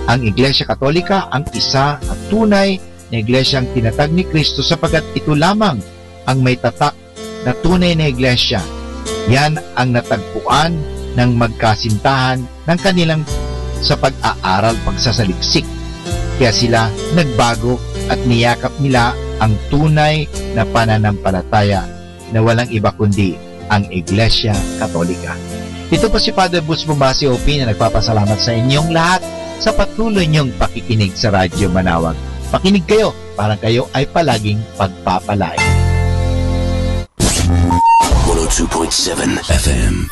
Ang Iglesia Katolika ang isa at tunay na iglesiang tinatag ni Cristo sapagkat ito lamang ang may tatak na tunay na iglesia. Yan ang natagpuan ng magkasintahan ng kanilang sa pag-aaral pagsasaliksik. Kaya sila nagbago at niyakap nila ang tunay na pananampalataya na walang iba kundi ang Iglesia Katolika. Ito po si Father Boots Bumasi, O P, na nagpapasalamat sa inyong lahat sa patuloy niyong pakikinig sa Radyo Manawag. Pakinig kayo para kayo ay palaging pagpapalain. One oh two point seven F M.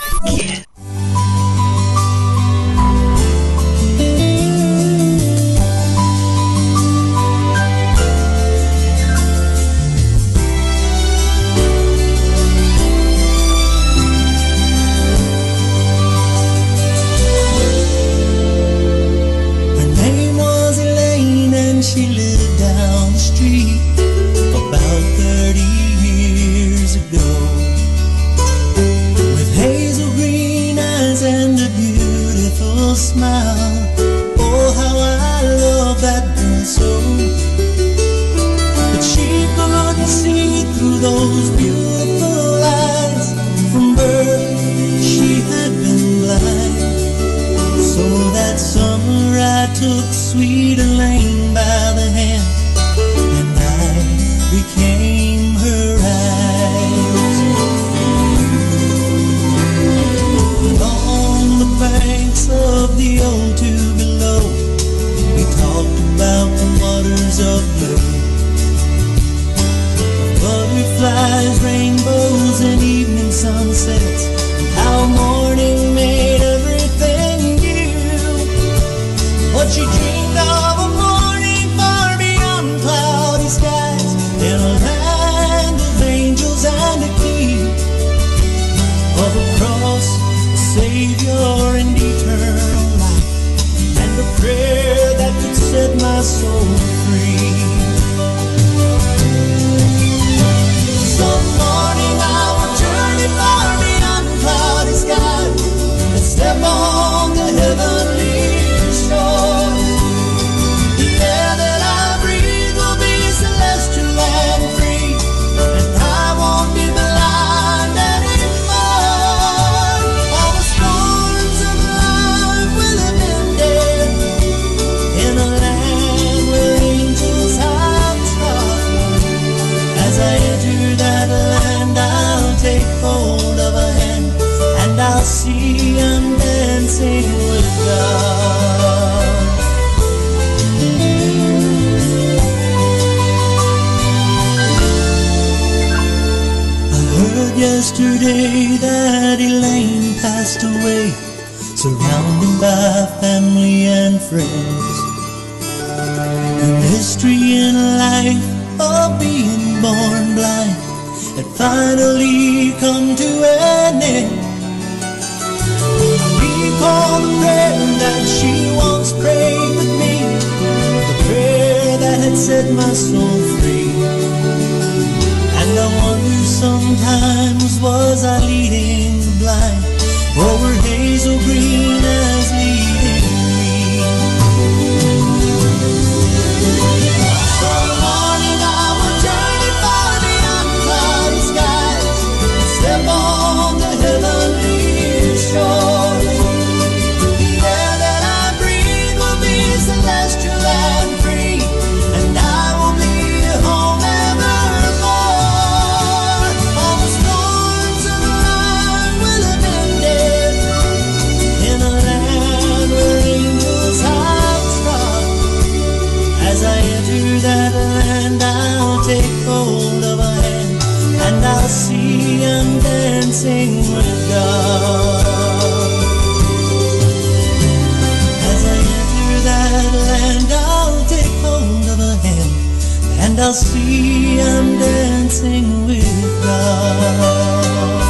Her name was Elaine and she lived down the street about thirty years ago. With hazel green eyes and a beautiful smile. Oh, how I love that girl so. But she couldn't see through those beautiful eyes. From birth she had been blind. So that summer I took sweet Elaine by the hand, and I became her eyes. Along the banks of the old Tupelo, we talked about the waters of blue. Butterflies, rainbows, and evening sunsets, and how morning made everything new. But she dreamed of a morning far beyond cloudy skies, in a land of angels and a key of a cross, a Savior, and eternal life, and a prayer that could set my soul free. Some morning I will journey far beyond cloudy skies and step on the heavenly Day that Elaine passed away, surrounded by family and friends. The mystery in life of being born blind had finally come to an end. I recall the prayer that she once prayed with me, the prayer that had set my soul free. And I wonder sometimes, was I leading the blind, or were hazel green eyes leading me? So morning I will journey far beyond cloudy skies, step on the heavenly shore. The air that I breathe will be celestial and free, and I will be home evermore. All the storms of life will have ended in a land where angels have trod. As I enter that land, I'll take hold of a hand, and I'll see I'm dancing with God. As I enter that land, I'll take hold of a hand, and I'll see I'm dancing with God.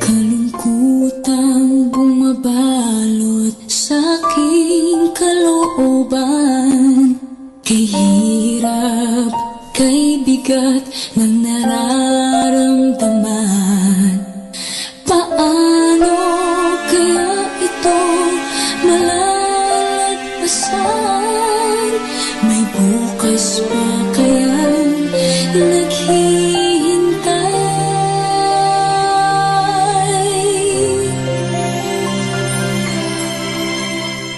Kalungkutan bumabalot sa aking kalooban. Kay hirap, kay bigat ng nararamdaman. Paano kaya ito malalagpasan? May bukas pa kayang naghihintay?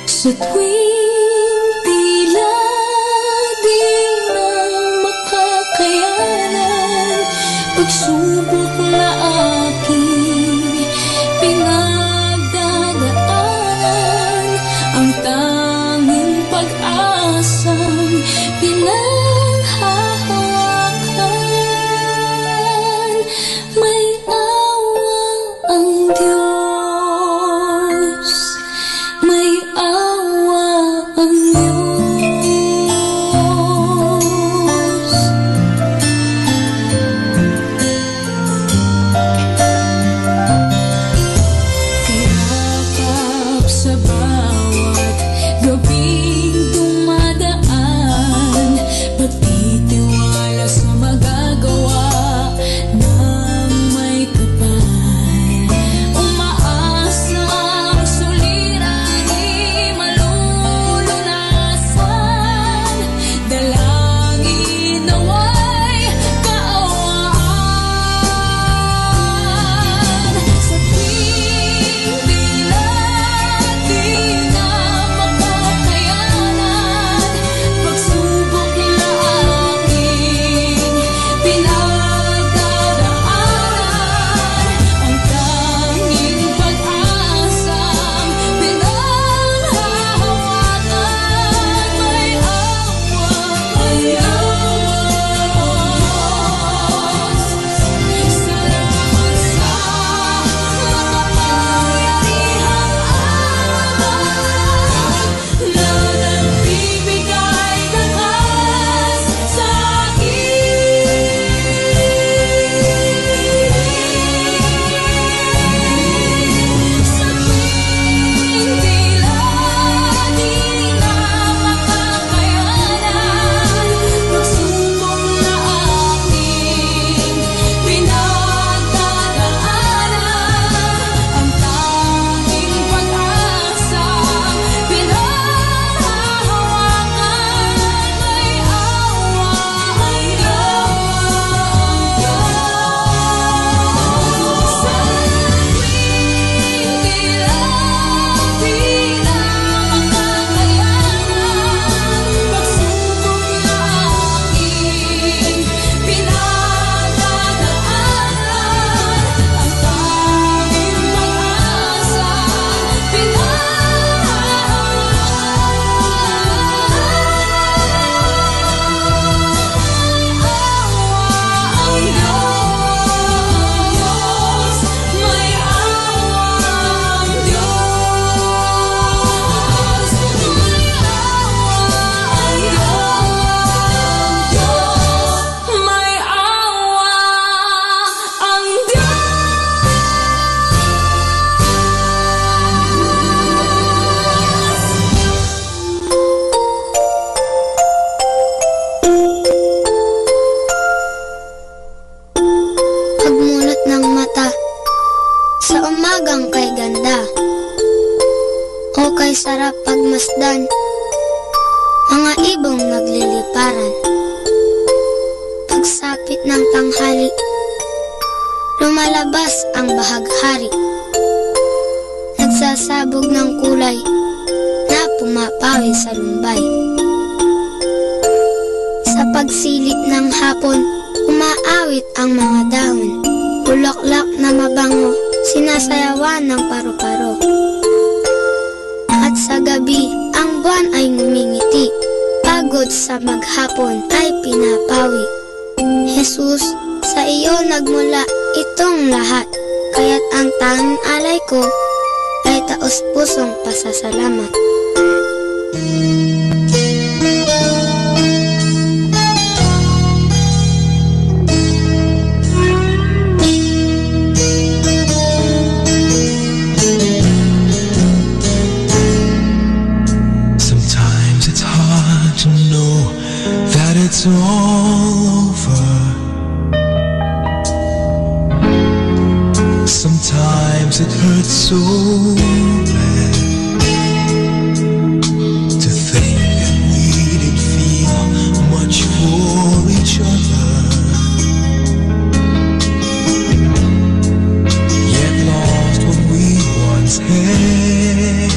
Sa tuwing tila di na makakayanan, pagsubok na aking pinagdadaanan, ang tanging pag-asang pinanghahawakan, may awa ang Diyos, may awa ang Diyos. Kayakap sa bawat gabing Asdan, mga ibong nagliliparan. Pagsapit ng tanghali, lumalabas ang bahaghari. Nagsasabog ng kulay na pumapawid sa lumbay. Sa pagsilip ng hapon, umaawit ang mga dahon. Bulaklak na mabango, sinasayawan ng paru-paro. At sa gabi, ang buwan ay ngumingiti. Pagod sa maghapon ay pinapawi. Jesus, sa iyo nagmula itong lahat, kaya't ang tanging alay ko ay taos-pusong pasasalamat. Sometimes it's hard to know that it's all over. Sometimes it hurts so bad to think that we didn't feel much for each other, yet lost what we once had.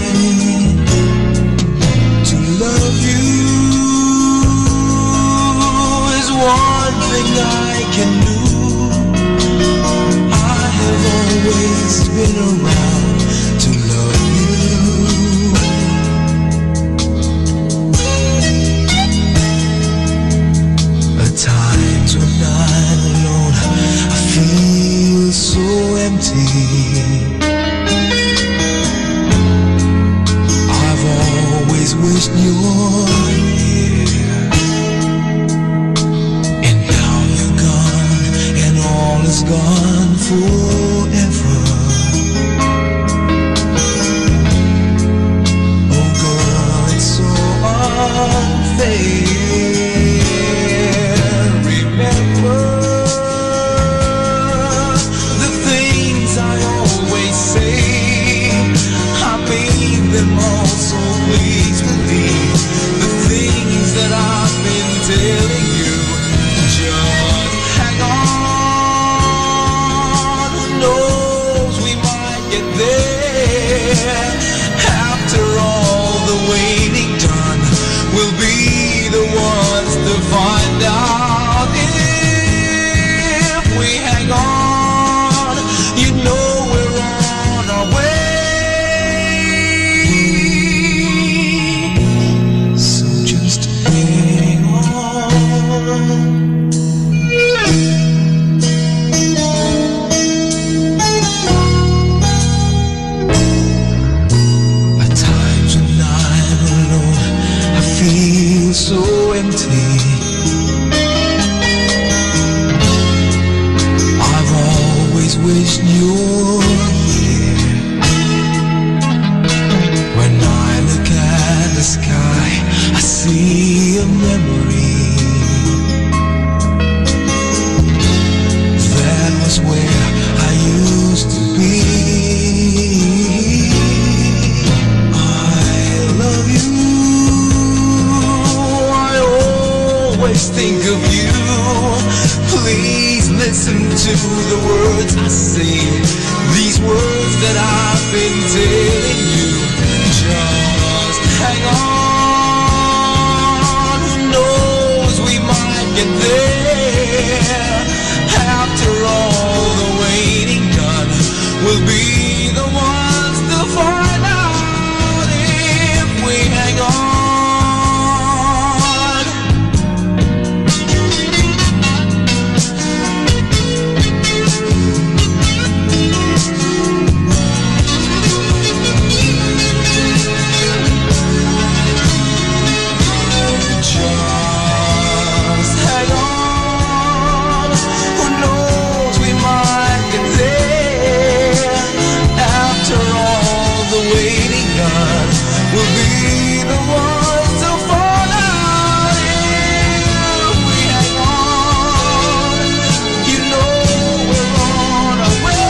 To love you is one thing I can do. I have always been around to love you. At times when I'm alone, I feel so empty. I've always wished you were here. And now you're gone, and all is gone forever. Oh, girl, it's so unfair. Remember the things I always say, I mean them all, so please believe the things that I've been telling you. Just hang on, who knows, we might get there. After all the waiting done, we'll be the ones to find out if we hang on. You know we're on our way. So just hang on. At times when I'm alone, I feel so empty. I've always wished you were here. When I look at the sky, I see a memory. That was where I used to be. I love you. I always think of you. Please listen to the words I say. These words that I've been telling you. Just hang on. Who knows, we might get there. After all the waiting done, we'll be the ones to find out if we hang on. Just hang on. Who knows, we might get there. After all the waiting done, we'll be the ones to find out if we hang on. You know we're on our way.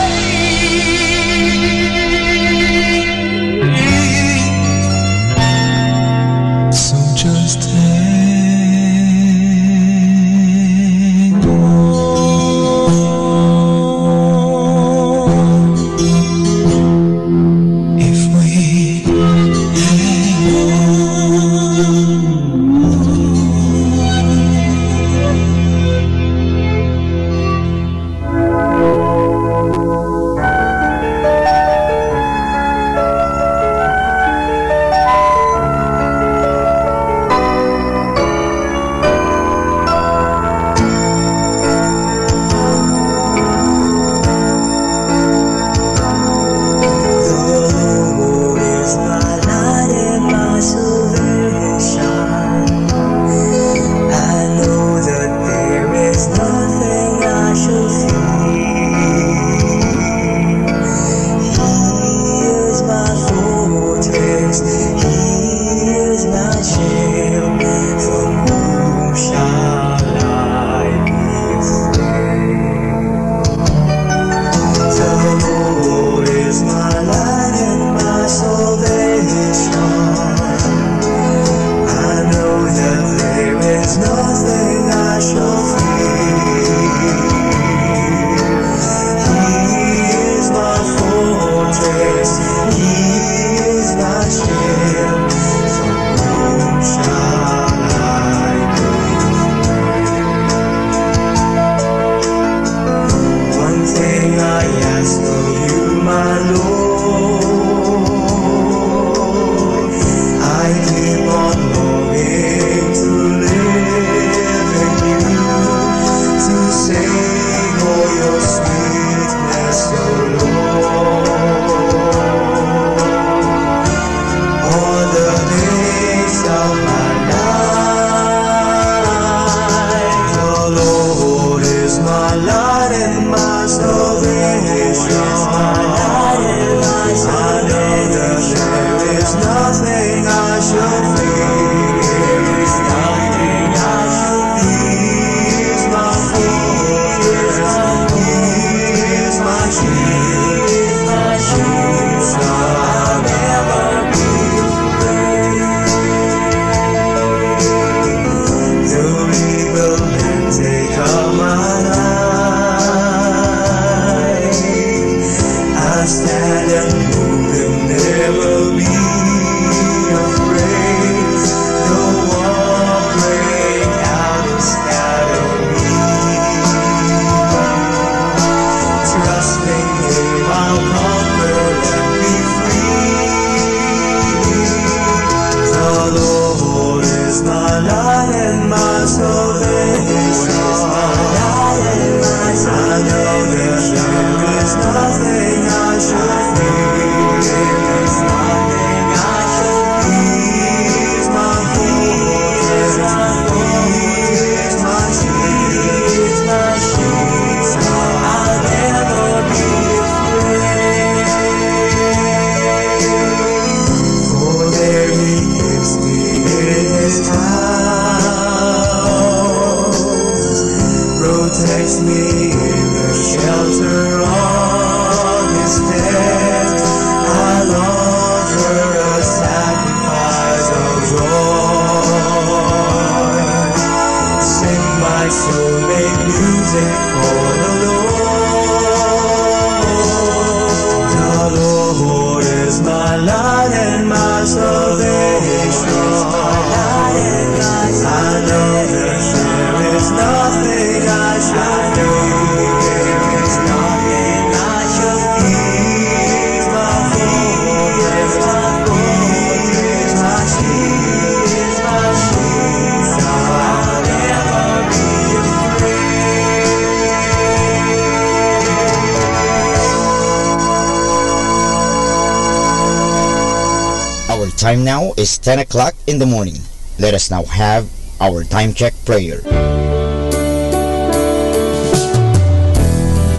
Time now is ten o'clock in the morning. Let us now have our time check prayer.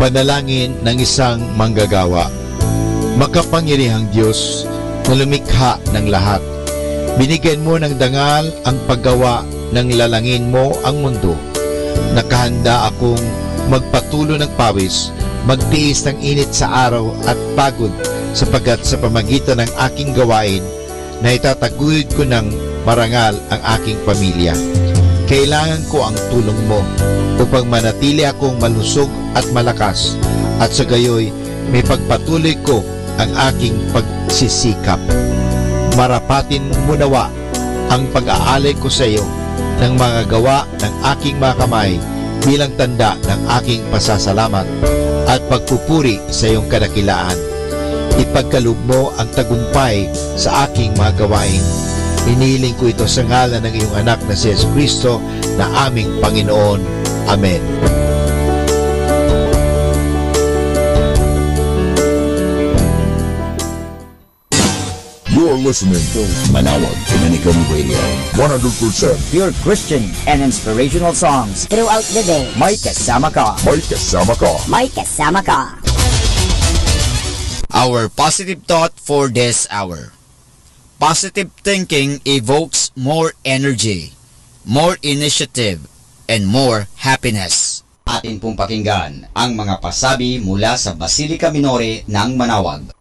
Panalangin ng isang manggagawa. Makapangyarihang Diyos na lumikha ng lahat, binigyan mo ng dangal ang paggawa ng lalangin mo ang mundo. Nakahanda akong magpatulo ng pawis, magtiis ng init sa araw at pagod, sapagkat sa pamagitan ng aking gawain, naitataguyod ko ng marangal ang aking pamilya. Kailangan ko ang tulong mo upang manatili akong malusog at malakas, at sa gayoy mipagpatuloy ko ang aking pagsisikap. Marapatin mo nawa ang pag-aalay ko sa iyo ng mga gawa ng aking mga kamay bilang tanda ng aking pasasalamat at pagpupuri sa iyong kadakilaan. Ipagkaloob mo ang tagumpay sa aking mga gawain. Iniling ko ito sa ngalan ng iyong Anak na si Jesu Cristo na aming Panginoon. Amen. You're listening to Manawag Dominican Radio. One hundred percent pure Christian and inspirational songs throughout the day. May kasama ka. May kasama ka. May kasama ka. Our positive thought for this hour. Positive thinking evokes more energy, more initiative, and more happiness. Atin pong pakinggan ang mga pasabi mula sa Basilica Minore ng Manawag.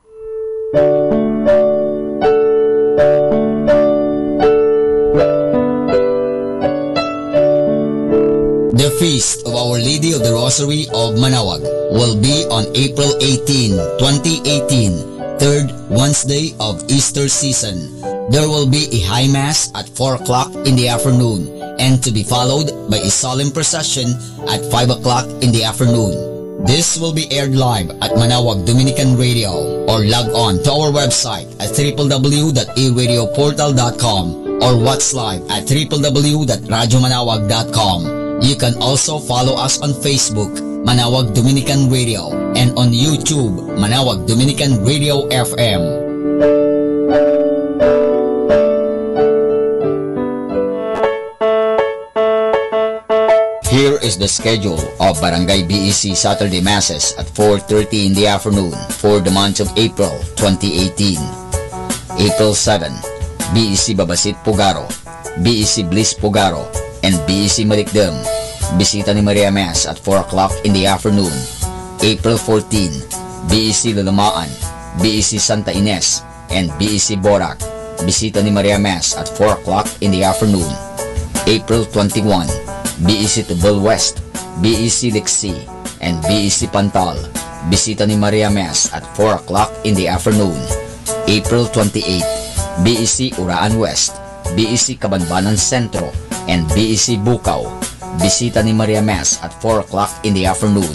The Feast of Our Lady of the Rosary of Manawag will be on April eighteen, twenty eighteen, third Wednesday of Easter season. There will be a high mass at four o'clock in the afternoon and to be followed by a solemn procession at five o'clock in the afternoon. This will be aired live at Manawag Dominican Radio, or log on to our website at triple w dot a radio portal dot com or watch live at triple w dot radyo manawag dot com. You can also follow us on Facebook, Manawag Dominican Radio, and on YouTube, Manawag Dominican Radio F M. Here is the schedule of Barangay B E C Saturday Masses at four thirty in the afternoon for the month of April twenty eighteen. April seven, B E C Babasit Pugaro, B E C Bliss Pugaro, and B E C Malikdem. Bisita ni Maria Mass at four o'clock in the afternoon. April fourteen, B E C Lalamaan, B E C Santa Ines, and B E C Borac. Bisita ni Maria Mass at four o'clock in the afternoon. April twenty-one, B E C Tubal West, B E C Liksi, and B E C Pantal. Bisita ni Maria Mass at four o'clock in the afternoon. April twenty-eight, B E C Uraan West, B E C Kabanbanan Sentro, and B E C Bukaw. Bisita ni Maria Mass at four o'clock in the afternoon.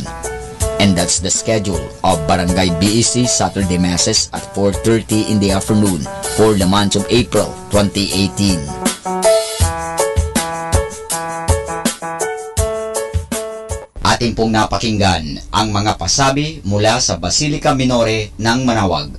And that's the schedule of Barangay B E C Saturday Masses at four thirty in the afternoon for the month of April twenty eighteen. Atin pong napakinggan ang mga pasabi mula sa Basilica Minore ng Manawag.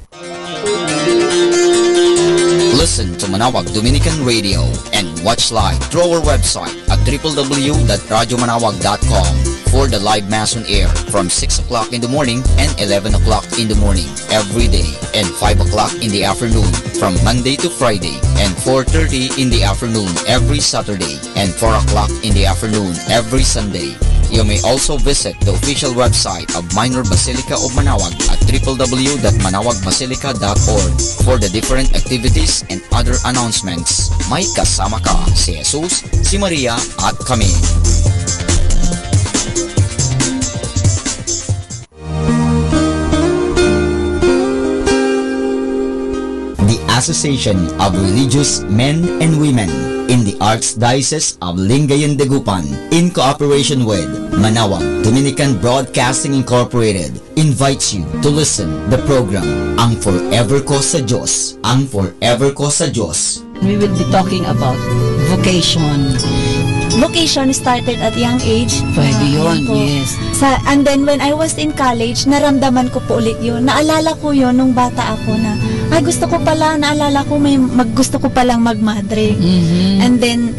Listen to Manawag Dominican Radio and watch live through our website at triple w dot radyo manawag dot com for the live mass on air from six o'clock in the morning and eleven o'clock in the morning every day, and five o'clock in the afternoon from Monday to Friday, and four thirty in the afternoon every Saturday, and four o'clock in the afternoon every Sunday. You may also visit the official website of Minor Basilica of Manawag at triple w dot manawag basilica dot org for the different activities and other announcements. May kasama ka, si Jesus, si Maria, at kami. The Association of Religious Men and Women in the Archdiocese of Lingayen Dagupan, in cooperation with Manawag Dominican Broadcasting Incorporated, invites you to listen the program Ang Forever Ko sa Diyos. Ang Forever Ko sa Diyos. We will be talking about vocation. Vocation started at young age. Five Ah, yun, ayun po. Yes. Sa, and then when I was in college, naramdaman ko po ulit yun. Naalala ko yun nung bata ako na, Gusto ko pala, naalala ko, may mag-, gusto ko palang magmadre. Mhm. And then,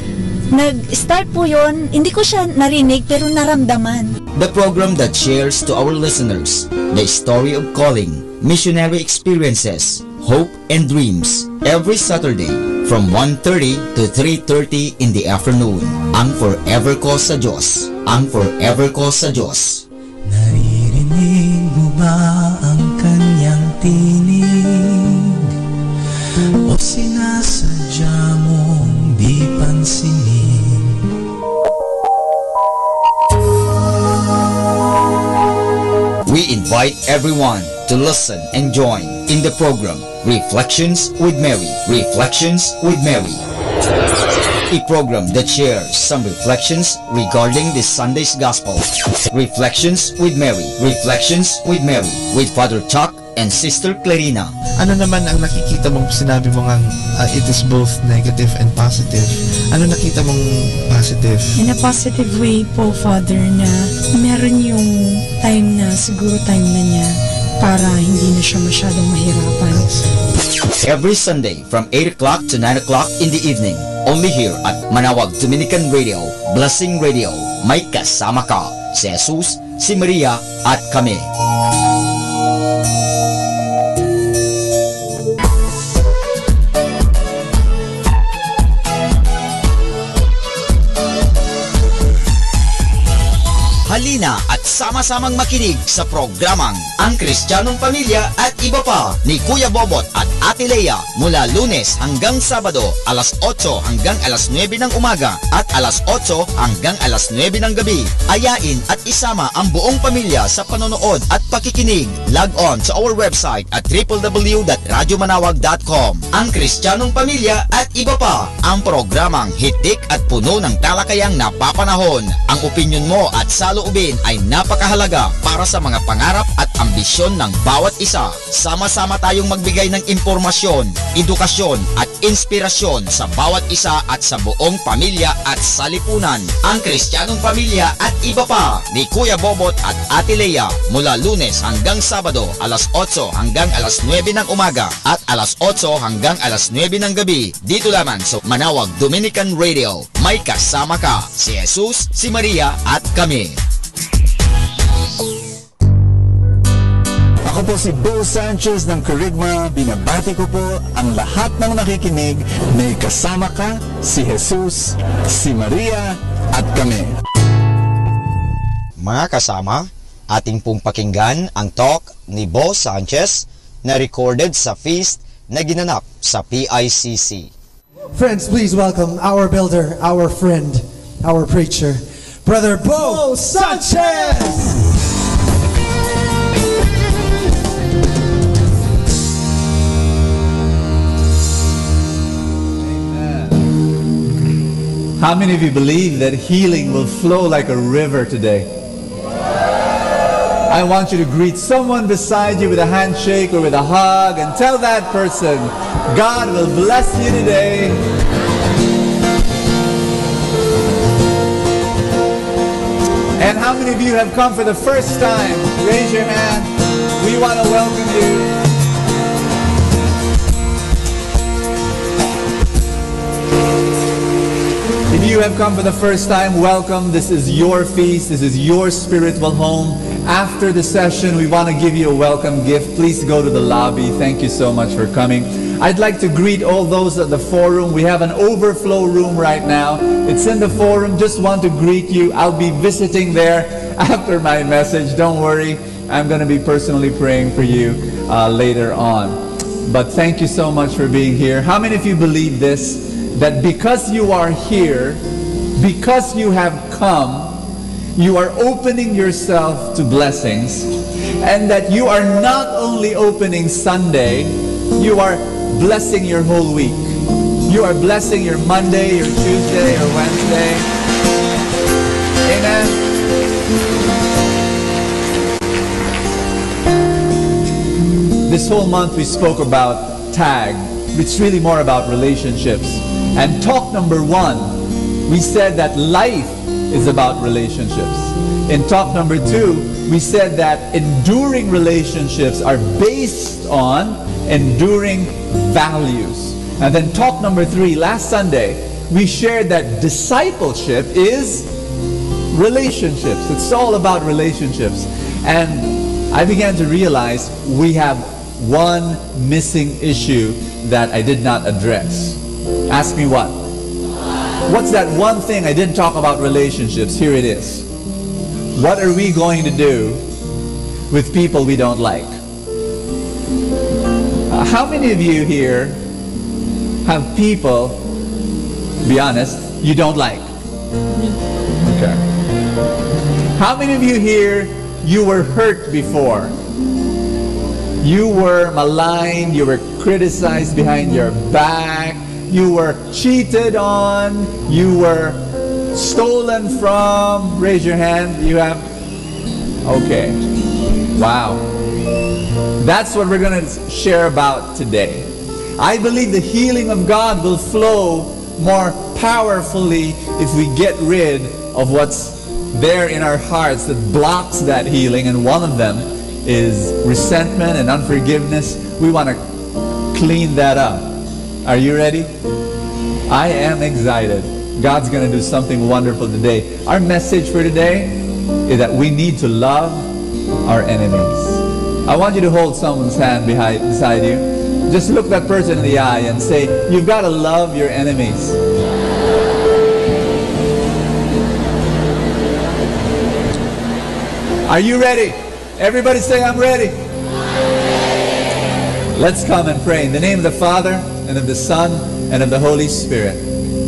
nag-start po yun, hindi ko siya narinig, pero naramdaman. The program that shares to our listeners the story of calling, missionary experiences, hope, and dreams. Every Saturday, from one thirty to three thirty in the afternoon. Ang Forever Call sa Diyos. Ang Forever Call sa Diyos. Naririnig mo ba ang kanyang tinig? O sinasadya mong di pansinin? We invite everyone to listen and join in the program Reflections with Mary. Reflections with Mary. A program that shares some reflections regarding this Sunday's Gospel. Reflections with Mary. Reflections with Mary with Father Chuck and Sister Clarina. Ano naman ang nakikita mong sinabi mo ngang, ah, it is both negative and positive? Ano nakita mong positive? In a positive way po, Father, na meron yung time na siguro time na niya para hindi na siya masyadong mahirapan. Every Sunday from eight o'clock to nine o'clock in the evening, only here at Manawag Dominican Radio, Blessing Radio. May kasama ka, si Jesus, si Maria, at kami. Halina at sama-samang makinig sa programang Ang Kristiyanong Pamilya at Iba Pa ni Kuya Bobot at Ate Lea mula Lunes hanggang Sabado, alas otso hanggang alas nuebe ng umaga at alas otso hanggang alas nuebe ng gabi. Ayain at isama ang buong pamilya sa panonood at pakikinig. Log on sa our website at triple W dot radyo manawag dot com. Ang Kristiyanong Pamilya at Iba Pa, ang programang hitik at puno ng talakayang napapanahon. Ang opinyon mo at saloobin ay napakahalaga para sa mga pangarap at ambisyon ng bawat isa. Sama-sama tayong magbigay ng impormasyon, edukasyon, at inspirasyon sa bawat isa at sa buong pamilya at salipunan. Ang Kristiyanong Pamilya at Iba Pa ni Kuya Bobot at Ate Lea, mula Lunes hanggang Sabado, alas otso hanggang alas nuebe ng umaga at alas otso hanggang alas nuebe ng gabi, dito lamang sa Manawag Dominican Radio. May kasama ka, si Jesus, si Maria, at kami. Ako po si Bo Sanchez ng Kerygma. Binabati ko po ang lahat ng nakikinig. May kasama ka, si Jesus, si Maria, at kami. Mga kasama, atin pong pakinggan ang talk ni Bo Sanchez na recorded sa feast na ginanap sa P I C C. Friends, please welcome our builder, our friend, our preacher, Brother Bo Sanchez! How many of you believe that healing will flow like a river today? I want you to greet someone beside you with a handshake or with a hug and tell that person, "God will bless you today." And how many of you have come for the first time? Raise your hand. We want to welcome you. If you have come for the first time, welcome. This is your feast. This is your spiritual home. After the session, we want to give you a welcome gift. Please go to the lobby. Thank you so much for coming. I'd like to greet all those at the forum. We have an overflow room right now. It's in the forum. Just want to greet you. I'll be visiting there after my message. Don't worry. I'm gonna be personally praying for you, uh, later on. But thank you so much for being here. How many of you believe this? That because you are here, because you have come, you are opening yourself to blessings, and that you are not only opening Sunday, you are blessing your whole week. You are blessing your Monday, your Tuesday, your Wednesday. Amen. This whole month we spoke about tag. It's really more about relationships. And talk number one, we said that life is about relationships. In talk number two, we said that enduring relationships are based on enduring values. And then talk number three, last Sunday, we shared that discipleship is relationships. It's all about relationships. And I began to realize we have one missing issue that I did not address. Ask me what? What's that one thing I didn't talk about relationships? Here it is. What are we going to do with people we don't like? Uh, how many of you here have people, be honest, you don't like? Okay. How many of you here, you were hurt before? You were maligned, you were criticized behind your back, you were cheated on, you were stolen from. Raise your hand. You have? Okay. Wow. That's what we're going to share about today. I believe the healing of God will flow more powerfully if we get rid of what's there in our hearts that blocks that healing, and one of them is resentment and unforgiveness. We want to clean that up. Are you ready? I am excited. God's going to do something wonderful today. Our message for today is that we need to love our enemies. I want you to hold someone's hand behind, beside you. Just look that person in the eye and say, "You've got to love your enemies." Are you ready? Everybody say, "I'm ready." Let's come and pray in the name of the Father, and of the Son, and of the Holy Spirit.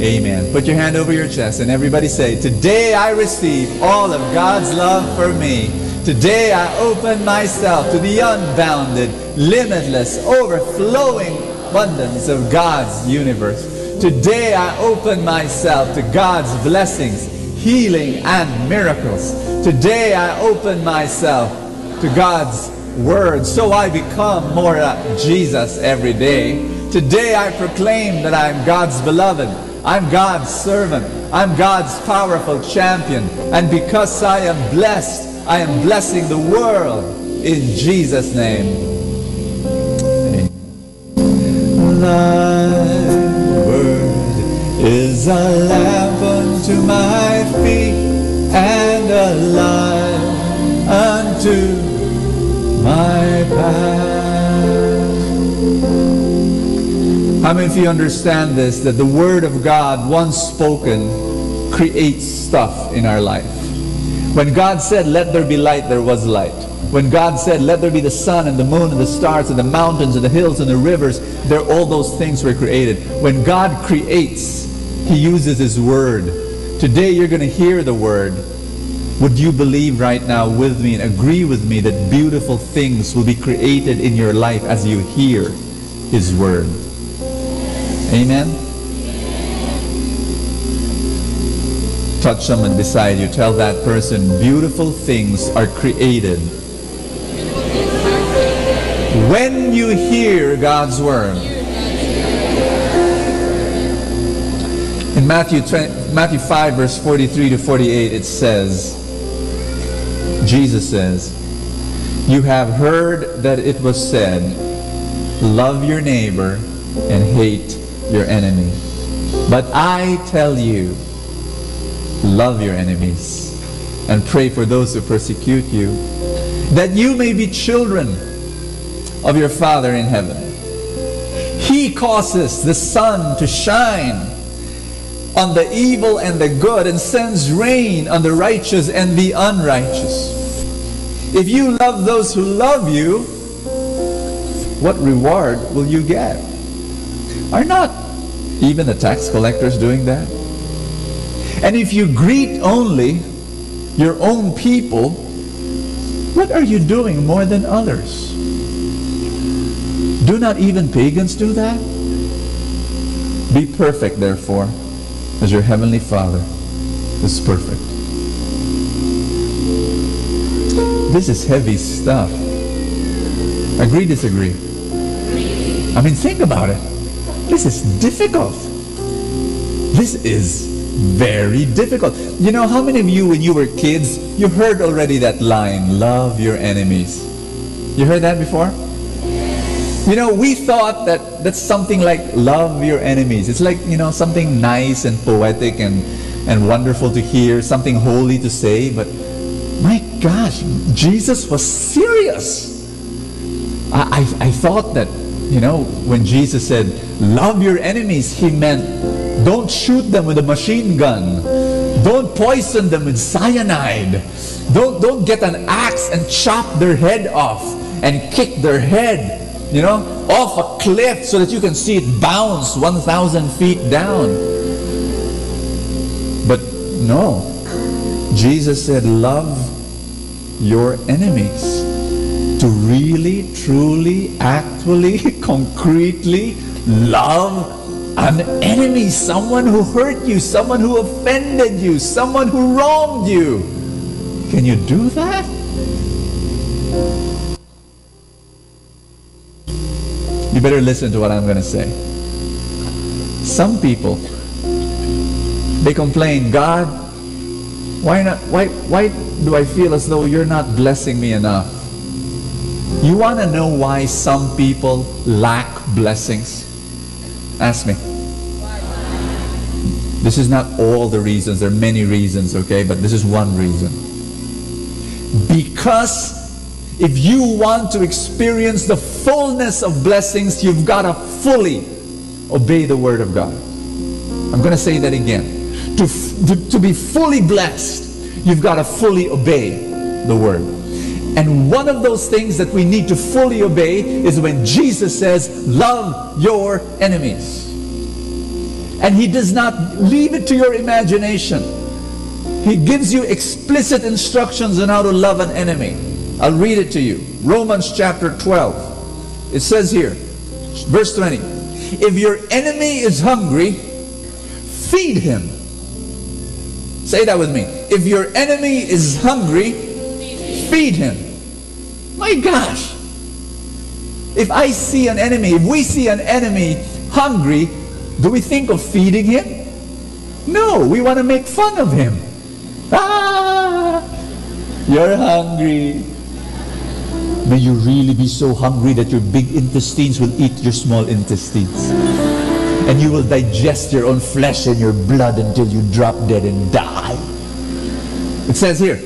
Amen. Put your hand over your chest and everybody say, "Today I receive all of God's love for me. Today I open myself to the unbounded, limitless, overflowing abundance of God's universe. Today I open myself to God's blessings, healing, and miracles. Today I open myself to God's word, so I become more like Jesus every day. Today I proclaim that I'm God's beloved, I'm God's servant, I'm God's powerful champion, and because I am blessed, I am blessing the world in Jesus' name." Thy word is a lamp unto my feet and a light unto my path. How many of you understand this, that the word of God, once spoken, creates stuff in our life? When God said, "Let there be light," there was light. When God said, "Let there be the sun and the moon and the stars and the mountains and the hills and the rivers," there, all those things were created. When God creates, He uses His word. Today you're going to hear the word. Would you believe right now with me and agree with me that beautiful things will be created in your life as you hear His word? Amen? Touch someone beside you. Tell that person, "Beautiful things are created when you hear God's word." In Matthew twenty, Matthew five, verse forty-three to forty-eight, it says, Jesus says, "You have heard that it was said, 'Love your neighbor and hate your enemy.' But I tell you, love your enemies and pray for those who persecute you, that you may be children of your Father in heaven. He causes the sun to shine on the evil and the good and sends rain on the righteous and the unrighteous. If you love those who love you, what reward will you get? Are not even the tax collectors doing that? And if you greet only your own people, what are you doing more than others? Do not even pagans do that? Be perfect, therefore, as your heavenly Father is perfect." This is heavy stuff. Agree, disagree? I mean, think about it. This is difficult. This is very difficult. You know, how many of you, when you were kids, you heard already that line, "Love your enemies"? You heard that before? You know, we thought that that's something like love your enemies. It's like, you know, something nice and poetic and, and wonderful to hear, something holy to say, but my gosh, Jesus was serious. I, I, I thought that, you know, when Jesus said, "Love your enemies," he meant, "Don't shoot them with a machine gun. Don't poison them with cyanide. Don't, don't get an axe and chop their head off and kick their head, you know, off a cliff so that you can see it bounce one thousand feet down." But no, Jesus said, "Love your enemies." To really, truly, actually, concretely love an enemy, someone who hurt you, someone who offended you, someone who wronged you. Can you do that? You better listen to what I'm going to say. Some people, they complain, "God, why not, why, why do I feel as though you're not blessing me enough?" You want to know why some people lack blessings? Ask me. This is not all the reasons. There are many reasons, okay? But this is one reason. Because if you want to experience the fullness of blessings, you've got to fully obey the word of God. I'm going to say that again. To, f- to, to be fully blessed, you've got to fully obey the word. And one of those things that we need to fully obey is when Jesus says, "Love your enemies." And he does not leave it to your imagination. He gives you explicit instructions on how to love an enemy. I'll read it to you. Romans chapter twelve. It says here, verse twenty, "If your enemy is hungry, feed him." Say that with me. "If your enemy is hungry, feed him." My gosh. If I see an enemy, if we see an enemy hungry, do we think of feeding him? No, we want to make fun of him. "Ah, you're hungry." May you really be so hungry that your big intestines will eat your small intestines. And you will digest your own flesh and your blood until you drop dead and die. It says here,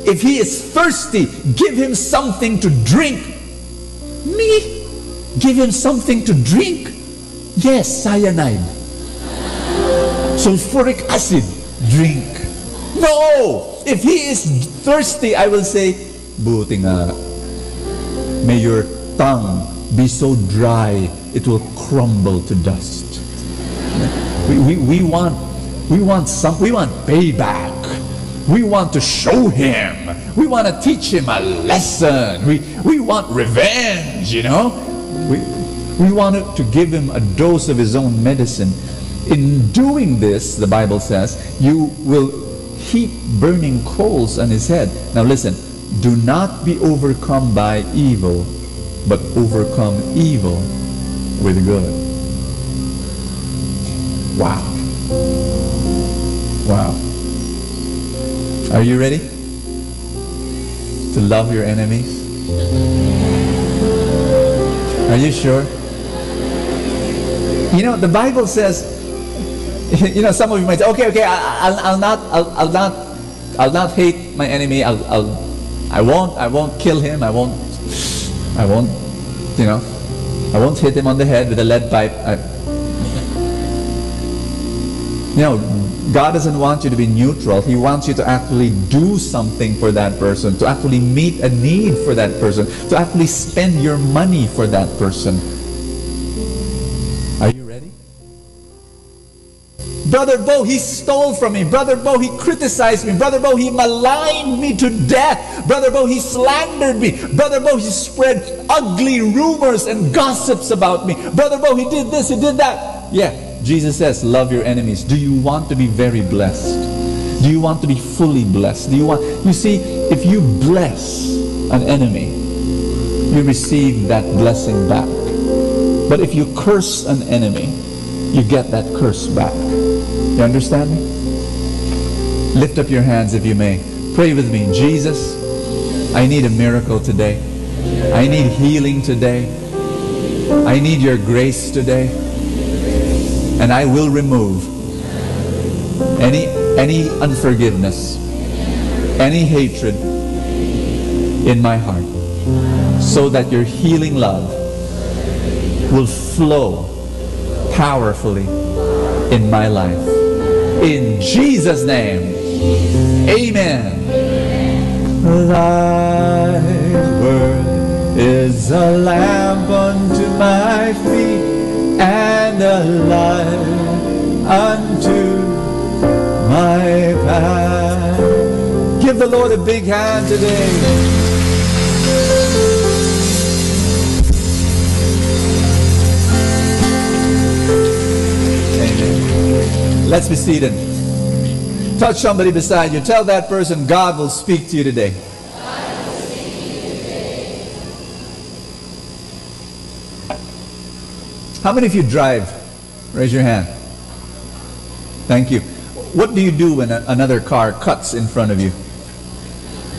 "If he is thirsty, give him something to drink." Me? Give him something to drink? Yes, cyanide. Sulfuric acid, drink. No! If he is thirsty, I will say, "Buti nga. May your tongue be so dry, it will crumble to dust." We, we, we want, we want some, we want payback. We want to show him. We want to teach him a lesson. We, we want revenge, you know? We, we want to, to give him a dose of his own medicine. In doing this, the Bible says, you will heap burning coals on his head. Now listen, "Do not be overcome by evil, but overcome evil with good." Wow. Wow. Are you ready to love your enemies? Are you sure? You know, the Bible says, you know, some of you might say, "Okay, okay, I, I'll, I'll not, I'll, I'll not, I'll not hate my enemy. I'll, I'll, I won't, I won't kill him. I won't, I won't, you know, I won't hit him on the head with a lead pipe." I, you know, God doesn't want you to be neutral. He wants you to actually do something for that person, to actually meet a need for that person, to actually spend your money for that person. Are you ready? "Brother Bo, he stole from me. Brother Bo, he criticized me. Brother Bo, he maligned me to death. Brother Bo, he slandered me. Brother Bo, he spread ugly rumors and gossips about me. Brother Bo, he did this, he did that." Yeah, Jesus says, "Love your enemies." Do you want to be very blessed? Do you want to be fully blessed? Do you want, you see, if you bless an enemy, you receive that blessing back. But if you curse an enemy, you get that curse back. You understand me? Lift up your hands if you may. Pray with me. "Jesus, I need a miracle today. I need healing today. I need your grace today, and I will remove any, any unforgiveness, any hatred in my heart, so that your healing love will flow powerfully in my life. In Jesus' name, amen. Thy word is a lamp unto my feet and a light unto my path. Give the Lord a big hand today. Amen. Let's be seated. Touch somebody beside you. Tell that person, "God will speak to you today." How many of you drive? Raise your hand. Thank you. What do you do when a- another car cuts in front of you?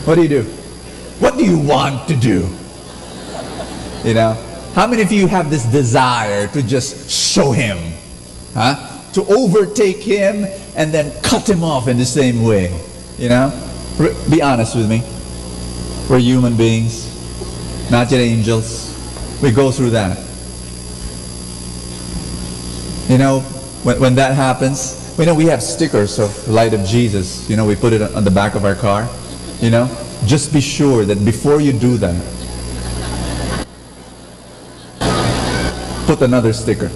What do you do? What do you want to do? You know? How many of you have this desire to just show him? Huh? To overtake him and then cut him off in the same way. You know? Re- Be honest with me. We're human beings, not yet angels. We go through that. You know, when, when that happens, we know we have stickers of Light of Jesus. You know, we put it on the back of our car. You know, just be sure that before you do that, put another sticker,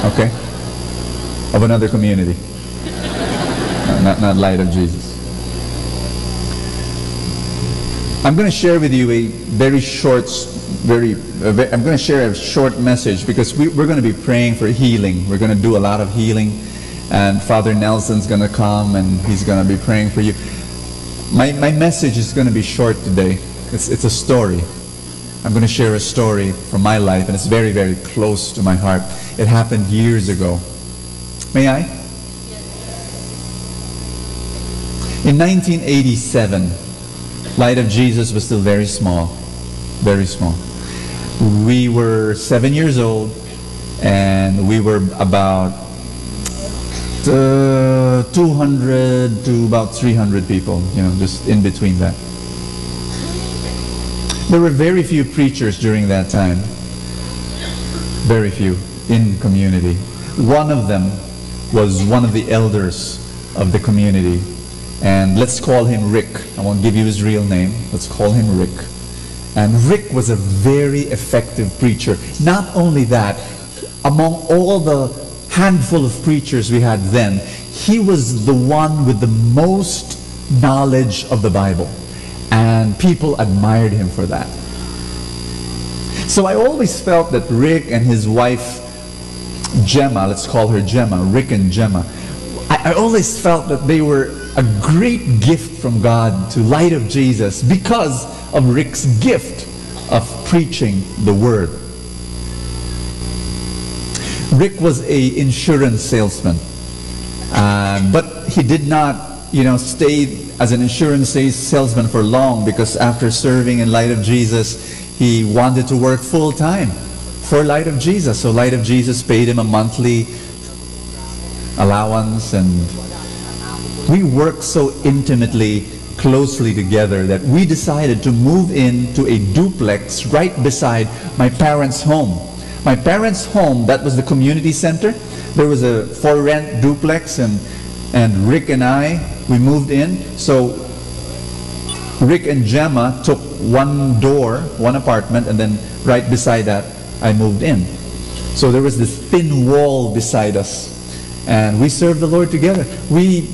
okay, of another community. Not, not, not Light of Jesus. I'm going to share with you a very short, very, a ve- I'm going to share a short message because we, we're going to be praying for healing. We're going to do a lot of healing, and Father Nelson's going to come and he's going to be praying for you. My, my message is going to be short today. It's, it's a story. I'm going to share a story from my life, and it's very, very close to my heart. It happened years ago. May I? In nineteen eighty-seven, Light of Jesus was still very small, very small. We were seven years old, and we were about uh, two hundred to about three hundred people, you know, just in between that. There were very few preachers during that time, very few in community. One of them was one of the elders of the community, and let's call him Rick. I won't give you his real name. Let's call him Rick. And Rick was a very effective preacher. Not only that, among all the handful of preachers we had then, he was the one with the most knowledge of the Bible. And people admired him for that. So I always felt that Rick and his wife, Gemma, let's call her Gemma, Rick and Gemma, I, I always felt that they were a great gift from God to Light of Jesus because of Rick's gift of preaching the word. Rick was a insurance salesman, uh, but he did not, you know, stay as an insurance sales- salesman for long, because after serving in Light of Jesus, he wanted to work full time for Light of Jesus. So Light of Jesus paid him a monthly allowance, and we worked so intimately, closely together that we decided to move into a duplex right beside my parents' home. My parents' home, that was the community center. There was a for rent duplex, and, and Rick and I, we moved in. So Rick and Gemma took one door, one apartment, and then right beside that, I moved in. So there was this thin wall beside us, and we served the Lord together. We,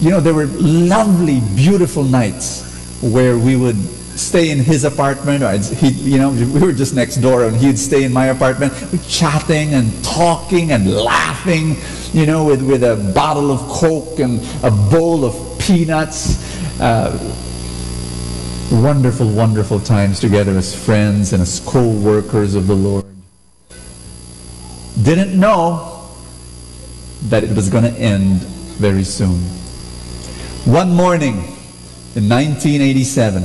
you know, there were lovely, beautiful nights where we would stay in his apartment, or I'd- he, you know, we were just next door, and he'd stay in my apartment, chatting and talking and laughing, you know, with, with a bottle of Coke and a bowl of peanuts. Uh, wonderful, wonderful times together as friends and as co-workers of the Lord. Didn't know that it was going to end very soon. One morning in nineteen eighty-seven,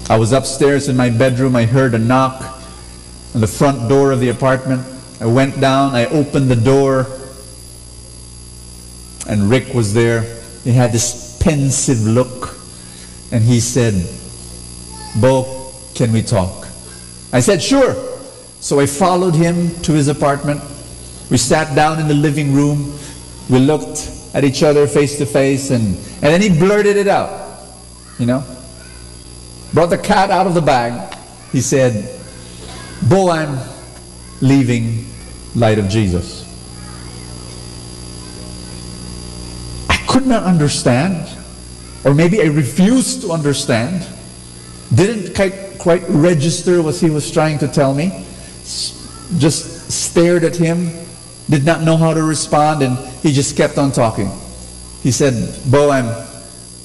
I was upstairs in my bedroom. I heard a knock. on the front door of the apartment. I went down, I opened the door, and Rick was there. He had this pensive look, and he said, "Bo, can we talk?" I said, "Sure." So I followed him to his apartment. We sat down in the living room. We looked at each other face to face, and, and then he blurted it out, you know? Brought the cat out of the bag. He said, "Bo, I'm leaving Light of Jesus." I could not understand, or maybe I refused to understand, didn't quite, quite register what he was trying to tell me. S- just stared at him, did not know how to respond, and he just kept on talking. He said, "Bo, I'm,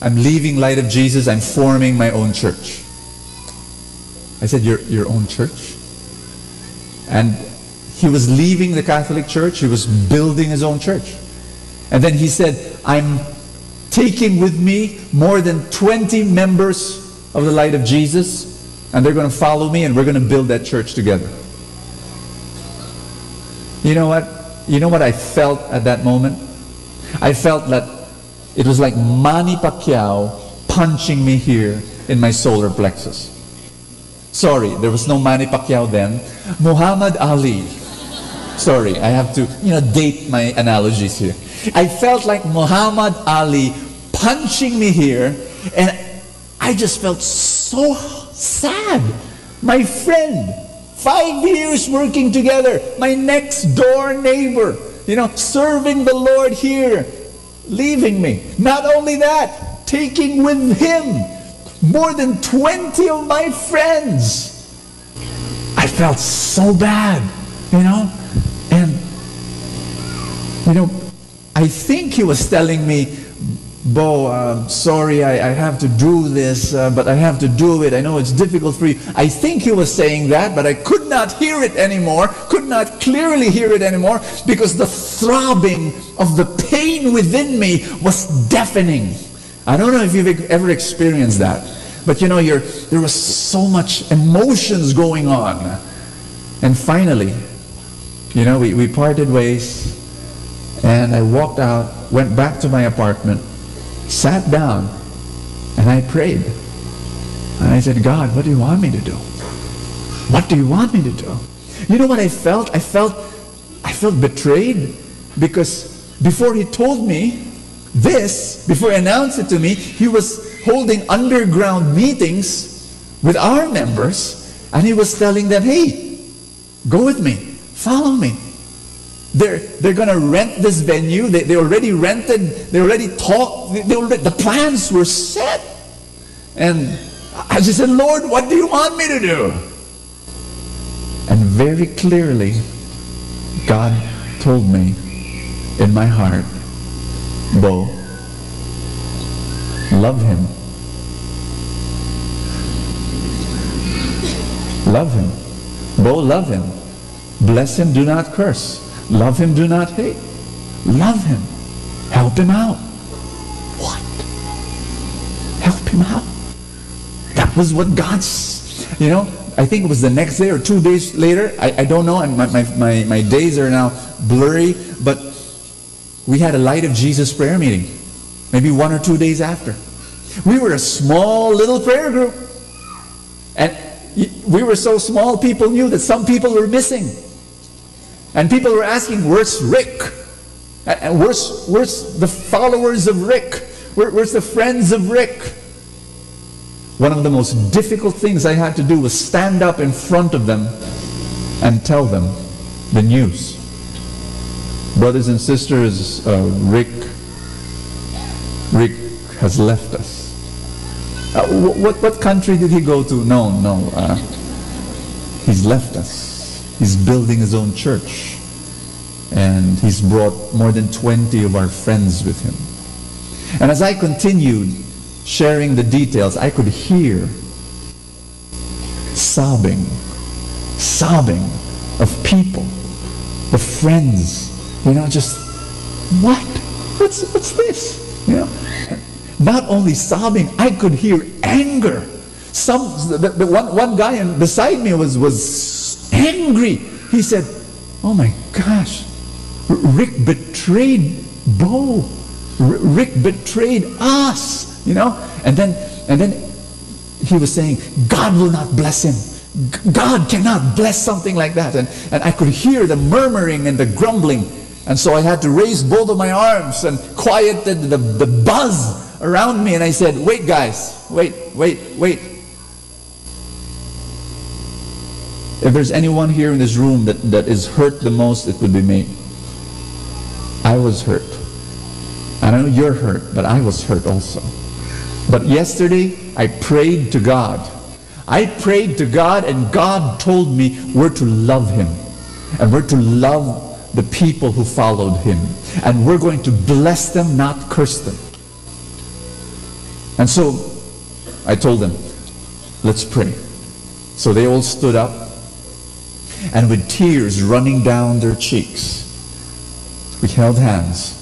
I'm leaving Light of Jesus. I'm forming my own church." I said, "Your, your own church?" And he was leaving the Catholic Church. He was building his own church. And then he said, "I'm taking with me more than twenty members of the Light of Jesus, and they're gonna follow me, and we're gonna build that church together." You know what? You know what I felt at that moment? I felt that it was like Manny Pacquiao punching me here in my solar plexus. Sorry, there was no Manny Pacquiao then. Muhammad Ali. Sorry, I have to, you know, date my analogies here. I felt like Muhammad Ali punching me here, and I just felt so sad. My friend, five years working together, my next door neighbor, you know, serving the Lord here, leaving me. Not only that, taking with him more than twenty of my friends. I felt so bad, you know? And, you know, I think he was telling me, "Bo, uh, sorry, I, I have to do this, uh, but I have to do it. I know it's difficult for you." I think he was saying that, but I could not hear it anymore, could not clearly hear it anymore, because the throbbing of the pain within me was deafening. I don't know if you've ever experienced that, but you know, you're, there was so much emotions going on. And finally, you know, we, we parted ways, and I walked out, went back to my apartment, sat down, and I prayed. And I said, "God, what do you want me to do? What do you want me to do?" You know what I felt? I felt I felt betrayed, because before he told me this, before he announced it to me, he was holding underground meetings with our members, and he was telling them, "Hey, go with me, follow me." They're, they're gonna rent this venue. They, they already rented, they already talked, they, they already, the plans were set. And I just said, "Lord, what do you want me to do?" And very clearly, God told me in my heart, "Bo, love him. Love him. Bo, love him. Bless him, do not curse. Love him, do not hate. Love him. Help him out." What? Help him out. That was what God's, you know, I think it was the next day or two days later. I, I don't know. And my, my, my, my days are now blurry. But we had a Light of Jesus prayer meeting, maybe one or two days after. We were a small little prayer group. And y- we were so small, people knew that some people were missing. And people were asking, "Where's Rick? And where's, where's the followers of Rick? Where, where's the friends of Rick?" One of the most difficult things I had to do was stand up in front of them and tell them the news. "Brothers and sisters, uh, Rick, Rick has left us." Uh, wh- what, what country did he go to? No, no. Uh, he's left us. He's building his own church. And he's brought more than twenty of our friends with him. And as I continued sharing the details, I could hear sobbing, sobbing of people, of friends, you know, just, "What? What's, what's this?" You know? Not only sobbing, I could hear anger. Some, the, the one, one guy in, beside me was, was angry. He said, "Oh my gosh, R-, Rick betrayed Bo. R-, Rick betrayed us," you know? And then, and then he was saying, "God will not bless him. G-, God cannot bless something like that." And, and I could hear the murmuring and the grumbling. And so I had to raise both of my arms and quieted the, the buzz around me. And I said, "Wait, guys, wait, wait, wait." If there's anyone here in this room that, that is hurt the most, it would be me. I was hurt. I know you're hurt, but I was hurt also. But yesterday, I prayed to God. I prayed to God, and God told me we're to love Him. And we're to love the people who followed Him. And we're going to bless them, not curse them. And so I told them, "Let's pray." So they all stood up, and with tears running down their cheeks, we held hands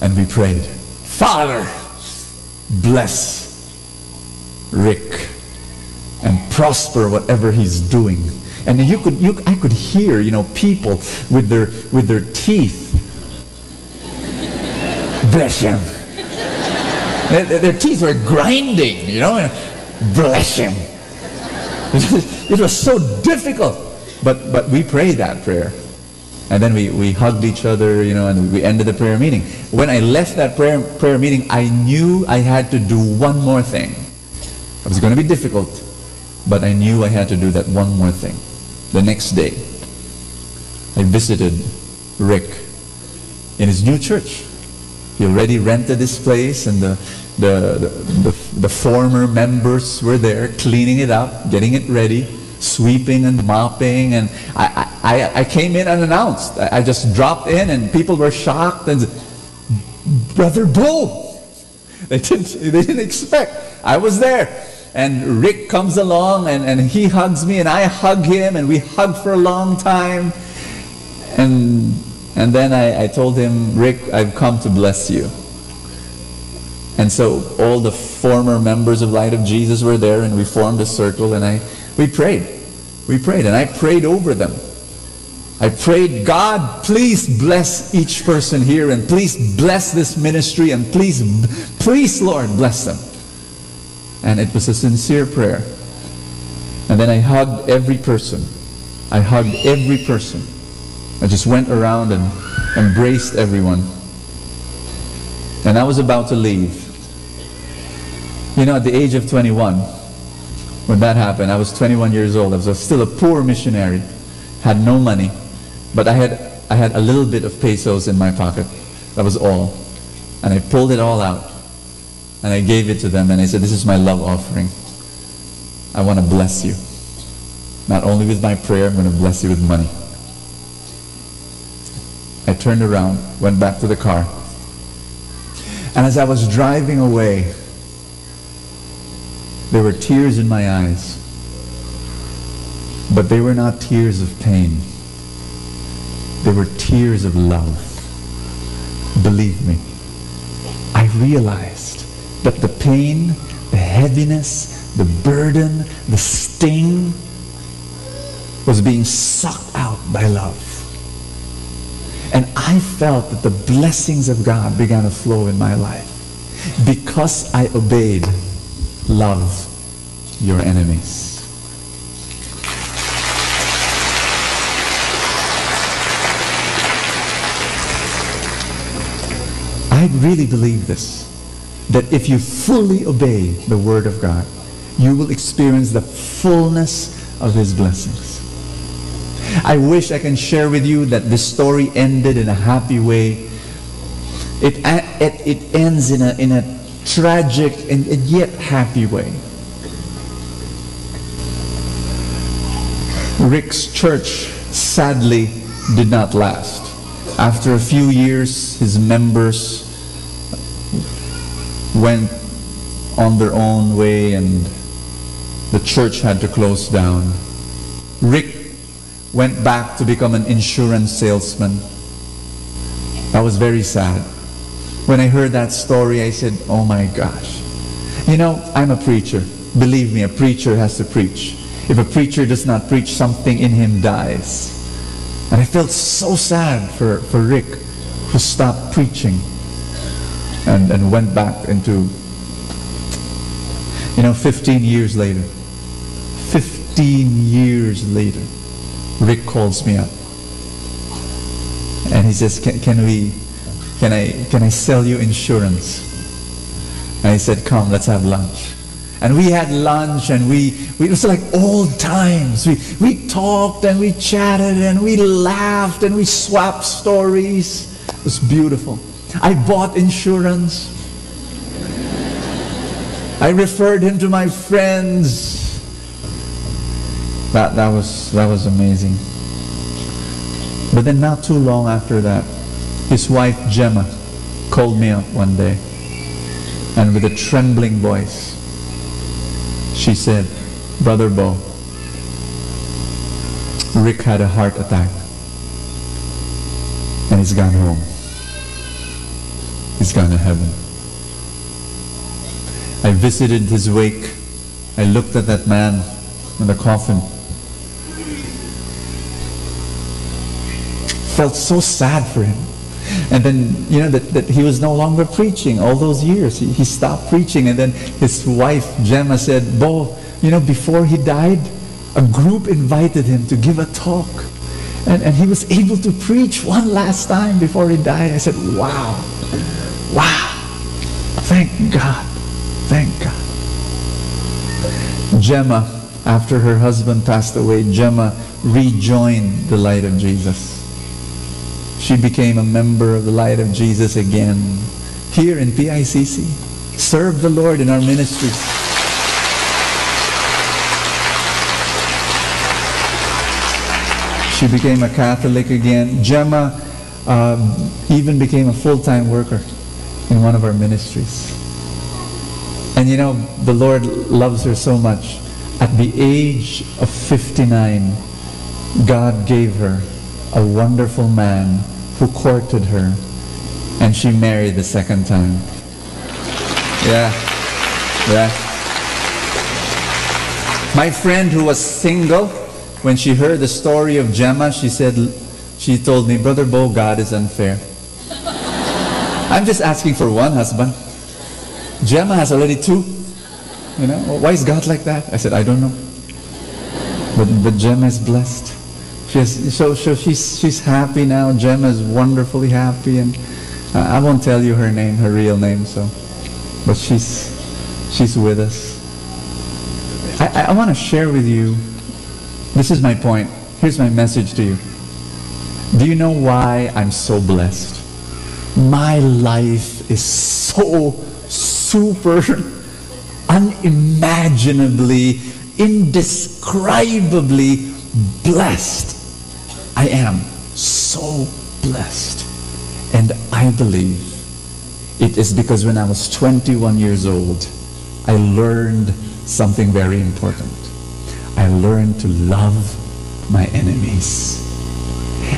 and we prayed, "Father, bless Rick and prosper whatever he's doing." And you could, you, I could hear, you know, people with their, with their teeth, "Bless him." Their, their teeth were grinding, you know, and, "Bless him." It was so difficult. But, but we prayed that prayer. And then we, we hugged each other, you know, and we ended the prayer meeting. When I left that prayer, prayer meeting, I knew I had to do one more thing. It was gonna be difficult, but I knew I had to do that one more thing. The next day, I visited Rick in his new church. He already rented this place, and the, the, the, the, the former members were there cleaning it up, getting it ready, sweeping and mopping. And I, I, I, I came in unannounced. I, I just dropped in, and people were shocked. And, "Brother Bo!" They didn't, they didn't expect. I was there. And Rick comes along, and, and he hugs me, and I hug him, and we hugged for a long time. And, and then I, I told him, "Rick, I've come to bless you." And so all the former members of Light of Jesus were there, and we formed a circle, and I, we prayed. We prayed, and I prayed over them. I prayed, "God, please bless each person here, and please bless this ministry, and please, please, Lord, bless them." And it was a sincere prayer. And then I hugged every person. I hugged every person. I just went around and embraced everyone. And I was about to leave. You know, at the age of twenty-one, when that happened, I was twenty-one years old. I was still a poor missionary, had no money, but I had, I had a little bit of pesos in my pocket. That was all. And I pulled it all out, and I gave it to them, and I said, "This is my love offering. I want to bless you. Not only with my prayer, I'm going to bless you with money." I turned around, went back to the car. And as I was driving away, there were tears in my eyes. But they were not tears of pain. They were tears of love. Believe me, I realized that the pain, the heaviness, the burden, the sting was being sucked out by love. And I felt that the blessings of God began to flow in my life because I obeyed, "Love your enemies." I really believe this, that if you fully obey the Word of God, you will experience the fullness of His blessings. I wish I can share with you that this story ended in a happy way. It, it, it ends in a, in a tragic and, and yet happy way. Rick's church sadly did not last. After a few years, his members went on their own way and the church had to close down. Rick went back to become an insurance salesman. That was very sad. When I heard that story, I said, "Oh my gosh." You know, I'm a preacher. Believe me, a preacher has to preach. If a preacher does not preach, something in him dies. And I felt so sad for, for Rick, who stopped preaching and, and went back into, you know, fifteen years later. Fifteen years later, Rick calls me up. And he says, "Can, can we, can I, can I sell you insurance?" And I said, "Come, let's have lunch." And we had lunch, and we, we, it was like old times. We, we talked and we chatted and we laughed and we swapped stories. It was beautiful. I bought insurance. I referred him to my friends. That, that was, that was amazing. But then not too long after that, his wife Gemma called me up one day, and with a trembling voice, she said, "Brother Bo, Rick had a heart attack, and he's gone home. He's gone to heaven." I visited his wake. I looked at that man in the coffin. Felt so sad for him. And then, you know, that, that he was no longer preaching all those years. He, he stopped preaching. And then his wife, Gemma, said, "Bo, you know, before he died, a group invited him to give a talk. And, and he was able to preach one last time before he died." I said, "Wow. Wow. Thank God. Thank God." Gemma, after her husband passed away, Gemma rejoined the Light of Jesus. She became a member of the Light of Jesus again here in P I C C. Served the Lord in our ministry. She became a Catholic again. Gemma, um, even became a full-time worker in one of our ministries. And you know, the Lord loves her so much. At the age of fifty-nine, God gave her a wonderful man who courted her, and she married the second time. Yeah. Yeah. My friend who was single, when she heard the story of Gemma, she said, she told me, "Brother Bo, God is unfair." I'm just asking for one husband. Gemma has already two. You know, why is God like that? I said, "I don't know." But, but Gemma is blessed. She has, so, so she's, she's happy now. Gemma is wonderfully happy, and uh, I won't tell you her name, her real name. So, but she's, she's with us. I, I, I want to share with you. This is my point. Here's my message to you. Do you know why I'm so blessed? My life is so super unimaginably, indescribably blessed. I am so blessed. And I believe it is because when I was twenty-one years old, I learned something very important. I learned to love my enemies.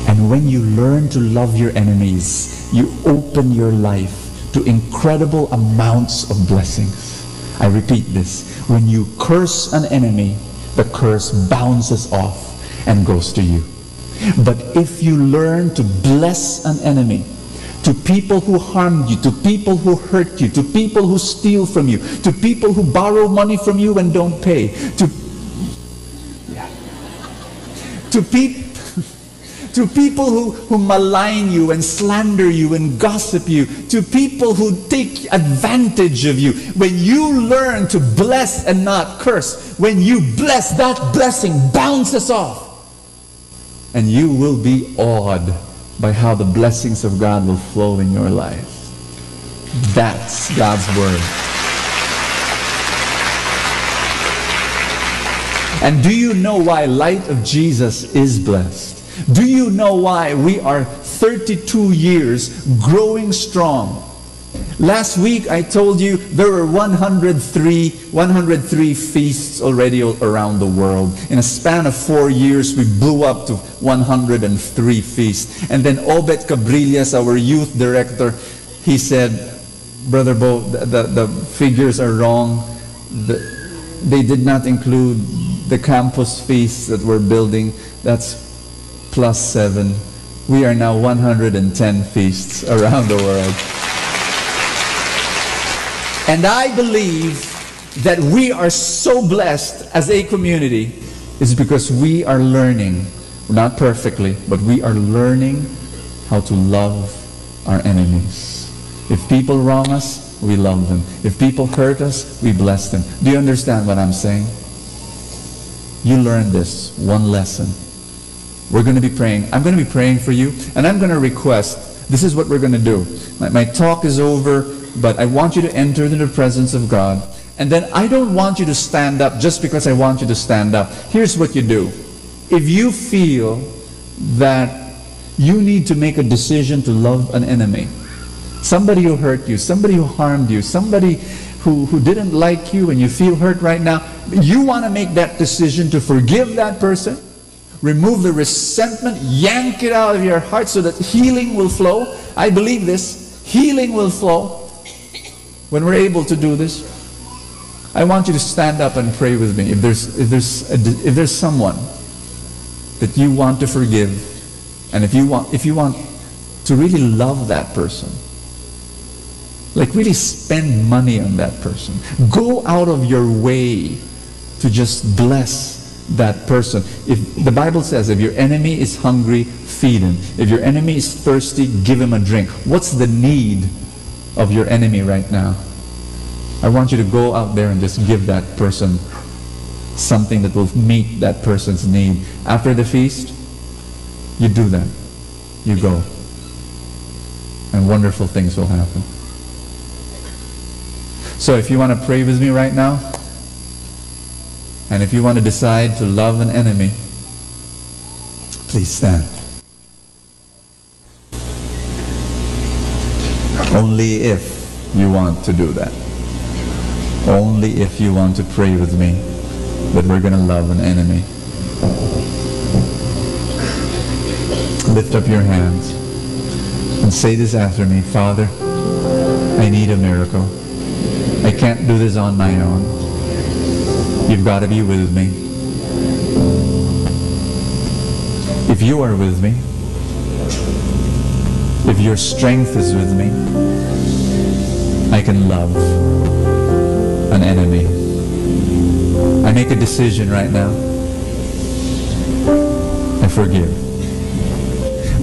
And when you learn to love your enemies, you open your life to incredible amounts of blessings. I repeat this. When you curse an enemy, the curse bounces off and goes to you. But if you learn to bless an enemy, to people who harmed you, to people who hurt you, to people who steal from you, to people who borrow money from you and don't pay, to, to peop-, to people who, who malign you and slander you and gossip you, to people who take advantage of you, when you learn to bless and not curse, when you bless, that blessing bounces off. And you will be awed by how the blessings of God will flow in your life. That's God's word. And do you know why Light of Jesus is blessed? Do you know why we are thirty-two years growing strong? Last week, I told you there were one hundred three, one hundred three feasts already all around the world. In a span of four years, we blew up to one hundred three feasts. And then Obet Cabrillas, our youth director, he said, "Brother Bo, the, the, the figures are wrong. The, They did not include the campus feasts that we're building. That's plus seven. We are now one hundred ten feasts around the world. And I believe that we are so blessed as a community is because we are learning, not perfectly, but we are learning how to love our enemies. If people wrong us, we love them. If people hurt us, we bless them. Do you understand what I'm saying? You learn this one lesson. We're going to be praying. I'm going to be praying for you, and I'm going to request, this is what we're going to do. My, my talk is over, but I want you to enter into the presence of God. And then I don't want you to stand up just because I want you to stand up. Here's what you do. If you feel that you need to make a decision to love an enemy, somebody who hurt you, somebody who harmed you, somebody who, who didn't like you and you feel hurt right now, you want to make that decision to forgive that person, remove the resentment, yank it out of your heart so that healing will flow. I believe this. Healing will flow when we're able to do this. I want you to stand up and pray with me. If there's, if there's, a, if there's someone that you want to forgive, and if you want, if you want to really love that person, like, really spend money on that person. Go out of your way to just bless that person. If the Bible says, "If your enemy is hungry, feed him. If your enemy is thirsty, give him a drink." What's the need of your enemy right now? I want you to go out there and just give that person something that will meet that person's need. After the feast, you do that. You go. And wonderful things will happen. So if you want to pray with me right now, and if you want to decide to love an enemy, please stand. Only if you want to do that. Only if you want to pray with me that we're going to love an enemy. Lift up your hands and say this after me: "Father, I need a miracle. I can't do this on my own. You've got to be with me. If you are with me, if your strength is with me, I can love an enemy. I make a decision right now. I forgive."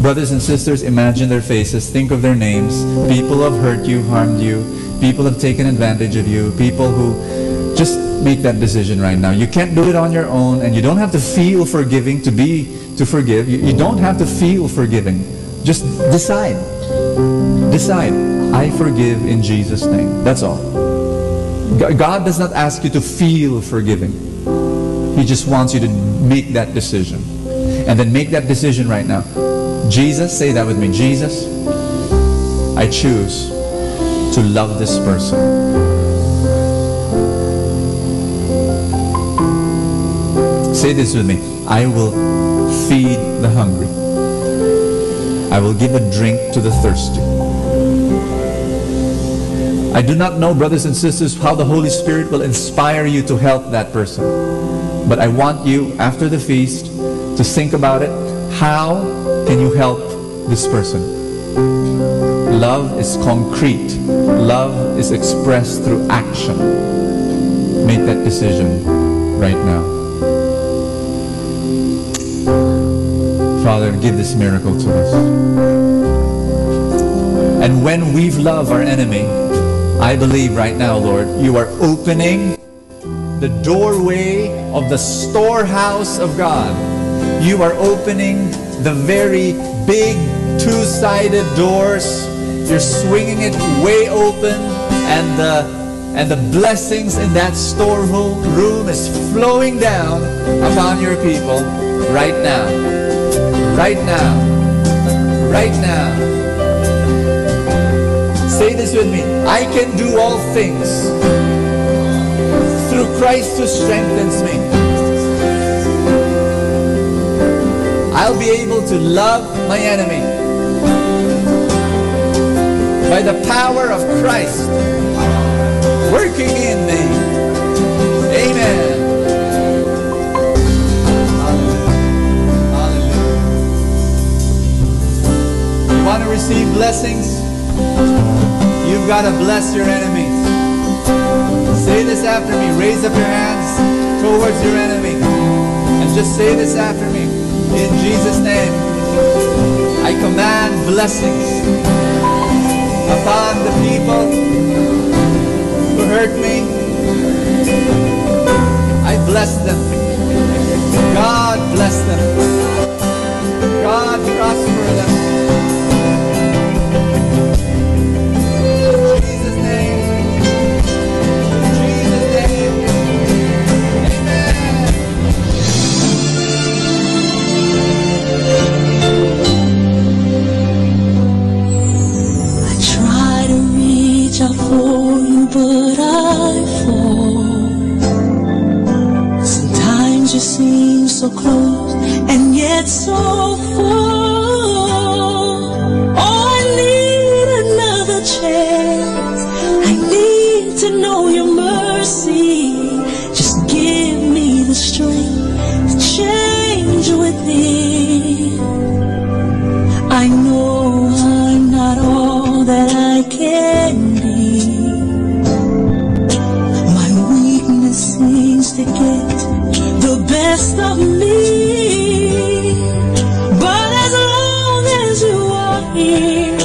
Brothers and sisters, imagine their faces, think of their names. People have hurt you, harmed you. People have taken advantage of you. People who, just make that decision right now. You can't do it on your own, and you don't have to feel forgiving to be, to forgive. You, you don't have to feel forgiving. Just decide. Decide. "I forgive in Jesus' name." That's all. G-, God does not ask you to feel forgiving. He just wants you to make that decision. And then make that decision right now. Jesus, say that with me. "Jesus, I choose to love this person." Say this with me. "I will feed the hungry. I will give a drink to the thirsty." I do not know, brothers and sisters, how the Holy Spirit will inspire you to help that person. But I want you, after the feast, to think about it. How can you help this person? Love is concrete. Love is expressed through action. Make that decision right now. Father, give this miracle to us. And when we love our enemy, I believe right now, Lord, you are opening the doorway of the storehouse of God. You are opening the very big two-sided doors. You're swinging it way open, and the, and the blessings in that storeroom is flowing down upon your people right now. Right now. Right now. Say this with me. "I can do all things through Christ who strengthens me." I'll be able to love my enemy by the power of Christ working in me. Amen. Hallelujah. Hallelujah. You want to receive blessings? You've got to bless your enemies. Say this after me. Raise up your hands towards your enemy and just say this after me. In Jesus' name, I command blessings upon the people who hurt me. I bless them. God bless them. God prosper them. In Jesus' name. In Jesus' name. Amen. I try to reach out for you, but I fall. Sometimes you seem so close and yet so far. Oh, I need another chance. I need to know your mercy. Just give me the strength to change within. I know I'm not all that I can be. My weakness seems to get the best of me. But as long as you are here,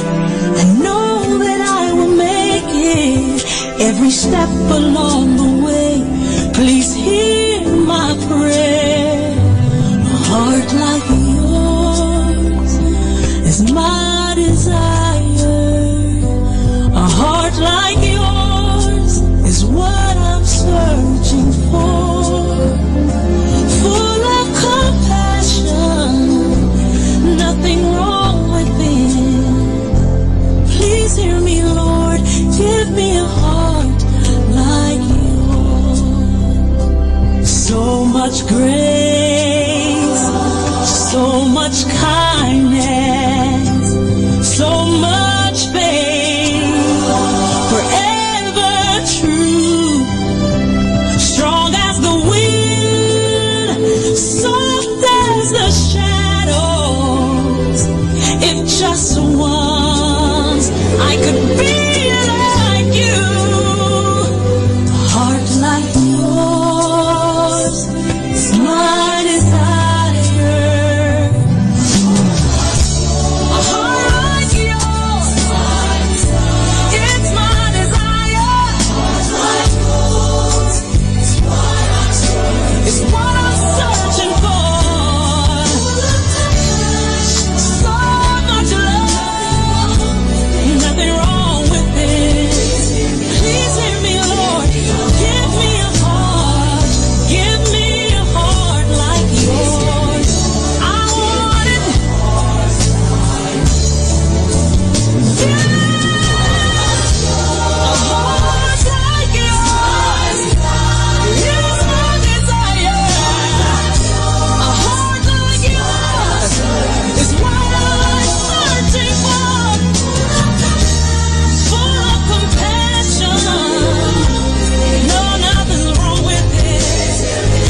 I know that I will make it. Every step along the way, please hear my prayer. A heart like yours is my desire. A heart like yours is what I'm searching for. Full of compassion, nothing wrong within. Please hear me, Lord, give me a heart like yours. So much grace, so much kindness, so much faith, forever true, strong as the wind, soft as the shadows. If just once I could be like you, a heart like yours is my desire. A heart like yours, it's my desire. It's what I'm searching for. So much love, nothing wrong with it. Please hear me, Lord. Give me a heart. Give me a heart like yours. I want it.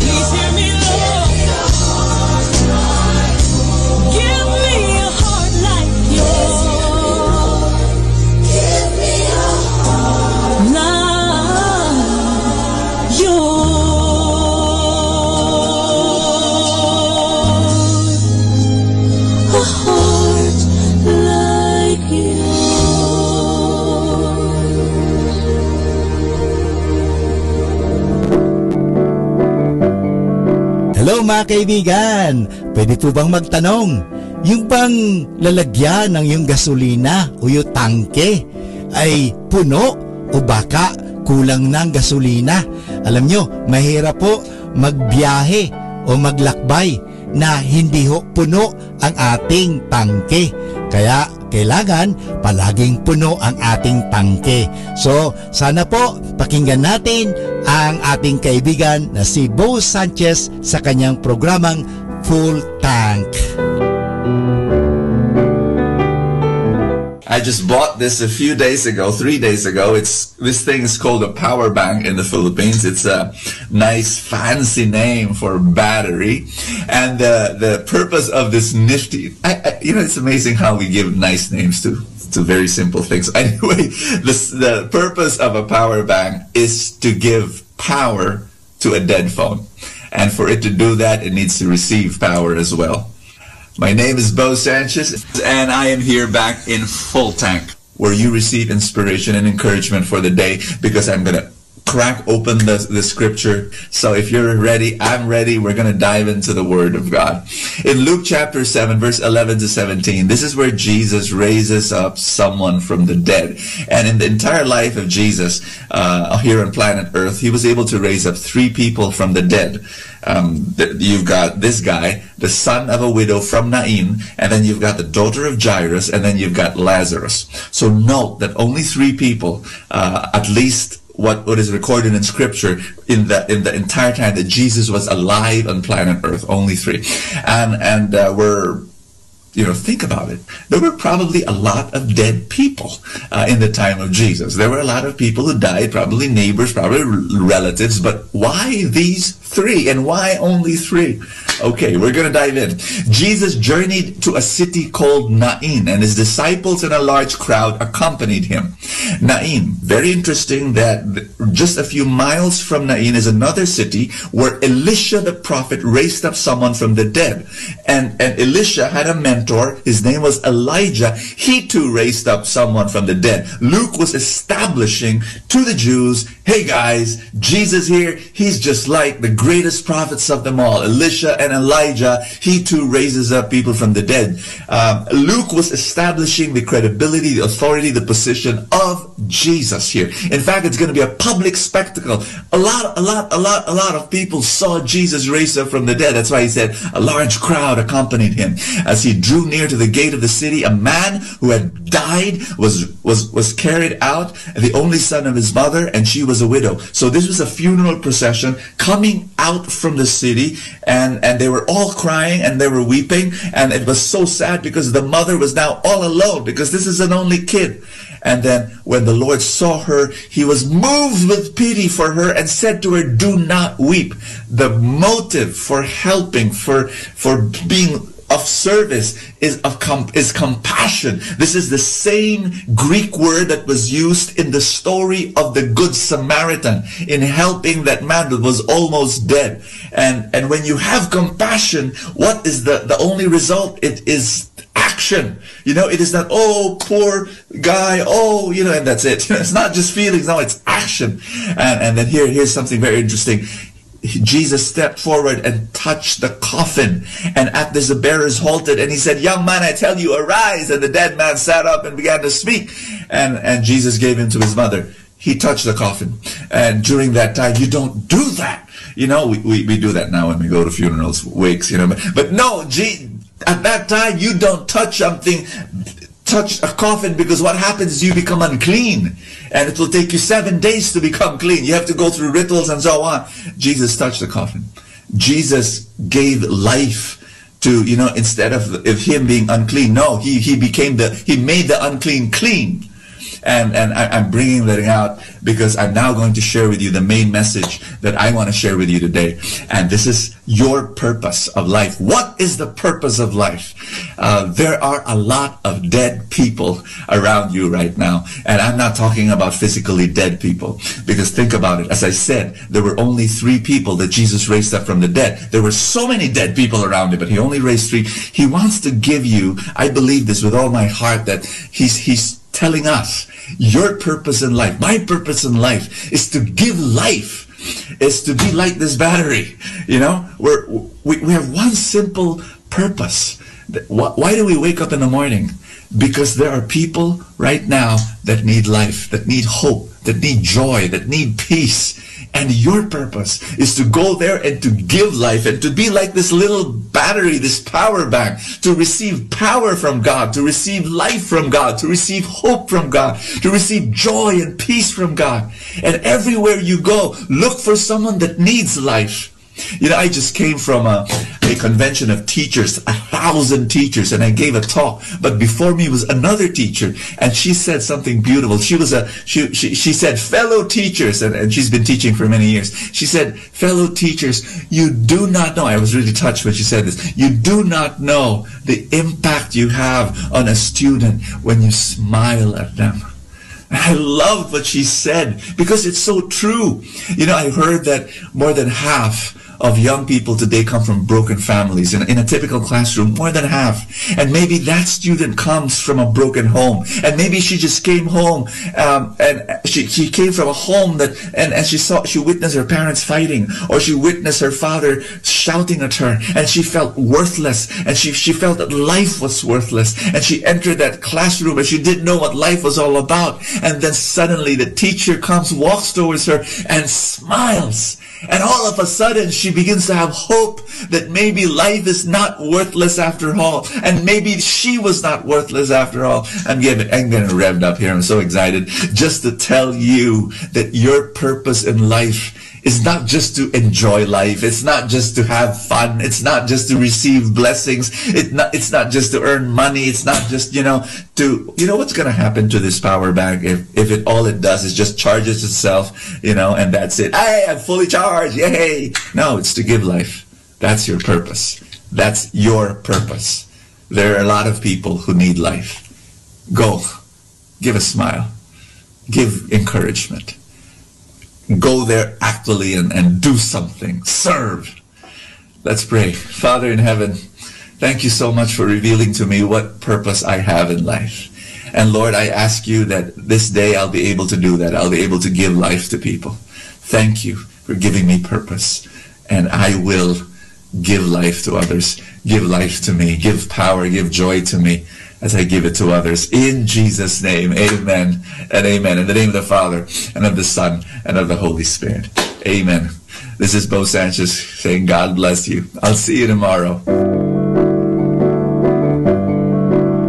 Please hear me, Lord. Give me a heart like yours. Give me a heart like yours. A heart like yours. Hello, mga kaibigan! Pwede po bang magtanong? Yung bang lalagyan ng yung gasolina o yung tangke ay puno o baka kulang ng gasolina? Alam nyo, mahirap po magbiyahe o maglakbay na hindi ho puno ang ating tangke. Kaya kailangan palaging puno ang ating tangke. So, sana po pakinggan natin ang ating kaibigan na si Bo Sanchez sa kanyang programang Full Tank. I just bought this a few days ago, three days ago. It's, this thing is called a power bank in the Philippines. It's a nice fancy name for battery. And the, the purpose of this nifty, I, I, you know, it's amazing how we give nice names to, to very simple things. Anyway, this, the purpose of a power bank is to give power to a dead phone. And for it to do that, it needs to receive power as well. My name is Bo Sanchez, and I am here back in full tank, where you receive inspiration and encouragement for the day, because I'm going to crack open the, the scripture. So if you're ready, I'm ready. We're going to dive into the Word of God. In Luke chapter seven, verse eleven to seventeen, this is where Jesus raises up someone from the dead. And in the entire life of Jesus, uh, here on planet Earth, he was able to raise up three people from the dead. Um, th- you've got this guy, the son of a widow from Nain, and then you've got the daughter of Jairus, and then you've got Lazarus. So note that only three people, uh, at least what, what is recorded in scripture, in the, in the entire time that Jesus was alive on planet Earth, only three. And, and, uh, we're, you know, think about it. There were probably a lot of dead people, uh, in the time of Jesus. There were a lot of people who died, probably neighbors, probably r- relatives, but why these three, and why only three? Okay, we're going to dive in. Jesus journeyed to a city called Nain, and his disciples and a large crowd accompanied him. Nain, very interesting that th- just a few miles from Nain is another city where Elisha the prophet raised up someone from the dead. And, and Elisha had a mentor. His name was Elijah. He too raised up someone from the dead. Luke was establishing to the Jews, "Hey guys, Jesus here, he's just like the greatest prophets of them all, Elisha and Elijah. He too raises up people from the dead." Um, Luke was establishing the credibility, the authority, the position of Jesus here. In fact, it's going to be a public spectacle. A lot, a lot, a lot, a lot of people saw Jesus raise up from the dead. That's why he said, "A large crowd accompanied him." As he drew near to the gate of the city, a man who had died was, was, was carried out, the only son of his mother, and she was a widow. So this was a funeral procession coming out from the city, and, and they were all crying and they were weeping, and it was so sad because the mother was now all alone because this is an only kid. And then when the Lord saw her, he was moved with pity for her and said to her, "Do not weep." The motive for helping, for, for being of service is of com- is compassion. This is the same Greek word that was used in the story of the Good Samaritan in helping that man that was almost dead. And and when you have compassion, what is the the only result? It is action. You know, it is not, "Oh, poor guy, oh," you know, and that's it. It's not just feelings. No, it's action. And and then here here's something very interesting. Jesus stepped forward and touched the coffin. And at this, the bearers halted, and he said, "Young man, I tell you, arise." And the dead man sat up and began to speak. And, and Jesus gave him to his mother. He touched the coffin. And during that time, you don't do that. You know, we, we, we do that now when we go to funerals, wakes, you know. But, but no, Je- at that time, you don't touch something, touch a coffin, because what happens is you become unclean. And it will take you seven days to become clean. You have to go through rituals and so on. Jesus touched the coffin. Jesus gave life to, you know, instead of, of him being unclean. No, he, he became the, he made the unclean clean. And, and I, I'm bringing that out because I'm now going to share with you the main message that I want to share with you today. And this is your purpose of life. What is the purpose of life? Uh, there are a lot of dead people around you right now. And I'm not talking about physically dead people. Because think about it. As I said, there were only three people that Jesus raised up from the dead. There were so many dead people around him, but he only raised three. He wants to give you, I believe this with all my heart, that he's, he's telling us, your purpose in life, my purpose in life, is to give life, is to be like this battery. You know, we're, we, we have one simple purpose. Why, why do we wake up in the morning? Because there are people right now that need life, that need hope, that need joy, that need peace. And your purpose is to go there and to give life and to be like this little battery, this power bank, to receive power from God, to receive life from God, to receive hope from God, to receive joy and peace from God. And everywhere you go, look for someone that needs life. You know, I just came from a, a convention of teachers, a thousand teachers, and I gave a talk. But before me was another teacher, and she said something beautiful. She was a she she, she said, "Fellow teachers," and, and she's been teaching for many years. She said, "Fellow teachers, you do not know." I was really touched when she said this. "You do not know the impact you have on a student when you smile at them." I loved what she said because it's so true. You know, I heard that more than half of young people today come from broken families. In, in a typical classroom, more than half. And maybe that student comes from a broken home. And maybe she just came home, um, and she, she came from a home that, and, and she saw, she witnessed her parents fighting, or she witnessed her father shouting at her, and she felt worthless, and she, she felt that life was worthless, and she entered that classroom, and she didn't know what life was all about. And then suddenly the teacher comes, walks towards her, and smiles. And all of a sudden, she begins to have hope that maybe life is not worthless after all. And maybe she was not worthless after all. I'm getting, I'm getting revved up here. I'm so excited just to tell you that your purpose in life is not just to enjoy life. It's not just to have fun. It's not just to receive blessings. It not, it's not just to earn money. It's not just, you know, to, you know what's gonna happen to this power bank if, if it, all it does is just charges itself, you know, and that's it. "Hey, I'm fully charged. Yay." No, it's to give life. That's your purpose. That's your purpose. There are a lot of people who need life. Go. Give a smile. Give encouragement. Go there actually and, and do something. Serve. Let's pray. Father in heaven, thank you so much for revealing to me what purpose I have in life. And Lord, I ask you that this day I'll be able to do that. I'll be able to give life to people. Thank you for giving me purpose. And I will give life to others. Give life to me. Give power. Give joy to me as I give it to others. In Jesus' name, amen and amen. In the name of the Father, and of the Son, and of the Holy Spirit. Amen. This is Bo Sanchez saying, "God bless you." I'll see you tomorrow.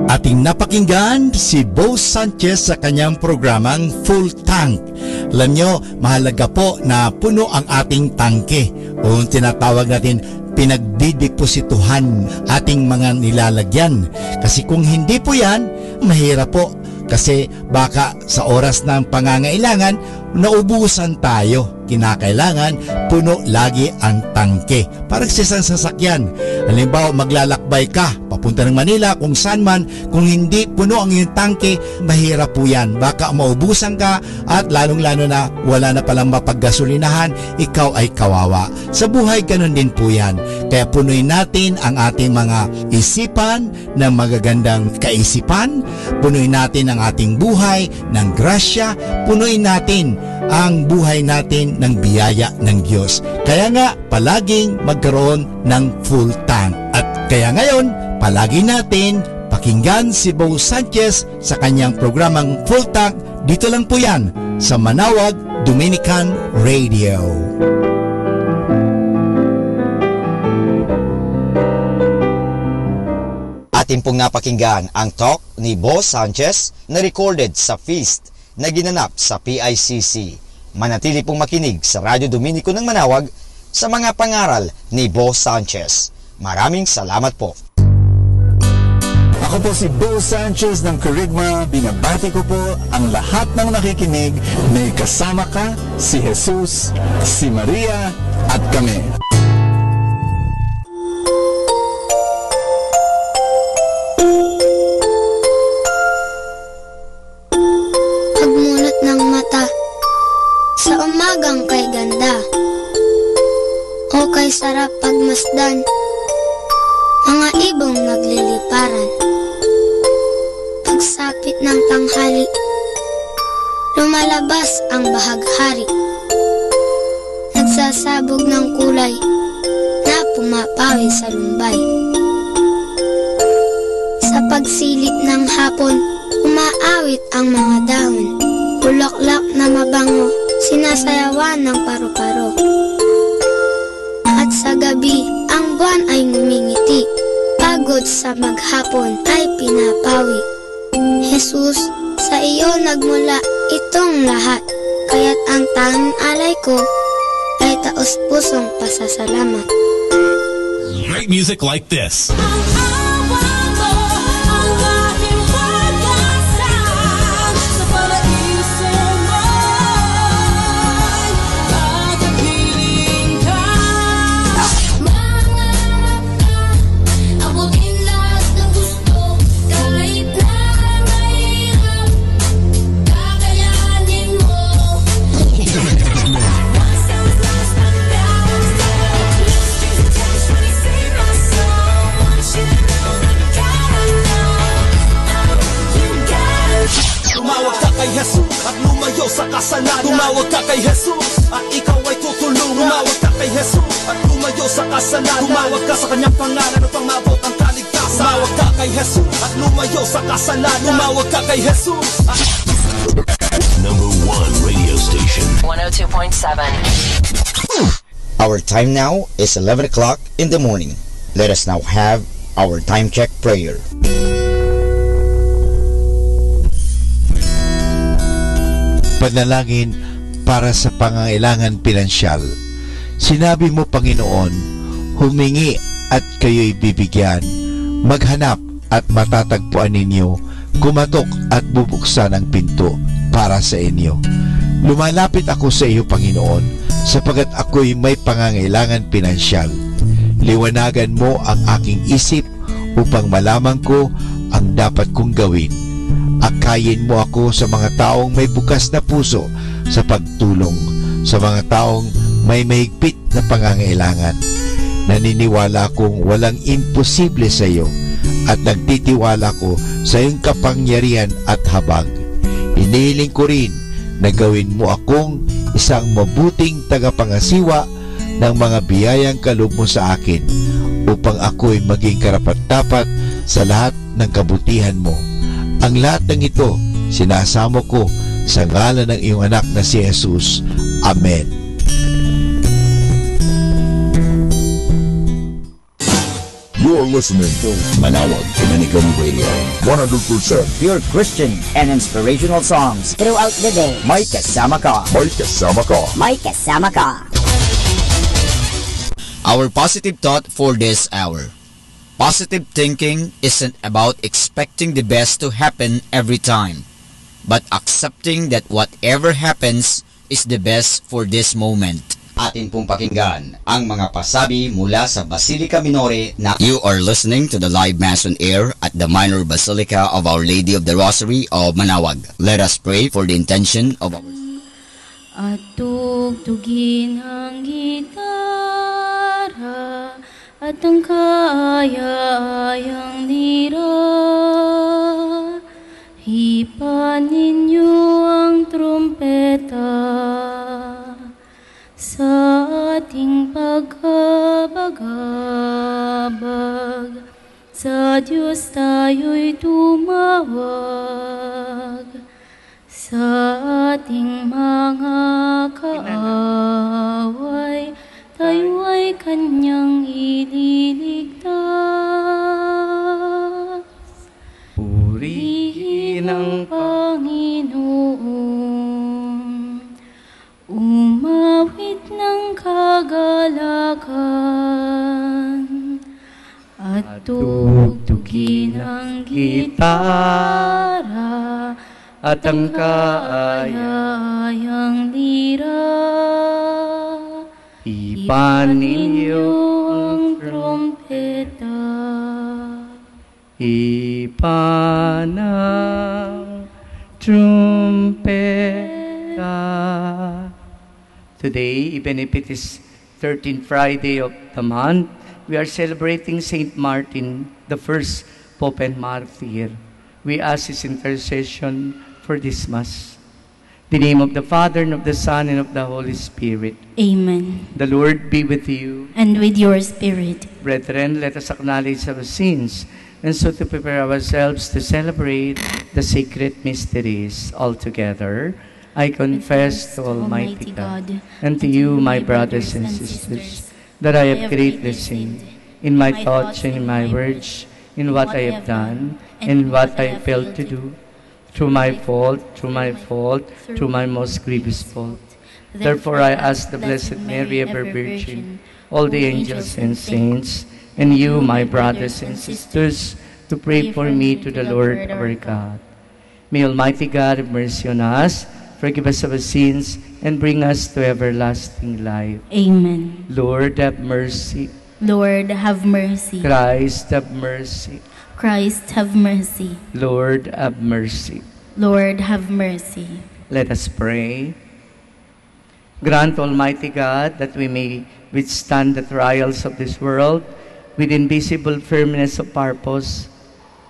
Ating napakinggan si Bo Sanchez sa kanyang programang Full Tank. Alam nyo, mahalaga po na puno ang ating tangke. O tinatawag natin, pinagdideposituhan ating mga nilalagyan. Kasi kung hindi po yan, mahirap po. Kasi baka sa oras ng pangangailangan, naubusan tayo. Kinakailangan, puno lagi ang tangke. Parang sa isang sasakyan. Halimbawa, maglalakbay ka, papunta ng Manila, kung saan man, kung hindi puno ang iyong tangke, mahirap po yan. Baka maubusan ka at lalong-lalo na wala na palang mapaggasolinahan, ikaw ay kawawa. Sa buhay, ganun din po yan. Kaya punoy natin ang ating mga isipan ng magagandang kaisipan, punoy natin ang ating buhay ng grasya, punoy natin ang buhay natin ng biyaya ng Diyos. Kaya nga, palaging magkaroon ng full tank. At kaya ngayon, palagi natin pakinggan si Bo Sanchez sa kanyang programang Full Tank. Dito lang po yan sa Manawag Dominican Radio. Atin pong napakinggan ang talk ni Bo Sanchez na recorded sa Feast na ginanap sa P I C C. Manatili pong makinig sa Radyo Dominico ng Manawag sa mga pangaral ni Bo Sanchez. Maraming salamat po. Ako po si Bo Sanchez ng Kerygma. Binabati ko po ang lahat ng nakikinig. May kasama ka, si Jesus, si Maria, at kami. Pagmulat ng mata sa umagang kay ganda, o kay sarap pagmasdan, mga ibong nagliliparan. Pagsapit ng tanghali, lumalabas ang bahaghari. Nagsasabog ng kulay na pumapawid sa lumbay. Sa pagsilip ng hapon, umaawit ang mga dahon. Bulaklak na mabango, sinasayawan ng paru-paro. At sa gabi, ang buwan ay ngumingiti. Pagod sa maghapon ay pinapawi. Jesus, sa iyo nagmula itong lahat, kaya't ang tanging alay ko, ay taos-pusong pasasalamat. Great music like this. Tumawag ka kay Jesus at lumayo sa kasalanan. Tumawag ka kay Jesus at ikaw ay tutulungan. Tumawag ka kay Jesus at lumayo sa kasalanan. Tumawag ka sa kanyang pangalan upang maabot ang kaligtasan. Tumawag ka kay Jesus at lumayo sa kasalanan. Tumawag ka kay Jesus at Number one radio station. one oh two point seven. Our time now is eleven o'clock in the morning. Let us now have our time check prayer. Panalangin para sa pangangailangan pinansyal. Sinabi mo, Panginoon, "Humingi at kayo'y bibigyan, maghanap at matatagpuan ninyo, kumatok at bubuksan ang pinto para sa inyo." Lumalapit ako sa iyo, Panginoon, sapagat ako'y may pangangailangan pinansyal. Liwanagan mo ang aking isip upang malaman ko ang dapat kong gawin. Akayin mo ako sa mga taong may bukas na puso sa pagtulong sa mga taong may mahigpit na pangangailangan. Naniniwala akong walang imposible sa iyo at nagtitiwala ako sa iyong kapangyarihan at habag. Inihiling ko rin na gawin mo akong isang mabuting tagapangasiwa ng mga biyayang kaloob mo sa akin, upang ako'y maging karapat-dapat sa lahat ng kabutihan mo. Ang lahat ng ito, sinasamo ko sa ngalan ng iyong anak na si Jesus. Amen. You're listening to Manawag Dominican Radio. One hundred percent pure Christian and inspirational songs throughout the day. May kasama ka. May kasama ka. May kasama ka. Our positive thought for this hour. Positive thinking isn't about expecting the best to happen every time, but accepting that whatever happens is the best for this moment. Atin pong pakinggan ang mga pasabi mula sa Basilica Minore na You are listening to the live Mass on air at the Minor Basilica of Our Lady of the Rosary of Manawag. Let us pray for the intention of our At tugtugin ang gitara at ang kaayayang lira. Ipanin yo ang trumpeta sa ating pagkabagabag. Sa Diyos tayo'y tumawag, sa ating mga kaaway, tayo ay kanyang ililigtas. Purihin ang Panginoon, umawit ng kagalakan, at tugtugin ang gitara at ang kaayayang lira. Ipanin yo ang trumpeta. Ipanang trumpeta. Today, even if it is thirteenth Friday of the month, we are celebrating Saint Martin, the first Pope and Martyr. We ask his intercession for this Mass. The name of the Father, and of the Son, and of the Holy Spirit. Amen. The Lord be with you. And with your spirit. Brethren, let us acknowledge our sins and so to prepare ourselves to celebrate the sacred mysteries. All together, I confess to Almighty God and to you, my brothers and sisters, that I have greatly sinned in my thoughts and in my words, in what I have done and what I have failed to do, through my fault, through my fault, through my most grievous fault. Therefore, I ask the Blessed Mary, ever Virgin, all the angels and saints, and you, my brothers and sisters, to pray for me to the Lord our God. May Almighty God have mercy on us, forgive us our sins, and bring us to everlasting life. Amen. Lord, have mercy. Lord, have mercy. Christ, have mercy. Christ, have mercy. Lord, have mercy. Lord, have mercy. Let us pray. Grant, Almighty God, that we may withstand the trials of this world with invisible firmness of purpose.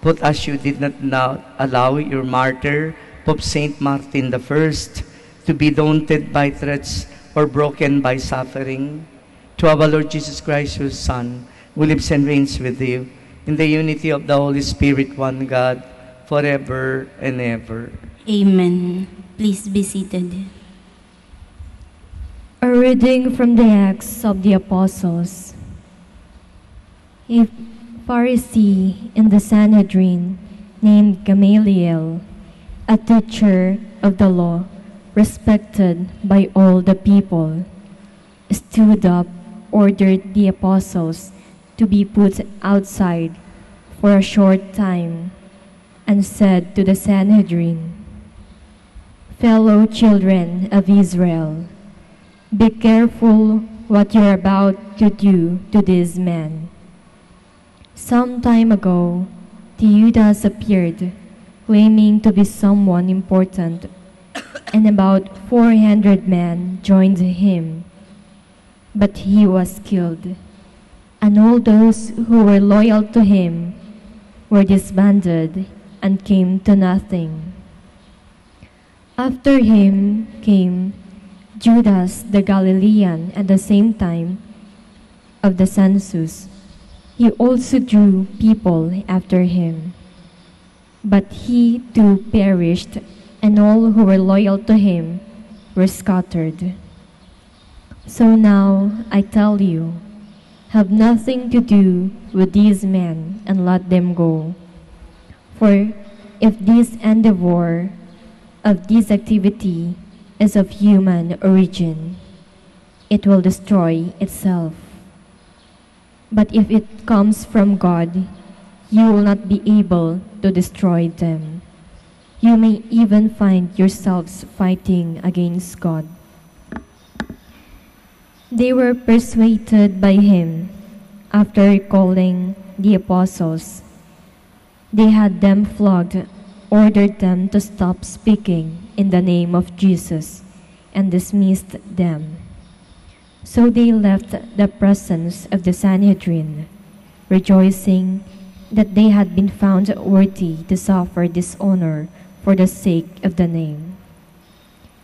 But as you did not now allow your martyr, Pope Saint Martin the First, to be daunted by threats or broken by suffering, to our Lord Jesus Christ, your Son, who lives and reigns with you in the unity of the Holy Spirit, one God, forever and ever. Amen. Please be seated. A reading from the Acts of the Apostles. A Pharisee in the Sanhedrin named Gamaliel, a teacher of the law, respected by all the people, stood up, ordered the apostles to be put outside for a short time, and said to the Sanhedrin, "Fellow children of Israel, be careful what you're about to do to these men. Some time ago, Teudas appeared, claiming to be someone important, and about four hundred men joined him. But he was killed, and all those who were loyal to him were disbanded and came to nothing. After him came Judas the Galilean at the same time of the census. He also drew people after him. But he too perished, and all who were loyal to him were scattered. So now I tell you, have nothing to do with these men and let them go. For if this endeavor of this activity is of human origin, it will destroy itself. But if it comes from God, you will not be able to destroy them. You may even find yourselves fighting against God." They were persuaded by him. After calling the apostles, they had them flogged, ordered them to stop speaking in the name of Jesus, and dismissed them. So they left the presence of the Sanhedrin, rejoicing that they had been found worthy to suffer dishonor for the sake of the name.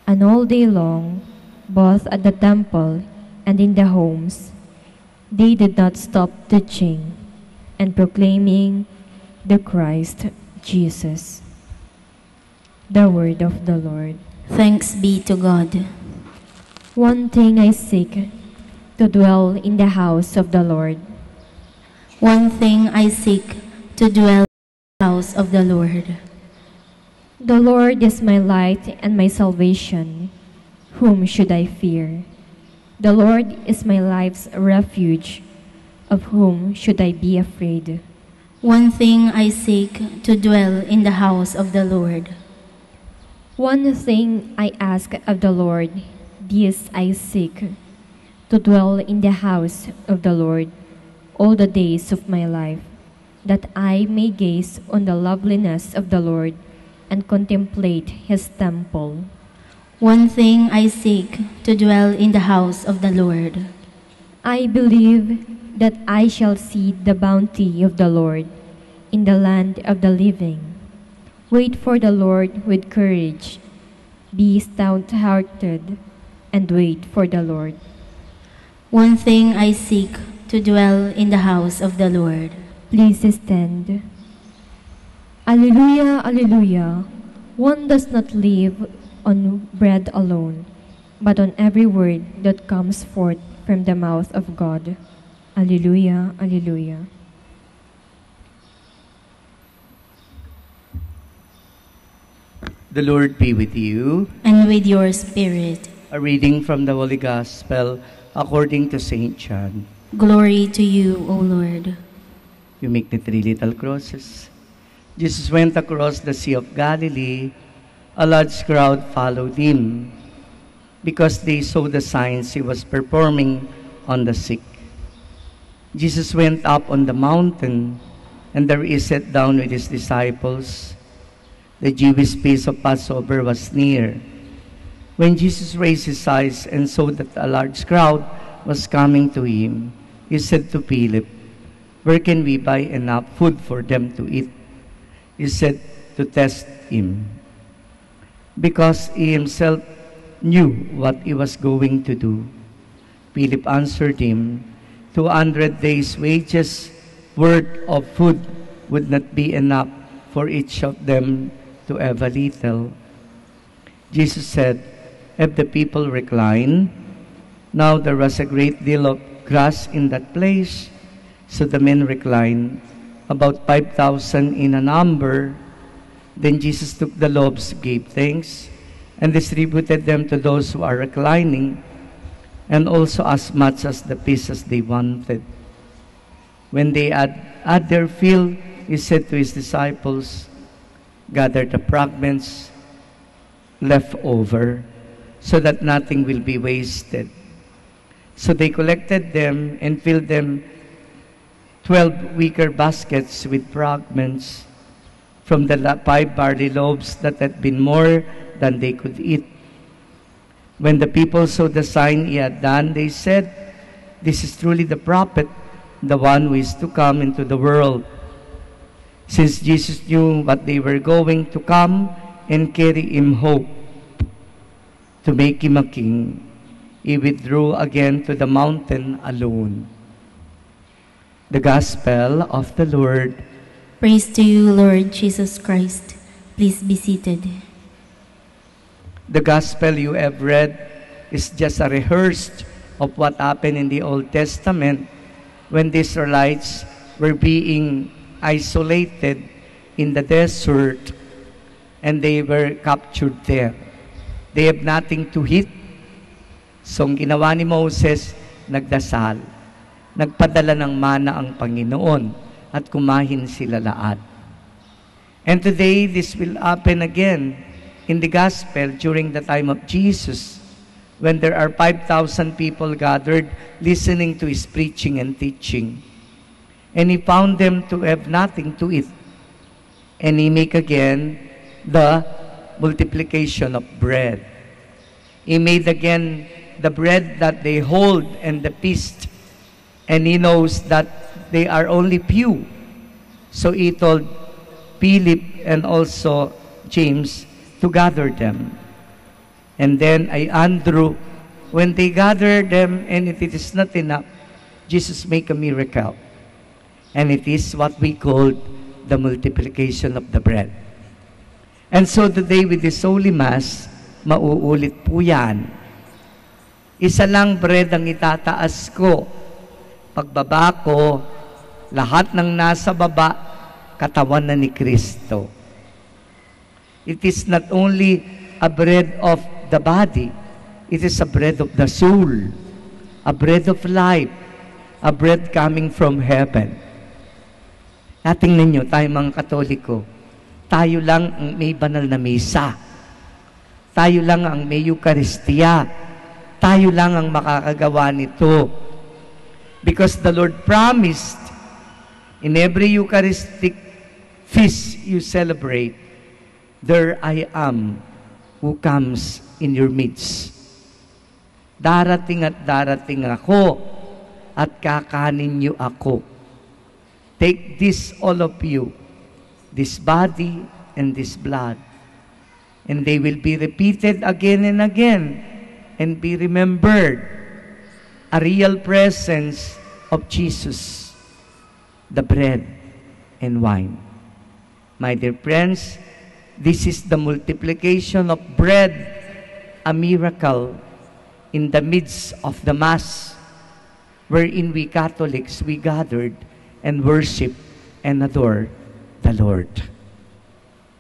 And all day long, both at the temple and in the homes, they did not stop teaching and proclaiming the Christ Jesus. The word of the Lord. Thanks be to God. One thing I seek, to dwell in the house of the Lord. One thing I seek, to dwell in the house of the Lord. The Lord is my light and my salvation. Whom should I fear? The Lord is my life's refuge. Of whom should I be afraid? One thing I seek, to dwell in the house of the Lord. One thing I ask of the Lord, this I seek, to dwell in the house of the Lord all the days of my life, that I may gaze on the loveliness of the Lord and contemplate his temple. One thing I seek, to dwell in the house of the Lord. I believe that I shall see the bounty of the Lord in the land of the living. Wait for the Lord with courage. Be stout-hearted and wait for the Lord. One thing I seek, to dwell in the house of the Lord. Please stand. Alleluia, alleluia. One does not live on bread alone, but on every word that comes forth from the mouth of God. Alleluia, alleluia. The Lord be with you. And with your spirit. A reading from the Holy Gospel according to Saint John. Glory to you, O Lord. You make the three little crosses. Jesus went across the Sea of Galilee. A large crowd followed him because they saw the signs he was performing on the sick. Jesus went up on the mountain, and there he sat down with his disciples. The Jewish feast of Passover was near. When Jesus raised his eyes and saw that a large crowd was coming to him, he said to Philip, "Where can we buy enough food for them to eat?" He said to test him, because he himself knew what he was going to do. Philip answered him, "Two hundred days' wages worth of food would not be enough for each of them to have a little." Jesus said, "Have the people reclined?" Now there was a great deal of grass in that place, so the men reclined, about five thousand in a number. Then Jesus took the loaves, gave thanks, and distributed them to those who are reclining, and also as much as the piece as they wanted. When they had had their fill, he said to his disciples, "Gather the fragments left over, so that nothing will be wasted." So they collected them and filled them twelve wicker baskets with fragments from the la- five barley loaves that had been more than they could eat. When the people saw the sign he had done, they said, "This is truly the prophet, the one who is to come into the world." Since Jesus knew what they were going to come and carry him hope to make him a king, he withdrew again to the mountain alone. The Gospel of the Lord. Praise to you, Lord Jesus Christ. Please be seated. The Gospel you have read is just a rehearsed of what happened in the Old Testament when the Israelites were being isolated in the desert and they were captured there. They have nothing to eat. So, ang ginawa ni Moses, nagdasal. Nagpadala ng mana ang Panginoon at kumain sila lahat. And today, this will happen again in the gospel during the time of Jesus, when there are five thousand people gathered listening to his preaching and teaching. And he found them to have nothing to eat. And he make again the multiplication of bread. He made again the bread that they hold and the feast. And he knows that they are only few. So he told Philip and also James to gather them. And then I Andrew, when they gather them and it is not enough, Jesus make a miracle. And it is what we call the multiplication of the bread. And so today with this Holy Mass, mauulit po yan. Isa lang bread ang itataas ko. Pagbaba ko, lahat ng nasa baba, katawan na ni Kristo. It is not only a bread of the body, it is a bread of the soul, a bread of life, a bread coming from heaven. Atingnan nyo, tayo mga Katoliko, tayo lang ang may banal na misa. Tayo lang ang may Eukaristia. Tayo lang ang makakagawa nito. Because the Lord promised, in every Eucharistic feast you celebrate, "There I am who comes in your midst." Darating at darating ako at kakanin niyo ako. Take this, all of you, this body and this blood. And they will be repeated again and again and be remembered. A real presence of Jesus, the bread and wine. My dear friends, this is the multiplication of bread, a miracle in the midst of the Mass, wherein we Catholics, we gathered and worship and adore the Lord.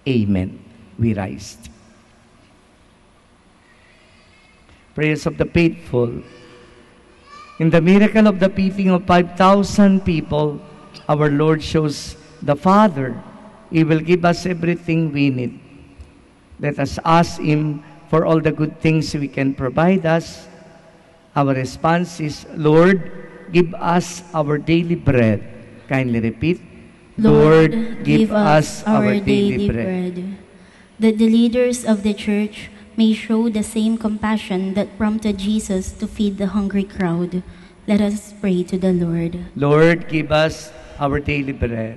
Amen. We rise. Prayers of the faithful. In the miracle of the feeding of five thousand people, our Lord shows the Father. He will give us everything we need. Let us ask Him for all the good things we can provide us. Our response is, "Lord, give us our daily bread." Kindly repeat, "Lord, give us our daily bread." That the leaders of the church may show the same compassion that prompted Jesus to feed the hungry crowd. Let us pray to the Lord. Lord, give us our daily bread.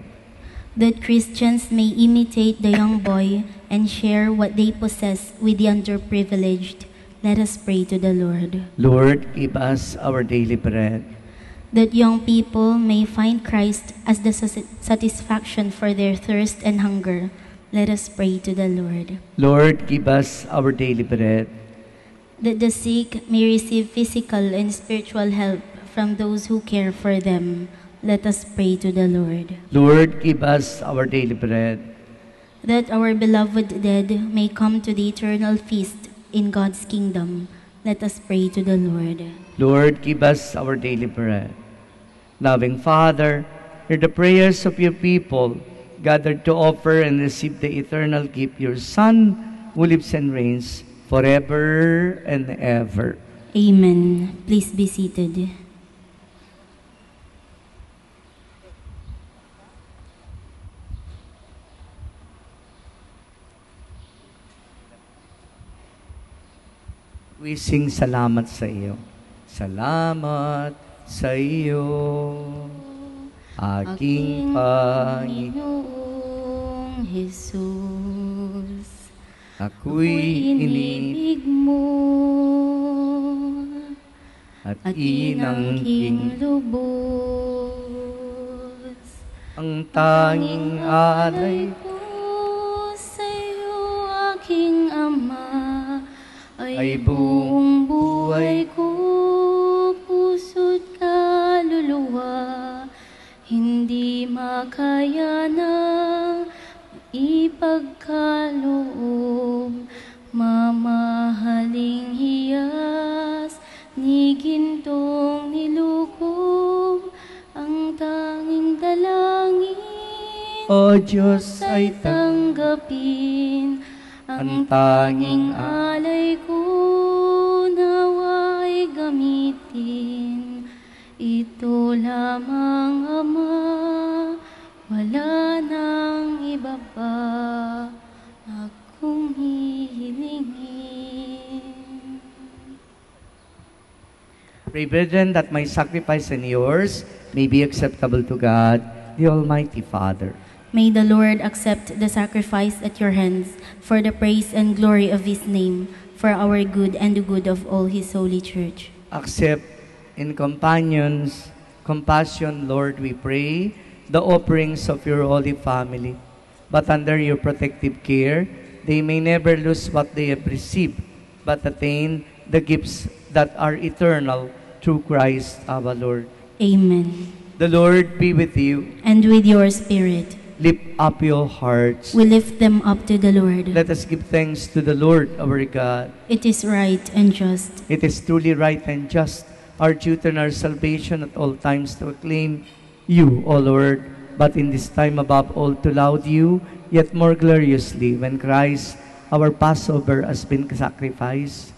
That Christians may imitate the young boy and share what they possess with the underprivileged. Let us pray to the Lord. Lord, give us our daily bread. That young people may find Christ as the sas- satisfaction for their thirst and hunger. Let us pray to the Lord. Lord, give us our daily bread. That the sick may receive physical and spiritual help from those who care for them. Let us pray to the Lord. Lord, give us our daily bread. That our beloved dead may come to the eternal feast in God's kingdom. Let us pray to the Lord. Lord, give us our daily bread. Loving Father, hear the prayers of your people gathered to offer and receive the eternal gift, your Son, who lives and reigns forever and ever. Amen. Please be seated. We sing salamat sa iyo. Salamat sa iyo, aking Panginoong Jesus. Ako'y inibig mo at inangking lubos. Ang tanging alay ko sa'yo, aking Ama, ay buong buhay ko, puso't kaluluwa. Hindi makaya na ipagkaloob, mamahaling hiyas, ni gintong nilukob, ang tanging dalangin, O Diyos, ay tanggapin, ang tanging alay ko nawa'y gamitin. Ito lamang, Ama, wala nang iba pa akong hihilingin. Pray, brethren, that my sacrifice and yours may be acceptable to God, the Almighty Father. May the Lord accept the sacrifice at your hands for the praise and glory of His name, for our good and the good of all His holy church. Accept in companions, compassion, Lord, we pray, the offerings of your holy family. But under your protective care, they may never lose what they have received, but attain the gifts that are eternal through Christ our Lord. Amen. The Lord be with you. And with your spirit. Lift up your hearts. We lift them up to the Lord. Let us give thanks to the Lord our God. It is right and just. It is truly right and just, our duty and our salvation at all times to acclaim you, O Lord, but in this time above all to laud you, yet more gloriously when Christ, our Passover, has been sacrificed.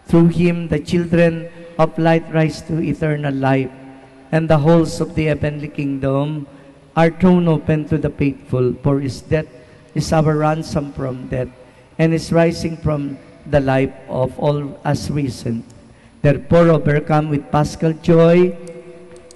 Through him, the children of light rise to eternal life, and the halls of the heavenly kingdom are thrown open to the faithful, for his death is our ransom from death, and his rising from the life of all us risen. Therefore, overcome with paschal joy,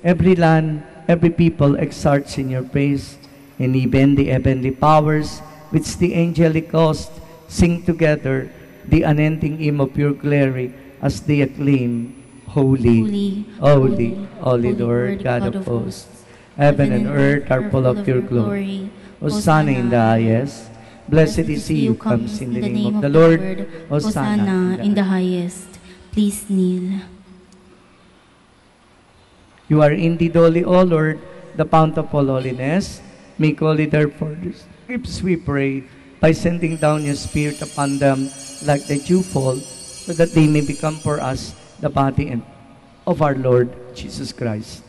every land, every people exalts in your praise, and even the heavenly powers, which the angelic host sing together, the unending hymn of your glory, as they acclaim, "Holy, holy, holy, Lord God of hosts. Heaven and earth are full of your glory. Hosanna in the highest. Blessed is he who comes in the name of the Lord. Hosanna in the highest." Please kneel. You are indeed holy, O Lord, the fount of all holiness. Make holy, therefore, these gifts, we pray, by sending down your Spirit upon them like the dewfall, so that they may become for us the body and of our Lord Jesus Christ.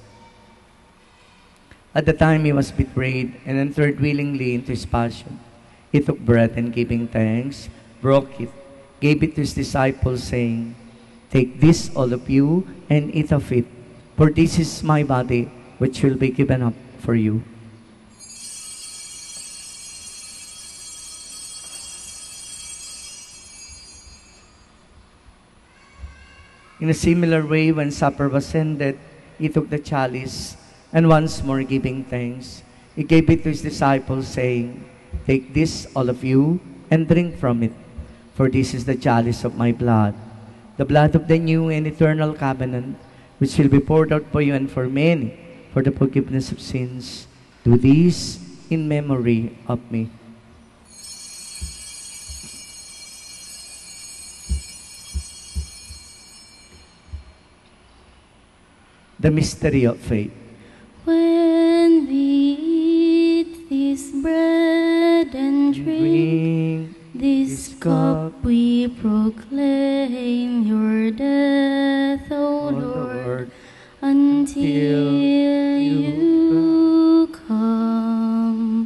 At the time he was betrayed and entered willingly into his passion, he took bread and, giving thanks, broke it, gave it to his disciples, saying, "Take this, all of you, and eat of it, for this is my body, which will be given up for you." In a similar way, when supper was ended, he took the chalice, and once more giving thanks, he gave it to his disciples, saying, "Take this, all of you, and drink from it, for this is the chalice of my blood, the blood of the new and eternal covenant, which will be poured out for you and for many for the forgiveness of sins. Do this in memory of me." The mystery of faith. When we eat this bread and drink this cup, we proclaim your death, O Lord, until you come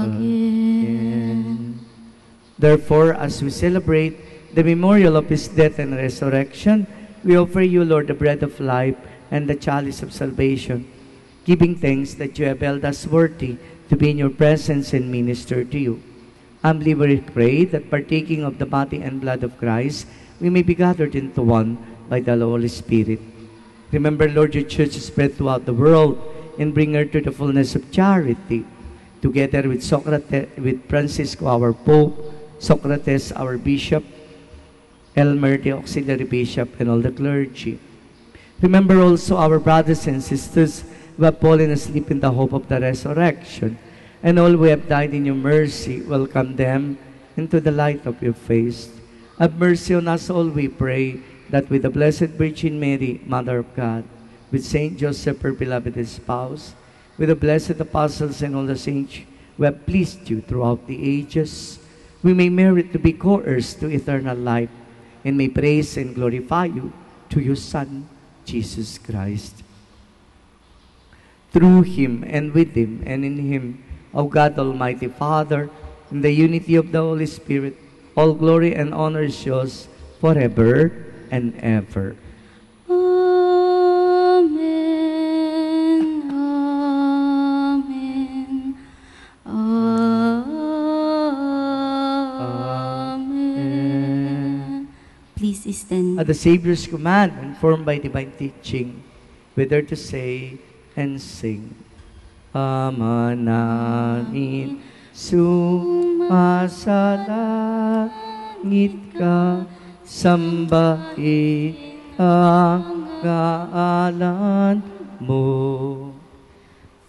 again. Therefore, as we celebrate the memorial of his death and resurrection, we offer you, Lord, the bread of life and the chalice of salvation, giving thanks that you have held us worthy to be in your presence and minister to you. Humbly we pray that, partaking of the body and blood of Christ, we may be gathered into one by the Holy Spirit. Remember, Lord, your church spread throughout the world, and bring her to the fullness of charity, together with Socrates, with Francisco, our Pope, Socrates, our Bishop, Elmer, the Auxiliary Bishop, and all the clergy. Remember also our brothers and sisters who have fallen asleep in the hope of the resurrection, and all who have died in your mercy, welcome them into the light of your face. Have mercy on us all, we pray, that with the Blessed Virgin Mary, Mother of God, with Saint Joseph, her beloved spouse, with the blessed apostles and all the saints who have pleased you throughout the ages, we may merit to be co-heirs to eternal life, and may praise and glorify you through your Son, Jesus Christ. Through him, and with him, and in him, O God, Almighty Father, in the unity of the Holy Spirit, all glory and honor is yours forever and ever. Amen. Amen. Amen. Please stand. At the Savior's command, informed by divine teaching, we dare to say and sing. Ama namin, sumasalangit ka, sambahin ang ngalan mo.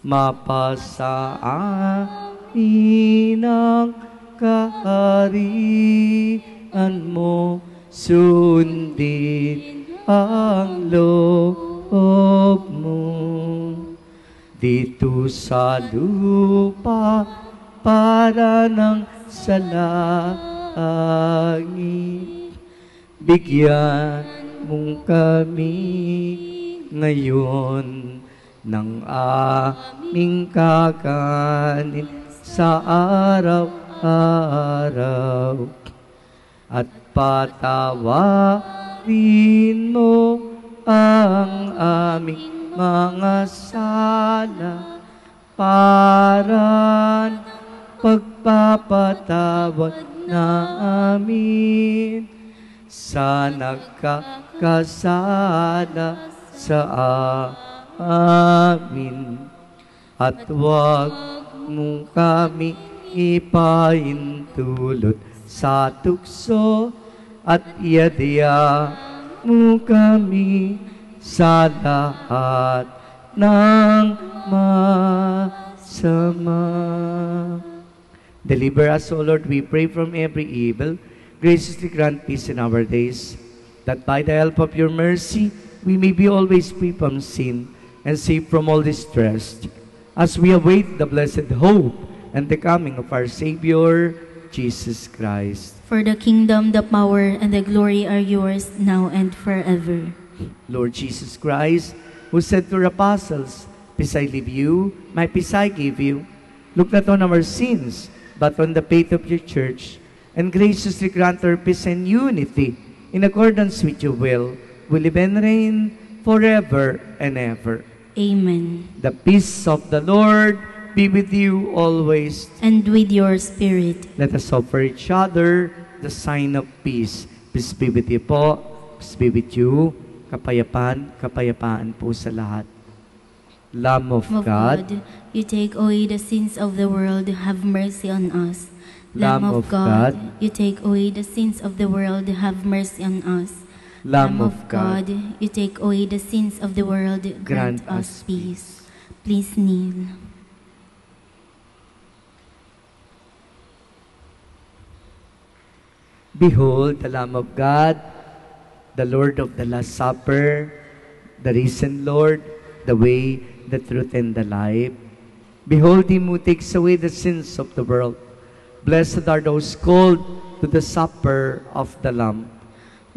Mapasaamin ang kaharian mo, sundin ang loob mo. Dito sa lupa, para nang sa langit. Bigyan mo kami ngayon ng aming kakanin sa araw-araw. At patawarin mo ang aming mga sala, para pagpapatawad namin sa nagkakasala sa amin. At huwag mo kami ipaintulot sa tukso, at iadya mo kami sa lahat ng masama. Deliver us, O Lord, we pray, from every evil. Graciously grant peace in our days, that by the help of your mercy we may be always free from sin and safe from all distress, as we await the blessed hope and the coming of our Savior, Jesus Christ. For the kingdom, the power, and the glory are yours, now and forever. Lord Jesus Christ, who said to your apostles, "Peace I leave you, my peace I give you," look not on our sins, but on the faith of your church, and graciously grant her peace and unity in accordance with your will, who live and reign forever and ever. Amen. The peace of the Lord be with you always. And with your spirit. Let us offer each other the sign of peace. Peace be with you po. Peace be with you. Kapayapan, kapayapan po sa lahat. Lamb of God, you take away the sins of the world, have mercy on us. Lamb of God, you take away the sins of the world, have mercy on us. Lamb of God, you take away the sins of the world, grant us peace. Please kneel. Behold the Lamb of God, the Lord of the Last Supper, the risen Lord, the way, the truth, and the life. Behold him who takes away the sins of the world. Blessed are those called to the supper of the Lamb.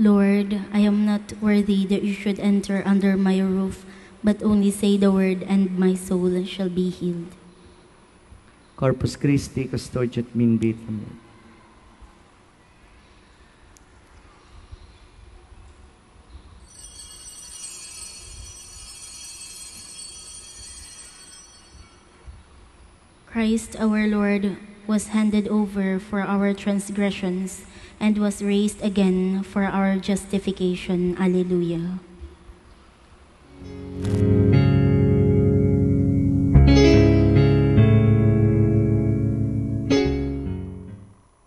Lord, I am not worthy that you should enter under my roof, but only say the word and my soul shall be healed. Corpus Christi, Custodia et Invicta. Christ our Lord was handed over for our transgressions and was raised again for our justification. Alleluia.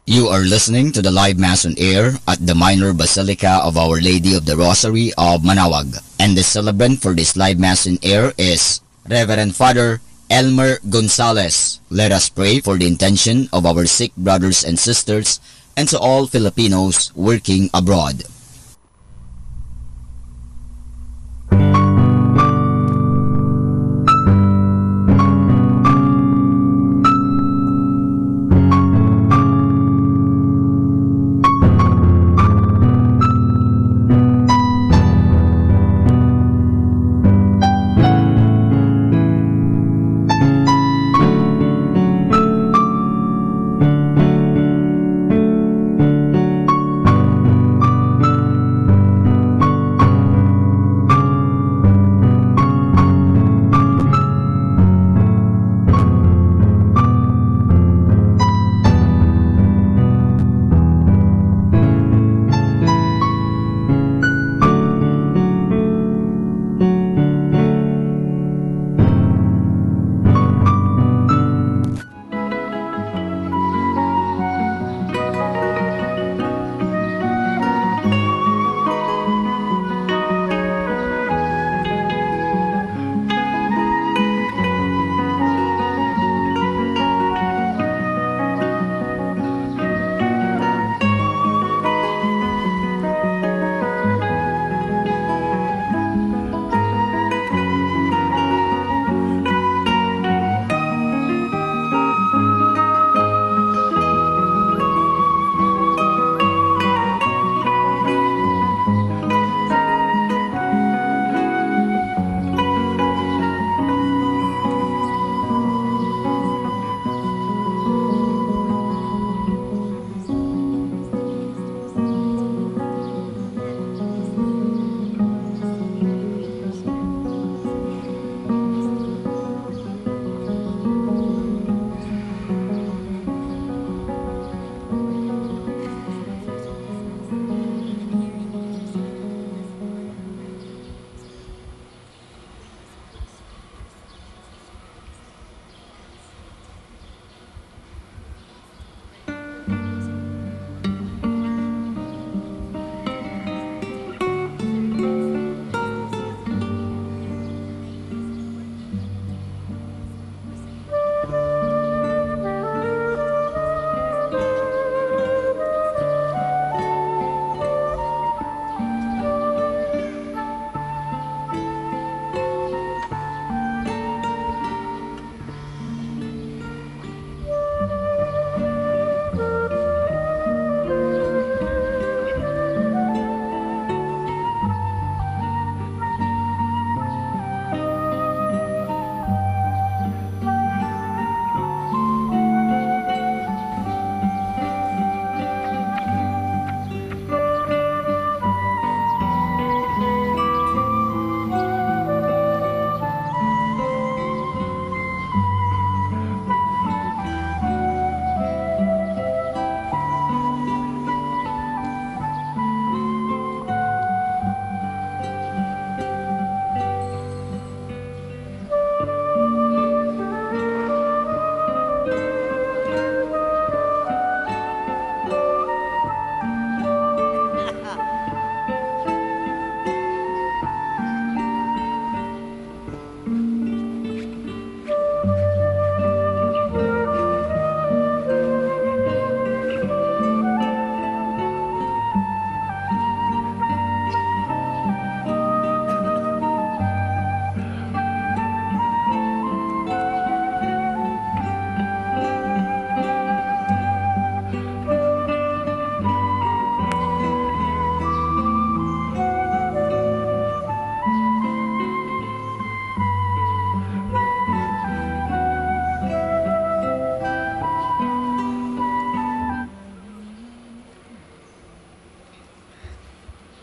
You are listening to the live mass on air at the Minor Basilica of Our Lady of the Rosary of Manaoag, and the celebrant for this live mass on air is Reverend Father Elmer Gonzalez. Let us pray for the intention of our sick brothers and sisters and to all Filipinos working abroad.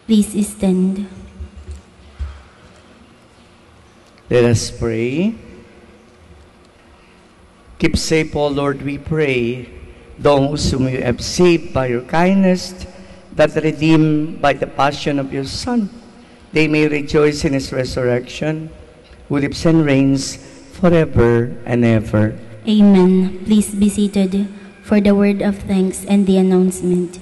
Please stand. Let us pray. Keep safe, O Lord, we pray, those whom you have saved by your kindness, that redeemed by the passion of your Son, they may rejoice in his resurrection, who lives and reigns forever and ever. Amen. Please be seated for the word of thanks and the announcement.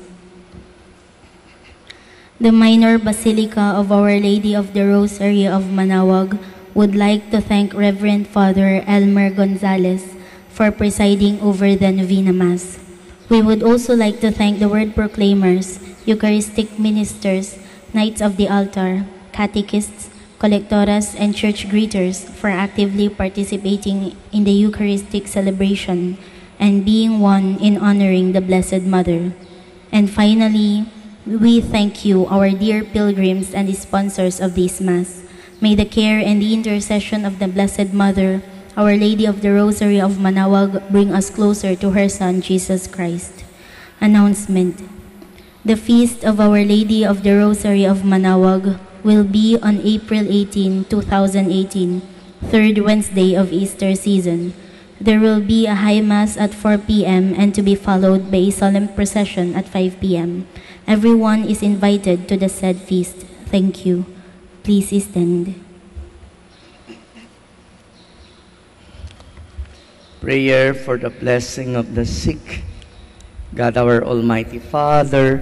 The Minor Basilica of Our Lady of the Rosary of Manaoag would like to thank Reverend Father Elmer Gonzalez for presiding over the Novena Mass. We would also like to thank the word proclaimers, Eucharistic ministers, Knights of the Altar, catechists, collectoras, and church greeters for actively participating in the Eucharistic celebration and being one in honoring the Blessed Mother. And finally, we thank you, our dear pilgrims and sponsors of this Mass. May the care and the intercession of the Blessed Mother, Our Lady of the Rosary of Manaoag, bring us closer to her Son, Jesus Christ. Announcement. The Feast of Our Lady of the Rosary of Manaoag will be on April eighteen, two thousand eighteen, third Wednesday of Easter season. There will be a high mass at four p m and to be followed by a solemn procession at five p m. Everyone is invited to the said feast. Thank you. Please stand. Prayer for the blessing of the sick. God, our Almighty Father,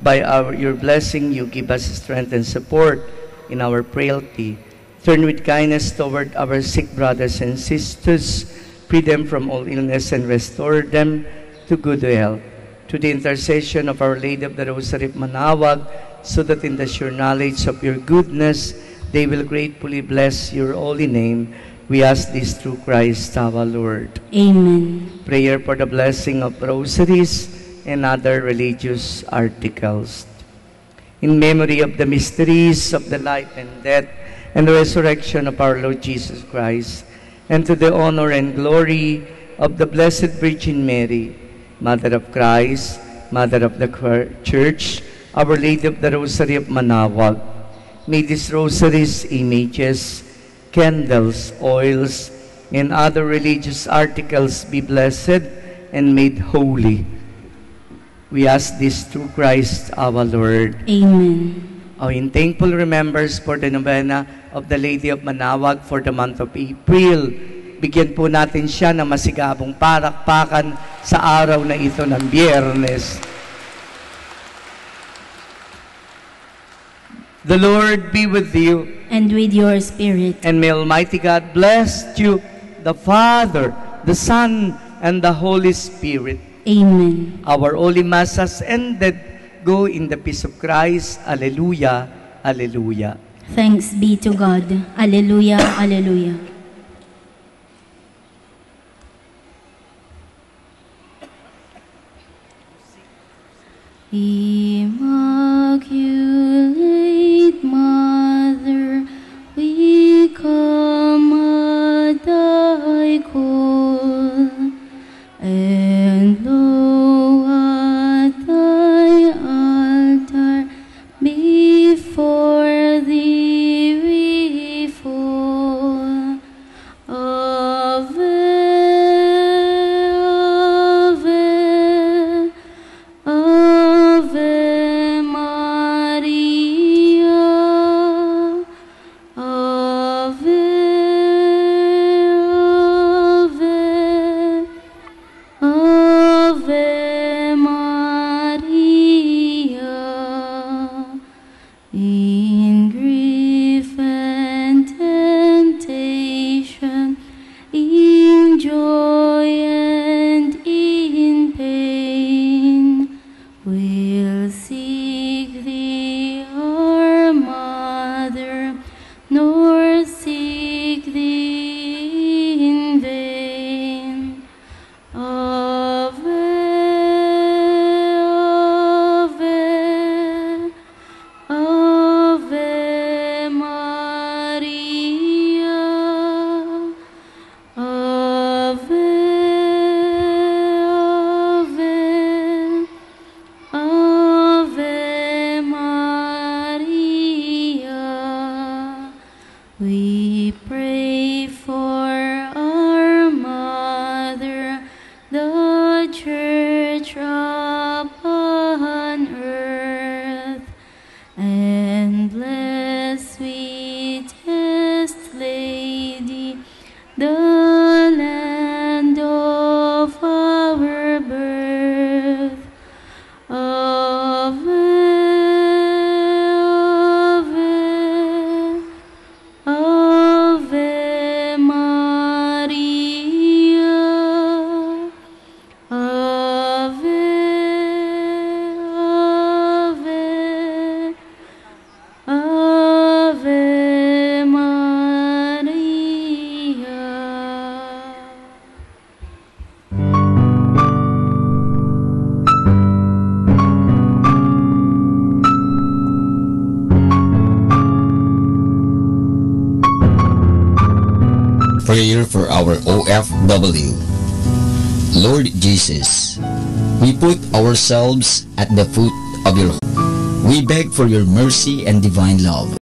by our, your blessing, you give us strength and support in our frailty. Turn with kindness toward our sick brothers and sisters, free them from all illness, and restore them to good health. Through the intercession of Our Lady of the Rosary of Manaoag, so that in the sure knowledge of your goodness, they will gratefully bless your holy name. We ask this through Christ our Lord. Amen. Prayer for the blessing of rosaries and other religious articles. In memory of the mysteries of the life and death and resurrection of our Lord Jesus Christ, and to the honor and glory of the Blessed Virgin Mary, Mother of Christ, Mother of the Cur-, Church, Our Lady of the Rosary of Manaoag. May these rosaries, images, candles, oils, and other religious articles be blessed and made holy. We ask this through Christ our Lord. Amen. Oh, in thankful remembrance for the novena of the Lady of Manaoag for the month of April, bigyan po natin siya ng masigabong palakpakan sa araw na ito ng Biyernes. The Lord be with you. And with your spirit. And may Almighty God bless you, the Father, the Son, and the Holy Spirit. Amen. Our Holy Mass has ended. Go in the peace of Christ. Alleluia. Alleluia. Thanks be to God. Alleluia. Alleluia. Immaculate Mother, we come at thy call, and lo, at thy altar before thee we fall. Ave, Ave, Ave Maria. Ave, Ave, Ave Maria. In grief and temptation, in joy and in pain, we'll seek thee, our Mother, nor seek thee in vain. Ave, Ave, Ave Prayer for our O F W. Lord Jesus, we put ourselves at the foot of your. We beg for your mercy and divine love.